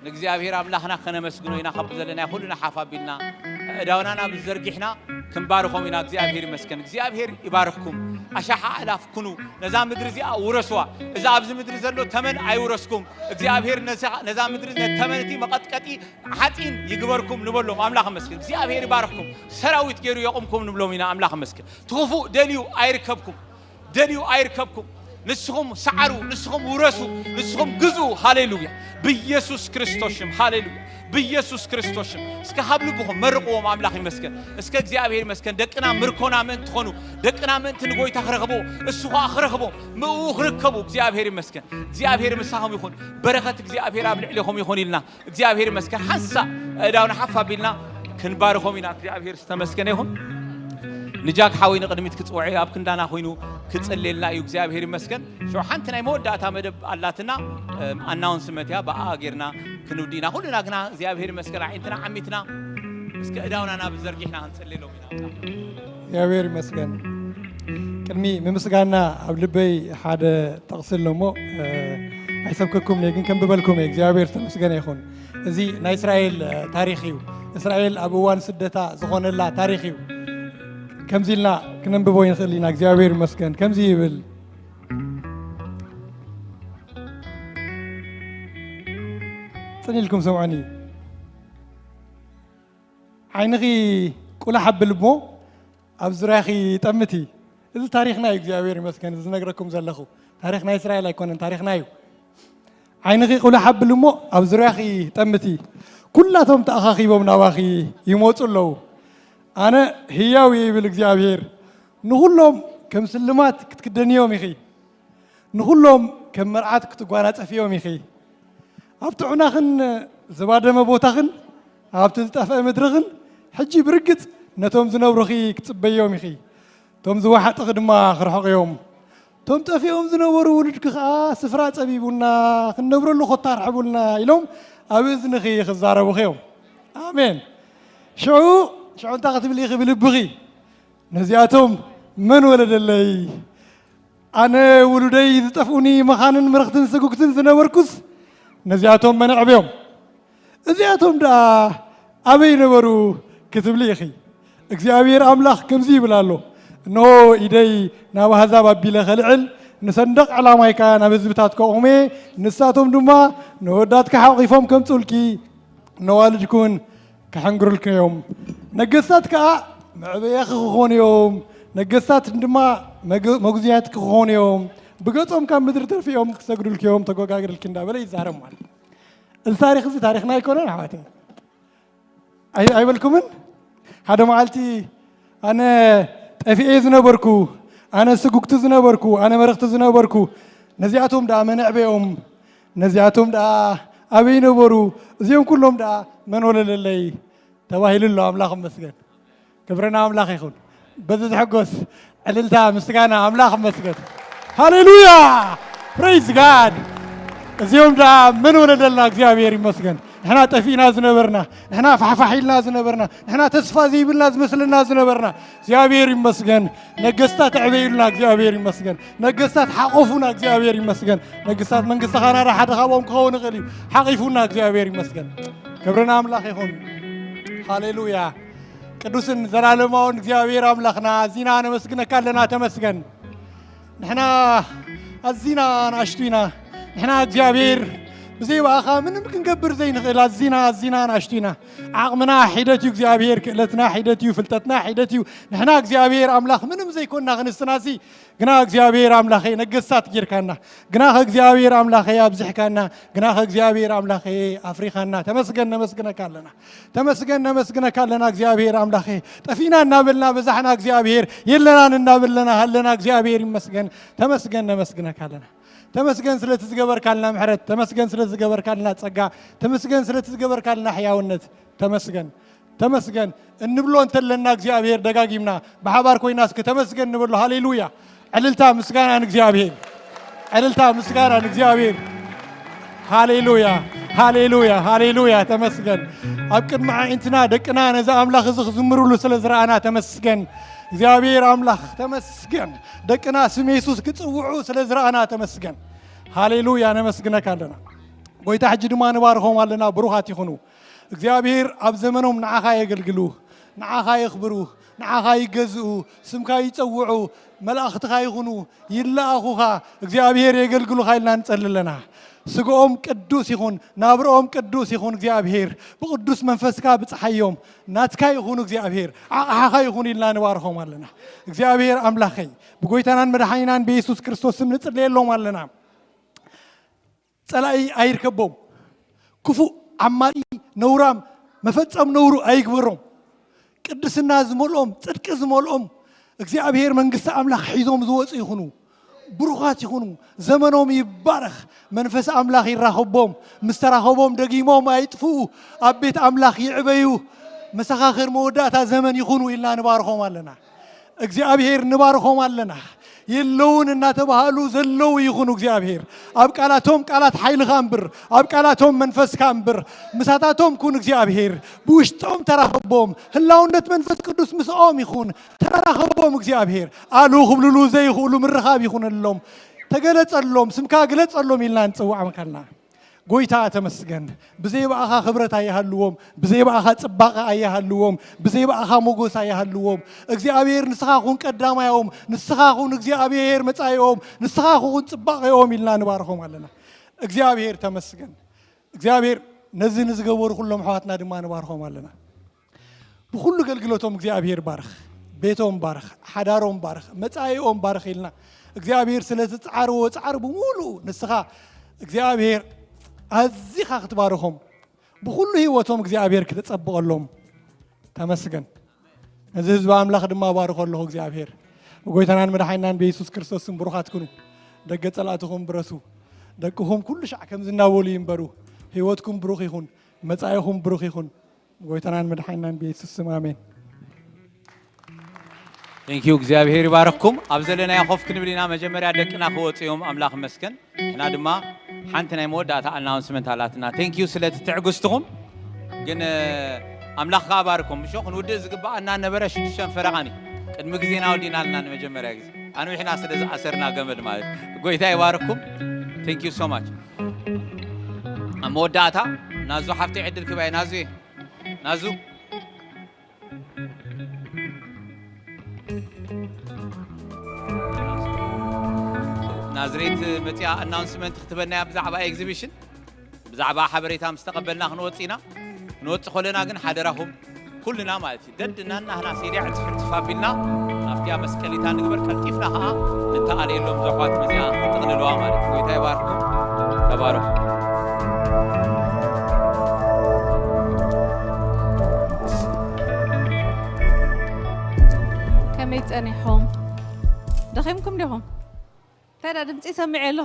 ንእግዚኣብሔር ኣምላኽና ከነመስግኖ ኢና። ካብ ዘለና ኩልና ሓፍ ኣቢልና ኣእዳውና ናብ ዘርጊሕና ክንባርኾም ኢና። እግዚኣብሔር ይመስገን። እግዚኣብሔር ይባርኽኩም። ኣሻሓ ኣእላፍ ኩኑ። ነዛ ምድሪ እዚኣ ውረስዋ። እዛ ኣብዚ ምድሪ ዘሎ ተመን ኣይውረስኩም። እግዚኣብሔር ነዛ፣ ነዛ ምድሪ ነቲ ተመን እቲ መቐጥቀጢ ሓፂን ይግበርኩም ንበሎም። ኣምላኽ ይመስገን። እግዚኣብሔር ይባርኽኩም። ሰራዊት ገይሩ የቑምኩም ንብሎም ኢና። ኣምላኽ ይመስገን። ትኽፉእ ደልዩ ኣይርከብኩም። ደልዩ ኣይርከብኩም። ንስኹም ሰዓሩ፣ ንስኹም ውረሱ፣ ንስኹም ግዝኡ። ሃሌሉያ። ብኢየሱስ ክርስቶስ ሽም። ሃሌሉያ። ብኢየሱስ ክርስቶስ ሽም። እስከ ካብ ልብኹም መርቕዎም። ኣምላኽ ይመስገን። እስከ እግዚኣብሔር ይመስገን። ደቅና ምርኮና ምእንቲ ትኾኑ፣ ደቅና ምእንቲ ንጎይታ ክረኽብዎ፣ እሱ ኸዓ ክረኽቦም፣ ምእኡ ክርከቡ። እግዚኣብሔር ይመስገን። እግዚኣብሔር ምሳኹም ይኹን። በረኸት እግዚኣብሔር ኣብ ልዕሌኹም ይኹን ኢልና እግዚኣብሔር ይመስገን። ሓንሳእ ኣእዳውና ሓፍ ኣቢልና ክንባርኾም ኢና። እግዚኣብሔር ዝተመስገነ ይኹን። ንጃክ ሓወይ ንቕድሚት ክጽውዐ ኣብ ክንዳና ኮይኑ ክጽልየልና እዩ። እግዚኣብሔር ይመስገን። ሽዑ ሓንቲ ናይ መወዳእታ መደብ ኣላትና፣ ኣናውንስመንት እያ። ብኣኣ ጌርና ክንውዲ ኢና። ኩልና ግና እግዚኣብሔር ይመስገን ኣዒንትና ዓሚትና እስከ እዳውና ናብ ዘርጊሕና ክንጽልየሎም ኢና። እግዚኣብሔር ይመስገን። ቅድሚ ምምስጋና ኣብ ልበይ ሓደ ጥቕሲ ኣሎ እሞ፣ እ፣ ኣይሰብከኩም እየ፣ ግን ከንብበልኩም እየ። እግዚኣብሔር ዝተመስገነ ይኹን። እዚ ናይ እስራኤል፣ እ፣ ታሪኽ እዩ። እስራኤል ኣብ እዋን ስደታ ዝኾነላ ታሪኽ እዩ። ከምዚ ኢልና ክነንብቦ ይንኽእል ኢና። እግዚኣብሔር ይመስገን። ከምዚ ይብል። ጽን ኢልኩም ስምዑኒ። ዓይንኺ ቁላሕ ኣብል እሞ ኣብ ዙርያኺ ጠምቲ። እዚ ታሪኽና እዩ፣ እግዚኣብሔር ይመስገን። እዚ ዝነግረኩም ዘለኹ ታሪኽ ናይ እስራኤል ኣይኮነን፣ ታሪኽና እዩ። ዓይንኺ ቁላሕ ኣብል እሞ ኣብ ዙርያኺ ጠምቲ። ኩላቶም ተኣኻኺቦም ናባኺ ይመጹ ኣለዉ። ኣነ ህያው እየ ይብል እግዚኣብሔር፣ ንኹሎም ከም ስልማት ክትክደንዮም ኢኺ። ንኹሎም ከም መርዓት ክትጓናጸፍዮም ኢኺ። ኣብ ጥዑናኽን ዝባደመ ቦታኽን ኣብቲ ዝጠፍአ ምድርኽን ሕጂ ብርግጽ ነቶም ዝነብሩኺ ክትጽበዮም ኢኺ። እቶም ዝወሓጥኺ ድማ ክርሕቑ እዮም። እቶም ጠፊኦም ዝነበሩ ውሉድኪ ኸኣ ስፍራ ጸቢቡና፣ ክንነብረሉ ኮታ ኣርሕቡልና ኢሎም ኣብ እዝንኺ ክዛረቡኺ እዮም። ኣሜን። ሽዑ ሽዑ እንታይ ክትብሊ ኢኺ ብልብኺ? ነዚኣቶም መን ወለደለይ? ኣነ ውሉደይ ዝጠፍኡኒ መኻንን ምርኽትን ስጉግትን ዝነበርኩስ ነዚኣቶም መን ኣዕብዮም? እዚኣቶም ደኣ ኣበይ ነበሩ ክትብሊ ኢኺ። እግዚኣብሔር ኣምላኽ ከምዚ ይብል ኣሎ፣ እንሆ ኢደይ ናብ ኣህዛብ ኣቢለ ኸልዕል፣ ንሰንደቕ ዕላማይ ከኣ ናብ ህዝብታት ከቑሜ፣ ንሳቶም ድማ ነወዳትካ ሓቒፎም ከምጹልኪ፣ ነዋልድኩን ክሕንግሩልኪ እዮም። ነገስታት ከኣ መዕበያኺ ክኾኑ እዮም። ነገስታት ድማ መግ-፣ መጉዝያትኪ ክኾኑ እዮም። ብገጾም ካብ ምድሪ ተርፊኦም ክሰግዱልኪ እዮም፣ ተጎጋግርልኪ እንዳበለ ይዛረብ ማለት እዩ። እዚ ታሪኽ እዚ ታሪኽና ኣይኮነን ኣሕዋተይ? ኣይ-፣ ኣይበልኩምን? ሓደ መዓልቲ ኣነ ጠፊኤ ዝነበርኩ፣ ኣነ ስጉግቲ ዝነበርኩ፣ ኣነ መረኽቲ ዝነበርኩ፣ ነዚኣቶም ደኣ መን ኣዕበዮም? ነዚኣቶም ደኣ ኣበይ ነበሩ? እዚኦም ኩሎም ደኣ መን ወለደለይ? ተባሂሉ ኣሎ። ኣምላኽ ይመስገን። ክብሪ ንኣምላኽ ይኹን። በዚ ዝሕጎስ ዕልልታ፣ ምስጋና፣ ኣምላኽ ይመስገን። ሃሌሉያ! ፕሬይዝ ጋድ! እዚኦም ደኣ መን ወለደልና? እግዚኣብሔር ይመስገን። ንሕና ጠፊእና ዝነበርና፣ ንሕና ፋሕፋሕ ኢልና ዝነበርና፣ ንሕና ተስፋ ዘይብልና ዝመስለና ዝነበርና፣ እግዚኣብሔር ይመስገን። ነገስታት ኣዕበዩልና፣ እግዚኣብሔር ይመስገን። ነገስታት ሓቆፉና፣ እግዚኣብሔር ይመስገን። ነገስታት መንግስቲ ካናዳ ሓደ ካብኦም ክኸውን ይኽእል እዩ። ሓቂፉና፣ እግዚኣብሔር ይመስገን። ክብሪ ንኣምላኽ ይኹን። ሃሌሉያ። ቅዱስን ዘላለማውን እግዚኣብሔር ኣምላኽና፣ ኣዚና ነመስግነካ ኣለና። ተመስገን። ንሕና ኣዚና ንኣሽቱ ኢና። ንሕና እግዚኣብሔር ብዘይ ብኣኻ ምንም ክንገብር ዘይንኽእል ኣዚና፣ ኣዚና ንኣሽቱ ኢና። ዓቕምና ሒደት እዩ እግዚኣብሔር፣ ክእለትና ሒደት እዩ፣ ፍልጠትና ሒደት እዩ። ንሕና እግዚኣብሔር ኣምላኽ ምንም ዘይኮንና ክንስትናሲ፣ ግና እግዚኣብሔር ኣምላኸይ ነገስታት ጌርካና። ግና ከእግዚኣብሔር ኣምላኸይ ኣብዚሕካና። ግና ከእግዚኣብሔር ኣምላኸይ ኣፍሪኻና። ተመስገን ነመስግነካ ኣለና። ተመስገን ነመስግነካ ኣለና እግዚኣብሔር ኣምላኸይ። ጠፊእና እናበልና በዛሕና እግዚኣብሔር፣ የለናን እናበለና ሃለና እግዚኣብሔር ይመስገን። ተመስገን ነመስግነካ ኣለና። ተመስገን ስለቲ ዝገበርካልና ምሕረት፣ ተመስገን ስለቲ ዝገበርካልና ጸጋ፣ ተመስገን ስለቲ ዝገበርካልና ሕያውነት። ተመስገን፣ ተመስገን እንብሎ እንተለና እግዚኣብሔር ደጋጊምና ብሓባር ኮይና እስኪ ተመስገን ንበሎ። ሃሌሉያ። ዕልልታ ምስጋና ንእግዚኣብሔር። ዕልልታ ምስጋና ንእግዚኣብሔር። ሃሌሉያ፣ ሃሌሉያ፣ ሃሌሉያ። ተመስገን። ኣብ ቅድሚ ኣዒንትና ደቅና ነዚ ኣምላኽ እዚ ክዝምሩሉ ስለ ዝረኣና ተመስገን። እግዚኣብሔር ኣምላኽ ተመስገን። ደቅና ስም የሱስ ክጽውዑ ስለ ዝረኣና ተመስገን። ሃሌሉያ፣ ነመስግነካ ኣለና። ጎይታ ሕጂ ድማ ንባርኾም ኣለና። ብሩኻት ይኹኑ። እግዚኣብሔር ኣብ ዘመኖም ንዓኻ የገልግሉ፣ ንዓኻ የኽብሩ፣ ንዓኻ ይገዝኡ፣ ስምካ ይጸውዑ፣ መላእኽትኻ ይኹኑ፣ ይለኣኹኻ፣ እግዚኣብሔር የገልግሉኻ ኢልና ንጸሊ ኣለና። ስግኦም ቅዱስ ይኹን፣ ናብርኦም ቅዱስ ይኹን እግዚኣብሔር። ብቅዱስ መንፈስካ ብጽሓዮም፣ ናትካ ይኹኑ እግዚኣብሔር፣ ኣቕሓኻ ይኹኑ ኢልና ንባርኾም ኣለና። እግዚኣብሔር ኣምላኸይ፣ ብጎይታናን መድሓኒናን ብየሱስ ክርስቶስ ስም ንጽልየሎም ኣለና። ጸላኢ ኣይርከቦም። ክፉእ፣ ዓማጺ፣ ነውራም፣ መፈጸም ነውሩ ኣይግበሮም። ቅድስና ዝመልኦም፣ ጽድቂ ዝመልኦም፣ እግዚኣብሔር መንግስቲ ኣምላኽ ሒዞም ዝወጹ ይኹኑ። ብሩኻት ይኹኑ። ዘመኖም ይባረኽ። መንፈስ ኣምላኽ ይራኸቦም። ምስ ተራኸቦም ደጊሞም ኣይጥፍኡ። ኣብ ቤት ኣምላኽ ይዕበዩ። መሰኻኽር መወዳእታ ዘመን ይኹኑ ኢልና ንባርኾም ኣለና። እግዚኣብሔር ንባርኾም ኣለና። የለውን እናተባሃሉ ዘለዉ ይኹኑ እግዚኣብሔር። ኣብ ቃላቶም ቃላት ሓይልኻ እምብር፣ ኣብ ቃላቶም መንፈስካ እምብር፣ ምሳታቶም ኩን እግዚኣብሔር። ብውሽጦም ተራኸቦም፣ ህላውነት መንፈስ ቅዱስ ምስኦም ይኹን። ተራኸቦም እግዚኣብሔር። ኣሉ ክብልሉ ዘይኽእሉ ምርኻብ ይኹነሎም። ተገለጸሎም፣ ስምካ ግለጸሎም ኢልና ንጽውዖም ከለና። ጎይታ ተመስገን። ብዘይ ብኣኻ ክብረት ኣይሃልዎም፣ ብዘይ ብኣኻ ጽባቐ ኣይሃልዎም፣ ብዘይ ብኣኻ ሞጎስ ኣይሃልዎም። እግዚኣብሔር ንስኻ ኩን ቀዳማዮም፣ ንስኻ ኩን እግዚኣብሔር መጻኢኦም፣ ንስኻ ኩን ጽባቐኦም ኢልና ንባርኾም ኣለና። እግዚኣብሔር ተመስገን። እግዚኣብሔር ነዚ ንዝገበሩ ኩሎም ኣሕዋትና ድማ ንባርኾም ኣለና። ብኹሉ ኣገልግሎቶም እግዚኣብሔር ባርኽ፣ ቤቶም ባርኽ፣ ሓዳሮም ባርኽ፣ መጻኢኦም ባርኽ ኢልና እግዚኣብሔር ስለ ዝጸዓርዎ ጻዕሪ ብምሉኡ ንስኻ እግዚኣብሔር ኣዚኻ ክትባርኾም ብኹሉ ህይወቶም እግዚኣብሔር ክተጸብቐሎም ተመስገን። ነዚ ህዝቢ ኣምላኽ ድማ ባርኾ ኣለኹ እግዚኣብሔር። ብጎይታናን መድሓኒናን ብየሱስ ክርስቶስ ስም ብሩኻት ኩኑ። ደገ ጸላእትኹም ብረሱ። ደቅኹም ኩሉ ሻዕ ከምዚ እናበሉ ይንበሩ። ህይወትኩም ብሩኽ ይኹን። መጻኢኹም ብሩኽ ይኹን። ብጎይታናን መድሓኒናን ብየሱስ ስም ኣሜን። Thank you። እግዚኣብሔር ይባርኽኩም። ኣብ ዘለናዮ ኮፍ ክንብል ኢና። መጀመርያ ደቅና ክወፁ እዮም። ኣምላኽ ይመስገን። ንሕና ድማ ሓንቲ ናይ መወዳእታ ኣናውንስመንት ኣላትና። Thank you ስለቲ ትዕግስትኹም። ግን ኣምላኽ ከዓ ባርኮም። ምሾ ክንውድእ ዝግባኣና ነበረ ሽዱሽተን ፈረቓኒ። ቅድሚ ግዜና ወዲእናልና ንመጀመርያ ግዜ ኣንዊሕና ስለ ዝኣሰርና ገመድ ማለት። ጎይታ ይባርኩም። Thank you so much። ኣብ መወዳእታ ናዙ ሓፍተይ ዕድል ክባይ ናዙ ናዙ ናዝሬት መፅያ ኣናውንስመንት ክትበናያ ብዛዕባ ኤግዚቢሽን ብዛዕባ ሓበሬታ ምስ ተቐበልና ክንወፅ ኢና። ክንወፅ ከለና ግን ሓደራኹም ኩልና ማለት እዩ ደድና እናህና ሴድያ ዕፅፍፅፍ ኣቢልና ናብቲያ መስቀሊታ ንግበር። ቀልጢፍና ከዓ ንተኣልየሎም ዘሕዋት መዚኣ ንጥቕልልዋ ማለት እዩ። ጎይታ ይባርኩም። ተባረኹ። ከመይ ጸኒሖም? ደኺምኩም ዲኹም? እንታይ ድምፂ ሰሚዐ ኣለኹ?